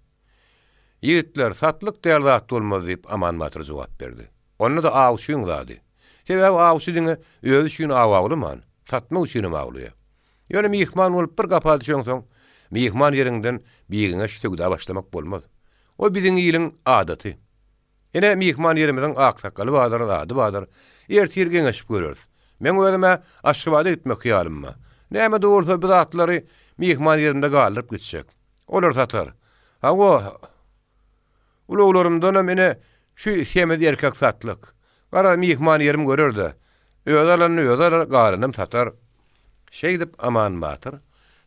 Ýigitler, satlyk däl zat bolmaz diýip, Aman batyr jogap berdi. Onda-da awçyň zady. Sebäbi awçy diňe özi üçin aw awlaman, satmak üçinem awlaýar. Ýöne myhman bolup bir gapa düşeňsoň, myhman ýeriňden bigeňeş söwda başlamak bolmaz. O biziň iliň adaty. Ine, myhman ýerimiziň aksakgaly bardyr, zady bardyr. Ertir geňeşip göreris. Meň özüm-ä Aşgabada gitmek hyýalym bar. Näme-de bolsa bu zatlary myhman ýerinde galdyryp gitjek. Olar satar. Hawa, ulaglarymdanam ine, şu semiz erkek satlyk. Garaz, myhman ýerim görer-de, özi alanyny özi alar, galanynam satar. Şeýdip Aman batyr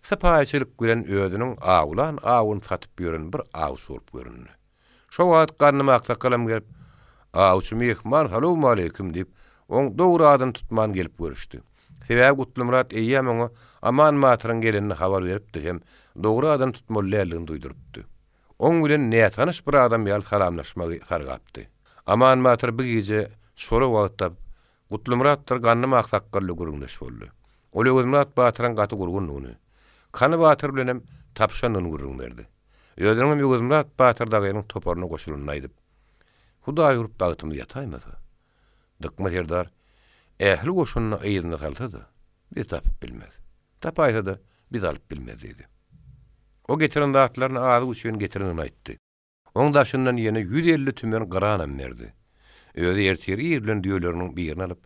sypaýyçylyk bilen özüniň awlan awuny satyp ýören bir awçy bolup göründi. Şo wagt Gandym aksakalam gelip, Awçy myhman, salowmaleýkim! diýip, oň dogry adyny tutman gelip görüşdi. Sebäbi Gutlymyrat eýýäm oňa Aman batyryň gelenini habar beripdi hem dogry adyny tutmaly däldigini duýdurypdy. Oň bilen nätanyş bir adam ýaly salamlaşmagy sargapdy. Aman batyr bir gije çola wagt tapyp, Gutlymyratdyr Gandym aksakgal bilen gürrüňdeş boldy. Ol Öwezmyrat batyryň gaty gurgundygyny, Kany batyr bilenem tapyşandygyny gürrüň berdi. Özüniňem Öwezmyrat batyr dagynyň toparyna goşulanyny aýdyp. Hudaý urup bagtymyz ýataýmasa. Dykma serdar ähli goşunyny yzyna salsa-da, bizi tapyp bilmez. Tapaýsa-da, bizi alyp bilmez diýdi. O getiren zatlaryny azyk üçin getirendigini aýtdy. Oň daşyndan ýene 150 tümen gyranam berdi. Özi ertir ir bilen düýeleriniň birini alyp,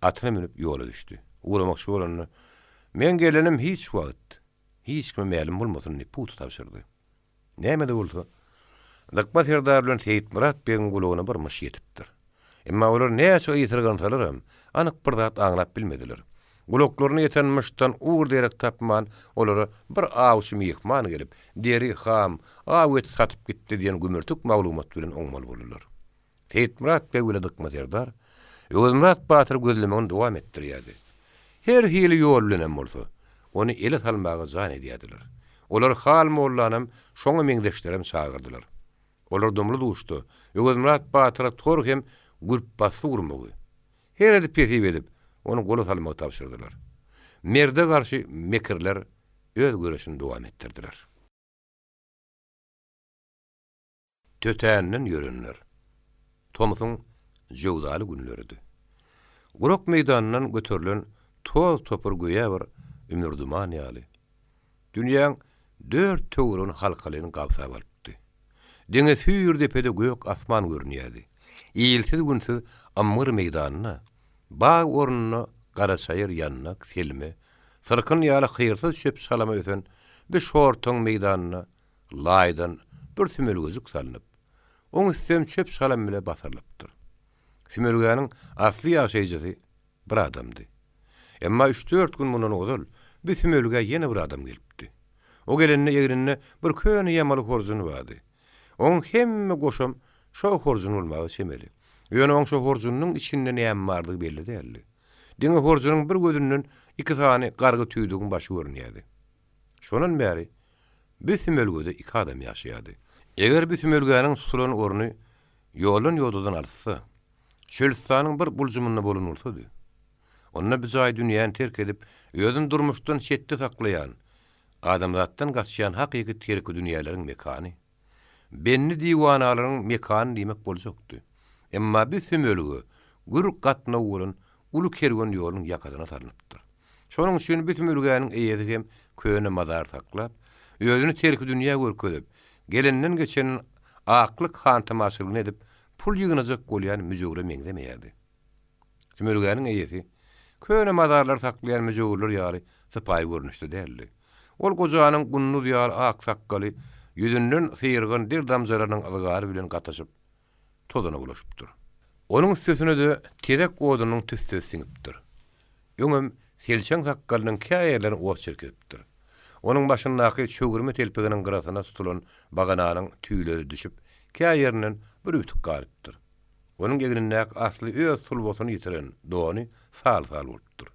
atyna münüp ýola düşdi. Ugramakçy bolanda, Meň gelenim hiç wagt, hiç kime mälim bolmasyn diýip pugta tabşyrdy. Näme-de bolsa, Dykma serdar bilen Seýitmyrat begiň gulagyna bir myş ýetipdir. Emma olar näçe ysyrgansalaram, anyk bir zat aňlap bilmediler. Gulaklaryna ýeten myşdan ugur-derek tapman, olara bir awçy myhman gelip, deri, ham, aw eti satyp gitdi diýen gümürtik maglumat bilen oňmaly boldular. Seýitmyrat beg bile Dykma serdar Öwezmyrat batyry gözlemegini dowam etdirýärdi. Her hili ýol bilenem bolsa, ony ele salmaga jan edýärdiler. Olar Hal mollanam, şoňa meňzeşlerem çagyrdylar. Olar dumly-duşda Öwezmyrat batyra tor hem gürpbasdy gurmagy, her edip-hesip edip, ony gola salmagy tabşyrdylar. Merde garşy mekirler öz göreşini dowam etdirdiler. Tötänden ýörenler. Tomsuň jöwzaly günleridi. Gurak meýdandan göterilen toz-topur göýä bir ümür-duman ýaly, dünýäň dört töweregini halkalaýyn gabsap alypdy. Diňe süýr depede gök asman görünýärdi. Ilsiz-günsüz ymgyr meýdanda, bag ornunda garaçaýyr, ýandak, selme, syrkyn ýaly hyrsyz çöp-çalama ösen bu şortaň meýdanynda Laýdan bir sümelgejik salnyp, oň üstem çöp-çalam bile basyrylypdyr. Sümelgäniň asly ýaşaýjysy bir adamdy. Emma üç-dört gün mundan ozal bu sümelgä ýene bir adam gelipdi. O gelende egninde bir köne ýamaly horjuny bardy. Oň hemme goşam şo horjun bolmaga çemeli. Ýöne oň şo horjunynyň içinde näme bardygy belli däldi. Diňe horjunyň bir gözünden iki sany gargy tüýdügiň başy görünýärdi. Şondan bäri bu sümelgede iki adam ýaşaýardy. Eger bu sümelgäniň tutulan orny ýoldan-ýodadan alysda, çölüstanyň bir buljumynda bolan bolsady, onda bu jaý dünýäni terk edip, özüni durmuşdan çetde saklaýan, adamzatdan gaçýan hakyky terkidünýäleriň mekany. Bendi-diwanalaryň mekany diýmek boljakdy. Emma bu sümelge gür gatnaw bolan uly kerwen ýolunyň ýakasyna salnypdyr. Şonuň üçin bu sümülgäniň eýesi hem köne mazar saklap, özüni terkidünýä görkezip, gelenden-geçenden aklyk hantamaçylygyny edip, pul ýygnajak bolýan müjewüre meňzemeýärdi. Sümülgäniň eýesi köne mazarlary saklaýan müjewürler ýaly sypaýy görnüşde däldi. Ol gojanyň gunduz ýaly ak sakgaly ýüzünden syrygan der damjalarynyň yzgary bilen gataşyp, tozana bulaşypdyr. Onuň üstesine-de tezek odunyň tüssesi siňipdir. Öňem selçeň sakgalynyň kä ýerlerini ot çirkizipdir. Onuň başyndaky çöwürme telpeginiň gyrasyna tutulan bagananyň tüýleri düşüp, kä ýerinden bir übtük galypdyr. Onuň egnindäki asly öz sulbasyny ýitiren dony sal-sal bolupdyr.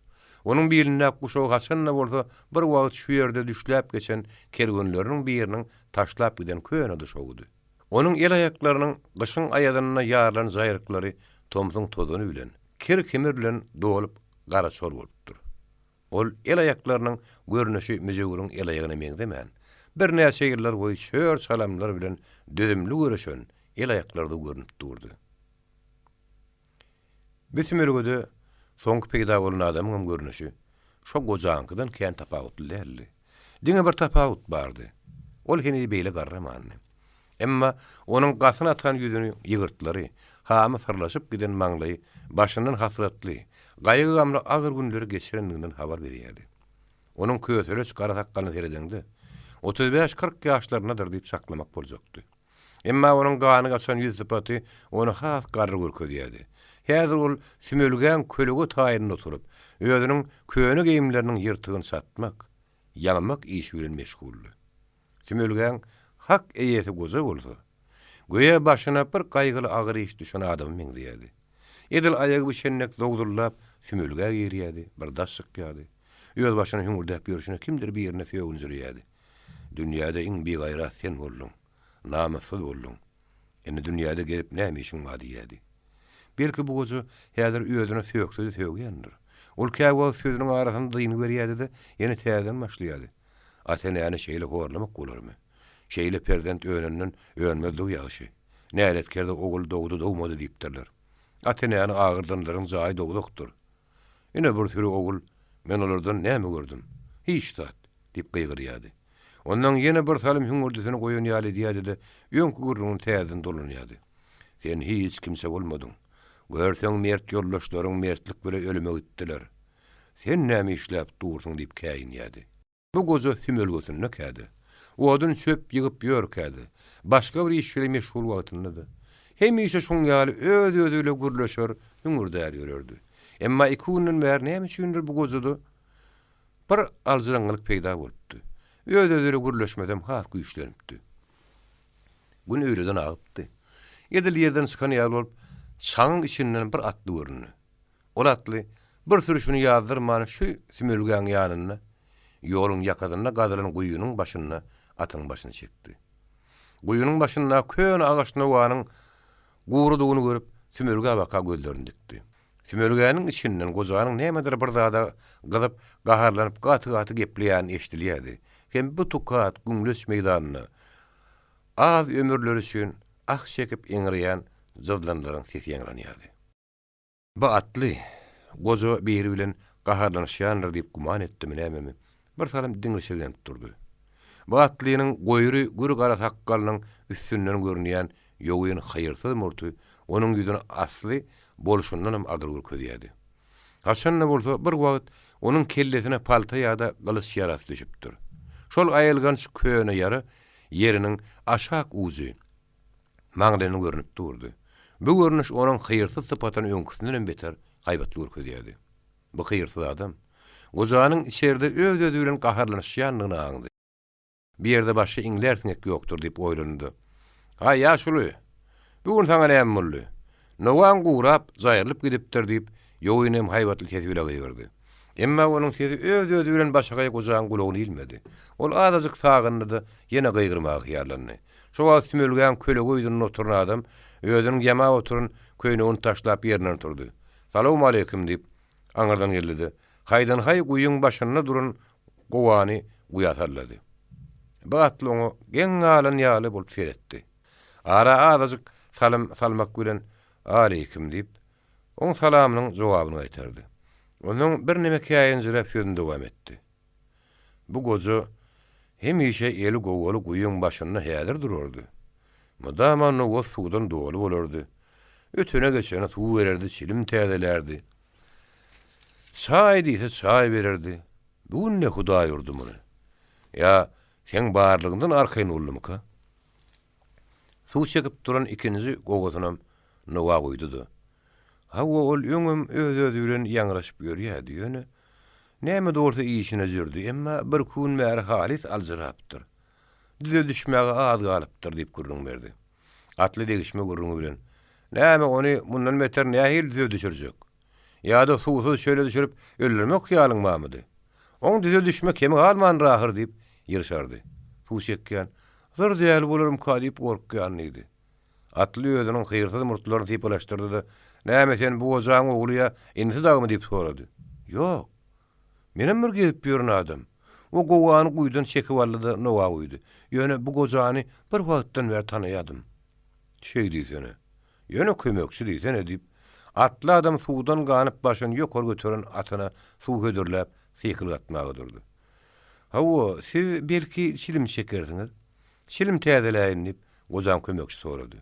Onuň bilindäki guşagy haçan-da bolsa bir wagt şu ýerde düşläp geçen kerwenleriniň biriniň taşlap giden köne duşagydy. Onuň el-aýaklarynyň gyşyň aýazynda ýarylan jaýryklary tomsuň tozany bilen, kir-kimir bilen dolup gara-çor bolupdyr. Ol el-aýaklarynyň görnüşi müjewüriň el-aýagyna meňzemän, birnäçe ýyllar boýy çör-çalamlar bilen dözümli göreşen el-aýaklardygy görnüp durdy. Bu sümelgede soňky peýda bolan adamyňam görnüşi şo gojaňkydan kän tapawutly däldi. Diňe bir tapawut bardy. Ol heniz beýle garramandy. Emma onuň gasyn atan ýüzüni ýygyrtlary, hamy syrlaşyp giden maňlaýy başyndan hasratly, gaýgy-gamly agyr günleri geçirendiginden habar berýärdi. Onuň köseleç gara sakgalyna seredeňde, 35-40 ýaşlaryndadyr diýip çaklamak boljakdy. Emma onuň gany gaçan ýüz sypaty ony has garry görkezýärdi. Häzir ol sümelgäň kölege taýynda oturyp, özüniň köne geýimleriniň ýyrtygyny çatmak, ýamamak işi bilen meşguldy. Sümelgäň hak eýesi goja bolsa, göýä başyna bir gaýgyly agyr iş düşen adama meňzeýärdi. Edil aýagy bişen dek zowzullap sümelgä girýärdi, bir daş çykýardy. Öz başyna hüňürdäp ýörşüne kimdir birine sögünjireýärdi. Dünýäde iň bigaýrat sen bolduň. Namyssyz bolduň. Indi dünýäde gezip näme işiň bar diýýärdi. Belki bu goja häzir özüne sökse-de sögýändir. Ol käwagt sözüniň arasynda dyngy berýärdi-de, ýene täzeden başlaýardy. Ata-enäni şeýle horlamak bolarmy? Şeýle perzent önenden önmezligi ýagşy. Näletkerde ogul dogdy-dogmady diýipdirler. Ata-enäni agyrdanlaryň jaýy dowzahdyr. Ine bir süri ogul, men olardan näme gördüm? Hiç zat! diýip gygyrýardy. Ondan ýene bir salym hüňürdisini goýan ýaly edýärdi-de, öňki gürrüňine täzeden dolanýardy. Sen hiç kimse bolmadyň. Görseň, mert ýoldaşlaryň mertlik bile ölüme gitdiler. Sen näme işläp dursuň diýip käýinýärdi. Bu goja sümelgesinde-kädi. Odun çöp ýygyp ýörkä-de, başga bir iş bile meşgul wagtynda-da, hemişe şuň ýaly öz-özi bile gürleşer, hüňürdär ýörerdi. Emma iki günden bäri näme üçindir bu gojada bir aljyraňňylyk peýda bolupdy. Öz-özi bile gürleşmesem has güýçlenipdi. Gün öýleden agypdy. Edil ýerden çykan ýaly bolup, çaňyň içinden bir atly göründi. Ol atly bir sürüşini ýazdyrman şu sümelgäň ýanynda, ýoluň ýakasynda gazylan guýynyň başynda atyň başyny çekdi. Guýynyň başynda köne agaç nowanyň gurudygyny görüp, sümelgä baka gözlerini dikdi. Sümelgäniň içinden gojanyň nämedir bir zada gyzyp, gaharlanyp gaty-gaty gepleýäni eşidilýärdi. Hem bu tukat, güňleç meýdanda az ömürleri üçin ah çekip eňreýän jyzlanlaryň sesi ýaňlanýardy. Bu atly goja biri bilen gaharlanyşýandyr diýip güman etdimi nämemi, bir salym diňrişirgenip durdy. Bu atlynyň goýry gür gara sakgalynyň üstünden görünýän ýogyn haýyrsyz murty onuň ýüzüni asly bolşundanam agyr görkezýärdi. Haçan-da bolsa bir wagt onuň kellesine palta ýa-da gylyç ýarasy düşüpdir. Şol aýylganç köne ýara ýeriniň aşak ujy, maňlaýyna görnüp durdy. Bu görnüş onuň hyýrsyz sypatyny öňküsindenem beter haýbatly görkezýärdi. Bu hyýrsyz adam gojanyň içeride öz-özi bilen gaharlanyşýandygyny aňdy. Bu ýerde başga iňlär siňek ýokdur diýip oýlandy-da. Haý, ýaşuly! Bu gün saňa näme boldy? Nowaň gurap, jaýrylyp gidipdir diýip, ýogyn hem haýbatly sesi bile gygyrdy. Emma onuň sesi öz-özi bilen başagaý gojaň gulagyna ilmedi. Ol azajyk sagyndy-da, ýene gygyrmaga hyýallandy. Şo wagt sümelgäň kölege ýüzünde oturan adam özüniň ýamap oturan köýnegini taşlap ýerinden turdy. Salowmaleýkim! diýip, aňyrdan geldi-de, haýdan-haý guýyň başynda duran gowany guýa sallady. Bu atly oňa geň galan ýaly bolup seretdi. Ara azajyk salym salmak bilen, Aleýkim diýip, oň salamynyň jogabyny gaýtardy. Onsoň birneme käýinjiräp sözüni dowam etdi. Bu goja hemişe eli gowaly guýyň başynda häzir durardy. Mydama nowa suwdan doly bolardy. Ötene-geçene suw bererdi, çilim täzelärdi. Çaý diýse çaý bererdi. Bu gün ne Hudaý urdy muny? Ýa seň barlygyňdan arkaýyn boldumyka? Suw çekip duran ikinji gowasynam nowa guýdy-da, Hawa, ol öňem öz-özi bilen ýaňraşyp ýörýärdi, ýöne näme-de bolsa işine jürdi, emma birki gün bäri halys aljyrapdyr. Düze düşmäge az galypdyr diýip gürrüň berdi. Atly degişme gürrüňi bilen, Näme, ony mundan beter nähili düze düşürjek? Ýa-da suwsuz çöle düşürip öldürmek hyýalyň barmydy? Oň düze düşme kemi galmandyr ahyr diýip ýyrşardy. Suw çekýän, Zyr däli bolarmyka diýip gorkýan diýdi. Atly özüniň hyýrsyz murtlaryny sypalaşdyrdy-da, Näme sen bu gojaň ogly ýa inisi dagymy diýip sorady. Ýok. Menem bir gezip ýören adam. O gowany guýudan çekip aldy-da nowa guýdy. Ýöne bu gojany bir wagtdan bäri tanaýadym. Şeý diýsene. Ýöne kömekçi diýsene diýip, atly adam suwdan ganyp başyny ýokary göteren atyna suw hödürläp, sykylyk atmaga durdy. Hawa, siz belki çilim çekersiňiz? Çilim täzeläýin diýip, gojaň kömekçisi sorady.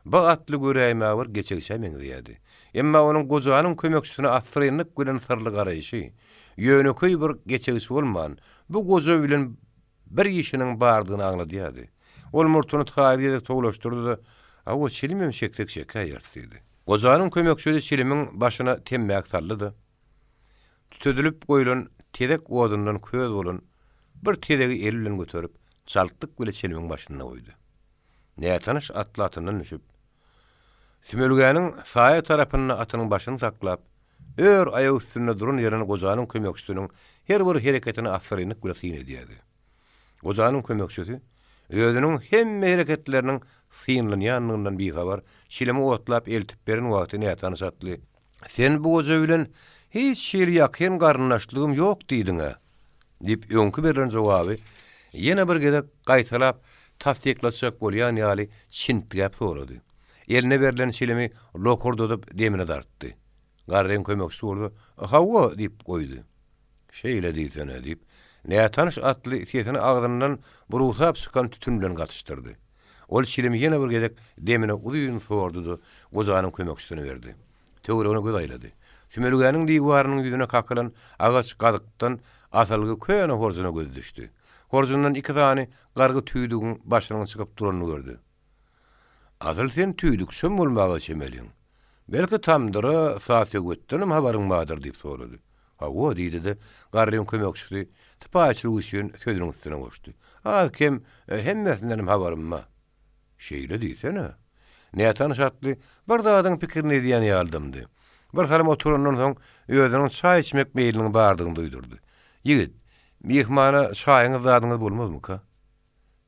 Bu atly göräýmäge bir geçegçä meňzeýärdi. Emma onuň gojanyň kömekçisine assyrynlyk bilen syrly garaýşy, ýönekeý bir geçegçi bolman, bu goja bilen bir işiniň bardygyny aňladýardy. Ol murtuny taýly gezek towlaşdyrdy-da, Hawa, çilimem çeksek çekäýeris diýdi. Gojanyň kömekçisi çilimiň başyna temmäki saldy-da, tütedilip goýlan tezek odundan köz bolan bir tezegi eli bilen göterip, çaltlyk bile çilimiň başynda goýdy. Nätanyş atly atyndan düşüp, sümelgäniň saýa tarapynda atynyň başyny saklap, ör aýak üstünde duran ýerinden gojanyň kömekçisiniň her bir hereketine assyrynlyk bile syn edýärdi. Gojanyň kömekçisi özüniň hemme hereketleriniň synlanýandygyndan bihabar çilimi otlap eltip beren wagty nätanyş atly, Sen bu goja bilen hiç hili ýakyn garyndaşlygym ýok diýdiň-ä? diýip, öňki berlen jogaby ýene bir gezek gaýtalap, tassyklatjak bolýan ýaly çintgäp sorady. Eline berlen çilimi lokurdadyp demine dartdy. Garryň kömekçisi bolsa, Hawa, diýip goýdy. Şeýle diýsene, diýip, nätanyş atly sesini agzyndan burugsap çykan tütün bilen gatyşdyrdy. Ol çilimi ýene bir gezek demine uzyn sordy-da, gojanyň kömekçisine berdi. Töweregine göz aýlady. Sümelgäniň diwarynyň ýüzüne kakylan agaç gazykdan asylgy köne horjuna gözi düşdi. Horjundan iki sany gargy tüýdügiň başynyň çykyp duranyny gördi. Asyl sen tüýdükçem bolmaga çemeliň. Belki tamdyra saz-söwütdenem habaryň bardyr diýip sorady. Hawa, diýdi-de, garryň kömekçisi sypaýyçylyk üçin sözüniň üstüne goşdy. Az-kem hemmesindenem habarym bar. Şeýle diýsene. Nätanyş atly bir zadyň pikirini edýän ýaly dymdy. Bir salym oturandan soň özüniň çaý içmek meýliniň bardygyny duýdurdy. Ýigit, myhmana çaýyňyz-zadyňyz bolmazmyka?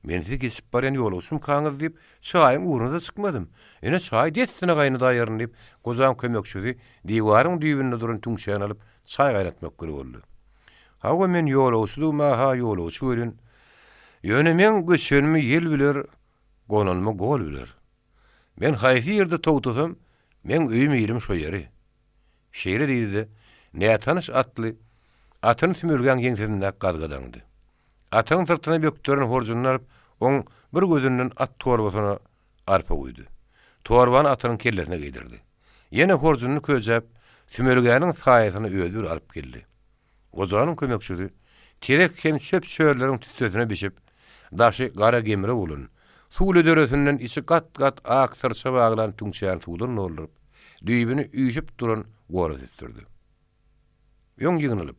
Men sizi geçip barýan ýolagçymykaňyz diýip, çaýyň ugruna-da çykmadym. Ine, çaý dessine gaýnadaýaryn diýip, gojaň kömekçisi diwaryň düýbünde duran tüňçäni alyp, çaý gaýnatmak gür boldy. Hawa, men ýolagçydygym-a-ha ýolagçy welin, ýöne meň göçenimi ýel biler, gonanymy gol biler. Men haýsy ýerde togtasam, meň öýüm-ilim şo ýeri. Şeýle diýdi-de, nätanyş atly atyny sümülgäň ýeňsesindäki gazga daňdy. Atynyň syrtyna bökderen horjunyny alyp, oň bir gözünden at torbasyna arpa guýdy. Torbany atynyň kellesine geýdirdi. Ýene horjunyny köjäp, sümelgäniň saýasyna özi bir alyp geldi. Gojanyň kömekçisi tezek hem çöp-çörleriň tüssesine bişip, daşy gara gemre bolan, suwly deresinden içi gat-gat ak syrça baglan tüňçäni suwdan dolduryp, düýbüni üýşüp duran gora süsdürdi. Öň ýygnalyp,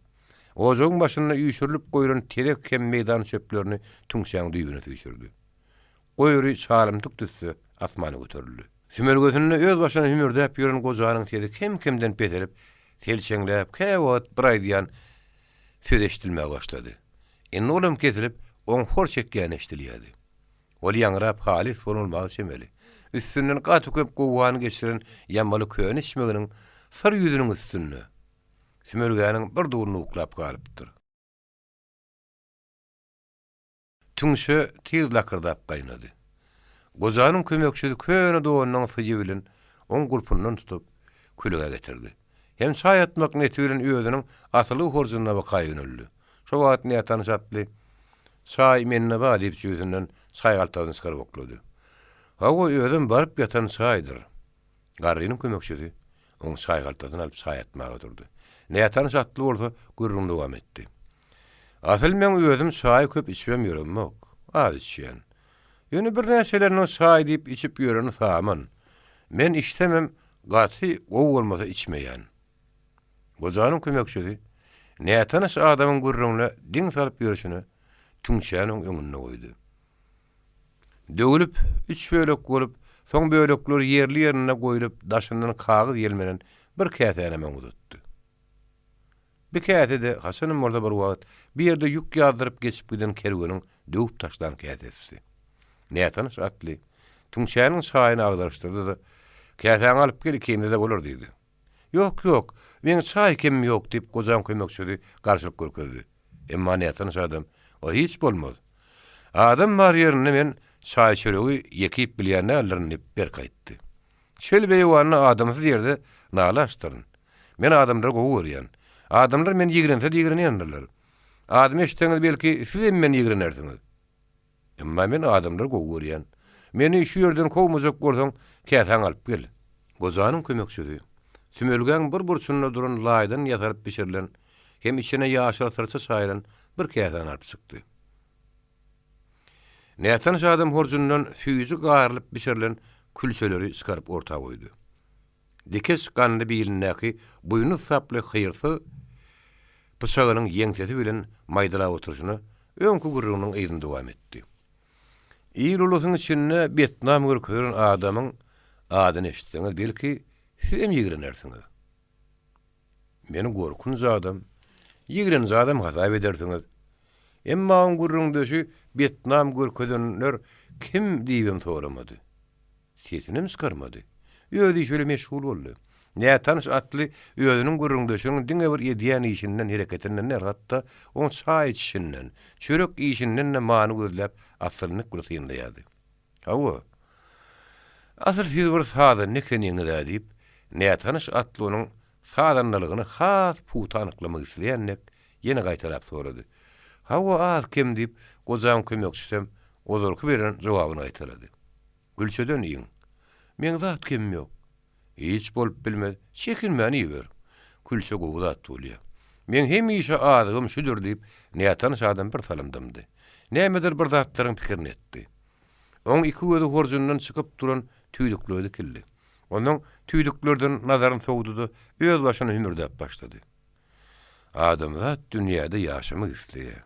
ojagyň başynda üýşürilip goýlan tezek hem meýdan çöplerini tüňçäň düýbüne süýşürdi. Goýry çalymtyk tüsse asmana göterildi. Sümelgesinde öz başyna hümürdäp ýören gojanyň sesi kem-kemden peselip, selçeňläp, käwagt bir aýdýan sözi eşidilmäge başlady. Indi olam kesilip, oň hor çekýäni eşidilýärdi. Ol ýaňrap halys bolmaga çemeli. Üstünden gaty köp gowgany geçiren ýamaly köne içmeginiň syr ýüzüniň üstünde, sümelgäniň bir dulunda uklap galypdyr. Tüňçe tiz lakyrdap gaýnady. Gojanyň kömekçisi köne donunyň syýy bilen oň gulpundan tutup, külegä getirdi. Hem çaý atmak neti bilen özüniň asylygy horjunyna baka ýöneldi. Şo wagt nätanyş atly, Çaý mende bar diýip jübüsinden çaý galtasyny çykaryp oklady. Hawa, özem baryp ýatan çaýdyr. Garrynyň kömekçisi oň çaý galtasyny alyp çaý atmaga durdy. Nätanyş atly bolsa gürrüňini dowam etdi. Asyl meň özüm çaý köp içibem ýöremok. Az içýän. Ýöne birnäçeleriniň çaý diýip içip ýöreni saman. Men içsemem gaty gowy bolmasa içmeýän. Gojanyň kömekçisi nätanyş adamyň gürrüňine diň salyp ýörşüne tüňçäni oň öňünde goýdy. Döwlüp, üç bölek bolup, soň bölekleri ýerli-ýerinde goýlup, daşyndan kagyz ýelmenen bir käsänem öňe uzatdy. Bir käse-de, haçanam bolsa bir wagt, bir ýerde ýük ýazdyryp geçip giden kerweniň döwüp taşlan käsesidi. Nätanyş atly, tüňçäniň çaýyny agdaryşdyrdy-da, Käsäňi alyp gel, ikimize-de bolar diýdi. Ýok, ýok, meň çaý kemim ýok, diýip, gojaň kömekçisi garşylyk görkezdi. Emma nätanyş adam, O hiç bolmaz. Adam bar ýerinde men çaý-çöregi ýeke iýip bilýän däldirin diýip, berk aýtdy. Çöl beýewanda adamsyz ýerde nala açdyryn. Men adamlary gowy görýän. Adamlar meni ýigrense-de ýigrenýändirler. Adymy eşitseňiz, belki, sizem meni ýigrenersiňiz. Emma men adamlary gowy görýän. Meni şu ýerden kowmajak bolsaň, käsäňi alyp gel. Gojanyň kömekçisi, sümelgäň bir burçunda duran laýdan ýasalyp bişirilen hem içine ýaşyl syrça çaýylan bir käsäni alyp çykdy. Nätanyş adam horjundan süýji garylyp bişirilen külçeleri çykaryp orta goýdy. Dikeç ganly bilindäki buýnuz saply hyrsyz pyçagynyň ýeňsesi bilen maýdalap oturyşyna öňki gürrüňiniň yzyny dowam etdi. Il-ulusyň içinde betnam görkezilen adamyň adyny eşitseňiz, belki, sizem ýigrenersiňiz. Meni gorkunç adam, ýigrenji adam hasap edersiňiz. Emma oň gürrüňdeşi betnam görkezenler kim diýibem soramady. Sesinem çykarmady. Öz işi bilen meşgul boldy. Nätanyş atly özüniň gürrüňdeşiniň diňe bir edýän işinden, hereketinden däl, hatda oň çaý içişinden, çörek iýşinden-de many gözläp assyrynlyk bilen synlaýardy. Hawa, asyl siz bir sazanda ekeniňiz-ä, diýip, nätanyş atly onuň sazandalygyny has pugta anyklamak isleýän dek, ýene gaýtalap sorady. Hawa, az-kem, diýip, gojaň kömekçisem ozalky beren jogabyny gaýtalady. Gülçeden iýiň. Meň zat kemim ýok. Hiç bolup bilmez. Çekinmän iýiber. Külçe gowy zat bolýa. Meň hemişe azygym şüdür diýip, nätanyş adam bir salym dymdy. Nämedir bir zatlaryň pikirini etdi. Oň iki gözi horjundan çykyp duran tüýdüklere dikildi. Onsoň tüýdüklerden nazaryny sowdy-da, öz başyna hümürdäp başlady. Adamzat dünýäde ýaşamak isleýär.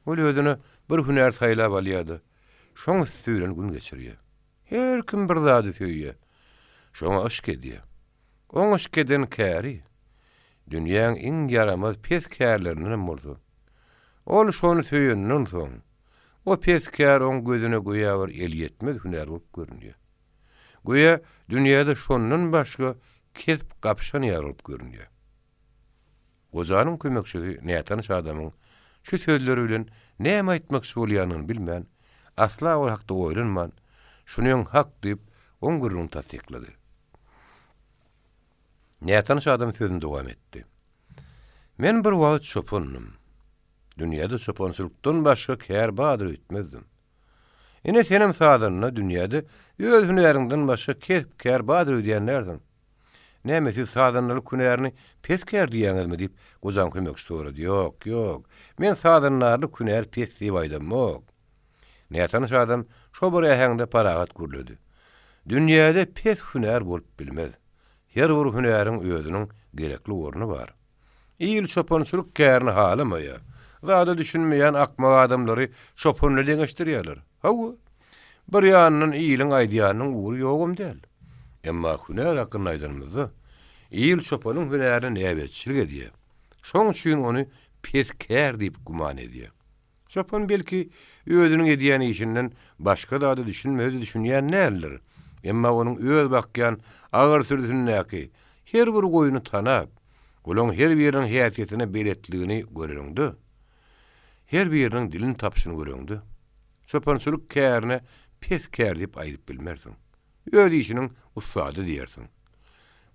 Ol özüne bir hünär saýlap alýar-da, şoň üsti bilen gün geçirýär. Her kim bir zady söýýär. Şoňa yşk edýär. Oň yşk eden käri, dünýäň iň ýaramaz pes kärlerindenem bolsa, ol şony söýenden soň, o pes kär oň gözüne göýä bir elýetmez hünär bolup görünýär. Göýä dünýäde şondan başga kesp gapyşan ýaly bolup görünýär. Gojanyň kömekçisi nätanyş adamyň şu sözleri bilen näme aýtmakçy bolýanyny bilmän, asla ol hakda oýlanman, Şunyň hak diýip, oň gürrüňini tassyklady. Nätanyş adam sözüni dowam etdi. Men bir wagt çopandym. Dünýäde çopançylykdan başga kär bardyr öýtmezdim. Ine senem sazanda dünýäde öz hünäriňden başga kesp-kär bardyr öýdýän dälsiň. Näme, siz sazandalyk hünärini pes kär diýýäňizmi? diýip, gojaň kömekçisi sorady. Ýok, ýok. Men sazandarlyk hünäri pes diýip aýdamok. Nätanyş adam şo bir äheňde parahat gürledi. Dünýäde pes hünär bolup bilmez. Her bir hünäriň özüniň gerekli orny bar. Il çopançylyk kärini halamaýar. Zada düşünmeýän akmak adamlary çopan bilen deňeşdirýärler. Hawa, bir ýandan iliň aýdýanynyň ugry ýogam däl. Emma hünär hakynda aýdanymyzda, il çopanyň hünärine näbetçilik edýär. Şoň üçin ony pes kär diýip güman edýär. Çopan belki, özüniň edýän işinden başga zada düşünmese-de düşünýän däldir. Emma onuň öz bakýan agyr sürüsindäki her bir goýny tanap, olaň her biriniň häsiýetine beletligini göreniňde, her biriniň dilini tapyşyny göreňde, çopançylyk kärine pes kär diýip aýdyp bilmersiň. Öz işiniň ussady diýersiň.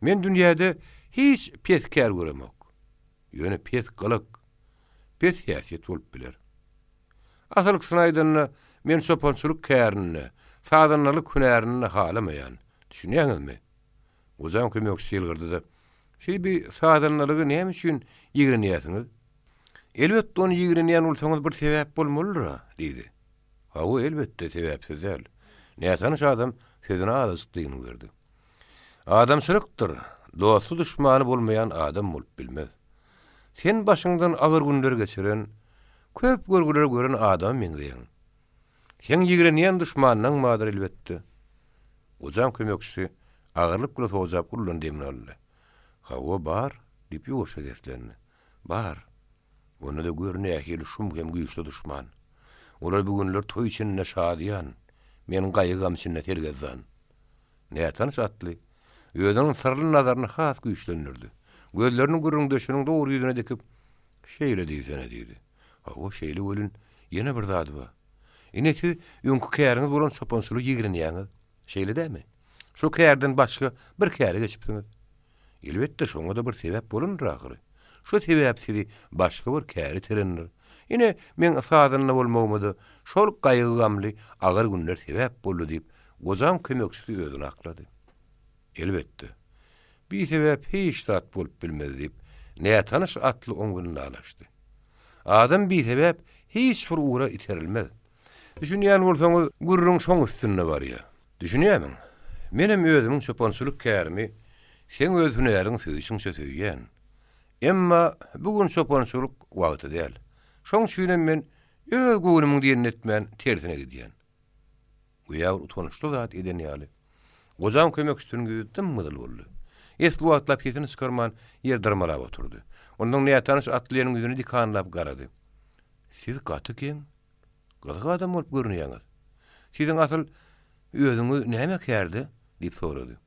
Men dünýäde hiç pes kär göremok. Ýöne pes gylyk, pes häsiýet bolup biler. Asylkysyny aýdanda, men çopançylyk kärini-de, sazandalyk hünärini-de halamaýan. Düşünýäňizmi? Gojaň kömekçisi ýylgyrdy-da, Siz bi sazandalygy näme üçin ýigrenýärsiňiz? Elbetde, ony ýigrenýän bolsaňyz bir sebäp bolmalydyr-a, diýdi. Hawa, elbetde, sebäpsiz däl. Nätanyş adam sözüne azajyk dyngy berdi. Adamçylykdyr, dosty-duşmany bolmaýan adam bolup bilmez. Sen başyňdan agyr günler geçiren, köp görgüleri gören adama meňzeýäň. Seň ýigrenýän duşmanyň bardyr elbetde. Gojaň kömekçisi agyrlyk bilen sojap uludan demini aldy. Hawa, bar, diýip ýuwaşja seslendi. Bar. Onda-da gör nähili şum hem güýçli duşman. Olar bu günler toý içinde şadyýan, men gaýgy-gam içinde sergezdan. Nätanyş atly, özüniň syrly nazaryny has güýçlendirdi. Gözlerini gürrüňdeşiniň dogry ýüzüne dikip, Şeýle diýsene diýdi. Hawa, şeýle welin, ýene bir zady bar. Ine siz öňki käriňiz bolan çopançylygy ýigrenýäňiz. Şeýle dälmi? Şo kärden başga bir käre geçipsiňiz. Elbetde, şoňa-da bir sebäp bolandyr ahyry. Şo sebäp sizi başga bir käre iterendir. Ine, meň sazanda bolmagyma-da şol gaýgy-gamly agyr günler sebäp boldy diýip, gojaň kömekçisi özüni aklady. Elbetde, bisebäp hiç zat bolup bilmez diýip, nätanyş atly oň bilen ylalaşdy. Adam bisebäp hiç bir ugra iterilmez. Düşünýän bolsaňyz, gürrüň şoň üstünde barýar. Düşünýärmiň? Menem özümiň çopançylyk kärimi seň öz hünäriňi söýşüňçe söýýän. Emma bu gün çopançylyk wagty däl. Şoň üçinem men öz göwnümiň diýenini etmän, tersine gidýän. Göýä bir utançly zat eden ýaly. Gojaň kömekçisiniň ýüzi dym-gyzyl boldy. Esli wagtlap sesini çykarman, ýer dyrmalap oturdy. Onsoň nätanyş atlynyň ýüzüne dikanlap garady. Siz gaty geň, gyzyk adam bolup görünýäňiz. Siziň asyl özüňiz näme kärde? diýip sorady.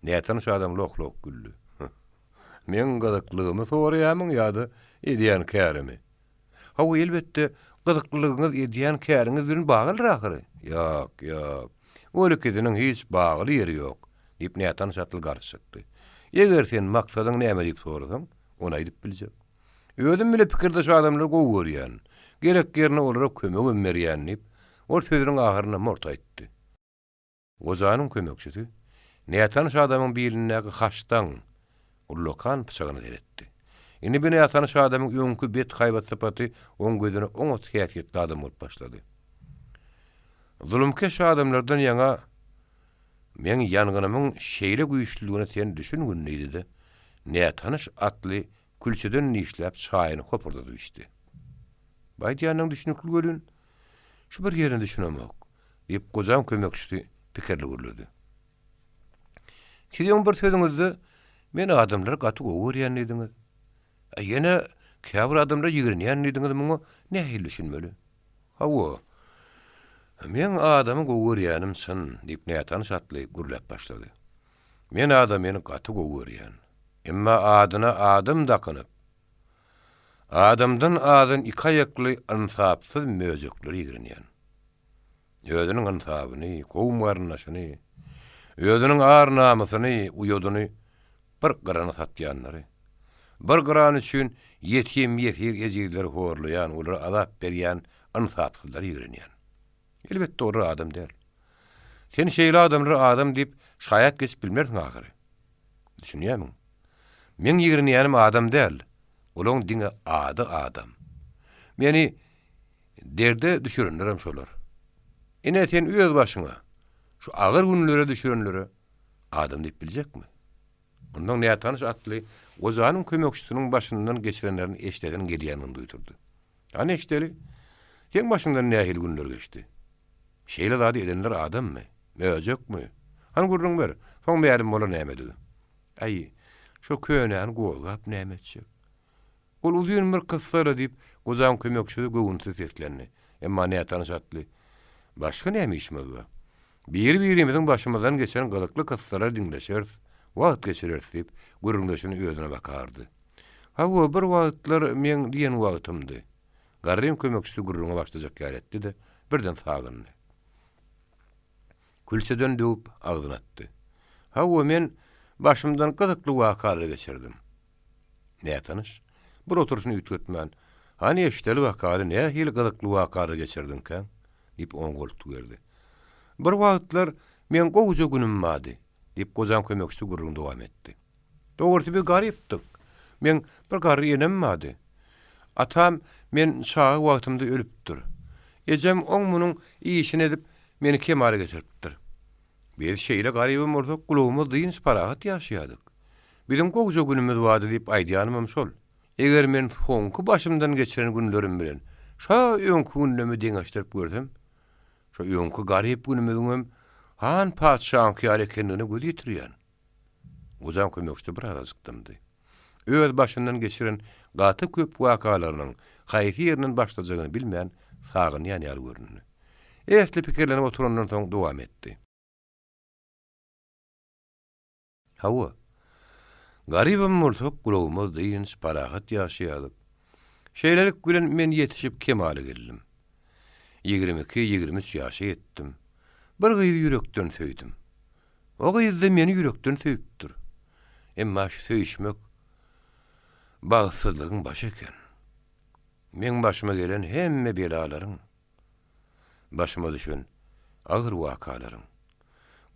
Nätanyş adam loh-loh güldi. Meň gyzyklygymy soraýarmyň ýa-da edýän kärimi? Hawa, elbetde, gyzyklylygyňyz edýän käriňiz bilen baglydyr ahyry. Ýok, ýok. Ol ikisiniň hiç bagly ýeri ýok, diýip, nätanyş atly garşy çykdy. Eger sen maksadyň näme diýip sorasaň, ony aýdyp biljek. Özüm bile pikirdeş adamlary gowy görýän. Gerek ýerinde olara kömegem berýän, diýip, ol sözüniň ahyrynda mort aýtdy. Gojanyň kömekçisi nätanyş adamyň bilindäki haçdaň ullakan pyçagyna seretdi. Indi bu nätanyş adamyň öňki bet haýbat sypaty oň gözüne oňat häsiýetli adam bolup başlady. Zulumkeş adamlardan ýaňa meň ýangynymyň şeýle güýçlüligine sen düşüngin diýdi-de, nätanyş atly külçeden dişläp çaýyny hopurdadyp içdi. Bu aýdýanyň düşnükli welin, şu bir ýerine düşünemok, diýip, gojaň kömekçisi pikirli gürledi. Siz öň bir sözüňizde men adamlary gaty gowy görýän diýdiňiz. A ýene käbir adamlary ýigrenýän diýdiňiz, muňa nähili düşünmeli? Hawa, meň adamy gowy görýänim çyn, diýip, nätanyş atly gürläp başlady. Men adamyny gaty gowy görýän. Emma adyna adam dakynyp, adamdan azan iki aýakly ynsapsyz möjekleri ýigrenýän. Özüniň ynsabyny, kowum-garyndaşyny, özüniň ar-namysyny, uýadyny bir gyrana satýanlary, bir gyran üçin ýetim-ýesir ejizleri horlaýan, olara azap berýän ynsapsyzlary ýigrenýän. Elbetde olar adam däl. Sen şeýle adamlara adam diýip şaýat geçip bilmersiň ahyry. Düşünýärmiň? Meň ýigrenýänim adam däl, olaň diňe ady adam. Meni derde düşürenlerem şolar. Ine sen öz başyňa şu agyr günlere düşürenlere adam diýip biljekmi? Ondan nätanyş atly gojanyň kömekçisiniň başyndan geçirenlerini eşidesiniň gelýändigini duýdurdy. Hany eşideli, seň başyňdan nähili günler geçdi? Şeýle zady edenler adammy? Möjekmi? Hany gürrüň ber, soň mälim bolar nämedigi. Äý, şo könäni gozgap näme etjek? Ol uzyn bir kyssa-la, diýip, gojaň kömekçisi göwünsiz seslendi. Emma nätanyş atly, Başga näme işimiz bar? Biri-birimiziň başymyzdan geçen gyzykly kyssalary diňleşeris, wagt geçireris, diýip, gürrüňdeşini özüne bakardy. Hawa, bir wagtlar meň diýen wagtymdy. Garryň kömekçisi gürrüňe başlajak ýaly etdi-de, birden sagyndy. Külçeden döwüp, agzyna atdy. Hawa, men başymdan gyzykly wakalary geçirdim. Nätanyş, bir oturyşyny üýtgetmän, Hany eşideli bakaly, nähili gyzykly wakalary geçirdiňkäň? diýip, oňa goltgy berdi. Bir wagtlar meň gowuja günüm bardy, diýip, gojaň kömekçisi gürrüňi dowam etdi. Dogrusy biz garypdyk. Meň bir garry enem bardy. Atam men çaga wagtymda ölüpdir. Ejem oň-munuň işini edip, meni kemala getiripdir. Biz şeýle garybam bolsak, gulagymyz dynç parahat ýaşaýardyk. Biziň gowja günümiz bardy diýip aýdýanymam şol. Eger men soňky başymdan geçiren günlerim bilen şo öňki günlemi deňeşdirip görsem, şo öňki garyp günümiziňem han-patyşaňky ýaly ekendigine göz ýetirýän. Gojaň kömekçisi birazajyk dymdy. Öz başyndan geçiren gaty köp wakalarynyň haýsy ýerinden başlajagyny bilmän sagynýan ýaly göründi. Esli pikirlenip oturandan soň dowam etdi. Hawa. Garybam bolsak, gulagymyz dynç, parahat ýaşaýardyk. Şeýlelik bilen men ýetişip kemala geldim. 22, 23 ýaşa ýetdim. Bir gyzy ýürekden söýdüm. O gyz-da meni ýürekden söýüpdir. Emma şu söýüşmek bagtsyzlygyň başy eken. Meň başyma gelen hemme belalaryň, başyma düşen agyr wakalaryň,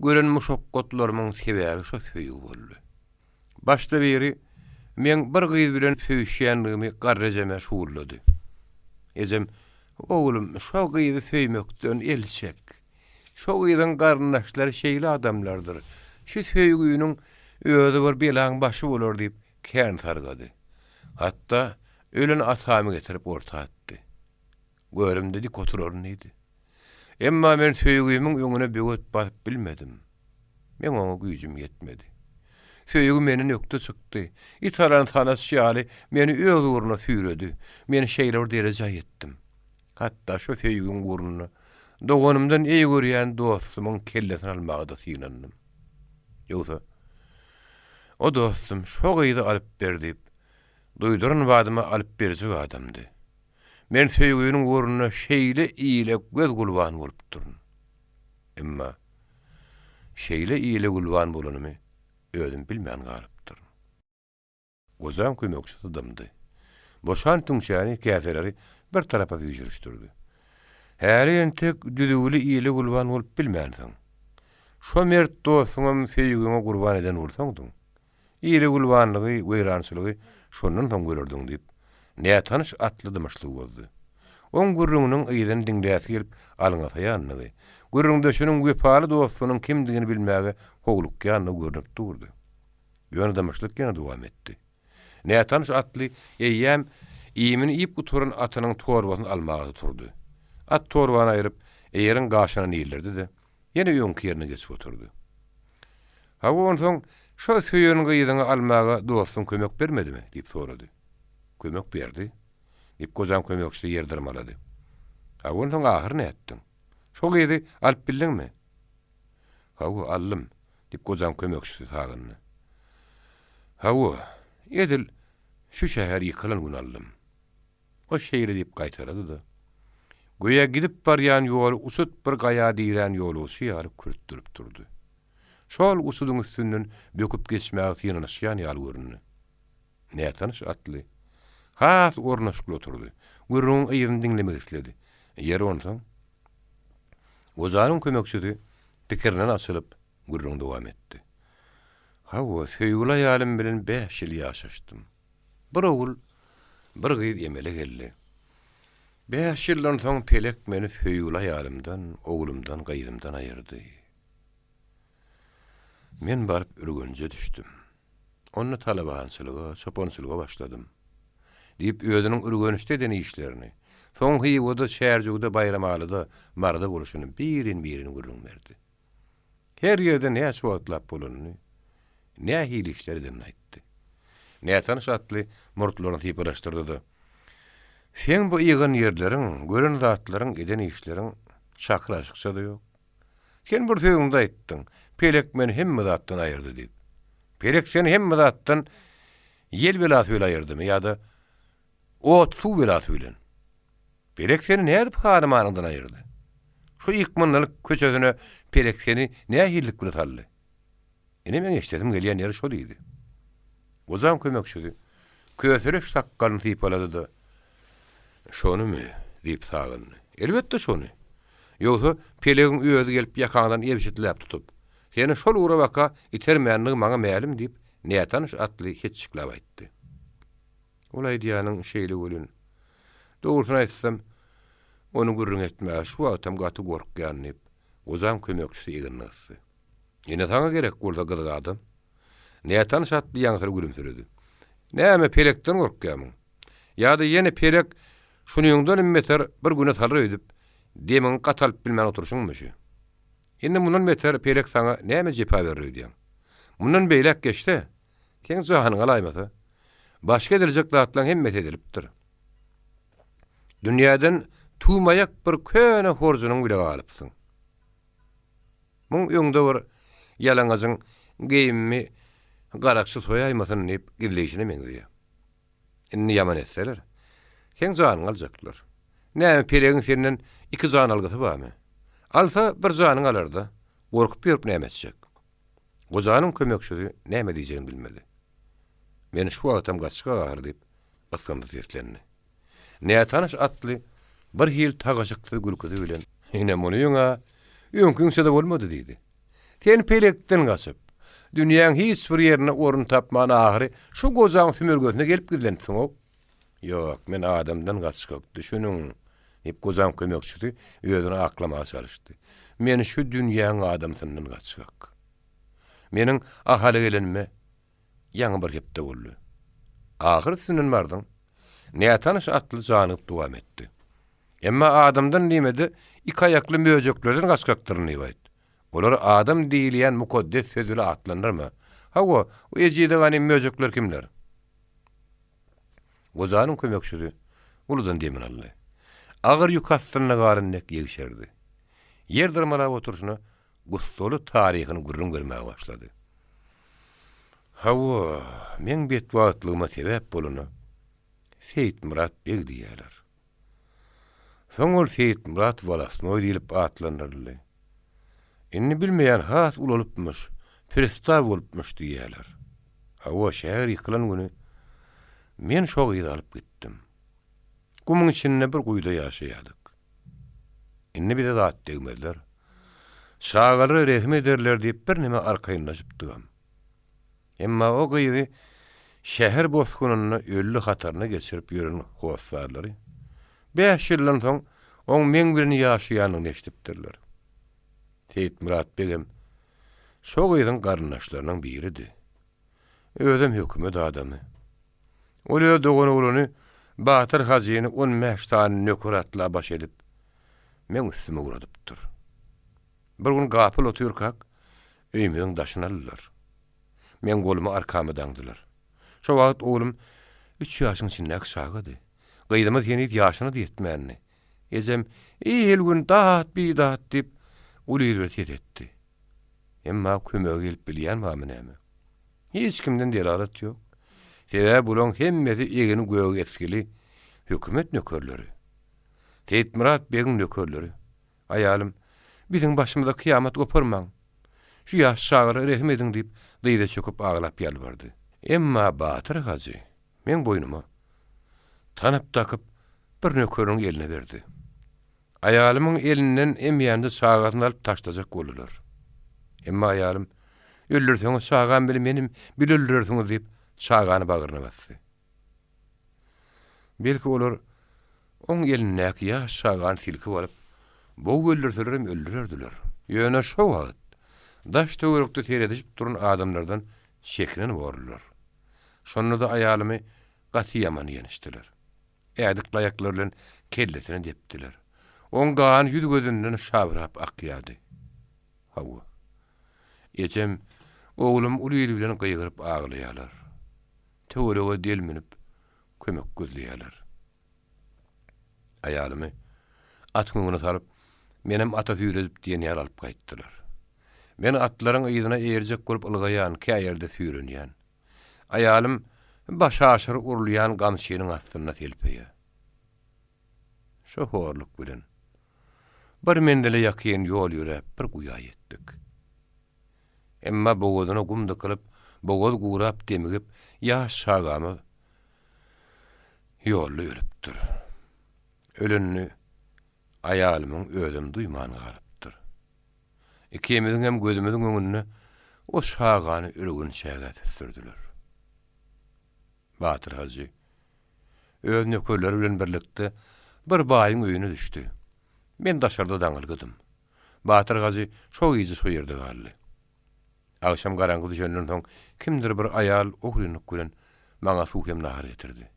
gören muşakgatlarymyň sebäbi şo söýgi boldy. Başda biri meň bir gyz bilen söýüşýändigimi garry ejeme şugullady. Ejem, Oglum, şo gyzy söýmekden el çek. Şo gyzyň garyndaşlary şeýle adamlardyr. Şu söýgüniň özi bir belaň başy bolar diýip, kän sargady. Hatda ölen atamy getirip orta atdy. Görümde dik oturaryn diýdi. Emma men söýgimiň öňüne böwet basyp bilmedim. Meň oňa güýjüm ýetmedi. Söýgi menden ökde çykdy. It alan sanaç ýaly meni öz ugruna süýredi. Men şeýle bir derejä ýetdim. Hatda şo söýgiň ugrunda doganymdan eý görýän dostumyň kellesini almaga-da synandym. Ýogsa, O dostum şo gyzy alyp ber diýip, duýduran badyma alyp berjek adamdy. Men söýginiň ugrunda şeýle ile göz gulban bolupdyryn. Emma şeýle ile gulban bolanymy özüm bilmän galypdyryn. Gojaň kömekçisi dymdy. Boşan tüňçäni, käseleri bir tarapa süýşürişdirdi. Häli entek düzüwli ile gulban bolup bilmänsiň. Şo mert dostuňam söýgiňe gurban eden bolsaňdyň, ile gulbanlygy, weýrançylygy şondan soň görerdiň diýip, nätanyş atly dymyşlygy bozdy. Oň gürrüňiniň yzyny diňläsi gelip alňasaýandygy, gürrüňdeşiniň wepaly dostunyň kimdigini bilmäge howlukýandygy görnüp durdy. Ýöne dymyşlyk ýene dowam etdi. Nätanyş atly eýýäm iýmini iýip gutaran atynyň torbasyny almaga turdy. At torbany aýryp, eýeriň gaşyna nildirdi-de, ýene öňki ýerine geçip oturdy. Hawa, onsoň şo söýen gyzyňy almaga dostuň kömek bermedimi? diýip sorady. Kömek berdi, diýip, gojaň kömekçisi ýer dyrmalady. Hawa, onsoň ahyr nätdiň? Şo gyzy alyp bildiňmi? Hawa, aldym, diýip, gojaň kömekçisi sagyndy. Hawa, edil şu şäher ýykylan gün aldym. O şeýle diýip gaýtalady-da, göýä gidip barýan ýoly uçut bir gaýa dirän ýolagçy ýaly kürtdürip durdy. Şol uçudyň üstünden böküp geçmäge synanyşýan ýaly göründi. Nätanyş atly has ornaşykly oturdy. Gürrüňiň yzyny diňlemek isledi. Ýeri onsoň? Gojanyň kömekçisi pikirinden açylyp, gürrüňi dowam etdi. Hawa, söýgüli aýalym bilen bäş ýyl ýaşaşdym. Bir ogul, bir gyz emele geldi. Bäş ýyldan soň pelek meni söýgüli aýalymdan, oglumdan, gyzymdan aýyrdy. Men baryp Ürgenje düşdüm. Onda talabançylyga, çopançylyga başladym. Diýip, özüniň Ürgençde eden işlerini, soň Hywada, Çärjewde, Baýramalyda, Maryda bolşuny birin-birin gürrüň berdi. Her ýerde näçe wagtlap bolanyny, nähili işler edenini aýtdy. Nätanyş atly murtlaryny sypalaşdyrdy-da, Seň bu ýygan ýerleriň, gören zatlaryň, eden işleriň çakyr-aşykça-da ýok. Sen bir sözüňde aýtdyň, Pelek meni hemme zatdan aýyrdy diýip. Pelek seni hemme zatdan ýel belasy bilen aýyrdymy ýa-da ot-suw belasy bilen? Pelek seni nädip hanymanyňdan aýyrdy? Şu ykmyndalyk köçesine pelek seni nähililik bile saldy? Ine meň eşdesim gelýän ýeri şo diýdi. Gojaň kömekçisi köseleş sakgalyny sypalady-da, Şonymy? diýip sagyndy. Elbetde şony. Ýogsa pelegiň özi gelip ýakaňdan ebşitläp tutup, seni şol ugra baka itermänligi maňa mälim diýip, nätanyş atly hetjikläp aýtdy. Ol aýdýanyň şeýle welin, dogrusyny aýtsam, ony gürrüň etmäge şu wagtam gaty gorkýan diýip, gojaň kömekçisi egnini gysdy. Ine saňa gerek bolsa gyzyk adam. Nätanyş atly ýaňsyly gülümsiredi. Näme, pelekden gorkýarmyň? Ýa-da ýene pelek şunyňdanam beter bir güne salar öýdüp, demiňi gaty alyp bilmän oturyşyňmy şu? Indi mundan beter pelek saňa näme jepa berer öýdýäň? Mundan beýläk geçse, seň janyňy alaýmasa, başga ediljek zatlaň hemmesi edilipdir. Dünýäden tüwmaýak bir köne horjunyň bile galypsyň. Muň öňde bir ýalaňajyň geýimimi garakçy soýaýmasyn diýip gizleýşine meňzeýär. Indi ýaman etseler, seň janyňy aljaklar. Näme pelegiň senden iki jan algysy barmy? Alsa, bir janyňy alar-da, gorkup ýörüp näme etjek? Gojanyň kömekçisi näme diýjegini bilmedi. Men şu wagtam gaçgak ahyry diýip, ysgynsyz seslendi. Nätanyş atly bir hili tagaşyksyz gülküsi bilen, Ine munyň-a öňküňçe-de bolmady diýdi. Sen pelekden gaçyp, dünýäň hiç bir ýerinde orun tapman ahyry şu gojaň sümürgesine gelip gizlenipsiň-ow. Ýok, men adamdan gaçgak, düşüniň, diýip gojaň kömekçisi özüni aklamaga çalyşdy. Men şu dünýäň adamsyndan gaçgak. Meniň Ahala gelenime Ýaňy bir hepde boldy. Ahyr üstünden bardyň. Nätanyş atly janygyp dowam etdi. Emma adamdan diýmede iki aýakly möjeklerden gaçgakdyryn diýip aýt. Olary adam diýilýän mukaddes söz bile atlandyrma. Hawa, o ejize ganym möjekler kimler? Gojanyň kömekçisi uludan demini aldy. Agyr ýük astynda galan dek ýegşerdi. Ýer dyrmalap oturyşyna gussaly taryhyny gürrüň bermäge başlady. Hawa, meň betbagtlygyma sebäp bolana Seýitmyrat beg diýýärler. Soň ol Seýitmyrat wolostnoý diýlip atlandyryldy. Indi bilmeýän has ulalypmyş, pristaw bolupmyş diýýärler. Hawa, şäher ýykylan güni men şo gyzy alyp gitdim. Gumuň içinde bir guýuda ýaşaýardyk. Indi bize zat degmezler. Çagalara rehim ederler diýip birneme arkaýynlaşypdygam. Emma o gyzy şäher bosgunynda ölli hataryna geçirip ýören hossarlary bäş ýyldan soň oň meň bilen ýaşaýanyny eşidipdirler. Seýitmyrat begem şo gyzyň garyndaşlarynyň biridi. Özem hökümet adamy. Ol öz doganoglany Batyr hajyny on bäş sany nöker atla baş edip, meň üstüme ugradypdyr. Bir gün gapyl otyrkak, öýümiziň daşyny aldylar. Meň golumy arkama daňdylar. Şo wagt oglum üç ýaşyň içindäki çagady. Gyzymyz heniz ýaşyna-da ýetmändi. Ejem, Il-gün dat-bidat diýip, uly il bilen ses etdi. Emma kömege gelip bilýän barmy näme? Hiç kimden delalat ýok. Sebäbi bulaň hemmesi egni göge esgili hökümet nökerleri. Seýitmyrat begiň nökerleri. Aýalym, Biziň başymyza kyýamat goparmaň. Şu ýaş çagalara rehim ediň diýip, dyza çöküp aglap ýalbardy. Emma Batyr hajy meň boýnuma tanap dakyp bir nökeriniň eline berdi. Aýalymyň elinden emýände çagasyny alyp taşlajak boldular. Emma aýalym, Öldürseňiz çagam bile menem bile öldürersiňiz diýip, çagany bagryna basdy. Belki olar oň elindäki ýaş çagany silkip alyp, bogup öldürselerem öldürerdiler. Ýöne şo wagt daş-töwerekde seredişip duran adamlardan çekinen borlular. Şonda-da aýalymy gaty ýaman ýençdiler. Ädikli aýaklary bilen kellesine depdiler. Oň gany ýüz-gözünden şabrap akýardy. Hawa. Ejem, oglum uly il bilen gygyryp aglaýarlar. Töwerege delminip, kömek gözleýärler. Aýalymy atyň öňüne salyp, menem ata süýredip diýen ýaly alyp gaýtdylar. Men atlaryň yzyna eýerjek bolup ylgaýan, kä ýerde süýrenýän. Aýalym başaşyr urulýan gamçynyň astynda selpeýär. Şo horluk bilen bir menzile ýakyn ýol ýöräp bir guýa ýetdik. Emma bogazyna gum dykylyp, bogaz gurap demigip, ýaş çagamyz ýolda ölüpdir. Ölenini aýalymyň özem duýman galypdyr. Ikimiziň hem gözümiziň öňünde o çagany ürgün çägä süsdürdiler. Batyr hajy öz nökerleri bilen birlikde bir baýyň öýüne düşdi. Men daşarda daňylgydym. Batyr hajy şo gije şo ýerde galdy. Agşam garaňky düşenden soň kimdir bir aýal ogrynlyk bilen maňa suw hem nahar getirdi.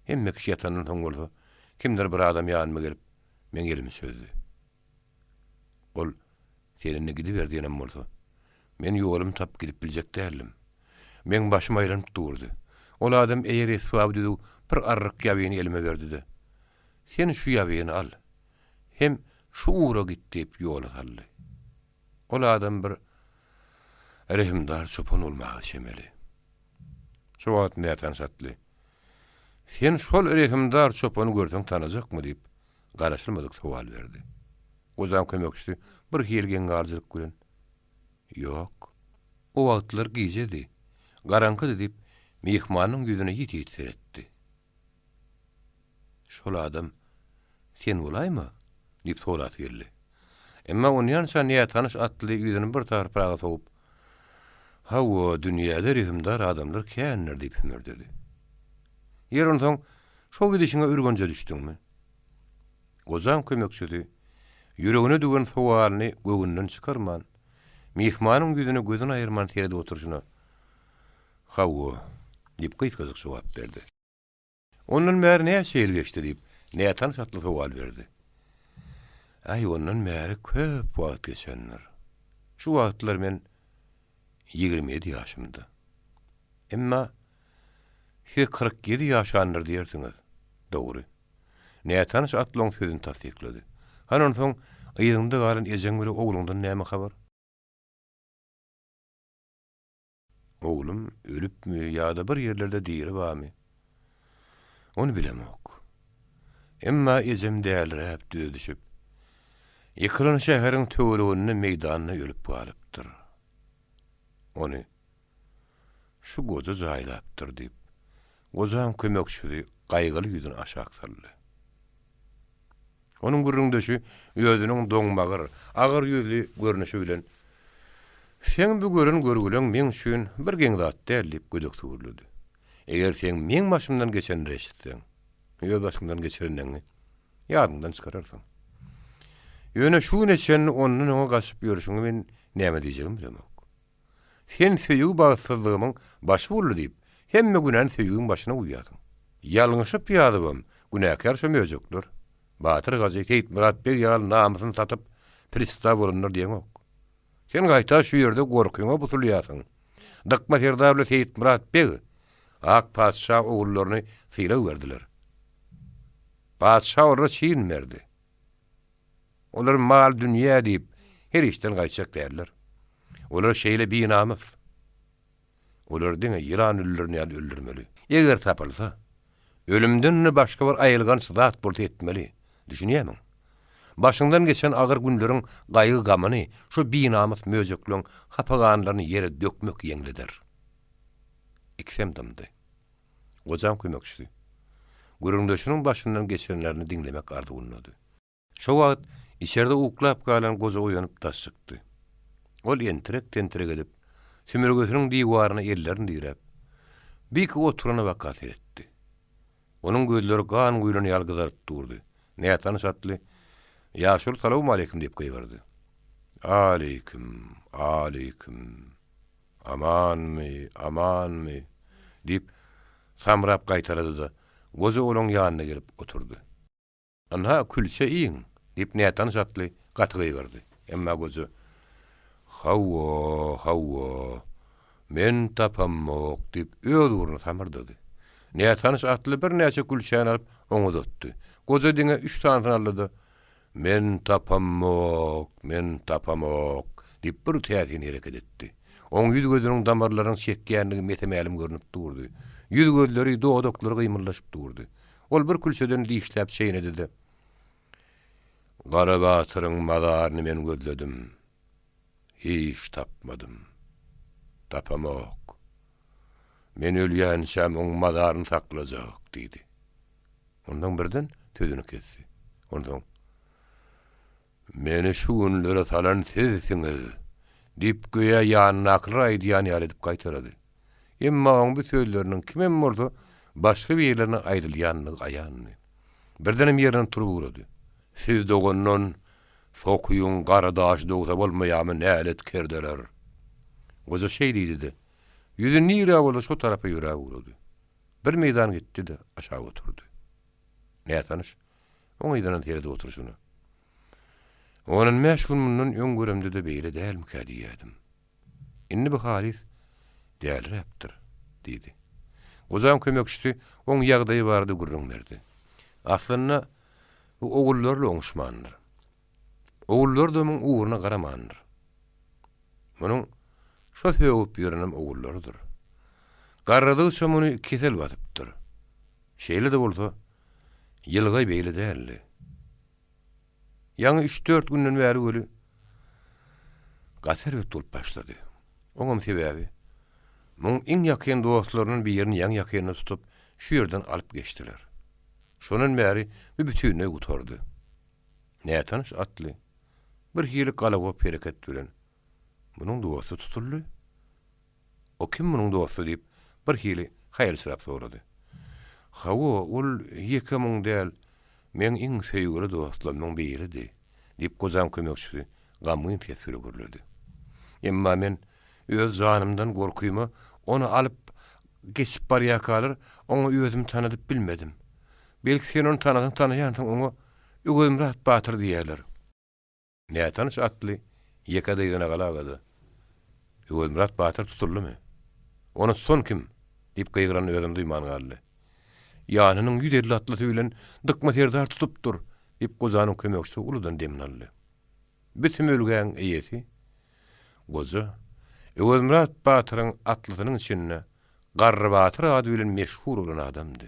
Hemme kişi ýatandan soň bolsa kimdir bir adam ýanyma gelip, meň elimi çözdi. Ol, Sen indi gidiber diýenem bolsa, men ýolumy tapyp gidip biljek däldim. Meň başym aýlanyp durdy. Ol adam eýer esbaby düzüw bir arryk ýabyny elime berdi-de, Sen şu ýabyny al. Hem şu ugra git diýip ýola saldy. Ol adam bir rehimdar çopan bolmaga çemeli. Şo wagt nätanyş atly, Sen şol rehimdar çopany görseň tanajakmy diýip, garaşylmadyk sowal berdi. Gojaň kömekçisi bir hili geň galyjylyk bilen, Ýok. O wagtlar gijedi, garaňkydy diýip, myhmanyň ýüzüne ýiti-ýiti seretdi. Şol adam sen bolaýma? diýip sorasy geldi. Emma onýança nätanyş atly ýüzüni bir tarpaga sowup, Hawa, dünýäde rehimdar adamlar kändir diýip hümürdedi. Ýer onsoň, şo gidişiňe Ürgenje düşdüňmi? Gojaň kömekçisi ýüregine düwen sowalyny göwünden çykarman, myhmanyň ýüzüne gözüni aýyrman seredip oturyşyna, Hawa, diýip gysgajyk jogap berdi. Ondan bäri näçe ýyl geçdi diýip, nätanyş atly sowal berdi. Äý, ondan bäri köp wagt geçendir. Şu wagtlar men 27 ýaşymda. Emma siz 47 ýaşandyr diýersiňiz. Dogry. Nätanyş atly oň sözüni tassyklady. Hany onsoň yzyňda galan ejeň bile ogluňdan näme habar? Oglum ölüpmi ýa-da bir ýerlerde diri barmy? Ony bilemok. Emma ejem däliräp düze düşüp, ýykylan şäheriň töwereginde meýdanda ölüp galypdyr. Ony şu goja jaýlapdyr diýip, gojaň kömekçisi gaýgyly ýüzüni aşak saldy. Onuň gürrüňdeşi özüniň doňbagyr, agyr ýüzli görnüşi bilen, Seň bu gören görgüleň meň üçin bir geň zat däl diýip gödeksi gürledi. Eger seň meň başymdan geçenleri eşitseň, öz başyňdan geçirenleňi ýadyňdan çykararsyň. Ýöne şu güne çenli ondan öňe gaçyp ýörşüňe men näme diýjegimi bilemok. Sen söýgi bagtsyzlygymyň başy boldy diýip, hemme günäni söýgiň başyna guýýarsyň. Ýalňyşyp ýazybam, günäkär şo möjekler. Batyr Gajy, Seýitmyrat beg ýaly namysyny satyp, pristaw bolanlar diýeňok. Sen gaýta şu ýerde gorkyňa busulýarsyň. Dykma serdar bilen Seýitmyrat beg Ak patyşa ogullaryny sylag berdiler. Patyşa olara çyn berdi. Olar mal-dünýä diýip, her işden gaýtjak däldir. Olar şeýle binamys. Olary diňe ýylan öldüren ýaly öldürmeli. Eger tapylsa, ölümden-de başga bir aýylganç zat bolsa etmeli. Düşünýärmiň? Başyňdan geçen agyr günleriň gaýgy-gamyny şu binamys möjekleň hapa ganlaryny ýere dökmek ýeňleder. Ikisem dymdy. Gojaň kömekçisi. Gürrüňdeşiniň başyndan geçirenlerini diňlemek arzuwyndady. Şo wagt içerde uklap galan goja oýanyp daş çykdy. Ol entirek-tentirek edip, sümürgesiniň diwaryna ellerini diräp, birki oturana baka seretdi. Onuň gözleri gan guýlan ýaly gyzaryp durdy. Nätanyş atly, Ýaşuly salowmaleýkim diýip gygyrdy. Aleýkim, aleýkim. Amanmy, amanmy? diýip, samrap gaýtalady-da, goja olaň ýanyna gelip oturdy. Ynha, külçe iýiň! diýip, nätanyş atly gaty gygyrdy. Emma goja, Hawa, hawa, men tapamok diýip, öz ugruna samyrdady. Nätanyş atly birnäçe külçäni alyp, oňa uzatdy. Goja diňe üç sanysyny aldy-da, Men tapamok, men tapamok! diýip, bir täsin hereket etdi. Oň ýüz-gözüniň damarlarynyň çekýändigi mese-mälim görnüp durdy. Ýüz-gözleri, dodaklary gymyldaşyp durdy. Ol bir külçeden dişläp çeýnedi-de, Gara batyryň mazaryny men gözledim. Hiç tapmadym. Tapamok. Men ölýänçäm oň mazaryny saklajak, diýdi. Onsoň birden sözüni kesdi. Onsoň, Meni şu günlere salan sizsiňiz! diýip, göýä ýanyndakylara aýdýan ýaly edip gaýtalady. Emma oň bu sözleriniň kimem bolsa başga birlerine aýdylýandygy aýandy. Birdenem ýerinden turup ugrady. Siz dogandan sokuýyň gara daşy dogsa bolmaýarmy, nälet kerdeler! Goja şeý diýdi-de, ýüzi nirä bolsa şo tarapa ýöräp ugrady. Bir meýdan gitdi-de, aşak oturdy. Nätanyş oň yzyndan seredip oturyşyna. Ondan bäş gün mundan öň göremde-de beýle dälmikä diýýärdim. Indi bu halys däliräpdir, diýdi. Gojaň kömekçisi oň ýagdaýy barada gürrüň berdi. Aslynda, bu ogullary-la oňuşmandyr. Ogullary-da muň ugruna garamandyr. Munuň şo sögüp ýörenem ogullarydyr. Garradygyça muny kesel basypdyr. Şeýle-de bolsa, ýylgaý beýle däldi. Ýaňy üç-dört günden bäri weli gaty erbet bolup başlady. Oňam sebäbi, muň iň ýakyn dostlaryndan birini ýaňy-ýakynda tutup, şu ýerden alyp geçdiler. Şondan bäri bu bütinleý gutardy. Nätanyş atly, bir hili galagop hereket bilen, Munuň dosty tutuldy? O kim munuň dosty diýip, birhili haýalsyrap sorady. Hawa, ol ýeke muň däl, meň iň söýgüli dostlarymyň biridi, diýip, gojaň kömekçisi gamgyn ses bile gürledi. Emma men öz janymdan gorkyma ony alyp geçip barýarkalar oňa özümi tanadyp bilmedim. Belki sen ony tanasaň tanaýansyň, oňa Öwezmyrat batyr diýýärler. Nätanyş atly ýeke dyzyna galagada, Öwezmyrat batyr tutuldymy? Ony tutan kim? diýip gygyranyny özem duýman galdy. Ýanynyň 150 atlysy bilen Dykma serdar tutupdyr! diýip, gojanyň kömekçisi uludan demini aldy. Bu sümülgäň eýesi goja. Öwezmyrat batyryň atlysynyň içinde Garry batyr ady bilen meşhur bolan adamdy.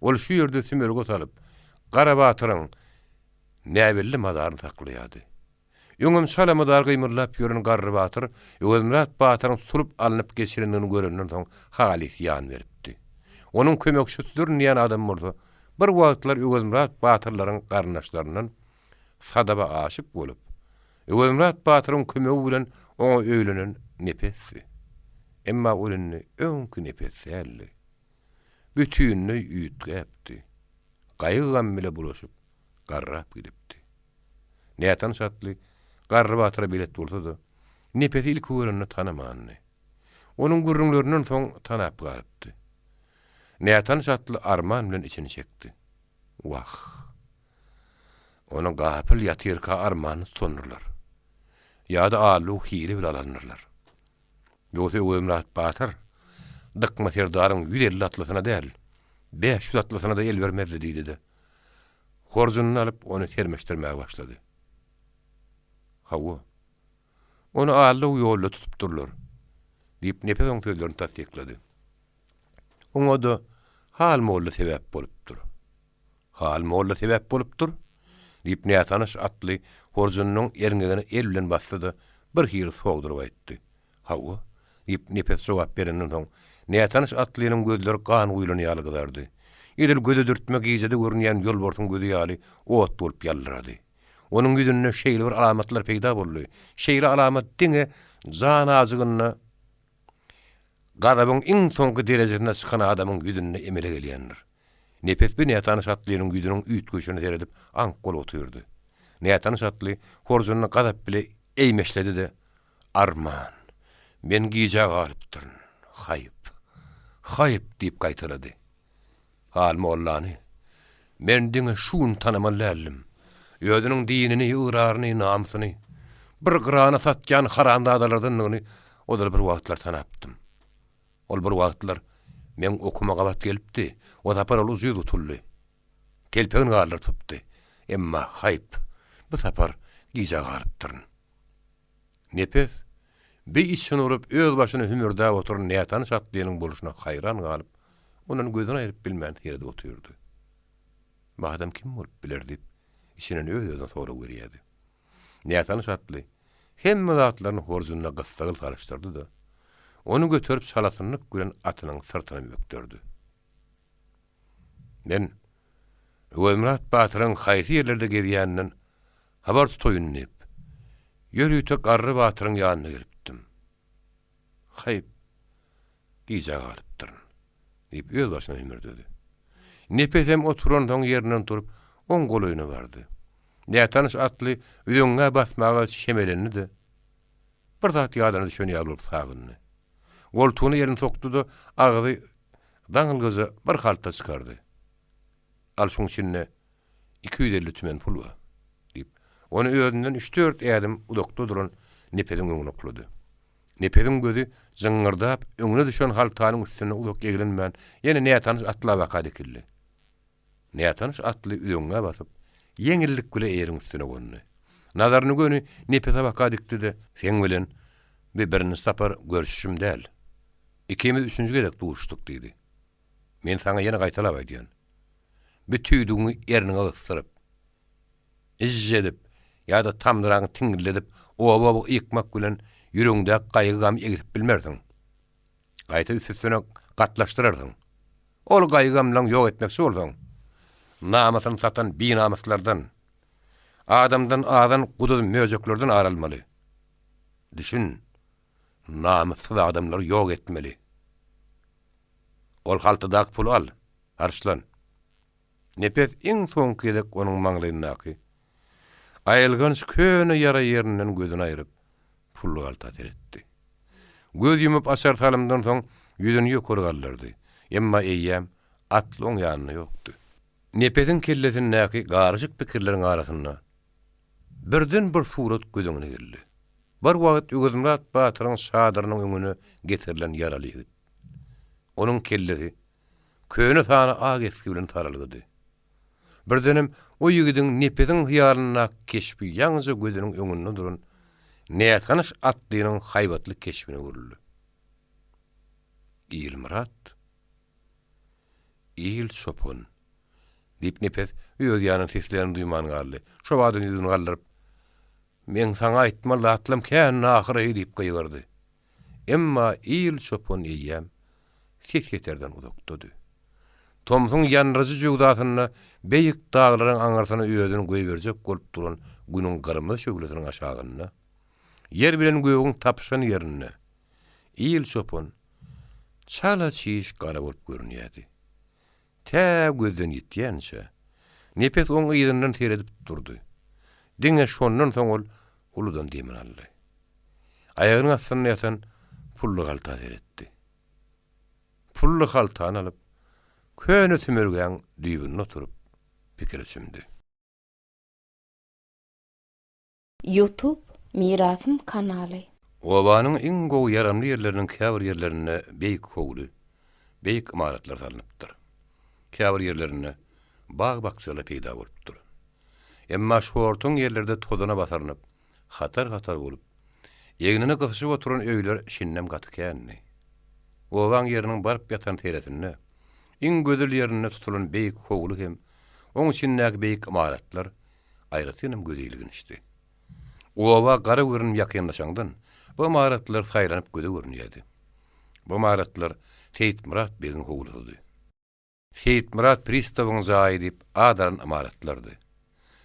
Ol şu ýerde sümelge salyp, Gara batyryň näbelli mazaryny saklaýardy. Öňem çala mydar gymyldap ýören Garry batyr Öwezmyrat batyryň tutulyp alnyp geçirendigini görenden soň halys ýan beripdi. Onuň kömekçisidirin diýen adam bolsa, bir wagtlar Öwezmyrat batyrlaryň garyndaşlaryndan Sadaba aşyk bolup, Öwezmyrat batyryň kömegi bilen oňa öýlenen Nepesdi. Emma ol indi öňki Nepes däldi. Bütinleý üýtgäpdi. Gaýgy-gam bile bulaşyp, garrap gidipdi. Nätanyş atly Garry batyra belet bolsa-da, Nepesi ilki görende tanamandy. Onuň gürrüňlerinden soň tanap galypdy. Nätanyş atly arman bilen içini çekdi. Wah! Ony gapyl ýatyrka armany tutandyrlar. Ýa-da alluw hile bile alandyrlar. Ýogsa Öwezmyrat batyr Dykma serdaryň 150 atlysyna däl, 500 atlysyna-da el bermezdi diýdi-de, horjunyny alyp, ony sermeşdirmäge başlady. Hawa, ony alluw ýolda tutupdyrlar, diýip, Nepes oň sözlerini tassyklady. Oňa-da Hal molla sebäp bolupdyr. Hal molla sebäp bolupdyr? diýip, nätanyş atly horjunynyň erňegini el bilen basdy-da, birhili sogduryp aýtdy. Hawa, diýip, Nepes jogap berenden soň, nätanyş atlynyň gözleri gan guýlan ýaly gyzardy. Edil göze dürtme gijede görünýän ýolbarsyň gözi ýaly ot bolup ýaldyrady. Onuň ýüzünde şeýle bir alamatlar peýda boldy, şeýle alamat diňe jan ajygynda Gazabyň iň soňky derejesine çykan adamyň ýüzünde emele gelýändir. Nepes bi nätanyş atlynyň ýüzüniň üýtgeýşine seredip aňk bolup otyrdy. Nätanyş atly horjunyny gazap bile eýmeşledi-de, Arman, men gijä galypdyryn. Haýp! Haýp! diýip gaýtalady. Hal mollany men diňe şu gün tanamaly däldim. Özüniň dinini, ygraryny, namysyny bir gyrana satýan haramzadalardandygyny ozal bir wagtlar tanapdym. Ol bir wagtlar meň okuma gabat gelipdi. O sapar ol ujyz gutuldy. Telpegini galdyryp sypdy. Emma, haýp, bu sapar gijä galypdyryn. Nepes, bi içini urup, öz başyna hümürdäp oturan nätanyş atlynyň bolşuna haýran galyp, ondan gözüni aýryp bilmän seredip otyrdy. Bu adam kim bolup biler diýip, içinden öz-özüne sorag berýärdi. Nätanyş atly hemme zatlaryny horjunyna gyssagly salyşdyrdy-da, ony göterip çalasynlyk bilen atynyň syrtyna bökderdi. Men Öwezmyrat batyryň haýsy ýerlerde gezýäninden habar tutaýyn diýip, ýörite Garry batyryň ýanyna gelipdim. Haýp, gijä galypdyryn, diýip, özbaşyna hümürdedi. Nepesem oturansoň ýerinden turup, oň golaýyna bardy. Nätanyş atly üzeňňä basmaga çemelendi-de, bir zat ýadyna düşen ýaly bolup sagyndy. Goltugyna elini sokdy-da, agzy daňylgyja bir halta çykardy. Al şuň içinde 250 tümen pul bar, diýip, ony özünden üç-dört ädim uzakda duran Nepesiň öňüne oklady. Nepesiň gözi jyňňyrdap, öňüne düşen haltanyň üstünde uzak eglenmän, ýene nätanyş atla baka dikildi. Nätanyş atly üzeňňä basyp, ýeňillik bile eýeriň üstüne gondy. Nazaryny göni Nepese baka dikdi-de. Seň bilen bi birinji sapar görşüşim däl. Ikimiz üçünji gezek duşduk, diýdi. Men saňa ýene gaýtalap aýdýan. Bi tüýdügiňi erniňe gysdyryp, yžž edip ýa-da tamdyraňy tiňňildedip oba-oba ýykmak bilen ýüregiňdäki gaýgy-gamy egisip bilmersiň. Gaýta üst-üstüne gatlaşdyrarsyň. Ol gaýgy-gamlaň ýok etmekçi bolsaň, namysyny satan binamyslardan, adamdan azan guduz möjeklerden ar almaly. Düşün, namyssyz adamlary ýok etmeli. Ol haltadaky puly al, harçlan. Nepes iň soňky gezek onuň maňlaýyndaky aýylganç köne ýara ýerinden gözüni aýryp, pully halta seretdi. Göz ýumup açar salymdan soň ýüzüni ýokary galdyrdy. Emma eýýäm atly oň ýanynda ýokdy. Nepesiň kellesindäki garyşyk pikirleriň arasynda birden bir surat göz öňüne geldi. Bir wagt Öwezmyrat batyryň çadyrynyň öňüne getirilen ýaraly ýigit. Onuň kellesi köne sany ak esgi bilen saralgydy. Birdenem o ýigidiň Nepesiň hyýalyndaky keşbi ýaňyja gözüniň öňünde duran. nätanyş atlynyň haýbatly keşbine öwrüldi. Ilmyrat? Il çopan. Diýip Nepes öz ýanynda seslerini duýman galdy. Şo bada ýüzüni galdyryp, Meň saňa aýtmaly zatlam kän ahyry diýip gygyrdy. Emma il çopan eýýäm ses ýeterden uzakdady. Tomsuň ýandyryjy jöwzasynda beýik daglaryň aňyrsyna özüni goýberjek bolup duran Günüň gyrmyzy şöhlesiniň aşagynda, Ýer bilen gögüň tapyşan ýerinde il çopan çala çiş gara bolup görünýärdi. Tä gözden ýitýänçä, Nepes oň yzyndan seredip durdy. Diňe şondan soň ol uludan demini aldy. Aýagynyň astynda ýatan pully halta seretdi. Pully haltany alyp, köne sümelgäň düýbünde oturyp, pikire çümdi. Youtube Mirasym kanaly. Obanyň iň gowy ýaramly ýerleriniň käbir ýerlerinde beýik howly, beýik ymaratlar salnypdyr. Käbir ýerlerinde bag-bakjalar peýda bolupdyr. Emma şortaň ýerlerde tozana basyrynyp, hatar-hatar bolup, egnine gysyşyp oturan öýler şindem gaty kändi. Obaň ýeriniň baryp ýatan seresinde, iň gözel ýerinde tutulan beýik howly hem oň içindäki beýik ymaratlar aýratynam göze ilginçdi. Oba gara görnüp ýakynlaşaňdan, bu ymaratlar saýlanyp göze görünýärdi. Bu ymaratlar Seýitmyrat begiň howlusydy. Seýitmyrat pristawyň jaýy diýip at alan ymaratlardy.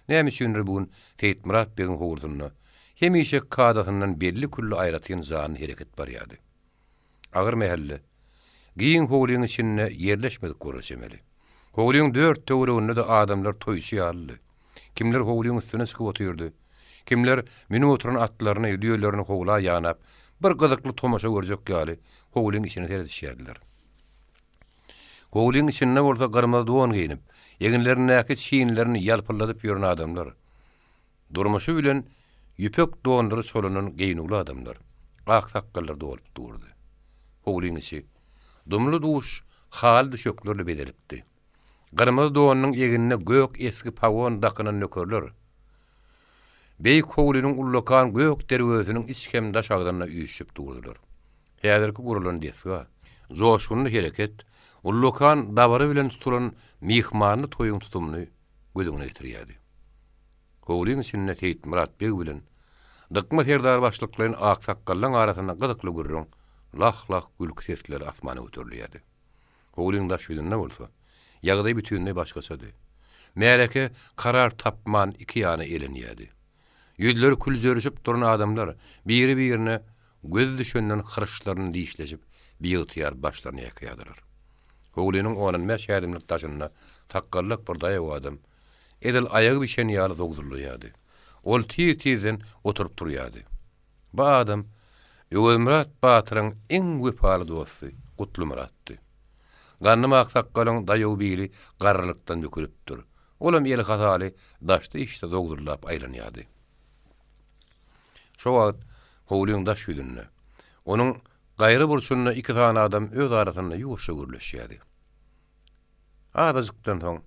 Näme üçindir bu gün Seýitmyrat begiň howlusynda hemişe kadasyndan belli-külli aýratyn janly hereket barýardy. Agyr mähelle. Giň howlyň içinde ýerleşmedik görä çemeli. Howlyň dört töwereginde-de adamlar toýçy ýalydy. Kimler howlyň üstüne çykyp otyrdy. Kimler münüp oturan atlaryny, düýelerini howla ýanap, bir gyzykly tomaşa görjek ýaly, howlyň içine seredişýärdiler. Howlyň içinde bolsa gyrmyzy don geýnip, eginlerindäki çinlerini ýalpyldadyp ýören adamlar. Durmuşy bilen ýüpek donlary çolanan geýnüwli adamlar, ak sakgallar dolup durdy. Howlyň içi dumly-duş haly düşeklerle bezelipdi. Gyrmyzy donunyň egnine gök esgi pagon dakynan nökerler beýik howlynyň ullakan gök derwezesiniň iç hem daş agzynda üýşüşip durdular. Häzirki guralan desga, joşgunly hereket, ullakan dabara bilen tutulan myhmanly toýuň tutumyny göz öňüne getirýärdi. Howlyň içinde Seýitmyrat beg bilen Dykma serdar başlyklaýyn aksakgallaň arasynda gyzykly gürrüň, lah-lah gülki sesleri asmana göterilýärdi. Howlyň daş ýüzünde bolsa, ýagdaý bütinleý başgaçady. Märeke karar tapman iki ýana elenýärdi. Ýüzleri küljerişip duran adamlar biri-birine gözi düşenden hyryçlaryny dişleşip, biygtyýar başlaryny ýaýkaýardylar. Howlynyň on-on bäş ädimlik daşynda sakgallak bir daýaw adam edil aýagy bişen ýaly zowzullaýardy. Ol tiz-tizden oturyp-turýardy. Bu adam Öwezmyrat batyryň iň wepaly dosty Gutlymyratdy. Gandym aksakgalyň daýaw biri garrylykdan bükülipdir. Olam eli hasaly daşda-içde zowzullap aýlanýardy. Şo wagt howlyň daş ýüzünde, onuň gaýra burçunda iki sany adam öz arasynda ýuwaşja gürleşýärdi. Azajykdan soň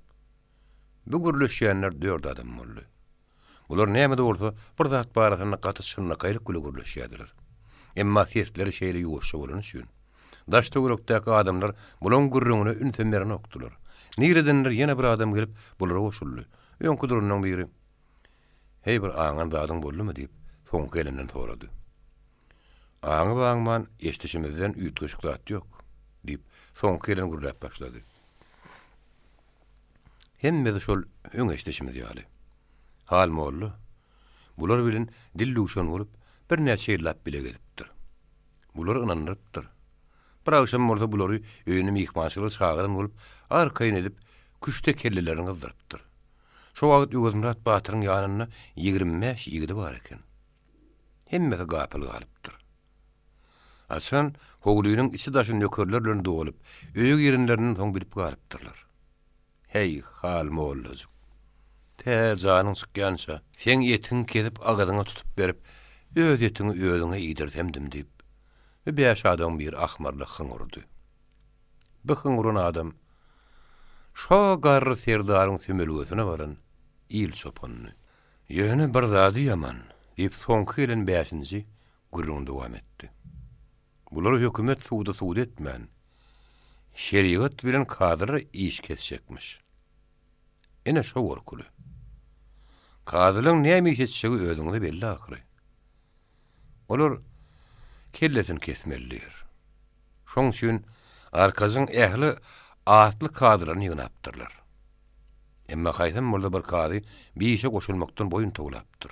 bu gürleşýänler dört adam boldy. Bular näme-de bolsa bir zat barasynda gaty çynlakaýlyk bile gürleşýärdiler. Emma sesleri şeýle ýuwaşja bolany üçin, daş-töwerekdäki adamlar bulaň gürrüňine ünsem berenokdylar. Niredendir ýene bir adam gelip bulara goşuldy. Öňki duranlaryň biri, Heý, bir aňan zadyň boldumy? diýip, soňky gelenden sorady. Aňyp-aňman eşidişimizden üýtgeşik zat ýok, diýip, soňky gelen gürläp başlady. Hemmesi şol öň eşidişimiz ýaly. Hal molla bular bilen dil duşan bolup, birnäçe ýyllap bile gezipdir. Bulary ynandyrypdyr. Bir agşam bolsa bulary öýüne myhmançylyga çagyran bolup, arkaýyn edip, küşde kellelerini gyzdyrypdyr. Şo wagt Öwezmyrat batyryň ýanynda 25 ýigidi bar eken. Hemmesi gapyl galypdyr. Haçan howlynyň içi-daşy nökerler bilen dolup, öýe girenlerinden soň bilip galypdyrlar. Heý, Hal mollajyk! Tä janyň çykýança, seň etiňi kesip agzyňa tutup berip, öz etiňi özüňe iýdirsemdim diýip, bu bäş adamyň biri ahmyrly hyň urdy. Bu hyň uran adam şo garry serdaryň sümelgesine baran il çopandy. Ýöne bir zady ýaman. Diýip, soňky gelen bäşinji gürrüňini dowam etdi. Bulary hökümet sudy sud etmän, şerigat bilen kazylar iş kesjekmiş. Ine şo gorkuly. Kazylaň näme iş etjegi özüňize belli ahyry. Olar kellesini kesmeli diýer. Şoň üçin Arkajyň ähli atly kazylaryny ýygnapdyrlar. Emma haýsam bolsa bir kazy bir işe goşulmakdan boýun towlapdyr.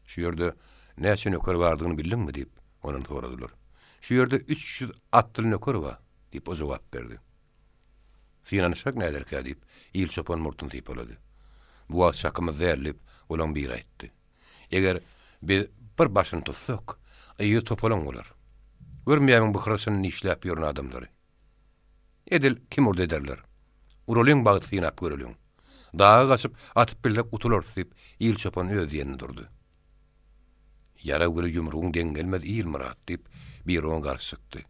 Şu ýerde näçe nöker bardygyny bildiňmi? diýip, ondan soradylar. Şu ýerde 300 atly nöker bar, diýip, o jogap berdi. Synanyşsak näderkä? diýip, il çopan murtuny sypalady. Bu wagt çakymyz däl, diýip, olaň biri aýtdy. Eger biz bir başyny tutsak, yzy topalaň bolar. Görmeýämiň bu hyrçyny dişläp ýören adamlary? Edil kim urdy ederler. Uralyň bagty synap göreliň. Daga gaçyp, atyp bilsek gutularys, diýip, il çopan öz diýeninde durdy. Ýarag bile ýumrugyň deň gelmez Ilmyrat, diýip, biri oňa garşy çykdy.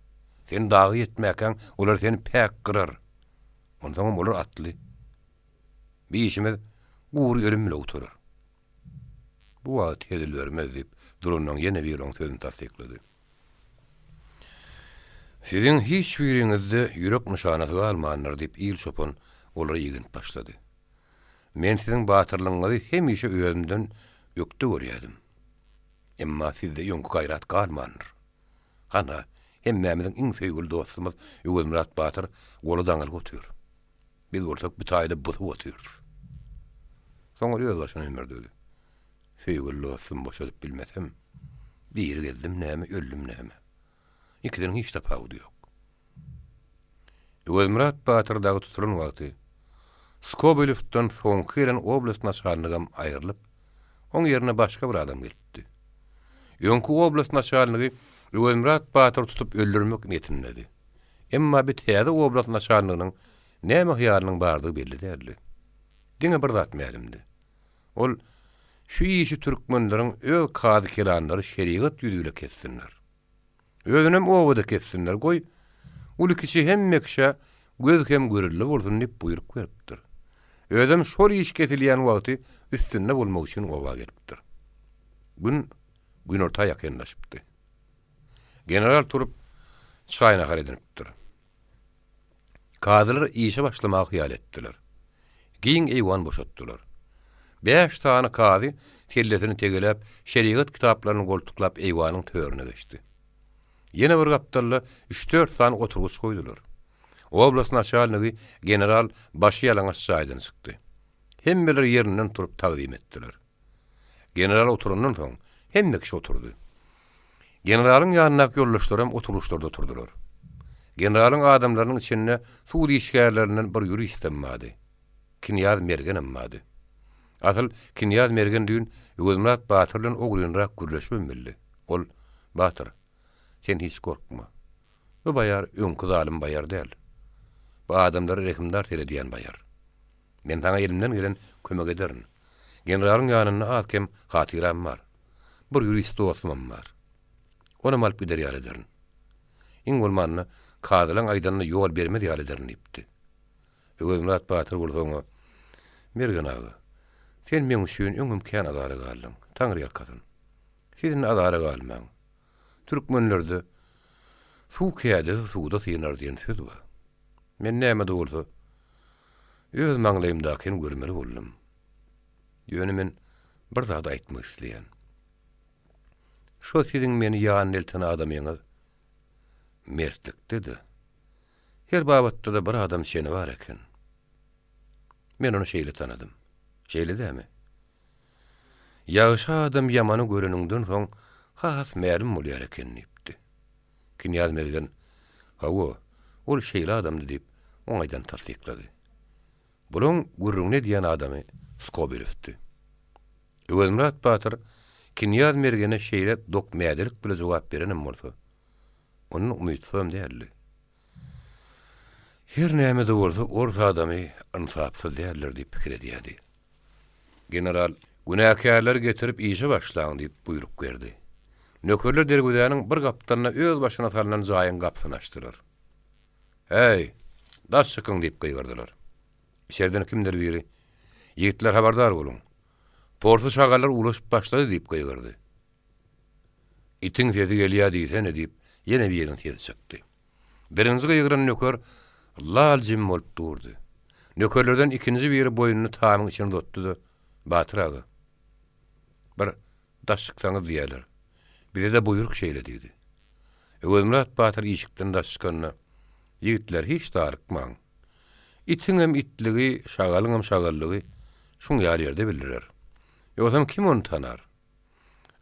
Sen daga ýetmäkäň, olar seni päk gyrar. Onsoňam olar atly. Bi işimiz gury ölüm bile gutarar. Bu wagt hezil bermez, diýip, duranlaryň ýene biri oň sözüni tassyklady. Siziň hiç biriňizde ýürek nyşanasy galmandyr, diýip, il çopan olara igenip başlady. Men siziň batyrlygyňyzy hemişe özümden ökde görýärdim. Emma sizde öňki gaýrat galmandyr. Hana, hemmämiziň iň söýgüli dostumyz Öwezmyrat batyr goly daňylgy otyr. Biz bolsak bu taýda busup otyrys. Soň ol özbaşyna hümürdedi. Söýgüli dostumy boşadyp bilmesem, diri gezdim näme, öldüm näme. Ikisiniň hiç tapawudy ýok. Öwezmyrat batyr dagy tutulan wagty Skobelewden soňky gelen oblast naçalnigem aýrylyp, oň ýerine başga bir adam gelipdi. Öňki oblast naçalnigi Öwezmyrat batyry tutup öldürmek niýetindedi. Emma bi täze oblast naçalniginiň näme hyýalynyň bardygy belli däldi. Diňe bir zat mälimdi. Ol, Şu işi türkmenleriň öz kazy-kelanlary şerigat ýüzi bile kessinler. Özünem obada kessinler, goý, uly-kiçi hemme kişä göz hem görelde bolsun diýip buýruk beripdir. Özem şol iş kesilýän wagty üstünde bolmak üçin oba gelipdir. Gün günorta ýakynlaşypdy. General turup, çaý-nahar edinipdir. Kazylar işe başlamagy hyýal etdiler. Giň eýwan boşatdylar. Bäş sany kazy sellesini tegeläp, şerigat kitaplaryny goltuklap eýwanyň törüne geçdi. Ýene bir gapdalda üç-dört sany oturgyç goýdular. Oblast naçalnigi general başy ýalaňaç jaýdan çykdy. Hemmeler ýerinden turup tagzym etdiler. General oturandan soň, hemme kişi oturdy. Generalyň ýanyndaky ýoldaşlaram oturgyçlarda oturdylar. Generalyň adamlarynyň içinde sud işgärlerinden bir ýuristem bardy. Knýaz Mergenem bardy. Asyl, Knýaz Mergen düýn Öwezmyrat batyr bilen ogrynrak gürleşibem bildi. Ol, Batyr, sen hiç gorkma. Bu baýar öňki zalym baýar däl. Bu adamlara rehimdar seredýän baýar. Men saňa elimden gelen kömegi ederin. Generalyň ýanynda az-kem hatyram bar. Bir ýurist dostumam bar. Onam alyp gider ýaly ederin. Iň bolmanda, kazylaň aýdanyna ýol bermez ýaly ederin diýipdi. Öwezmyrat batyr bolsa oňa, Mergen aga, sen meň üçin öňem kän azara galdyň. Taňry ýalkasyn. Siz indi azara galmaň. Türkmenlerde Suw kädesi suwda synar diýen söz bar. Men näme-de bolsa, öz maňlaýymdakyny görmeli boldum. Ýöne men bir zady aýtmak isleýän. Şo siziň meni ýanyna elten adamyňyz mertlikde-de, her babatda-da bir adam çeni bar eken. Men ony şeýle tanadym. Şeýle dämi? Ýagşy adam ýamany göreniňden soň has mälim bolýar eken diýipdi. Knýaz Mergen, Hawa, ol şeýle adamdy diýip, oňaýdan tassyklady. Bulaň gürrüňini edýän adamy Skobelewdi. Öwezmyrat batyr Knýaz Mergene şeýle dokmädelik bile jogap berenem bolsa, ondan umytsyzam däldi. Her näme-de bolsa, ors adamy ynsapsyz däldir diýip pikir edýärdi. General, Günäkärleri getirip işe başlaň diýip buýruk berdi. Nökerler derwezäniň bir gapdalynda öz başyna salnan jaýyň gapysyny açdylar. Häý, daş çykyň diýip gygyrdylar. Içerden kimdir biri, Ýigitler habardar boluň. Porsy şagallar uwlaşyp başlady diýip gygyrdy. Itiň sesi gelýä diýsene diýip, ýene biriniň sesi çykdy. Birinji gygyran nöker lal-jim bolup durdy. Nökerlerden ikinji biri boýnuny tamyň içine uzatdy-da, Batyr aga, bir daş çyksaňyz diýýärler. Bize-de buýruk şeýle diýdi. Öwezmyrat batyr işikden daş çykanda, Ýigitler, hiç darykmaň. Itiňem itligi, şagalyňam şagallygy şuň ýaly ýerde bildirer. Ýogsam kim ony tanar?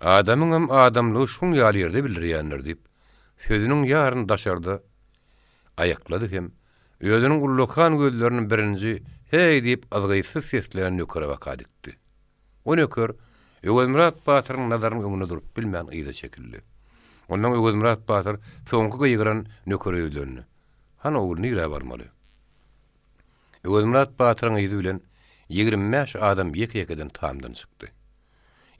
Adamyňam adamlygy şuň ýaly ýerde bildirýändir diýip, sözüniň ýaryny daşarda aýaklady hem özüniň ullakan gözlerini birinji Heý! diýip yzgytsyz seslenen nökere baka dikdi. O nöker Öwezmyrat batyryň nazarynyň öňünde durup bilmän yza çekildi. Ondan Öwezmyrat batyr soňky gygyran nökere ýüzlendi. Hany ogul nirä barmaly? Öwezmyrat batyryň yzy bilen 25 adam ýeke-ýekeden tamdan çykdy.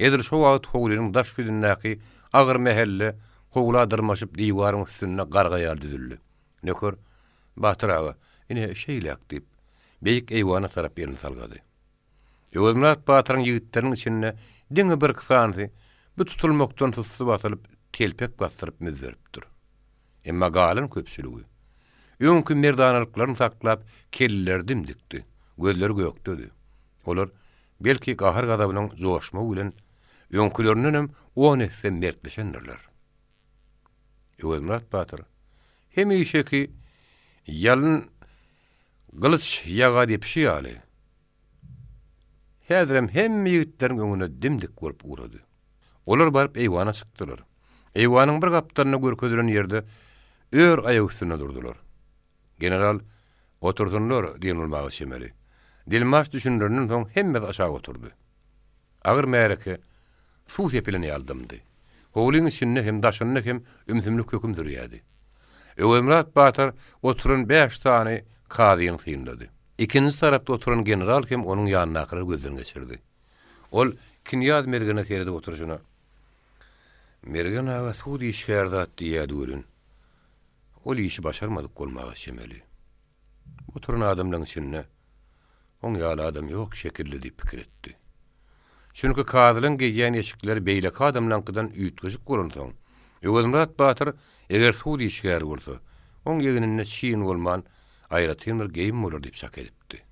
Edil şo wagt howlynyň daş ýüzündäki agyr mähelle howla dyrmaşyp diwaryň üstünde garga ýaly düzüldi. Nöker, Batyr aga, ine, şeýläk diýip, beýik eýwana tarap elini salgady. Öwezmyrat batyryň ýigitleriniň içinde diňe birki sanysy bu tutulmakdan sussy basylyp, telpek basdyryp müzzeripdir. Emma galan köpçüligi, öňki merdanalyklaryny saklap, kelleleri dim-dikdi, gözleri gökdedi. Olar, belki, gahar-gazabynyň joşmagy bilen öňkülerindenem on esse mertleşendirler. Öwezmyrat batyr hemişeki ýalyn gylyç ýaga depişi ýaly, häzirem hemme ýigitleriň öňünde dim-dik bolup ugrady. Olar baryp eýwana çykdylar. Eýwanyň bir gapdalynda görkezilen ýerde ör aýak üstünde durdular. General, Otursynlar diýen bolmaga çemeli. Dilmaç düşündirenden soň hemmesi aşak oturdy. Agyr märeke suw sepilen ýaly dymdy. Howlyň içinde hem, daşynda hem ümsümlik höküm sürýärdi. Öwezmyrat batyr oturan bäş sany kazyny synlady. Ikinji tarapda oturan general hem onuň ýanyndakylary gözden geçirdi. Ol knýaz Mergene seredip oturyşyna, Mergen aga sud işgäri zat diýýärdi welin, ol işi başarmadyk bolmaga çemeli. Oturan adamlaryň içinde oň ýaly adam ýok şekilli diýip pikir etdi. Çünki kazylaň geýýän eşikleri beýleki adamlaňkydan üýtgeşik bolansoň, Öwezmyrat batyr eger sud işgäri bolsa, oň egninde çyn bolman, aýratyn bir geýim bolar diýip çak edipdi.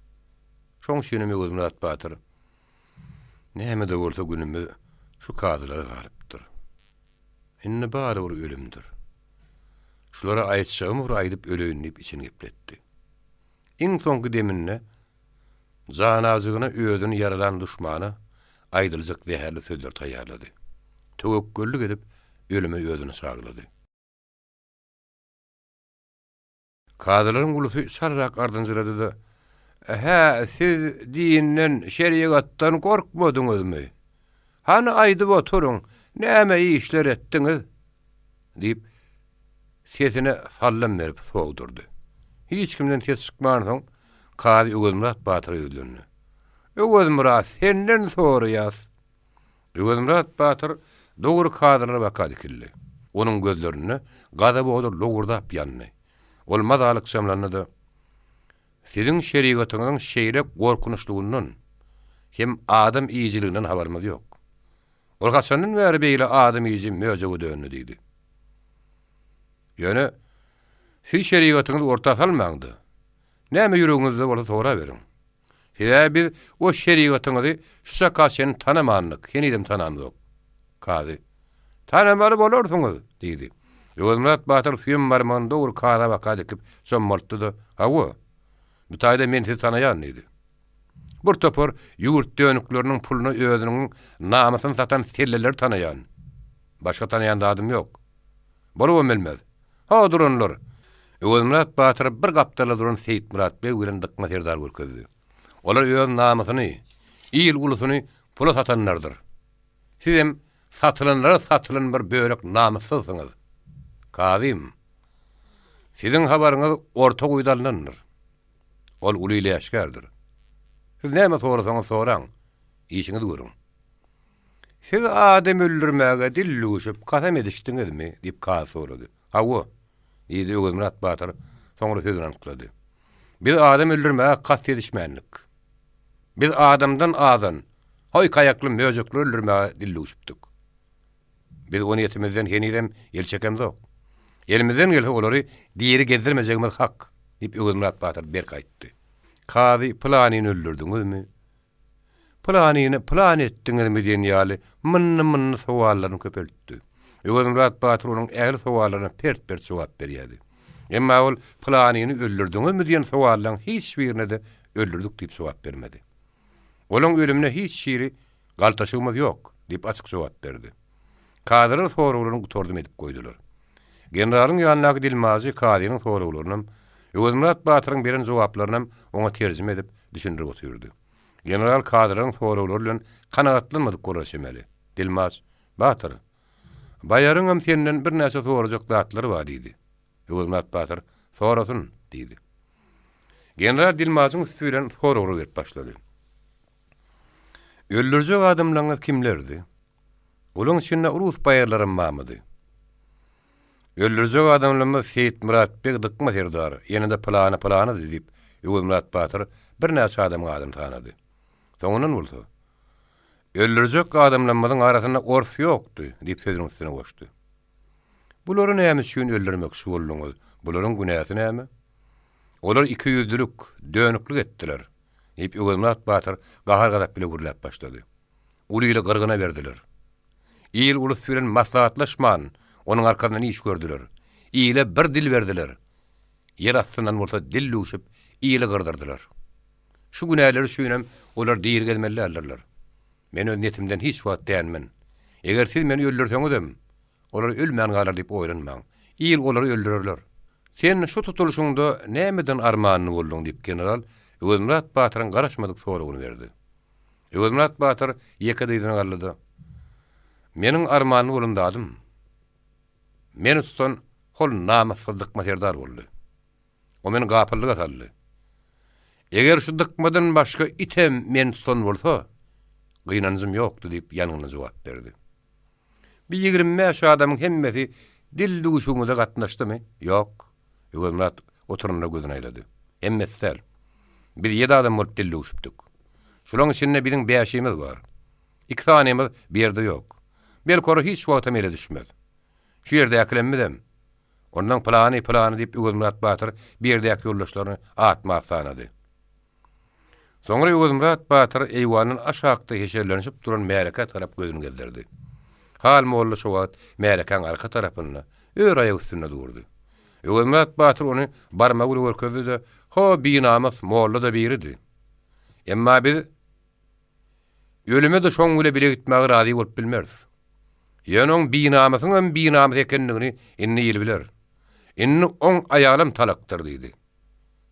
Şoň üçinem Öwezmyrat batyr, Näme-de bolsa günümiz şu kazylara galypdyr. Indi bary bir ölümdir. Şulara aýtjagymy bir aýdyp öleýin diýip içini gepletdi. Iň soňky deminde janajygyna özüni ýaralan duşmana aýdyljak zäherli sözleri taýýarlady. Töwekgellik edip ölüme özüni çagylady. Kazylaryň ulusy çalarak ardynjyrady-da, Hä, siz dinden, şerigatdan gorkmadyňyzmy? Hany aýdyp oturyň, näme işler etdiňiz? diýip, sesine sallam berip sogdurdy. Hiç kimden ses çykmansoň, kazy Öwezmyrat batyra ýüzlendi. Öwezmyrat, senden soraýas. Öwezmyrat batyr dogry kazylara baka dikildi. Onuň gözlerinde gazap ody lowurdap ýandy. Ol mazaly ykjamlandy-da, Siziň şerigatyňyzyň şeýle gorkunçlygyndan hem adam iýijiliginden habarymyz ýok. Ol haçandan bäri beýle adam iýiji möjege döndi diýdi. Ýöne, siz şerigatyňyzy orta salmaň-da, näme ýüregiňizde bolsa soraberiň. Sebäbi biz o şerigatyňyzy şu çaka çenli tanamandyk, henizem tanamzok. Kazy. Tanamaly bolarsyňyz! diýdi. Öwezmyrat batyr süýem barmagyny dogry kaza baka dikip, çommaltdy-da, Hawa, bu taýda men sizi tanaýan diýdi. Bir topar ýurt dönükleriniň puluna özüniň namysyny satan selleleri tanaýan. Başga tanaýan zadym ýok. Bolubam bilmez. Ho, duranlar! Öwezmyrat batyr bir gapdalda duran Seýitmyrat beg bilen Dykma serdar görkezdi. Olar öz namysyny, il-ulusyny pula satanlardyr. Sizem satylanlara satylan bir bölek namyssyzsyňyz. Kazym, siziň habaryňyz orta guýuda alnandyr. Ol uly ile äşgärdir. Siz näme sorasaňyz soraň, işiňizi görüň. Siz adam öldürmäge dil düwüşip, kasam edişdiňizmi? diýip, kazy sorady. Hawa, diýdi Öwezmyrat batyr, soňra sözüni anyklady. Biz adam öldürmäge kast edişmändik. Biz adamdan azan. Hoýk aýakly möjekleri öldürmäge dildüwşüpdik. Biz o niýetimizden henizem el çekemzok. Elimizden gelse olary diri gezdirmejegimiz hak, diýip Öwezmyrat batyr berk aýtdy. Kazy pylanyny öldürdiňizmi? Pylanyny pylan etdiňizmi diýen ýaly mynny-mynny sowallaryny köpeltdi. Öwezmyrat batyr onuň ähli sowallaryna pert-pert jogap berýärdi. Emma ol pylanyny öldürdiňizmi diýen sowallaryň hiç birine-de öldürdik diýip jogap bermedi. Olaň ölümine hiç hili galtaşygymyz ýok, diýip açyk jogap berdi. Kazylar soraglaryny gutardym edip goýdular. Generalyň ýanyndaky dilmaçy kazynyň soraglarynam, Öwezmyrat batyryň beren jogaplarynam oňa terjime edip, düşündirip otyrdy. General kazylaryň soraglary bilen kanagatlanmadyk bolara çemeli. Dilmaç, Batyr, baýaryňam senden birnäçe sorajak zatlary bar diýdi. Öwezmyrat batyr, Sorasyn, diýdi. General dilmaçyň üsti bilen soraglar berip başlady. Öldürjek adamlaryňyz kimlerdi? Olaň içinde rus baýarlaram barmydy? Öldürjek adamlarymyz Seýitmyrat beg Dykma serdar, ýene-de pylany-pylanydy, diýip, Öwezmyrat batyr birnäçe adamyň adyny sanady. Soňundan bolsa, Öldürjek adamlarymyzyň arasynda ors ýokdy, diýip sözüniň üstüne goşdy. Bulary näme üçin öldürmekçi bolduňyz? Bularyň günäsi näme? Olar ikiýüzlülik, dönüklik etdiler, diýip, Öwezmyrat batyr gahar-gazap bile gürläp başlady. Uly ili gyrgyna berdiler. Il-ulus bilen maslahatlaşman, onuň arkasyndan iş gördüler. Ile bir dil berdiler. Ýer astyndan bolsa dil döwşüp, ili gyrdyrdylar. Şu günäleri üçinem olar diri gezmeli däldirler. Men öz niýetimden hiç wagt dänmen. Eger siz meni öldürseňizem, olar ölmän galar diýip oýlanmaň. Il olary öldürerler. Sen şu tutulyşyňda nämeden armanly bolduň? diýip, general Öwezmyrat batyryň garaşmadyk soragyny berdi. Öwezmyrat batyr ýeke dyzyna galdy-da, Meniň armanly bolan zadym, meni tutan hol namyssyz Dykma serdar boldy. O meni gapyllyga saldy. Eger şu Dykmadan başga item meni tutan bolsa, gynanjym ýokdy diýip ýangynly jogap berdi. Bi 25 adamyň hemmesi dil duşugyňyza gatnaşdymy? Ýok. Öwezmyrat oturanyna gözüni aýlady. Hemmesi däl. Biz ýedi adam bolup dil duşupdyk. Şulaň içinde biziň bäşimiz bar. Iki sanymyz bu ýerde ýok. Belki olar hiç wagtam ele düşmez. Şu ýerdäkilemizem. Ondan pylany, pylany diýip Öwezmyrat batyr bu ýerdäki ýoldaşlaryny atma-at sanady. Soňra Öwezmyrat batyr eýwandan aşakda heşerlenişip duran märekä tarap gözüni gezdirdi. Hal molla şo wagt märekäň arka tarapynda, ör aýak üstünde durdy. Öwezmyrat batyr ony barmagy bilen görkezdi-de, Ho, binamys molla-da biridi. Emma biz ölüme-de şoň bile bile gitmäge razy bolup bilmeris. Ýöne oň binamysyňam binamys ekenligini indi il biler. Indi oň aýalam talakdyr diýdi.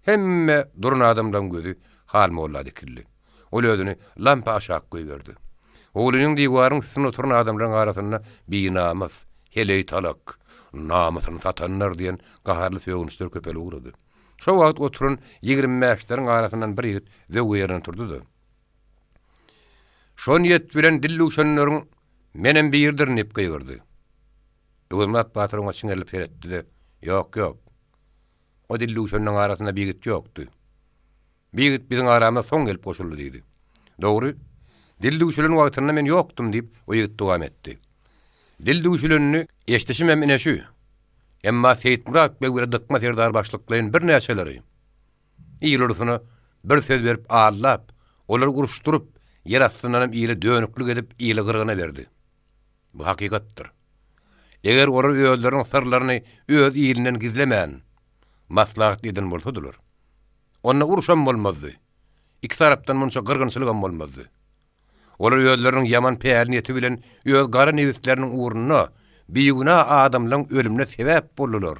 Hemme duran adamlaryň gözi Hal molla dikildi. Ol özüni lampa aşak goýberdi. Howlynyň diwarynyň üstünde oturan adamlaryň arasynda binamys, heleý talak, namysyny satanlar diýen gaharly sögünçler köpelip ugrady. Şo wagt oturan 25-leriň arasyndan bir ýigit zöwwe ýerinden turdy-da. Şo niýet bilen dil duşanlaryň menem biridirin diýip gygyrdy. Öwezmyrat batyr oňa çiňerilip seretdi-de, Ýok, ýok. O dildüwşenleň arasynda bir ýigit ýokdy. Bir ýigit biziň aramyza soň gelip goşuldy diýdi. Dogry. Dildüwşülen wagtynda men ýokdum diýip, o ýigit dowam etdi. Dildüwşülenini eşidişimem ine şü. Emma Seýitmyrat beg bile Dykma serdar başlyklaýyn birnäçeleri il ulusyna bir söz berip aldap, olary uruşdyryp, ýer astyndanam ile dönüklik edip, ili gyrgyna berdi. Bu hakykatdyr. Eger olar özleriniň syrlaryny öz ilinden gizlemän, maslahat eden bolsadylar, onda urşam bolmazdy, iki tarapdan munça gyrgynçylygam bolmazdy. Olar özleriniň ýaman päl-niýeti bilen öz gara nebisleriniň ugrunda bigünä adamlaryň ölümine sebäp boldular.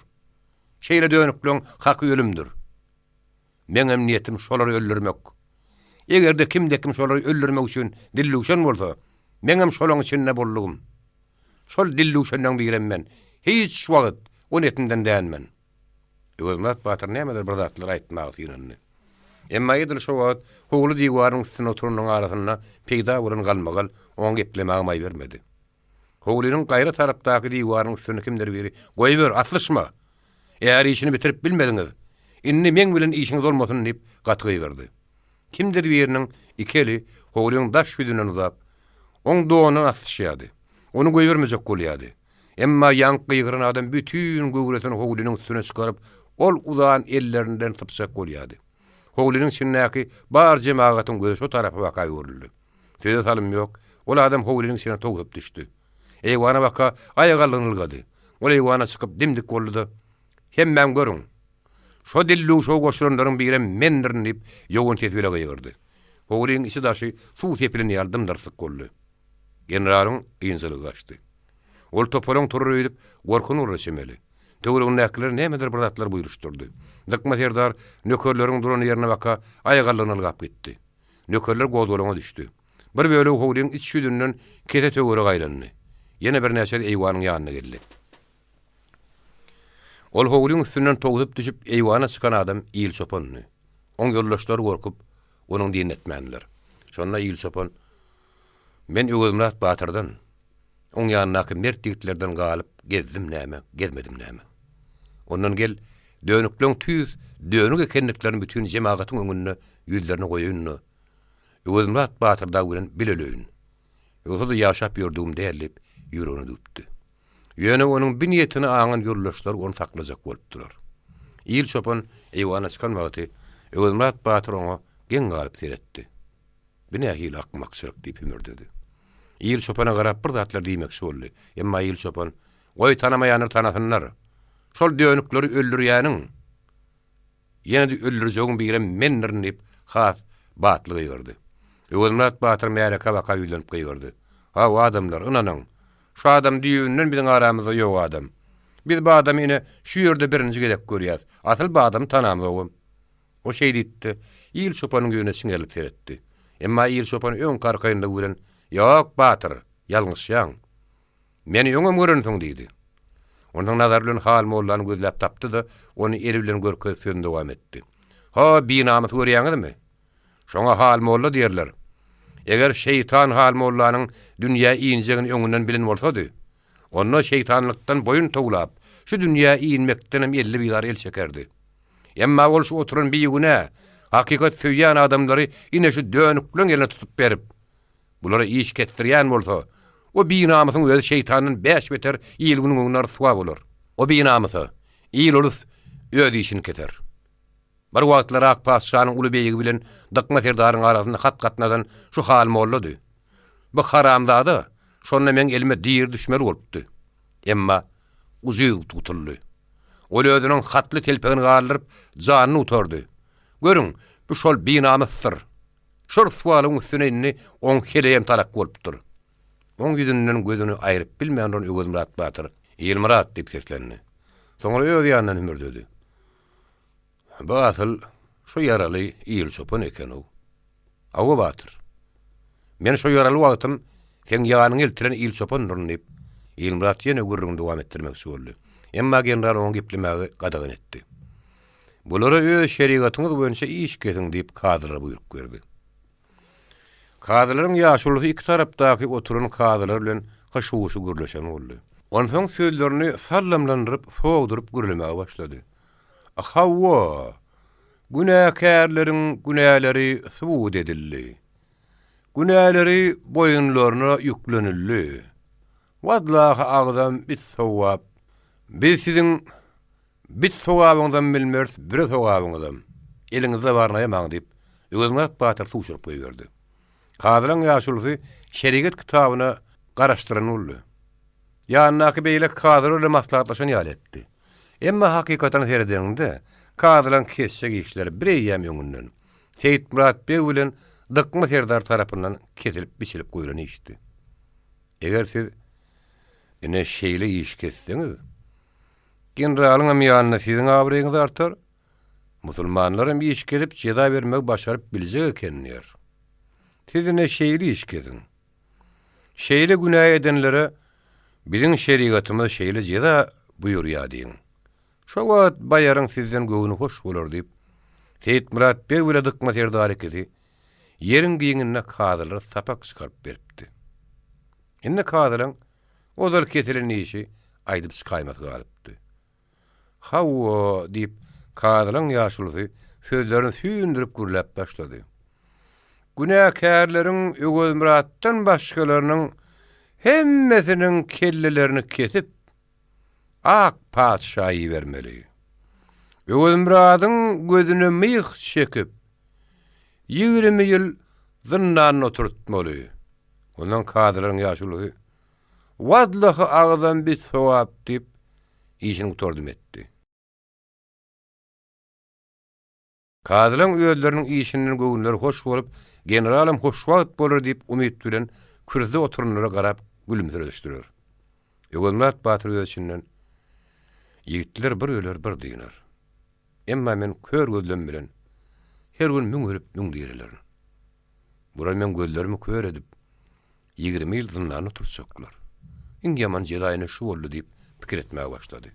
Şeýle dönükleň haky ölümdir. Meňem niýetim şolary öldürmek. Eger-de kimde-kim şolary öldürmek üçin dildüwşen bolsa, meňem şolaň içinde boldugym. Şol dildüwşenleň birem men. Hiç wagt o niýetimden dänmen. Öwezmyrat batyr nämedir bir zatlar aýtmaga synandy. Emma edil şo wagt howly diwarynyň üstünde oturanlaryň arasynda peýda bolan galmagal oňa geplemäge maý bermedi. Howlynyň gaýra tarapdaky diwaryň üstünde kimdir biri, Goýber, aslyşma! Är işini bitirip bilmediňiz. Indi meň bilen işiňiz bolmasyn diýip, gaty gygyrdy. Kimdir biriniň iki eli howlyň daş ýüzünden uzap, oň donundan asyşýardy. Ony goýbermejek bolýardy. Emma ýaňky gygyran adam bütin göwresini howlynyň üstüne çykaryp, ol uzan ellerinden sypjak bolýardy. Howlynyň içindäki bar jemagatyň gözi şo tarapa baka öwrüldi. Söze salym ýok, ol adam howlynyň içine towsup düşdi. Eýwana baka aýagallygyny ylgady. Ol eýwana çykyp dim-dik boldy-da, Hemmäň görüň! Şo dilluşa goşulanlaryň birem mendirin diýip, ýogyn ses bile gygyrdy. Howlyň içi-daşy suw sepilen ýaly dym-dyrsyk boldy. Generalyň ynjalygy gaçdy. Ol topalaň turar öýdüp, gorkan bolara çemeli. Töweregindäkilere nämedir bir zatlar buýruşdyrdy. Dykma serdar nökerleriň duran ýerine baka aýagallygyny ylgap gitdi. Nökerler gozgalaňa düşdi. Bir bölegi howlyň iç ýüzünden kese töwerege aýlandy. Ýene birnäçesi eýwanyň ýanyna geldi. Ol howlyň üstünden towsup düşüp eýwana çykan adam Il çopandy. Oň ýoldaşlary gorkup, onuň diýenini etmändiler. Şonda Il çopan, Men Öwezmyrat batyrdan, oň ýanyndaky mert ýigitlerden galyp gezdim näme, gezmedim näme. Ondan gel, dönükleň tüýs dönük ekenliklerini bütin jemagatyň öňünde ýüzlerine goýaýyn-da, Öwezmyrat batyr dagy bilen bil öleýin. Ýogsa-da ýaşap ýördügim däl diýip, ýüregine düwüpdi. Ýöne onuň bi niýetini aňan ýoldaşlary ony saklajak bolupdylar. Il çopan eýwana çykan wagty Öwezmyrat batyr oňa geň galyp seretdi. Bi nähili akmakçylyk diýip hümürdedi. Il çopana garap bir zatlar diýmekçi boldy. Emma il çopan, Goý tanamaýanlar tanasynlar. Şol dönükleri öldürýäniň! Ýene-de öldürjegiň birem mendirin diýip, has batly gygyrdy. Öwezmyrat batyr märekä baka ýüzlenip gygyrdy. Haw, adamlar, ynanyň! Şu adam düýbünden biziň aramyzda ýok adam. Biz bu adamy ine, şu ýerde birinji gezek görýäs. Asyl bu adamy tanamzogam. O şeý diýdi-de, il çopanyň ýüzüne çiňerilip seretdi. Emma il çopan öňki arkaýynlygy bilen, Ýok, batyr, ýalňyşýaň. Meni öňem görensiň, diýdi. Onsoň nazary bilen Hal mollany gözläp tapdy-da, ony eli bilen görkezip sözüni dowam etdi. Ho, binamysy görýäňizmi? Şoňa Hal molla diýerler. Eger şeýtan Hal mollanyň dünýä injegini öňünden bilen bolsady, onda şeýtanlykdan boýun towlap, şu dünýä inmekdenem elli bizar el çekerdi. Emma ol şu oturan bigünä, hakykat söýýän adamlary ine şu dönükleň eline tutup berip, Bulara iş kesdirýän bolsa, o binamysyň özi şeýtandan bäş beter il-günüň öňünde ryswa bolar. O binamysa, il-ulus öz işini keser. Bir wagtlar ak patyşanyň uly beýigi bilen Dykma serdaryň arasynda hat gatnadan şu Hal mollady. Bu haramzada şonda meň elime diri düşmeli bolupdy. Emma ujyz gutuldy. Ol özüniň hatly telpegini galdyryp, janyny gutardy. Görüň, bu şol binamysdyr. Şol ryswalygyň üstüne indi oň heleýem talak bolupdyr. Oň ýüzünden gözüni aýryp bilmän duran Öwezmyrat batyr, Ilmyrat! diýip seslendi. Soňra öz ýanyndan hümürdedi. Bu asyl şu ýaraly il çopan eken-ow. Hawa, batyr. Men şo ýaraly wagtym seň ýanyňa eltilen il çopandyryn diýip, Ilmyrat ýene gürrüňini dowam etdirmekçi boldy. Emma general oňa geplemägi gadagan etdi. Bulara öz şerigatyňyz boýunça iş kesiň diýip, kazylara buýruk berdi. Kazylaryň ýaşulusy iki tarapdaky oturan kazylar bilen hyşy-wuşy gürleşen boldy. Onsoň sözlerini sallamlandyryp, sogduryp gürlemäge başlady. Hawa, günäkärleriň günäleri subut edildi. Günäleri boýunlaryna ýüklenildi. Wallahy agzam bit sowap. Biz siziň Bit sogabyňyzam bilmeris, büre sogabyňyzam. Eliňizde baryny aýamaň, diýip, Öwezmyrat batyr sugşuryp goýberdi. Kazylaň ýaşulusy şerigat kitabyna garaşdyran boldy. Ýanyndaky beýleki kazylar bilen maslahatlaşan ýaly etdi. Emma hakykatyna seredeniňde, kazylaň kesjek işleri bireýýäm öňünden, Seýitmyrat beg bilen Dykma serdar tarapyndan kesilip-biçilip goýlan işdi. Eger siz ine şeýle iş kesseňiz, Generalyňam ýanynda siziň abraýyňyz artar, musulmanlaram iş kesip jeza bermegi başaryp biljek eken diýer. Siz ine şeýle iş kesiň. Şeýle günä edenlere biziň şerigatymyz şeýle jeza buýurýar diýiň. Şo wagt baýaryň sizden göwni hoş bolar diýip, Seýitmyrat beg bile Dykma serdar ikisi ýeriň giňinde kazylara sapak çykaryp beripdi. Indi kazylaň Ozal kesilen işi aýdyp çykaýmasy galypdy. Hawa, diýip, kazylaň ýaşulusy sözlerini süýndürip gürläp başlady. Günäkärleriň Öwezmyratdan başgalarynyň hemmesiniň kellelerini kesip, ak patyşa ibermeli. Öwezmyradyň gözüne myh çekip, 20 ýyl zyndanda oturtmaly. Ondan kazylaryň ýaşulusy, Wallahy agzam bit sogap diýip, işini gutardym etdi. Kazylaň özleriniň işinden göwünleri hoş bolup, generalam hoşwagt bolar diýip umyt bilen kürsüde oturanlara garap gülümsireşdiler. Öwezmyrat batyr öz içinden, Ýigitler bir öler, bir dynar. Emma men kör gözlem bilen her gün müň ölüp, müň direlerin. Bular meň gözlerimi kör edip, 20 ýyl zyndanda oturtjaklar. Iň ýaman jeza ine şu boldy diýip pikir etmäge başlady.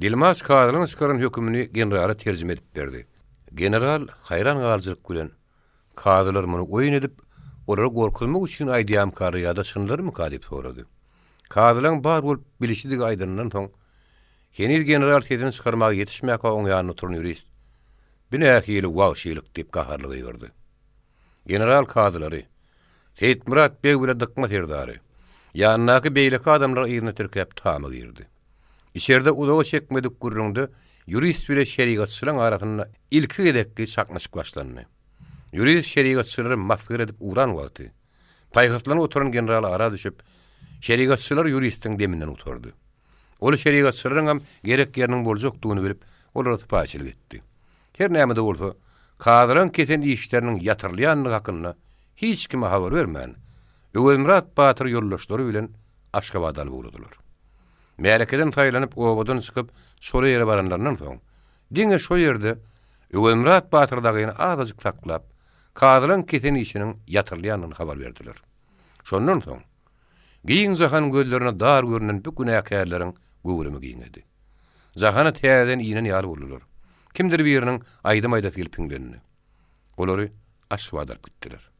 Dilmaç kazynyň çykaran hökümini generala terjime edip berdi. General haýran galyjylyk bilen, Kazylar muny oýun edip, olary gorkuzmak üçin aýdýamykalar ýa-da çynlarymyka diýip sorady. Kazylaň bar bolup bilişidigi aýdanyndan soň, heniz general sesini çykarmaga ýetişmäkä oň ýanynda oturan ýurist, Bi nähili wagşylyk diýip gaharly gygyrdy. General kazylary, Seýitmyrat beg bile Dykma serdary, ýanyndaky beýleki adamlary yzyna tirkäp tama girdi. Içerde uzaga çekmedik gürrüňde ýurist bile şerigatçylaň arasynda ilki gezekki çaknyşyk başlandy. Ýurist şerigatçylary masgara edip ugran wagty, paýhaslanyp oturan general ara düşüp, şerigatçylary ýuristiň deminden gutardy. Ol şerigatçylaryňam gerek ýeriniň boljakdygyny bilip, olara sypaýyçylyk etdi. Her näme-de bolsa, kazylaryň kesen işleriniň ýatyrylýandygy hakynda hiç kime habar bermän, Öwezmyrat batyr ýoldaşlary bilen Aşgabada alyp ugradylar. Märekeden saýlanyp, obadan çykyp, çola ýere baranlaryndan soň, diňe şo ýerde Öwezmyrat batyr dagyny azajyk saklap, kazylaryň kesen işiniň ýatyrylýandygyny habar berdiler. Şondan soň, Giň jahan gözlerine dar görnen bu günäkärleriň göwrümi giňedi. Jahana täzeden inen ýaly boldular. Kimdir biriniň aýdym aýdasy gelip hiňlendi. Olary Aşgabada alyp gitdiler.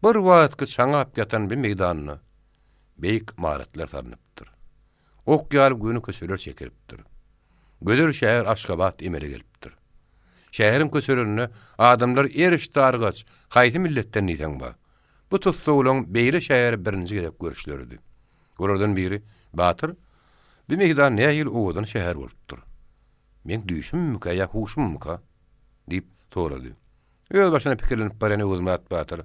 Bir wagtky çaňap ýatan bir meýdanda beýik ymaratlar salnypdyr. Ok ýaly göni köçeler çekilipdir. Gözel şäher Aşgabat emele gelipdir. Şäheriň köçelerinde adamlar eriş-dargaç, haýsy milletden diýseň bar. Bu tussaglaryň beýle şäheri birinji gezek görüşleridi. Olardan biri, Batyr, bu meýdan nähili owadan şäher bolupdyr. Meň düýşümmika ýa huşummyka? diýip sorady. Öz başyna pikirlenip barýan Öwezmyrat batyr,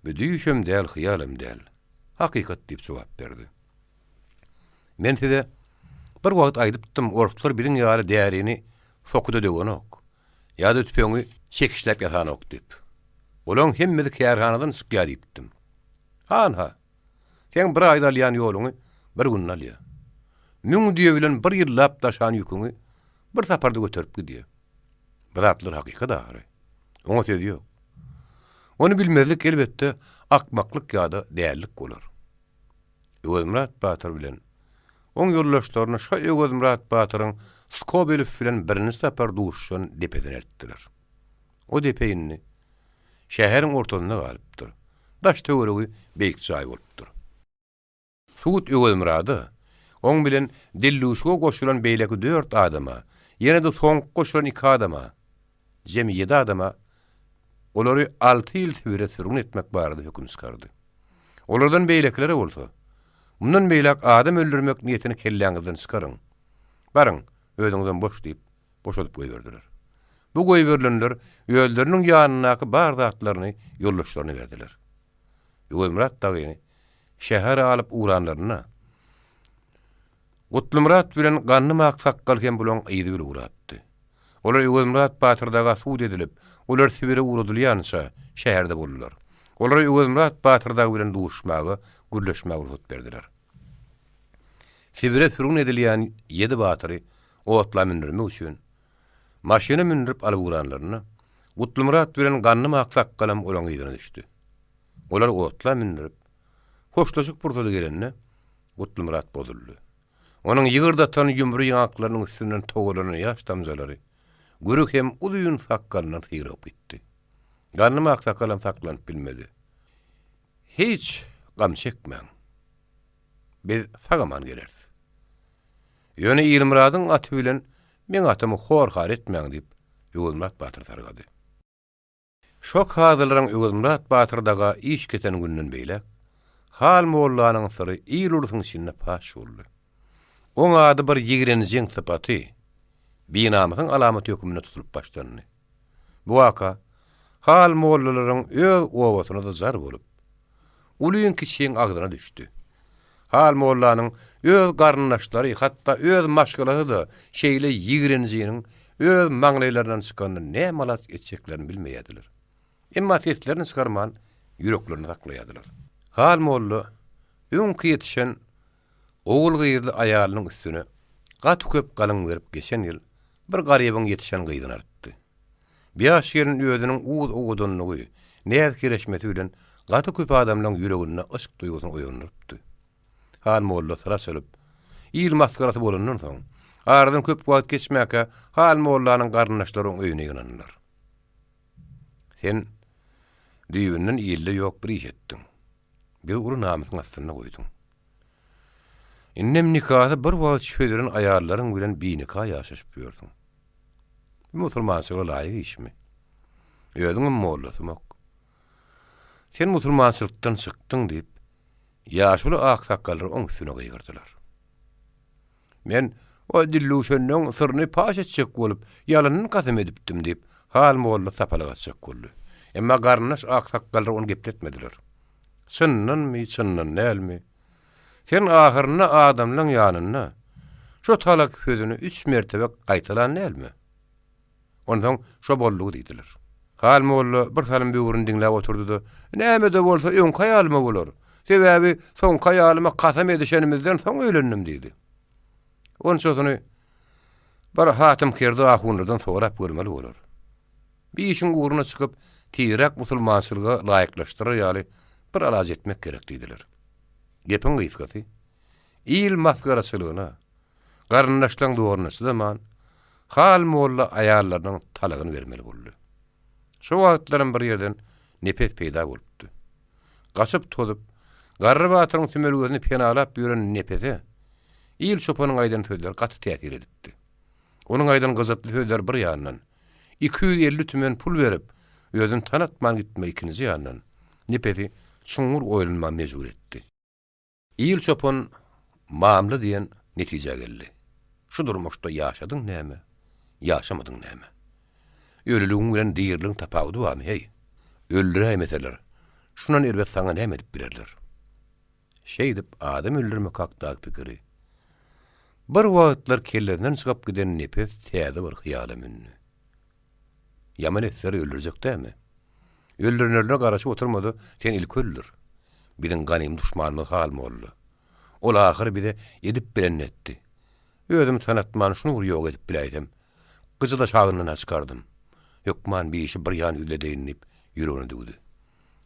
Bu düýşem däl, hyýalam däl. Hakykat diýip jogap berdi. Men size bir wagt aýdypdym, orslar biziň ýaly därini sokuda döwenok. Ýa-da tüpeňi çekiçläp ýasanok diýip. Olaň hemmesi kärhanadan çykýar diýipdim. Hanha, seň bir aýda alýan ýoluňy bir günde alýar. Müň düýe bilen bir ýyllap daşan ýüküňi bir saparda göterip gidýär. Bu zatlar hakykat ahyry. Oňa söz ýok. Ony bilmezlik elbetde akmaklyk ýa-da dälilik bolar. Öwezmyrat batyr bilen oň ýoldaşlaryny şo Öwezmyrat batyryň Skobelew bilen birinji sapar duşuşan depesine eltdiler. O depe indi şäheriň ortasynda galypdyr. Daş-töweregi beýik jaý bolupdyr. Sud Öwezmyrada, oň bilen dildüwşüge goşulan beýleki dört adama, ýene-de soňky goşulan iki adama, jemi ýedi adama olary alty ýyl Sibire sürgün etmek barada höküm çykardy. Olardan beýlekilere bolsa, Mundan beýläk adam öldürmek niýetini kelläňizden çykaryň. Baryň, özüňizem boş diýip, boşadyp goýberdiler. Bu goýberilenler özleriniň ýanyndaky bar zatlaryny ýoldaşlaryna berdiler. Öwezmyrat dagyny şähere alyp ugranlarynda, Gutlymyrat bilen Gandym aksakgal hem bulaň yzy bile ugrapdy. Olar Öwezmyrat batyr daga sud edilip, olar Sibire ugradylýança şäherde boldular. Olara Öwezmyrat batyr dagy bilen duşuşmaga, gürleşmäge rugsat berdiler. Sibire sürgün edilýän ýedi batyry otla mündürmek üçin, maşyna mündürip alyp ugranlarynda, Gutlymyrat bilen Gandym aksakgalam olaň yzyna düşdi. Olary otla mündürip, hoşlaşyk pursady gelende, Gutlymyrat bozuldy. Onuň ýygyrt atan ýumry ýaňaklarynyň üstünden togalanan ýaş damjalary güri hem uzyn sakgalyndan syrygyp gitdi. Gandym aksakalam saklanyp bilmedi. Hiç gam çekmäň. Biz sag-aman geleris. Ýöne Ilmyradyň aty bilen meň atymy hor-har etmäň diýip, Öwezmyrat batyr sargady. Şo kazylaryň Öwezmyrat batyr daga iş kesen günden beýläk, Hal mollanyň syry il-ulusyň içinde paş boldy. Oň ady bir ýigrenjeň sypaty, binamysyň alamaty hökmünde tutulyp başlandy. Bu waka Hal mollalaryň öz obasyna-da jar bolup, ulyň-kiçiň agzyna düşdi. Hal mollanyň öz garyndaşlary, hatda öz maşgalasy-da şeýle ýigrenjiniň öz maňlaýlaryndan çykanyny näme alaç etjeklerini bilmeýärdiler. Emma seslerini çykarman, ýüreklerini saklaýardylar. Hal molla öňki ýetişen ogul-gyzly aýalynyň üstüne gaty köp galyň berip geçen ýyl bir garybyň ýetişen gyzyny alypdy. Bu ýaş gelin özüniň uz-owadanlygy, näz-kereşmesi bilen gaty köp adamlaň ýüreginde yşk duýgusyny oýandyrypdy. Hal molla syr açylyp, il masgarasy bolandan soň, aradan köp wagt geçmäkä Hal mollanyň garyndaşlary oň öýüne ýygnandylar. Sen düýbünden ilde ýok bir iş etdiň. Bizi uly namysyň astynda goýduň. Indem nikasy bir wagt çözülen aýallaryň bilen binika ýaşaşyp ýörsüň. Bu musulmançylyga laýyk işmi? Özüňem mollasumak. Sen musulmançylykdan çykdyň diýip, ýaşuly aksakgallar oň üstüne gygyrdylar. Men o dilluşenleň syryny paş etjek bolup, ýalandan kasam edipdim diýip, Hal molla sapalyk atjak boldy. Emma garyndaş aksakgallar ony gepletmediler. Çyndanmy, çyndan dälmi? Sen ahyrynda adamlaň ýanynda şo talak sözüni üç mertebe gaýtalan dälmi? Onsoň şo boldugy diýdiler. Hal molla bir salym böwrüni diňläp oturdy-da, Näme-de bolsa öňki aýalyma bolar. Sebäbi soňky aýalyma kasam edişenimizden soň öýlendim diýdi. Onçasyny bir Hatym Kerdi ahunlardan sorap görmeli bolar. Bir işiň ugruna çykyp, tizräk musulmançylyga laýyklaşdyrar ýaly bir alaç etmek gerek diýdiler. Gepiň gysgasy, il masgaraçylygyna, garyndaşlaň zoruna çydaman, Hal molla aýallarynyň talagyny bermeli boldy. Şo wagtlaram bir ýerden Nepes peýda bolupdy. Gaçyp-tozup, Garry batyryň sümelgesini penalap ýören Nepese il çopanyň aýdan sözleri gaty täsir edipdi. Onuň aýdan gyjytly sözleri bir ýandan, 250 tümen pul berip, özüni tanatman gitmegi ikinji ýandan, Nepesi çuňňur oýlanmaga mejbur etdi. Il çopan mamla diýen netijä geldi. Şu durmuşda ýaşadyň näme, ýaşamadyň näme? Ölüligiň bilen diriligiň tapawudy barmy, heý? Öldüräýmeseler, şundan erbet saňa näme edip bilerler? Şeýdip adam öldürmek hakdaky pikiri bir wagtlar kellesinden çykyp giden Nepes täze bir hyýala mündi. Ýaman etseler öldürjek dämi? Öldürinerine garaşyp oturma-da, sen ilki öldür. Biziň ganym duşmanymyz Hal molla. Ol ahyry bize edip bilenini etdi. Özümi tanatman şuny bir ýok edip biläýsem, gyjyda şagyndan-a çykardym. Hökman bir işi bir ýan ýüzledeýin diýip, ýüregine düwdi.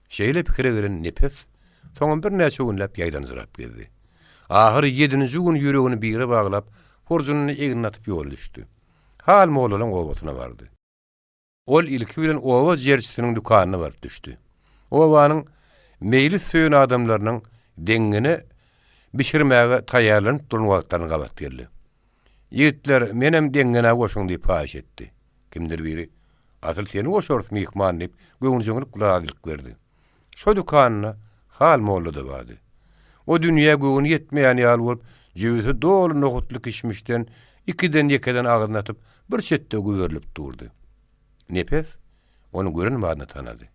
Şeýle pikire gelen Nepes soňam birnäçe günläp ýaýdanjyrap gezdi. Ahyry ýedinji gün ýüregini bire baglap, horjunyny egnine atyp ýola düşdi. Hal mollalaň obasyna bardy. Ol ilki bilen oba jerçisiniň dükanyna baryp düşdi. Obanyň meýlis söýen adamlarynyň deňňene bişirmäge taýýarlanyp duran wagtlaryna gabat geldi. Ýigitler, menem deňňenä goşuň diýip haýyş etdi. Kimdir biri, Asyl seni goşarys, myhman diýip, göwünjeňlik bilen razylyk berdi. Şo dükanda Hal molla-da bardy. O dünýä göwni ýetmeýän ýaly bolup, jübüsi doly nohutly kişmişden ikiden-ýekeden agzyna atyp, bir çetde güberilip durdy. Nepes ony gören badyna tanady.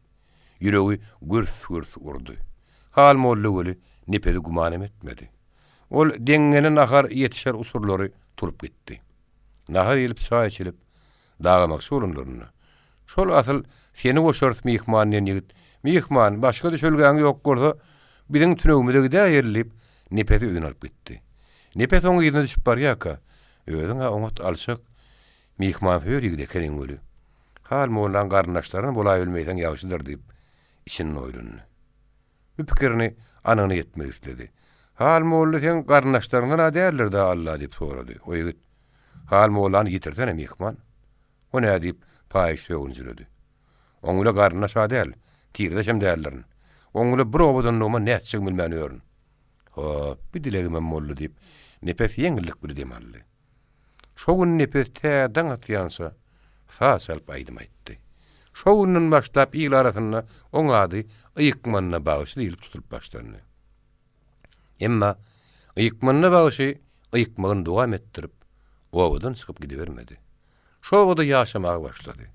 Ýüregi gürs-gürs urdy. Hal molla weli Nepesi gümanam etmedi. Ol deňňene nahar ýetişer usurlary turup gitdi. Nahar iýlip, çaý içilip, dagamakçy bolanlarynda, şol asyl seni goşarys myhman diýen ýigit, Myhman, başga düşelgäň ýok bolsa, biziň tünegimize gidäýeli diýip, Nepesi öýüne alyp gitdi. Nepes oň yzyna düşüp barýarka, Özüň-ä oňat alçak, myhmansöýer ýigit ekeniň weli. Hal mollaň garyndaşlaryna bolaýbilmeýseň ýagşydyr diýip, içinden oýlandy. Bu pikirini anygyna ýetmek isledi. Hal molla seň garyndaşlaryňdan-a däldir-dä Alla diýip sorady. O ýigit, Hal mollany ýitirsene, myhman. O nä diýip, paýyş sögünjiredi. Oň bile garyndaş-a däl, tirdeşem däldirin. Oň bile bir obadanlygyma nätjegimi bilmän ýörün. Hop, bir dilegimem boldy diýip, Nepes ýeňillik bile dem aldy. Şo gün Nepes tä daň atýança saz çalyp aýdym aýtdy. Şo günden başlap il arasynda oň ady Ykmanda bagşy diýlip tutulyp başlandy. Emma Ykmanda bagşy ykmagyny dowam etdirip, obadan çykyp gidibermedi. Şo obada ýaşamaga başlady.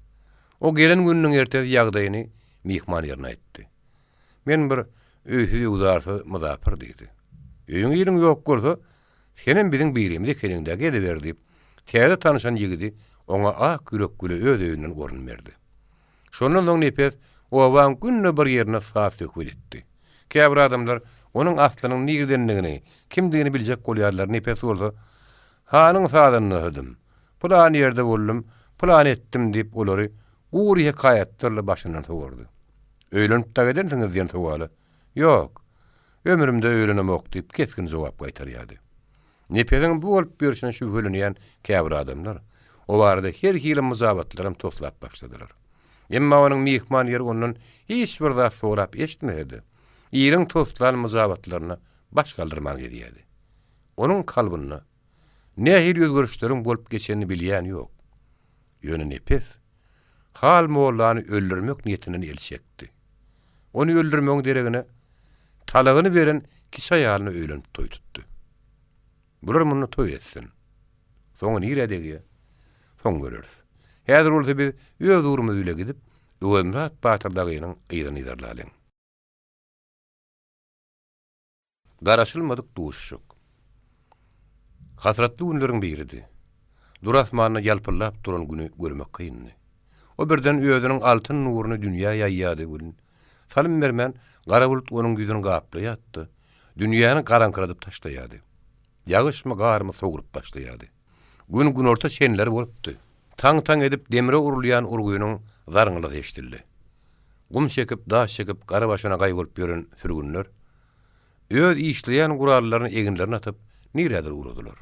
O gelen gününiň ertesi ýagdaýyny myhman ýerine aýtdy. Men bir öýsüz-öwzarsyz myzapyr diýdi. Öýüň-iliň ýok bolsa, senem biziň birimiz ekeniň-dä, geziber diýip, täze tanyşan ýigidi oňa ak ýürek bile öz öýünden orun berdi. Şondan soň Nepes obaň günde bir ýerinde saz-söhbet etdi. Käbir adamlar onuň aslynyň nirdendigini, kimdigini biljek bolýarlar, Nepes bolsa, Hanyň sazandasydym, pylan ýerde boldum, pylan etdim diýip olary gury hekaýatlarla başyndan sowardy. Öýlenip dagy edensiňiz diýen sowala, Ýok, ömrümde öýlenemok diýip kesgin jogap gaýtarýardy. Nepesiň bu bolup ýörşüne şübhelenýän käbir adamlar o barada her hili myjabatlaram toslap başladylar. Emma onuň myhman ýeri ondan hiç bir zat sorap eşitmese-de, iliň toslan myjabatlaryna baş galdyrman gezýärdi. Onuň kalbynda nähili özgerişleriň bolup geçenini bilýän ýok. Ýöne Nepes Hal mollany öldürmek niýetinden el çekdi. Ony öldürmegiň deregine talagyny beren kiçi aýalyna öýlenip toý tutdy. Bular munda toý etsin. Soňy nirä degýär? Soň göreris. Häzir bolsa biz öz ugrumyz bile gidip, Öwezmyrat batyr dagynyň yzyny yzarlalyň. Garaşylmadyk duşuşyk. Hasratly günleriň biridi. Dury asmanda ýalpyldap duran Güni görmek kyndy. O birden özüniň altyn nuruny dünýä ýaýýardy welin, salym bermän gara bulut onuň ýüzüni gaplaýardy-da, dünýäni garaňkyradyp taşlaýardy. Ýagyşmy, garmy sowrup başlaýardy. Gün günorta çenleri bolupdy. Taň-taň edip demre urulýan urgynyň zarňylysy eşidildi. Gum çekip, daş çekip, gara başyna gaý bolup ýören sürgünler öz işleýän gurallaryny eginlerine atyp, nirädir ugradylar.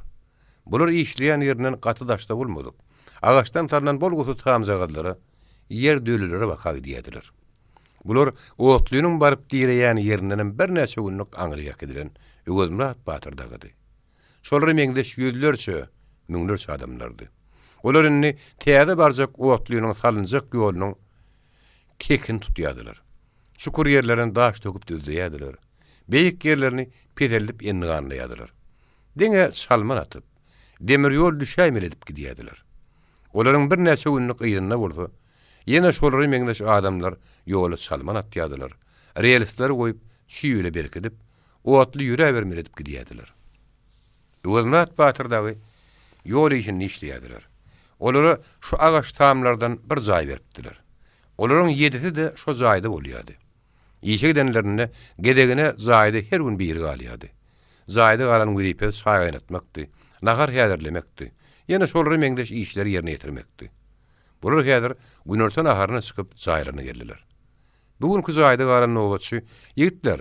Bular işleýän ýerinden gaty daşda bolmadyk, agaçdan salnan bolgusyz tamjagazlara, ýer dölelere baka gidýärdiler. Bular otlynyň baryp direýän ýerindenem birnäçe günlük aňryk äkidilen Öwezmyrat batyr dagydy. Şolara meňzeş ýüzlerçe, müňlerçe adamlardy. Olar indi täze barjak otlynyň salynjak ýolunyň tekini tutýardylar. Çukur ýerlerini daş döküp düzleýärdiler. Beýik ýerlerini peseldip endiganlaýardylar. Diňe çalman atyp, demir ýol düşäýmeli edip gidýärdiler. Olaryň birnäçe günlük yzynda bolsa, ýene şolara meňzeş adamlar ýola çalman atýardylar, relsleri goýup, çüý bile berkidip, otly ýöräbermeli edip gidýärdiler. Öwezmyrat batyr dagy ýol işinde işleýärdiler. Olara şu agaç tamlardan bir jaý beripdiler. Olaryň ýedisi-de şo jaýda bolýardy. Işe gidenlerinde gezegine jaýda her gün biri galýardy. Jaýda galan wezipesi çaý gaýnatmakdy, nahar häzirlemekdi, ýene şolara meňzeş işleri ýerine ýetirmekdi. Bular häzir günorta naharyna çykyp jaýlaryna geldiler. Bu günki jaýda galan nobatçy, Ýigitler,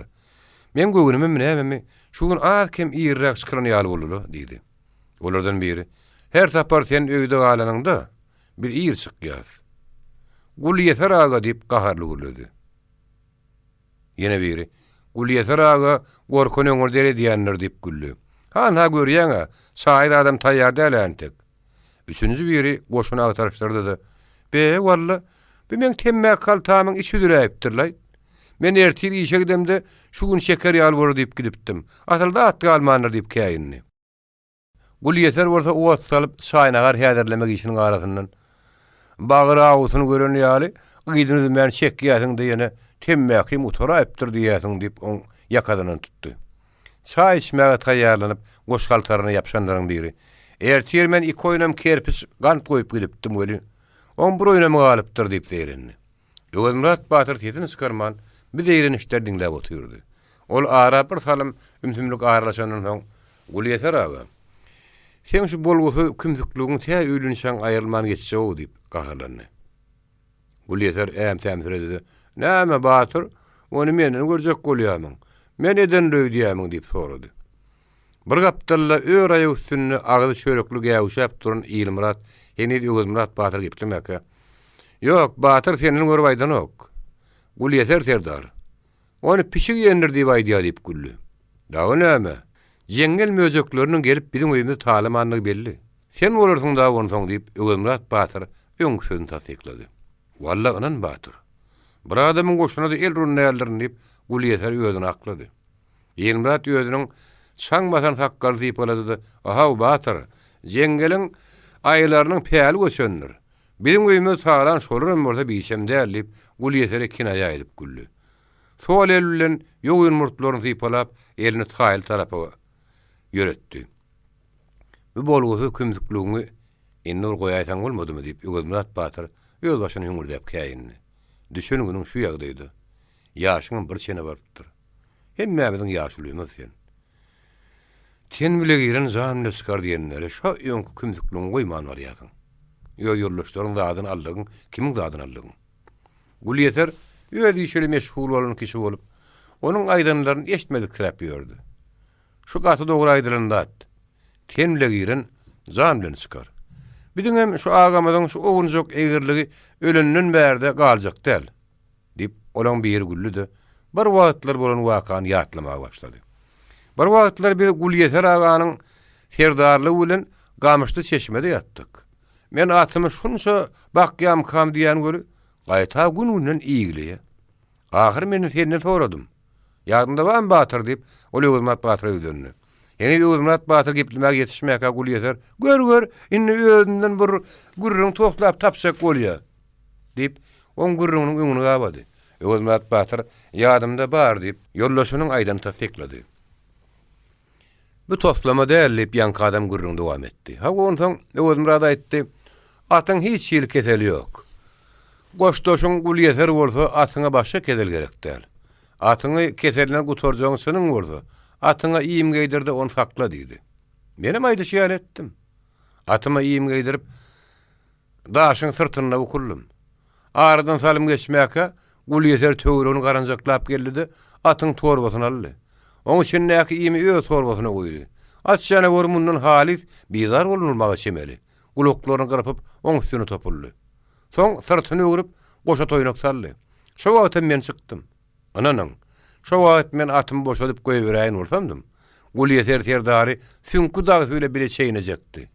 meň göwnümemi nämemi, şu gün az-kem irräk çykylan ýaly boldy-la, diýdi. Olardan biri, Her sapar sen öýde galanyňda, biz ir çykýas. Gulýeser aga diýip gaharly gürledi. Ýene biri, Gulýeser aga gorkan öňürder edýändir diýip güldi. Hanha görýäň-ä, çaýy zadam taýýar däl-ä entek. Üçünji biri goşuny agtaryşdyrdy-da, Be, walla, bu meň temmäki haltamyň içi üzüläýipdir-laý. Men ertir işe gidemde şu gün şeker ýaly bolar diýip gidipdim. Asyl zat galmandyr diýip käýindi. Gulýeser bolsa ot salyp, çaý-nahar häzirlemek işiniň arasyndan, Bagyr awusyny gören ýaly, yzyny üzmän çekýäsiň-de ýene temmäkim gutaraýypdyr diýýäsiň diýip, oň ýakasyndan tutdy. Çaý içmäge taýýarlanyp, goş-haltaryna ýapyşanlaryň biri, Ertir men iki oýnam kerpiç gant goýup gidipdim welin, oň bir oýnamy galypdyr diýip zeýrendi. Öwezmyrat batyr sesini çykarman, bu zeýrenişleri diňläp otyrdy. Ol ara bir salym ümsümlik aralaşandan soň, Gulýeser aga, seň şu bolgusyz kümsükligiň tä öýlünçäň aýrylman geçjeg-ow diýip gaharlandy. Gulýeser äm-sämsiredi-de, Näme, batyr, ony menden görjek bolýamyň? Men edendir öýdýämiň? diýip sorady. Bir gapdalda ör aýak üstünde agzy çörekli gäwüşäp duran Ilmyrat heniz Öwezmyrat batyr geplemäkä, Ýok, batyr senden görüp aýdanok. Gulýeser serdar. Ony pişik iýendir diýip aýdýar diýip güldi. Dagy näme? Jeňňel möjekleriniň gelip biziň öýümizi talamandygy belli. Sen bolarsyň dagy onsoň diýip, Öwezmyrat batyr öňki sözüni tassyklady. Walla ynan batyr. Bir adamyň goşuna-da el uran däldirin diýip, Gulýeser özüni aklady. Ilmyrat özüniň çaň basan sakgalyny sypalady-da, Ahaw, batyr, jeňňeliň aýylarynyň päli göçendir. Biziň öýümizi talan şolaram bolsa biçem däl diýip, Gulýesere kinaýa edip güldi. Sol eli bilen ýogyn murtlaryny sypalap, elini taýly tarapa ýöretdi. Bu bolgusyz kümsükligiňi indi bir goýaýsaň bolmadymy diýip, Öwezmyrat batyr öz başyna hüňürdäp käýindi. Düşen günüň şu ýagdaýda. Ýaşyňam bir çene barypdyr. Hemmämiziň ýaşulymyz sen. Ten bile giren jan bile çykar diýenleri şo öňki kümsükligiňi goýman barýarsyň. Öz ýoldaşlaryň zadyny aldygyň kimiň zadyny aldygyň? Gulýeser öz işi ile meşgul bolan kişi bolup, onuň aýdanlaryny eşitmediksiräp ýördi. Şu gaty dogry aýdylan zat. Ten bile giren jan bilen çykar. Biziňem şu agamyzyň şu owunjak egriligi ölenden bärde galjak däl. Diýip, olaň biri güldi-de, bir wagtlar bolan wakany ýatlamaga başlady. Bir wagtlar biz Gulýeser aganyň serdarlygy bilen Gamyşly çeşmede ýatdyk. Men atymy şunça bakýamkam diýýän weli, gaýta gün-günden igleýär. Ahyry men senden soradym. Ýadyňda barmy, batyr? diýip, ol Öwezmyrat batyra ýüzlendi. Heniz Öwezmyrat batyr geplemäge ýetişmäkä Gulýeser, Gör-gör, indi özünden bir gürrüň toslap tapjak bolýar. Diýip, oň gürrüňiniň öňüni gabady. Öwezmyrat batyr, Ýadymda bar diýip, ýoldaşynyň aýdanyny tassyklady. Bu toslama däl, diýip, ýaňky adam gürrüňini dowam etdi. Hawa, onsoň Öwezmyrat aýtdy, Atyň hiç hili keseli ýok. Goşdaşyň Gulýeser bolsa, atyňa başga kesel gerek däl. Atyňy keselinden gutarjagyň çynyň bolsa, atyňa iým geýdir-de, ony sakla diýdi. Menem aýdyşy ýaly etdim. Atyma iým geýdirip, Daşyň syrtynda bukuldym. Aradan salym geçmäkä, Gulýeser töweregini garanjaklap geldi-de, atyň torbasyny aldy. Oň içindäki iými öz torbasyna guýdy. At janawar mundan halys bizar bolunylmaga çemeli, gulaklaryny gyrpyp, oň üstüne topuldy. Soň syrtyny öwrüp, goşa toýnak saldy. Şo wagtam men çykdym. Ynanyň, şo wagt men atymy boşadyp goýberäýen bolsamdym, Gulýeser serdary süňki dagysy bile bile çeýnejekdi.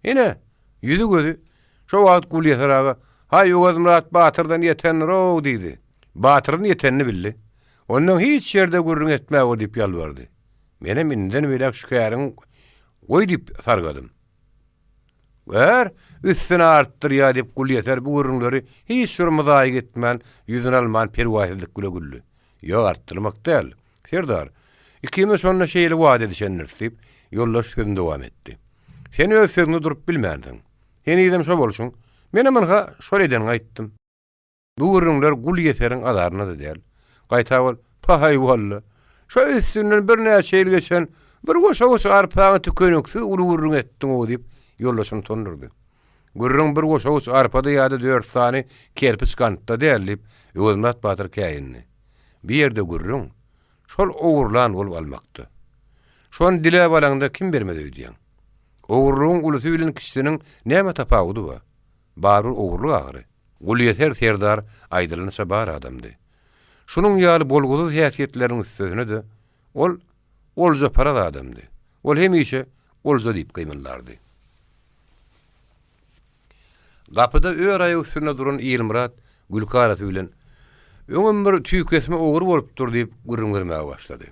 Ine, ýüzi-gözi. Şo wagt Gulýeser aga, Haý, Öwezmyrat batyrdan ýetendir-ow diýdi. Batyrdan ýetenini bildi. Ondan hiç ýerde gürrüň etmäwer diýip ýalbardy. Menem indiden beýläk şu käriňi goý diýip sargadym. Gör, üstüni artdyrýar diýip Gulýeser bu gürrüňleri hiç bir myzaýyk etmän, ýüzüni alman perwaýsyzlyk bile güldi. Ýok, artdyrmak däl, serdar. Ikimiz şonda şeýle wada edişendiris, diýip, ýoldaş sözüni dowam etdi. Sen öz sözüňde durup bilmänsiň. Henizem şo bolşuň. Menem ynha, şol edeniňi aýtdym. Bu gürrüňler Gul ýeseriň azaryna-da däl. Gaýta ol, Pahaý walla, şo üstünden birnäçe ýyl geçen bir goşawuç arpaňy tükeniksiz uly gürrüň etdiň-ow diýip, ýoldaşyny utandyrdy. Gürrüň bir goşawuç arpada ýa-da dört sany kerpiç gantda däl, diýip, Öwezmyrat batyr käýindi. Bu ýerde gürrüň şol ogurlan bolup almakda. Şony diläp alaňda kim bermez öýdýäň? Ogurlygyň ulusy bilen kiçisiniň näme tapawudy bar? Barybir ogurlyk ahyry. Gulýeser serdar aýdylanyça bar adamdy. Şunuň ýaly bolgusyz häsiýetleriniň üstesine-de, ol oljaparaz adamdy. Ol hemişe olja diýip gymyldardy. Gapyda ör aýak üstünde duran Ilmyrat gülki arasy bilen, Öňem bir tüýkesme ogry bolupdyr diýip gürrüň bermäge başlady.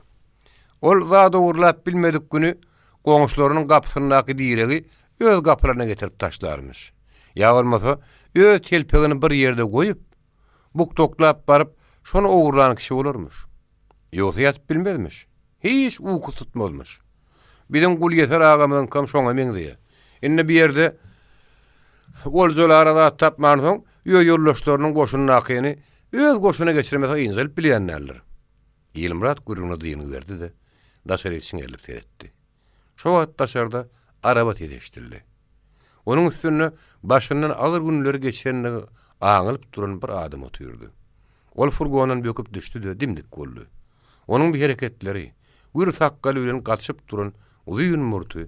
Ol zat ogurlap bilmedik güni goňşularynyň gapysyndaky diregi öz gapylaryna getirip taşlarmyş. Ýa bolmasa, öz telpegini bir ýerde goýup, bukdaklap baryp, şony ogurlan kişi bolarmyş. Ýogsa ýatyp bilmezmiş. Hiç uky tutmazmyş. Biziň Gulýeser agamyzyňkam şoňa meňzeýär. Indi bu ýerde oljalara zat tapmansoň, öz ýoldaşlarynyň goşundakyny öz goşuna geçirmese ynjalyp bilýän däldir. Ilmyrat gürrüňine dyngy berdi-de, daşaryk çiňerilip seretdi. Şo wagt daşarda araba sesi eşidildi. Onuň üstünde başyndan agyr günleri geçenligi aňylyp duran bir adam otyrdy. Ol furgondan böküp düşdi-de, dim-dik boldy. Onuň bu hereketleri, gür sakgaly bilen gatyşyp duran uzyn murty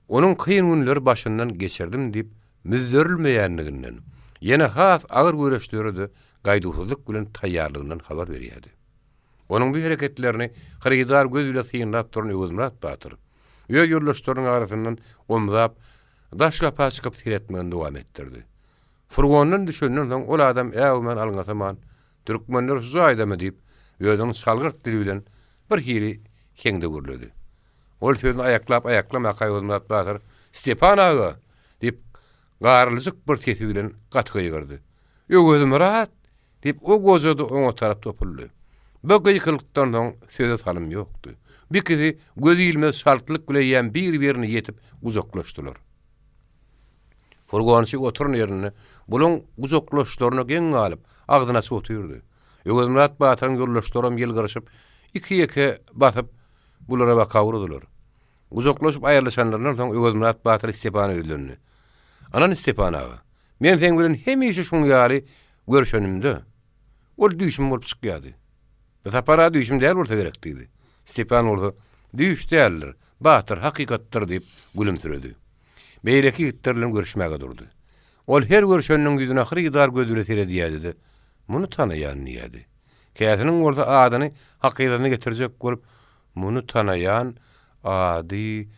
onuň kyn günleri başyndan geçirdim diýip müzzerilmeýänliginden, ýene has agyr göreşlere-de gaýduwsyzlyk bilen taýýarlygyndan habar berýärdi. Onuň bu hereketlerini hyrydar göz bile synlap duran Öwezmyrat batyr, öz ýoldaşlarynyň arasyndan omzap, daş gapa çykyp seretmegini dowam etdirdi. Furgondan düşenden soň ol adam äwmän alňasaman, Türkmenler şu jaýdamy diýip, özüniň çalgyrt dili bilen bir hili heňde gürledi. Ol sözüni aýaklap-aýaklamaka Öwezmyrat batyr, Stepan aga! diýip, garyljyk bir sesi bilen gaty gygyrdy. Öwezmyrat! Diýip, o goja-da oňa tarap topuldy. Bu gykylykdan soň söze salym ýokdy. Bu ikisi göz ilmez çaltlyk bile eýýäm bir-birine ýetip gujaklaşdylar. Furgonçy oturan ýerinde bulaň gujaklaşyşlaryna geň galyp, agzyny açyp otyrdy. Öwezmyrat batyryň ýoldaşlaram ýylgyryşyp, iki-ýeke basyp, bulara baka urdular. Gujaklaşyp aýrylyşanlaryndan soň Öwezmyrat batyr Stepana ýüzlendi. Anan Stepan aga, men seň bilen hemişe şuň ýaly görşenimde, ol düýşüm bolup çykýardy. Bu sapar-a düýşüm däl bolsa gerek diýdi. Stepan bolsa, Düýş däldir, batyr, hakykatdyr diýip, gülümsiredi. Beýleki ýigitler bilen görüşmäge durdy. Ol her görşeniniň ýüzüne hyrydar göz bile seredýärdi-de, Muny tanaýan diýýärdi. Käsiniň bolsa adyny hakydasyna getirjek bolup, Muny tanaýan, ady,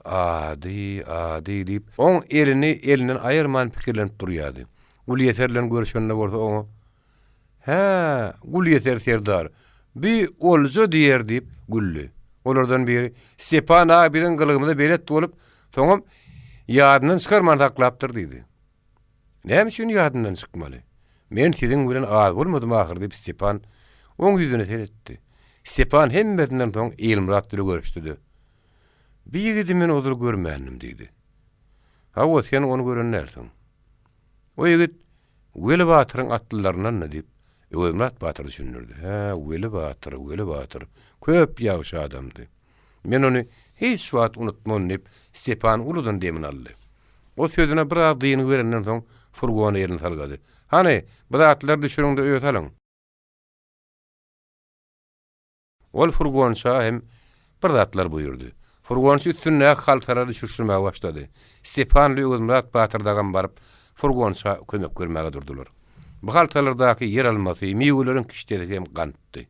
ady, ady diýip, oň elini elinden aýyrman pikirlenip durýardy. Gulýeser bilen görşende bolsa oňa, Hä, Gulýeser serdar, bi olja diýer diýip, güldi. Olardan biri, Stepan aga biziň gylygymyza belet bolup, soňam ýadyndan çykarman saklapdyr diýdi. Näme üçin ýadyndan çykmaly? Men siziň bilen az bolmadym ahyry diýip Stepan oň ýüzüne seretdi. Stepan hemmesinden soň Ilmyrat bile görüşdi-de, Bi ýigidi men ozal görmändim diýdi. Hawa, sen ony gören dälsiň. O ýigit Weli batyryň atlylaryndandy diýip, Öwezmyrat batyr düşündirdi. Hä, Weli batyr, Weli batyr köp ýagşy adamdy. Men ony hiç wagt unutman diýip, Stepan uludan demini aldy. O sözüne biraz dyngy berenden soň, furgona elini salgady. Hany, bu zatlary düşüriň-de öýe salyň. Ol furgonça hem bir zatlar buýurdy. Furgonçy üstündäki haltalary düşürişdirmäge başlady. Stepan bilen Öwezmyrat batyr dagam baryp, furgonça kömek bermäge durdular. Bu haltalardaky ýer almasy, miweleriň kişdesi hem gantdy.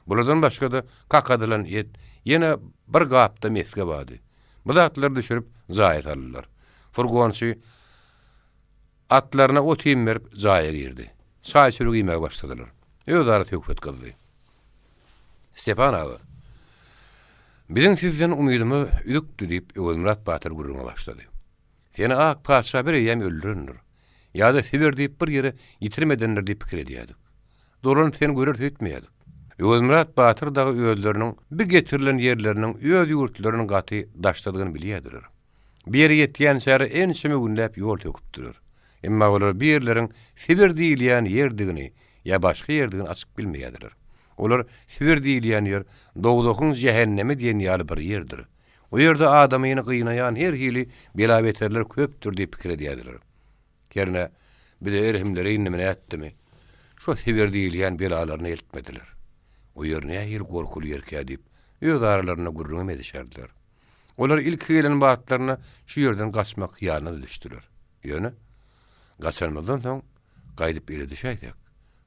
Bulardan başga-da kakadylan et, ýene bir gapda mesge bardy. Bu zatlary düşürip, jaýa saldylar. Furgonçy atlaryna ot-iým berip, jaýa girdi. Çaý-çörek iýmäge başladylar. Özara söhbet gyzdy. Stepan aga, biziň sizden umydymyz üzükdi, diýip, Öwezmyrat batyr gürrüňe başlady. Seni ak patyşa bir eýýäm öldürendir. Ýa-da Sibir diýip bir ýere ýitirim edendir diýip pikir edýärdik. Dolanyp seni göreris öýtmeýärdik. Öwezmyrat batyr dagy özleriniň bi getirilen ýerleriniň öz ýurtlarynyň gaty daşdadygyny bilýärdiler. Bi ýere ýetýänçäler ençeme günläp ýol söküpdiler. Emma olar bi ýerleriň Sibir diýilýän ýerdigini ýa başga ýerdigini açyk bilmeýärdiler. Olar Sibir diýilýän ýer dowzahyň jähennemi diýen ýaly bir ýerdir. O ýerde adamyny gynaýan her hili bela-beterler köpdür diýip pikir edýärdiler. Hernä, bize erhimleri indimi nätdimi, şo Sibir diýilýän belalaryny eltmediler. O ýer nähili gorkuly ýerkä diýip, öz aralarynda gürrüňem edişerdiler. Olar ilki gelen batlaryna şu ýerden gaçmak hyýalyna-da düşdüler. Ýöne, gaçanymyzdan soň gaýdyp ele düşäýsek,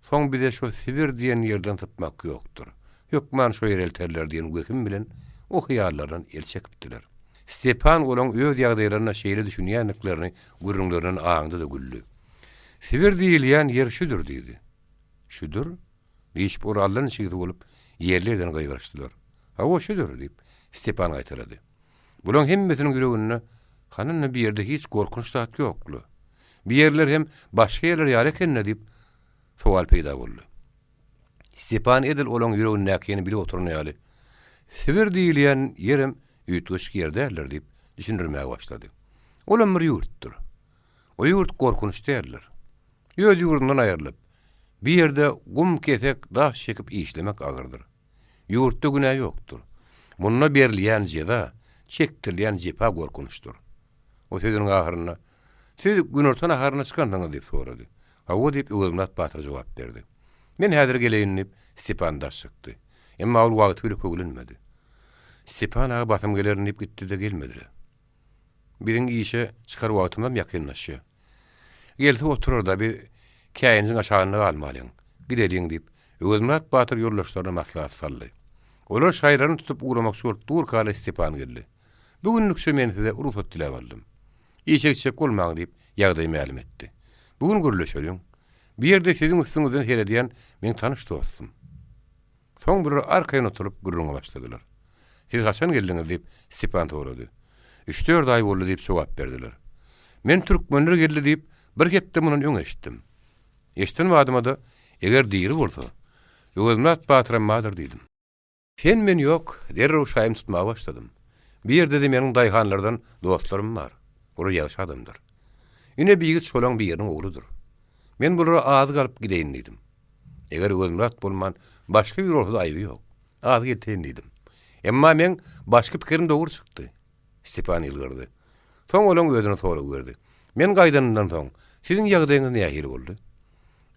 Soň bize şo Sibir diýen ýerden sypmak ýokdur. Hökman şo ýere elterler diýen wehim bilen o hyýallardan el çekipdiler. Stepan olaň öz ýagdaýlaryna şeýle düşünýändiklerini gürrüňlerinden aňdy-da güldi. Sibir diýilýän ýer şüdür diýdi. Şüdür? diýşip olar allançigsi bolup ýerli-ýerden gygyryşdylar. Hawa, şüdür, diýip, Stepan gaýtalady. Bulaň hemmesiniň ýüreginde, Hanynda bu ýerde hiç gorkunç zat ýok-la. Bu ýerler hem başga ýerler ýaly eken-dä diýip, sowal peýda boldy. Stepan edil olaň ýüregindäkini bilip oturan ýaly, Sibir diýilýän ýerem üýtgeşik ýer däldir diýip, düşündirmäge başlady. Olam bir ýurtdur. O ýurt gorkunç däldir. Öz ýurdundan aýrylyp, bir ýerde gum, kesek, daş çekip işlemek agyrdyr. Ýurtda günä ýokdur. Munda berilýän jeza, çekdirilýän jepa gorkunçdyr. O sözüniň ahyrynda, Siz günorta naharyna çykansyňyz diýip sorady. Hawa diýip, Öwezmyrat batyr jogap berdi. Men häzir geleýin diýip, Stepan daş çykdy. Emma ol wagty bile köwlenmedi. Stepan aga basym gelerin diýip gitdi-de gelmedi-le. Biziň işe çykar wagtymyzam ýakynlaşýar. Gelse oturar-da, biz käýinjiň aşagynda galmalyň. Gideliň diýip, Öwezmyrat batyr ýoldaşlaryna maslahat saldy. Olar şaýlaryny tutup ugramakçy bolup durkalar Stepan geldi. Bu günlükçe men size rugsat diläp aldym. Işe gitjek bolmaň diýip, ýagdaýy mälim etdi. Bu gün gürleşeliň. Bu ýerde siziň üstüňizden seredýän meň tanyş dostum. Soň bular arkaýyn oturyp gürrüňe başladylar. Siz haçan geldiňiz diýip, Stepan sorady. Üç-dört aý boldy diýip jogap berdiler. Men türkmenler geldi diýip, bir hepde mundan öň eşitdim. Eşiden badyma-da, eger diri bolsa, Öwezmyrat batyram bardyr diýdim. Sen-men ýok, derrew şaýym tutmaga başladym. Bu ýerde-de meniň daýhanlardan dostlarym bar. Olar ýagşy adamlar. Ine bi ýigit şolaň biriniň ogludyr. Men bulara azyk alyp gideýin diýdim. Eger Öwezmyrat bolman, başga biri bolsa-da aýby ýok. Azyk elteýin diýdim. Emma meň başky pikirim dogry çykdy. Stepan ýylgyrdy. Soň olaň özüne sorag berdi. Men gaýdanymdan soň, siziň ýagdaýyňyz nähili boldy?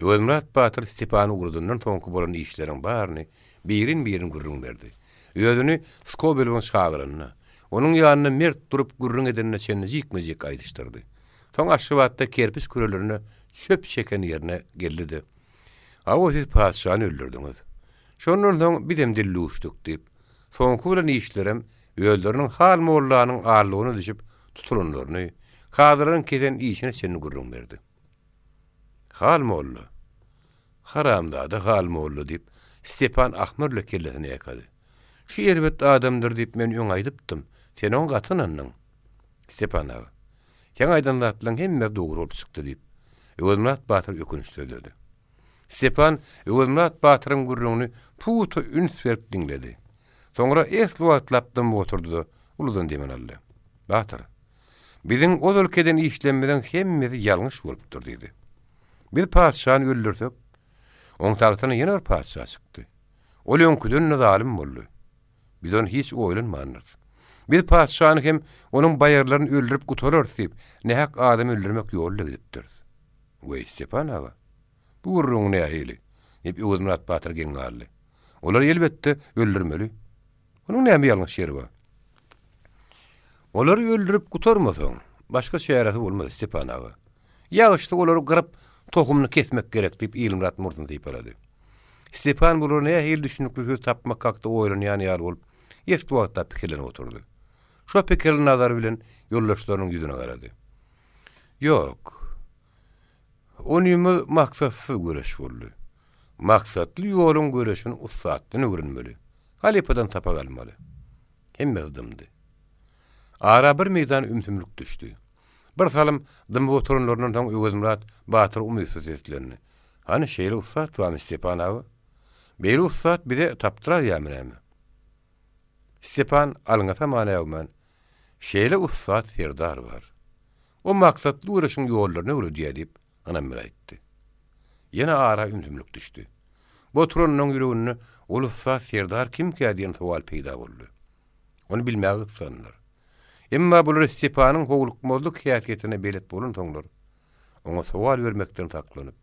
Öwezmyrat batyr Stepany ugradandan soňky bolan işleriň baryny birin-birin gürrüň berdi. Özüni Skobelewiň çagyranyna, onuň ýanynda mert durup gürrüň edenine çenli jikme-jik aýdyşdyrdy. Soň Aşgabatda kerpiç kürelerine çöp çeken ýerine geldi-de, Hawa, siz patyşany öldürdiňiz. Şondan soň bizem dilluşdyk diýip, soňky bolan işlerem özleriniň Hal mollanyň aldygyna düşüp tutulanlaryny, kazylaryň kesen işine çenli gürrüň berdi. Hal molla! Haramzada Hal molla! diýip, Stepan ahmyr bilen kellesini ýaýkady. Şu erbet adamdyr diýip men öň aýdypdym, sen oňa gaty ynandyň. Stepan aga, seň aýdan zatlaryň hemmesi dogry bolup çykdy diýip, Öwezmyrat batyr ökünç sözledi. Stepan Öwezmyrat batyryň gürrüňini pugta üns berip diňledi. Soňra esli wagtlap dymyp oturdy-da, uludan demini aldy. Batyr, biziň ozalky eden işlemimiziň hemmesi ýalňyş bolupdyr diýdi. Biz patyşany öldürsek, oň tagtyna ýene bir patyşa çykdy. Ol öňküden-de zalym boldy. Biz ony hiç oýlanmandyrys. Biz patyşany hem onuň baýarlaryny öldürip gutararys diýip, nähak adam öldürmek ýoluna gidipdiris. Weý, Stepan aga, bu gürrüňiň nähili? diýip, Öwezmyrat batyr geň galdy. Olary, elbetde, öldürmeli. Onuň näme ýalňyş ýeri bar? Olary öldürip gutarmasaň, başga çäresi bolmaz, Stepan aga. Ýagyşda olary gyryp, tohumyny kesmek gerek, diýip, Ilmyrat murtuny sypalady. Stepan bulara nähili düşünikli söz tapmak hakda oýlanýan ýaly bolup, esli wagtlap pikirlenip oturdy. Şo pikirli nazary bilen ýoldaşlarynyň ýüzüne garady. Ýok. Onymyz maksatsyz göreş boldy. Maksatly ýoluň göreşini ussatdan öwrenmeli. Halypadan sapak almaly. Hemmesi dymdy. Ara bir meýdan ümsümlik düşdi. Bir salym dymyp oturanlaryndan soň Öwezmyrat batyr umytsyz seslendi. Hany, şeýle ussat barmy, Stepan aga? Beýle ussat bize tapdyraýýarmy näme? Stepan alňa saman äwmän, Şeýle ussat serdar bar. O maksatly göreşiň ýollaryny öwredýär diýip, ynam bilen aýtdy. Ýene ara ümsümlik düşdi. Bu oturanynyň ýüreginde ol ussat serdar kimkä diýen sowal peýda boldy. Ony bilmäge gyssandylar. Emma bular Stepanyň howlukmazlyk häsiýetine belet bolansoňlar, oňa sowal bermekden saklanyp,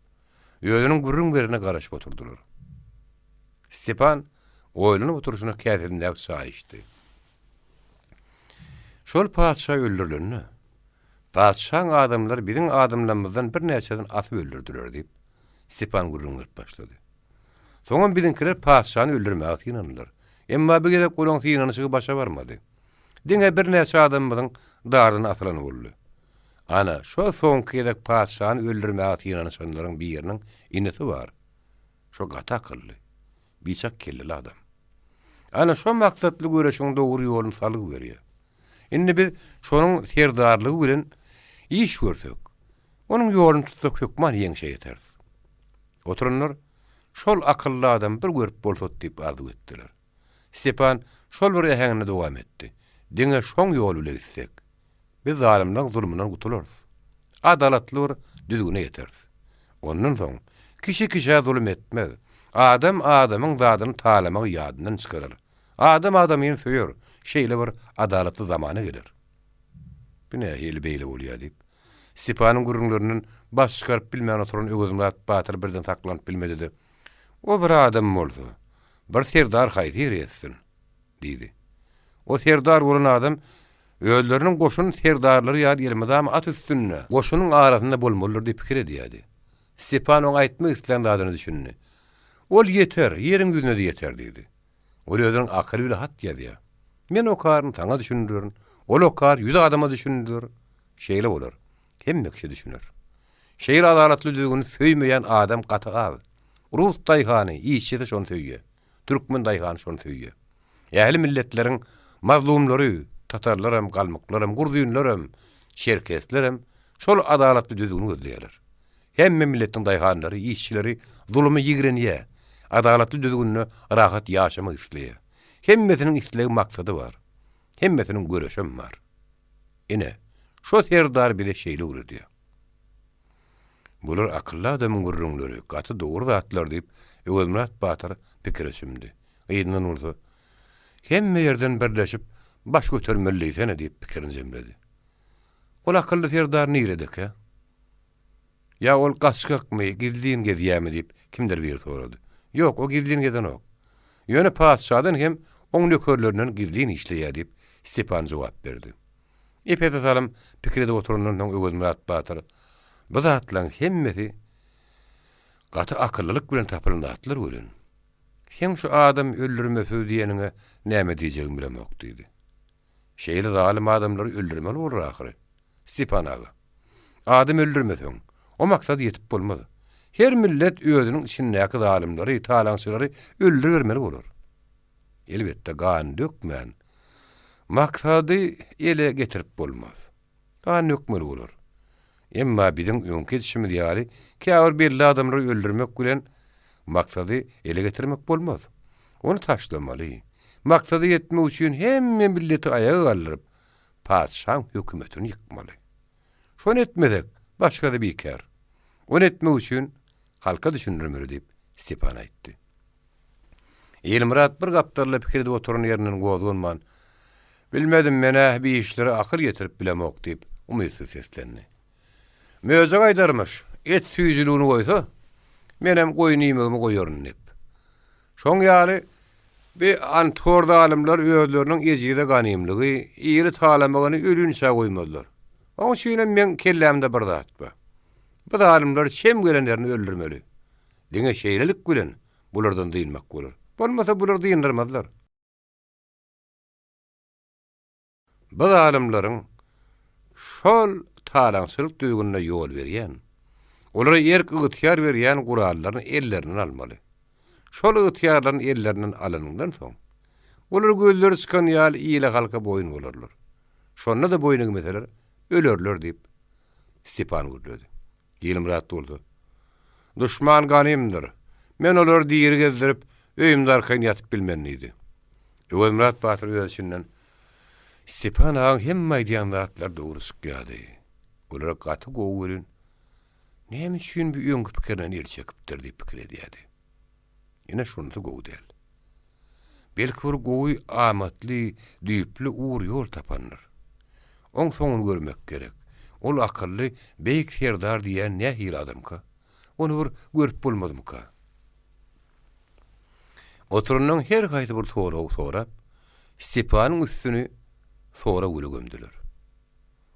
özüniň gürrüň bererine garaşyp oturdylar. Stepan oýlanyp oturyşyna käsesindäki çaýy içdi. Şol patyşa öldürilende, patyşaň adamlary biziň adamlarymyzdan birnäçesini asyp öldürdiler diýip, Stepan gürrüň berip başlady. Soňam biziňkiler patyşany öldürmäge synandylar. Emma bu gezek olaň synanyşygy başa barmady. Diňe birnäçe adamymyzyň dardan asylany boldy. Ana, şo soňky gezek patyşany öldürmäge synanyşanlaryň biriniň inisi bar. Şo gaty akylly, biçak kelleli adam. Ana, şo maksatly göreşiň dogry ýoluny salgy berýär. Indi biz şonuň serdarlygy bilen iş görsek, onuň ýoluny tutsak hökman ýeňşe ýeteris. Oturanlar, Şol akylly adamy bir görüp bolsat diýip arzuw etdiler. Stepan şol bir äheňinde dowam etdi, Diňe şoň ýoly bile gitsek, biz zalymlaň zulmundan gutularys. Adalatly bir düzgüne ýeteris. Ondan soň kişi kişä zulum etmez, adam adamyň zadyny talamagy ýadyndan çykarar. Adam adamyny söýer, şeýle bir adalatly zamana geler. Bu nähili beýle bolýar diýip, Stepanyň gürrüňlerinden baş çykaryp bilmän oturan Öwezmyrat batyr birden saklanyp bilmedi-de, O bir adam bolsa, bir serdar haýsy ýere ýetsin? Diýdi. O serdar bolan adam özleriniň goşun serdarlary ýaly elmydama at üstünde, goşunyň arasynda bolmalydyr diýip pikir edýärdi. Stepan oň aýtmak islän zadyna düşündi. Ol ýeter, ýeriň ýüzüne-de ýeter diýdi. Ol özüniň akyly bile hat ýazýar. Men okaryn, saňa düşündirerin. Ol okar, ýüz adama düşündirer. Şeýle bolar. Hemme kişi düşüner. Şeýle adalatly düzgüni söýmeýän adam gaty az. Rus daýhany, işçisi şony söýýär. Türkmen daýhany şony söýýär. Ähli milletleriň mazlumlary, tatarlaram, galmyklaram, gruzinlerem, çerkeslerem şol adalatly düzgüni gözleýärler. Hemme milletiň daýhanlary, işçileri zulumy ýigrenýär, adalatly düzgünde rahat ýaşamak isleýär. Hemmesiniň islegi-maksady bar. Hemmesiniň göreşem bar. Ine, şo serdar bize şeýle öwredýär. Bular akylly adamyň gürrüňleri, gaty dogry zatlar diýip, Öwezmyrat batyr pikire çümdi. Yzyndan bolsa, Hemme ýerden birleşip, baş götermeli diýsene diýip pikirini jemledi. Ol akylly serdar niredekä? Ýa ol gaçgakmy, gizlin gezýämi diýip, kimdir biri sorady. Ýok, o gizlin gezenok. Ýöne patyşadan hem oň nökerlerinden gizlin işleýär diýip, Stepan jogap berdi. Ep-esli salym pikir edip oturandan soň Öwezmyrat batyr, Bu zatlaň hemmesi gaty akyllylyk bilen tapylan zatlar welin, seň şu adam öldürmesiz diýeniňe näme diýjegimi bilemok diýdi. Şeýle zalym adamlary öldürmeli bolar ahyry, Stepan aga. Adam öldürmeseň, o maksada ýetip bolmaz. Her millet özüniň içindäki zalymlary, talaňçylary öldüribermeli bolar. Elbetde, gan dökmän, maksady ele getirip bolmaz. Gan dökmeli bolar. Emma biziň öňki edişimiz ýaly käbir belli adamlary öldürmek bilen maksady ele getirmek bolmaz. Ony taşlamaly. Maksada ýetmek üçin hemme milleti aýaga galdyryp, patyşaň hökümetini ýykmaly. Şony etmesek, başga-da bikär. Ony etmek üçin halka düşündirmeli diýip, Stepan aýtdy. Ilmyrat bir gapdalda pikir edip oturan ýerinden gozganman, Bilmedim, men-ä bi işlere akyl ýetirip bilemok diýip, umytsyz seslendi. Möjek aýdarmyş, et süýjüligini goýsa, menem goýun iýmegimi goýaryn diýip. Şoň ýaly, bi anthor zalymlar özleriniň ejize ganymlygy, ili talamagyny ölinçä goýmazlar. Oň üçinem meň kellämde bir zat bar. Bu zalymlary çem gelenlerini öldürmeli. Diňe şeýlelik bilen bulardan dynmak bolar. Bolmasa bular dyndyrmazlar. Bu zalymlaryň şol talaňçylyk düzgünine ýol berýän, olara erk-ygtyýar berýän gurallaryny ellerinden almaly. Şol ygtyýarlaryny ellerinden alanyňdan soň, olar gözleri çykan ýaly ile-halka boýun bolarlar. Şonda-da boýun egmeseler, ölerler diýip, Stepan gürledi. Ilmyrat bolsa, Duşman ganymdyr. Men olary diri gezdirip, öýümde arkaýyn ýatyp bilmen diýdi. Öwezmyrat batyr öz içinden, Stepan agaň hemme aýdýan zatlary dogry çykýardy. Olar gaty gowy welin, näme üçin bu öňki pikirinden el çekipdir diýip pikir edýärdi. Ine şonusy gowy däl. Belki bir gowy, amatly, düýpli ugur-ýol tapandyr. Oň soňuny görmek gerek. Ol akylly, beýik serdar diýýän nähili adamka? Ony bir görüp bolmazmyka? Oturanlaryň her haýsy bir sorag sorap, Stepanyň üstüni sorag güle gömdüler.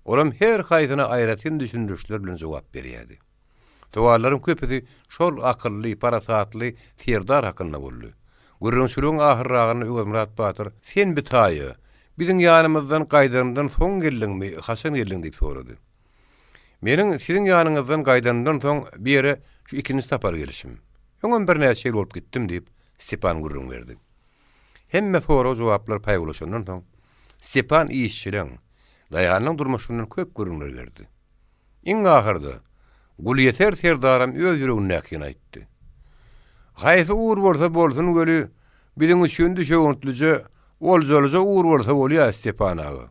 Olam her haýsyna aýratyn düşündirişler bilen jogap berýärdi. Sowallaryň köpüsi şol akylly, parasatly serdar hakynda boldy. Gürrüňçiligiň ahyrragynda Öwezmyrat batyr, Sen bi taýa, biziň ýanymyzdan gaýdanymdan soň geldiňmi, haçan geldiň diýip sorady. Meniň siziň ýanyňyzdan gaýdanymdan soň bi ýere şu ikinji sapar gelişim. Öňem birnäçe ýyl bolup gitdim diýip, Stepan gürrüň berdi. Hemme sorag-jogaplar paýawlaşandan soň, Stepan işçileň, daýhanlaň durmuşyndan köp gürrüňler berdi. Iň ahyrda, Gulýeser serdaram öz ýüregindäkini aýtdy. Haýsy ugur bolsa bolsun weli, biziň üçin düşewüntlije, oljalyja ugur bolsa bolýar, Stepan aga.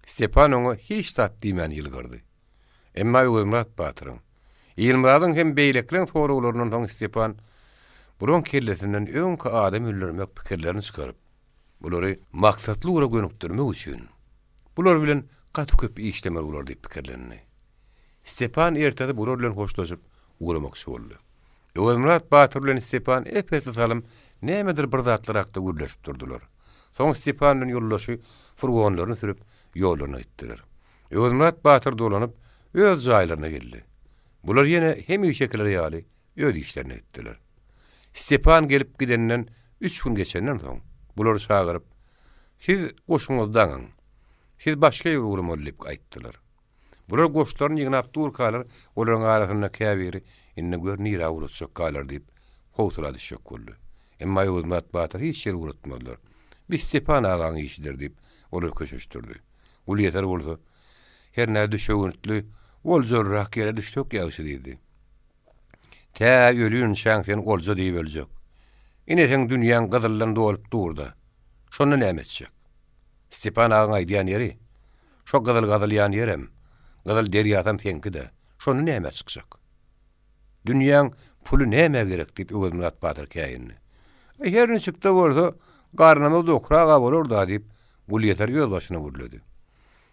Stepan oňa hiç zat diýmän ýylgyrdy. Emma Öwezmyrat batyryň, Ilmyradyň hem beýlekileň soraglaryndan soň Stepan bulaň kellesinden öňki adam öldürmek pikirlerini çykaryp, bulary maksatly ugra gönükdirmek üçin, bular bilen gaty köp işlemeli bolar diýip pikirlendi. Stepan ertesi bular bilen hoşlaşyp ugramakçy boldy. Öwezmyrat batyr bilen Stepan ep-esli salym nämedir bir zatlar hakda gürleşip durdular. Soň Stepan bilen ýoldaşy furgonlaryny sürüp, ýollaryna gitdiler. Öwezmyrat batyr dolanyp, öz jaýlaryna geldi. Bular ýene hemişekileri ýaly öz işlerine gitdiler. Stepan gelip gidenden üç gün geçenden soň, bulary çagyryp, Siz goşuňyzy daňyň. Siz başga ýere ugramaly diýip aýtdylar. Bular goşlaryny ýygnap durkalar, olaryň arasynda käbiri, Indi gör nirä ugratjakkalar diýip, howsala düşjek boldy. Emma Öwezmyrat batyr hiç ýere ugratmazlar. Bi Stepan agaň işidir diýip, olary köşeşdirdi. Gulýeser bolsa, Hernä düşewüntli, oljalyrak ýere düşsek ýagşy diýdi. Tä ölünçäň sen olja diýip öljek. Ine seň dünýäň gyzyldan dolup dur-da. Şonda näme etjek? Stepan agaň aýdýan ýeri, şo gyzyl gazylýan ýerem, gyzyl derýasam seňki-dä. Şonda nämä çykjak? Dünýäň puly nämä gerek diýip Öwezmyrat batyr käýindi. Her niçik-de bolsa, garnymyz dokrak-a bolar-da diýip, Gulýeser özbaşyna gürledi.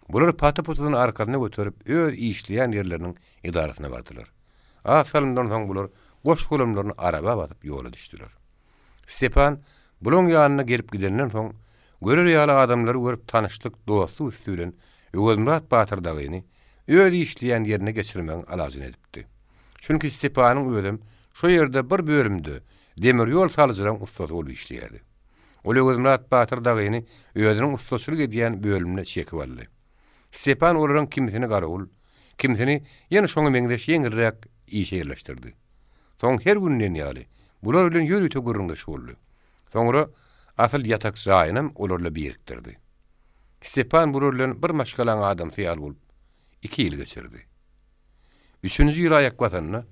Bular paty-putusyny arkasyna göterip, öz işleýän ýerleriniň edarasyna bardylar. Az salymdan soň bular goş-golamlaryny araba basyp ýola düşdüler. Stepan bulaň ýanyna gelip gidenden soň, görer ýaly adamlary görüp tanyşlyk, dostluk üsti bilen Öwezmyrat batyr dagyny öz işleýän ýerine geçirmegiň alajyny edipdi. Çünki Stepanyň özem şo ýerde bir bölümde demir ýol salyjylaryň ussasy bolup işleýärdi. Ol Öwezmyrat batyr dagyny özüniň ussaçylyk edýän bölümine çekip aldy. Stepan olaryň kimisini garawul, kimsini ýene şoňa meňzeş ýeňilräk işe ýerleşdirdi. Soň her gün diýen ýaly, bular bilen ýörite gürrüňdeş boldy. Soňra asyl ýatak jaýynam olar bilen birikdirdi. Stepan bular bilen bir maşgalaň adamsy ýaly bolup, iki ýyl geçirdi. Üçünji ýyla aýak basanda,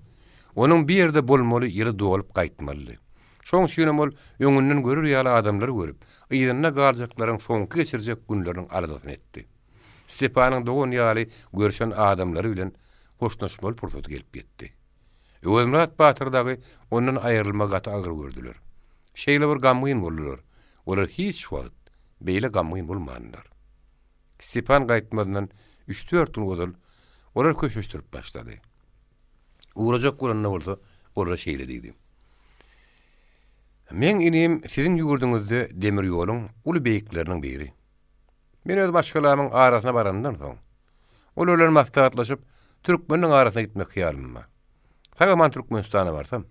onuň bir ýerde bolmaly ýyly dolup gaýtmalydy. Şoň üçinem ol öňünden görer ýaly adamlary görüp, yzynda galjaklaryň soňky geçirjek günleriniň aladasyny etdi. Stepanyň dogan ýaly görşen adamlary bilen hoşlaşmaly pursaty gelip ýetdi. Öwezmyrat batyr dagy ondan aýrylmagy gaty agyr gördüler. Şeýle bir gamgyn boldular. Olar hiç wagt beýle gamgyn bolmandylar. Stepan gaýtmazyndan üç-dört gün ozal olar köşeşdirip başlady. Ugrajak bolanda bolsa olara şeýle diýdi. Meň inim siziň ýurduňyzda demir ýoluň uly beýikleriniň biri. Men öz maşgalamyň arasyna barandan soň, olar bilen maslahatlaşyp, türkmeniň arasyna gitmek hyýalym bar. Sag-aman Türkmenistana barsam,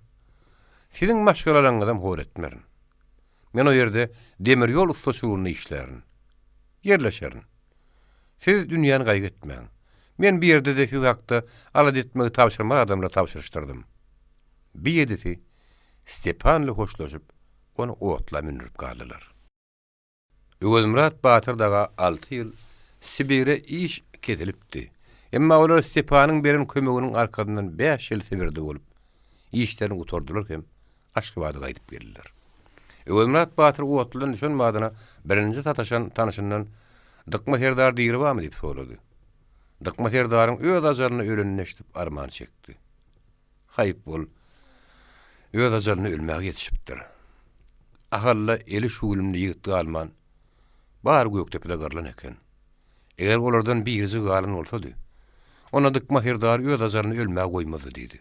siziň maşgalalaryňyzam hor etmerin. Men o ýerde demir ýol ussaçylygynda işlärin. Ýerleşerin. Siz dünýäni gaýgy etmäň. Men bu ýerde-de siz hakda alada etmegi tabşyrmaly adamlara tabşyryşdyrdym. Bi ýedisi Stepan ile hoşlaşyp, ony otla mündürip galdylar. Öwezmyrat batyr daga alty ýyl Sibire iş kesilipdi. Emma olar Stepanyň beren kömeginiň arkasyndan bäş ýyl Sibirde bolup, işlerini gutardylar hem Aşgabada gaýdyp geldiler. Öwezmyrat batyr otludan düşen badyna birinji sataşan tanşyndan Dykma serdar diri barmy diýip sorady. Dykma serdaryň öz ajalyna ölenini eşidip arman çekdi. Haýp ol öz ajalyna ölmäge ýetişipdir. Ahalla eli şüwlümli ýigit galman, bary Gökdepede gyrlan eken. Eger olardan biriji galan bolsady, onda Dykma serdary öz ajalyny ölmäge goýmazdy diýdi.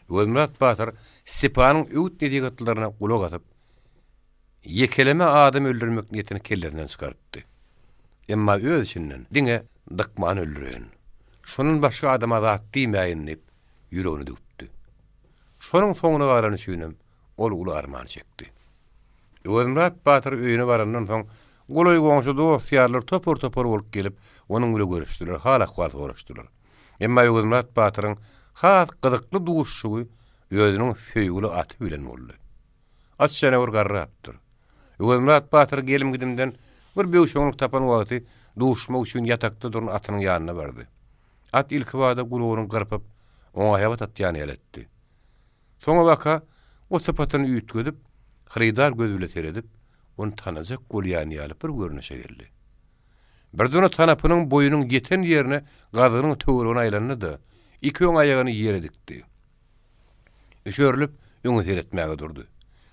Öwezmyrat batyr Stepanyň öwüt-nesihatlaryna gulak asyp, ýekeleme adam öldürmek niýetini kellesinden çykarypdy. Emma öz içinden, Diňe Dykmany öldüreýin. Şondan başga adama zat diýmäýin diýip, ýüregini düwüpdi. Şonuň soňuna galany üçinem ol uly arman çekdi. Öwezmyrat batyr öýüne barandan soň, golaý goňşy dost-ýarlar topar-topar bolup gelip, onuň bile görüşdiler, hal-ahwal soraşdylar. Emma Öwezmyrat batyryň has gyzykly duşuşygy özüniň söýgüli aty bilen boldy. At janawar garrapdyr. Öwezmyrat batyr gelim-gidimden bir böwşeňlik tapan wagty duşmak üçin ýatakda duran atynyň ýanyna bardy. At ilkibada gulagyny gyrpyp, oňa haýbat atýan ýaly etdi. Soňabaka o sypatyny üýtgedip, hyrydar göz bile seredip, ony tanajak bolýan ýaly bir görnüşe geldi. Birden o tanapynyň boýunyň ýeten ýerine gazygynyň töweregine aýlandy-da, iki öň aýagyny ýere dikdi. Üşerilip, öňe seretmäge durdy.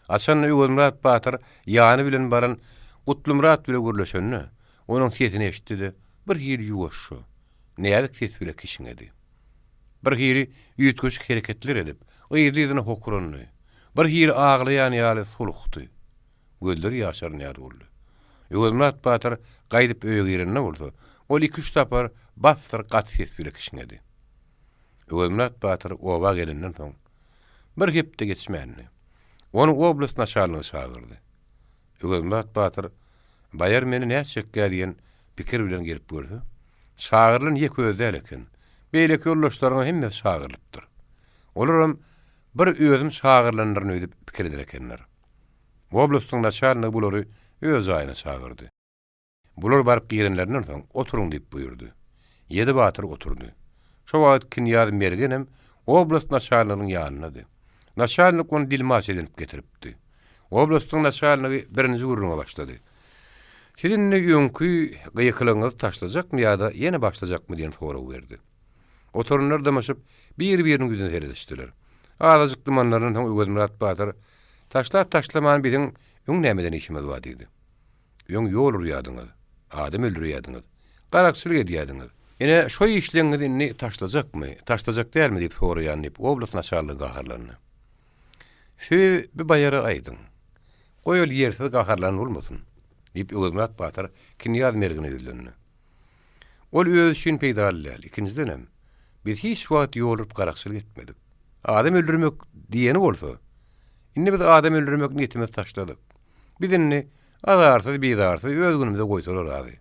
Haçanda Öwezmyrat batyr ýany bilen baran Gutlymyrat bile gürleşende, onuň sesini eşitdi-de, bir hili ýuwaşja, näzik ses bile kişňedi. Bir hili üýtgeşik hereketler edip, yzly-yzyna hokrandy. Bir hili aglaýan ýaly sulukdy. Gözleri ýaşaryn ýaly boldy. Öwezmyrat batyr gaýdyp öýe girende bolsa, ol iki-üç sapar bassyr gaty ses bile kişňedi. Öwezmyrat batyr oba gelenden soň, bir hepde geçmändi. Ony oblast naçalnigi çagyrdy. Öwezmyrat batyr Baýar meni nätjekkä diýen pikir bilen gelip görse, Çagyrylan ýeke özi däl eken. Beýleki ýoldaşlaryňam hemmesi çagyrylypdyr. Olaram bir özüm çagyrylandyryn öýdüp pikir eden ekenler. Oblastyň naçalnigi bulary öz jaýyna çagyrdy. Bular baryp girenlerinden soň, Oturyň diýip buýurdy. Ýedi batyr oturdy. Şo wagt knýaz Mergenem oblast naçalniginiň ýanyndady. Naçalnik ony dilmaç edinip getiripdi. Oblastyň naçalnigi birinji gürrüňe başlady. Siz indi öňki gykylygyňyzy taşlajakmy ýa-da ýene başlajakmy diýen soragy berdi. Oturanlar dymyşyp, bir-biriniň ýüzüne seredişdiler. Azajyk dymanlaryndan soň Öwezmyrat batyr, Taşlap-taşlaman biziň öň nämeden işimiz bar diýdi. Öň ýol urýardyňyz, adam öldürýärdiňiz, garakçylyk edýärdiňiz. Ine, şo işleňizi indi taşlajakmy, taşlajak dälmi diýip soraýan diýip, oblast naçalnigi gaharlandy. Siz bi baýara aýdyň. Goý ol ýersiz gaharlan bolmasyn, diýip, Öwezmyrat batyr knýaz Mergene ýüzlendi. Ol özi üçin peýdaly däl, ikinjidenem, biz hiç wagt ýol urup garakçylyk etmedik. Adam öldürmek diýeni bolsa, indi biz adam öldürmek niýetimizi taşladyk. Biz indi azarsyz-bizarsyz öz günümize goýsalar razy.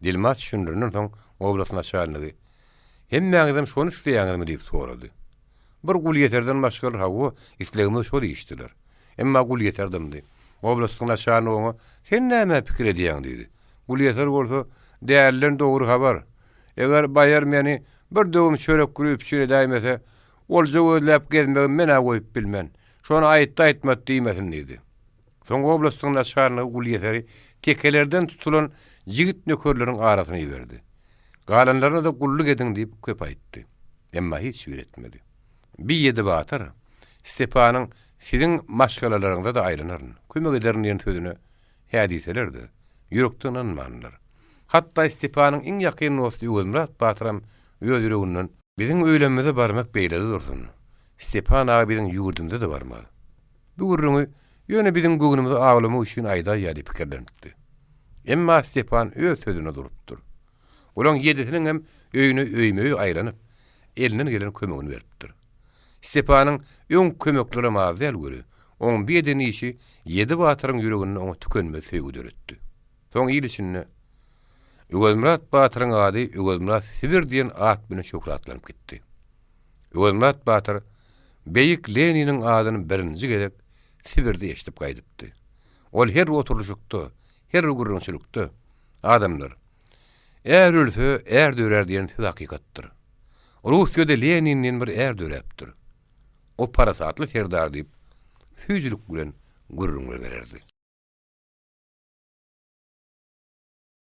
Dilmaç düşündirenden soň oblast naçalnigi, Hemmäňizem şony isleýäňizmi diýip sorady. Bir Gulýeterden başgalar hawa, islegimiz şo diýişdiler. Emma Gulýeter dymdy. Oblastyň naçalnigi oňa, Sen nämä pikir edýäň diýdi. Gulýeter bolsa, Däliden dogry habar. Eger baýar meni bir döwüm çörek bilen üpjün edäýmese, olja gözläp gezmegi men-ä goýup bilmen. Şony aýtdy-aýtmady diýmesin diýdi. Soň oblastyň naçalnigi Gulýeteri tekelerden tutulan jigit nökerleriň arasyna iberdi. Galanlaryna-da gulluk ediň diýip köp aýtdy. Emma hiç biri etmedi. Bi ýedi batyr Stepanyň siziň maşgalalaryňyza-da aýlanaryn, kömek ederin diýen sözüne hä diýseler-de, ýürekden ynanmandylar. Hatda Stepanyň iň ýakyn dosty Öwezmyrat batyram öz ýüreginden, Biziň öýlerimize barmak beýle-de dursun, Stepan aga biziň ýurdumyza-da barmaz. Bu gürrüňi ýöne biziň göwnümizi awlamak üçin aýdaýýar diýip pikirlenipdi. Emma Stepan öz sözünde durupdyr. Olaň ýedisiniň hem öýüne öýme-öý aýlanyp, elinden gelen kömegini beripdir. Stepanyň öň kömeklerem az däl weli, oň bi eden işi ýedi batyryň ýüreginde oňa tükenmez söýgi döretdi. Soň il içinde Öwezmyrat batyryň ady Öwezmyrat Sibir diýen at bilen şöhratlanyp gitdi. Öwezmyrat batyr beýik Leniniň adyny birinji gezek Sibirde eşidip gaýdypdy. Ol her bir oturylyşykda, her bir gürrüňçilikde, Adamlar, Är ölse, är dörär diýen söz hakykatdyr. Russiýada Lenin diýen bir är döräpdir. O parasatly serdar diýip, süýjülik bilen gürrüňler bererdi.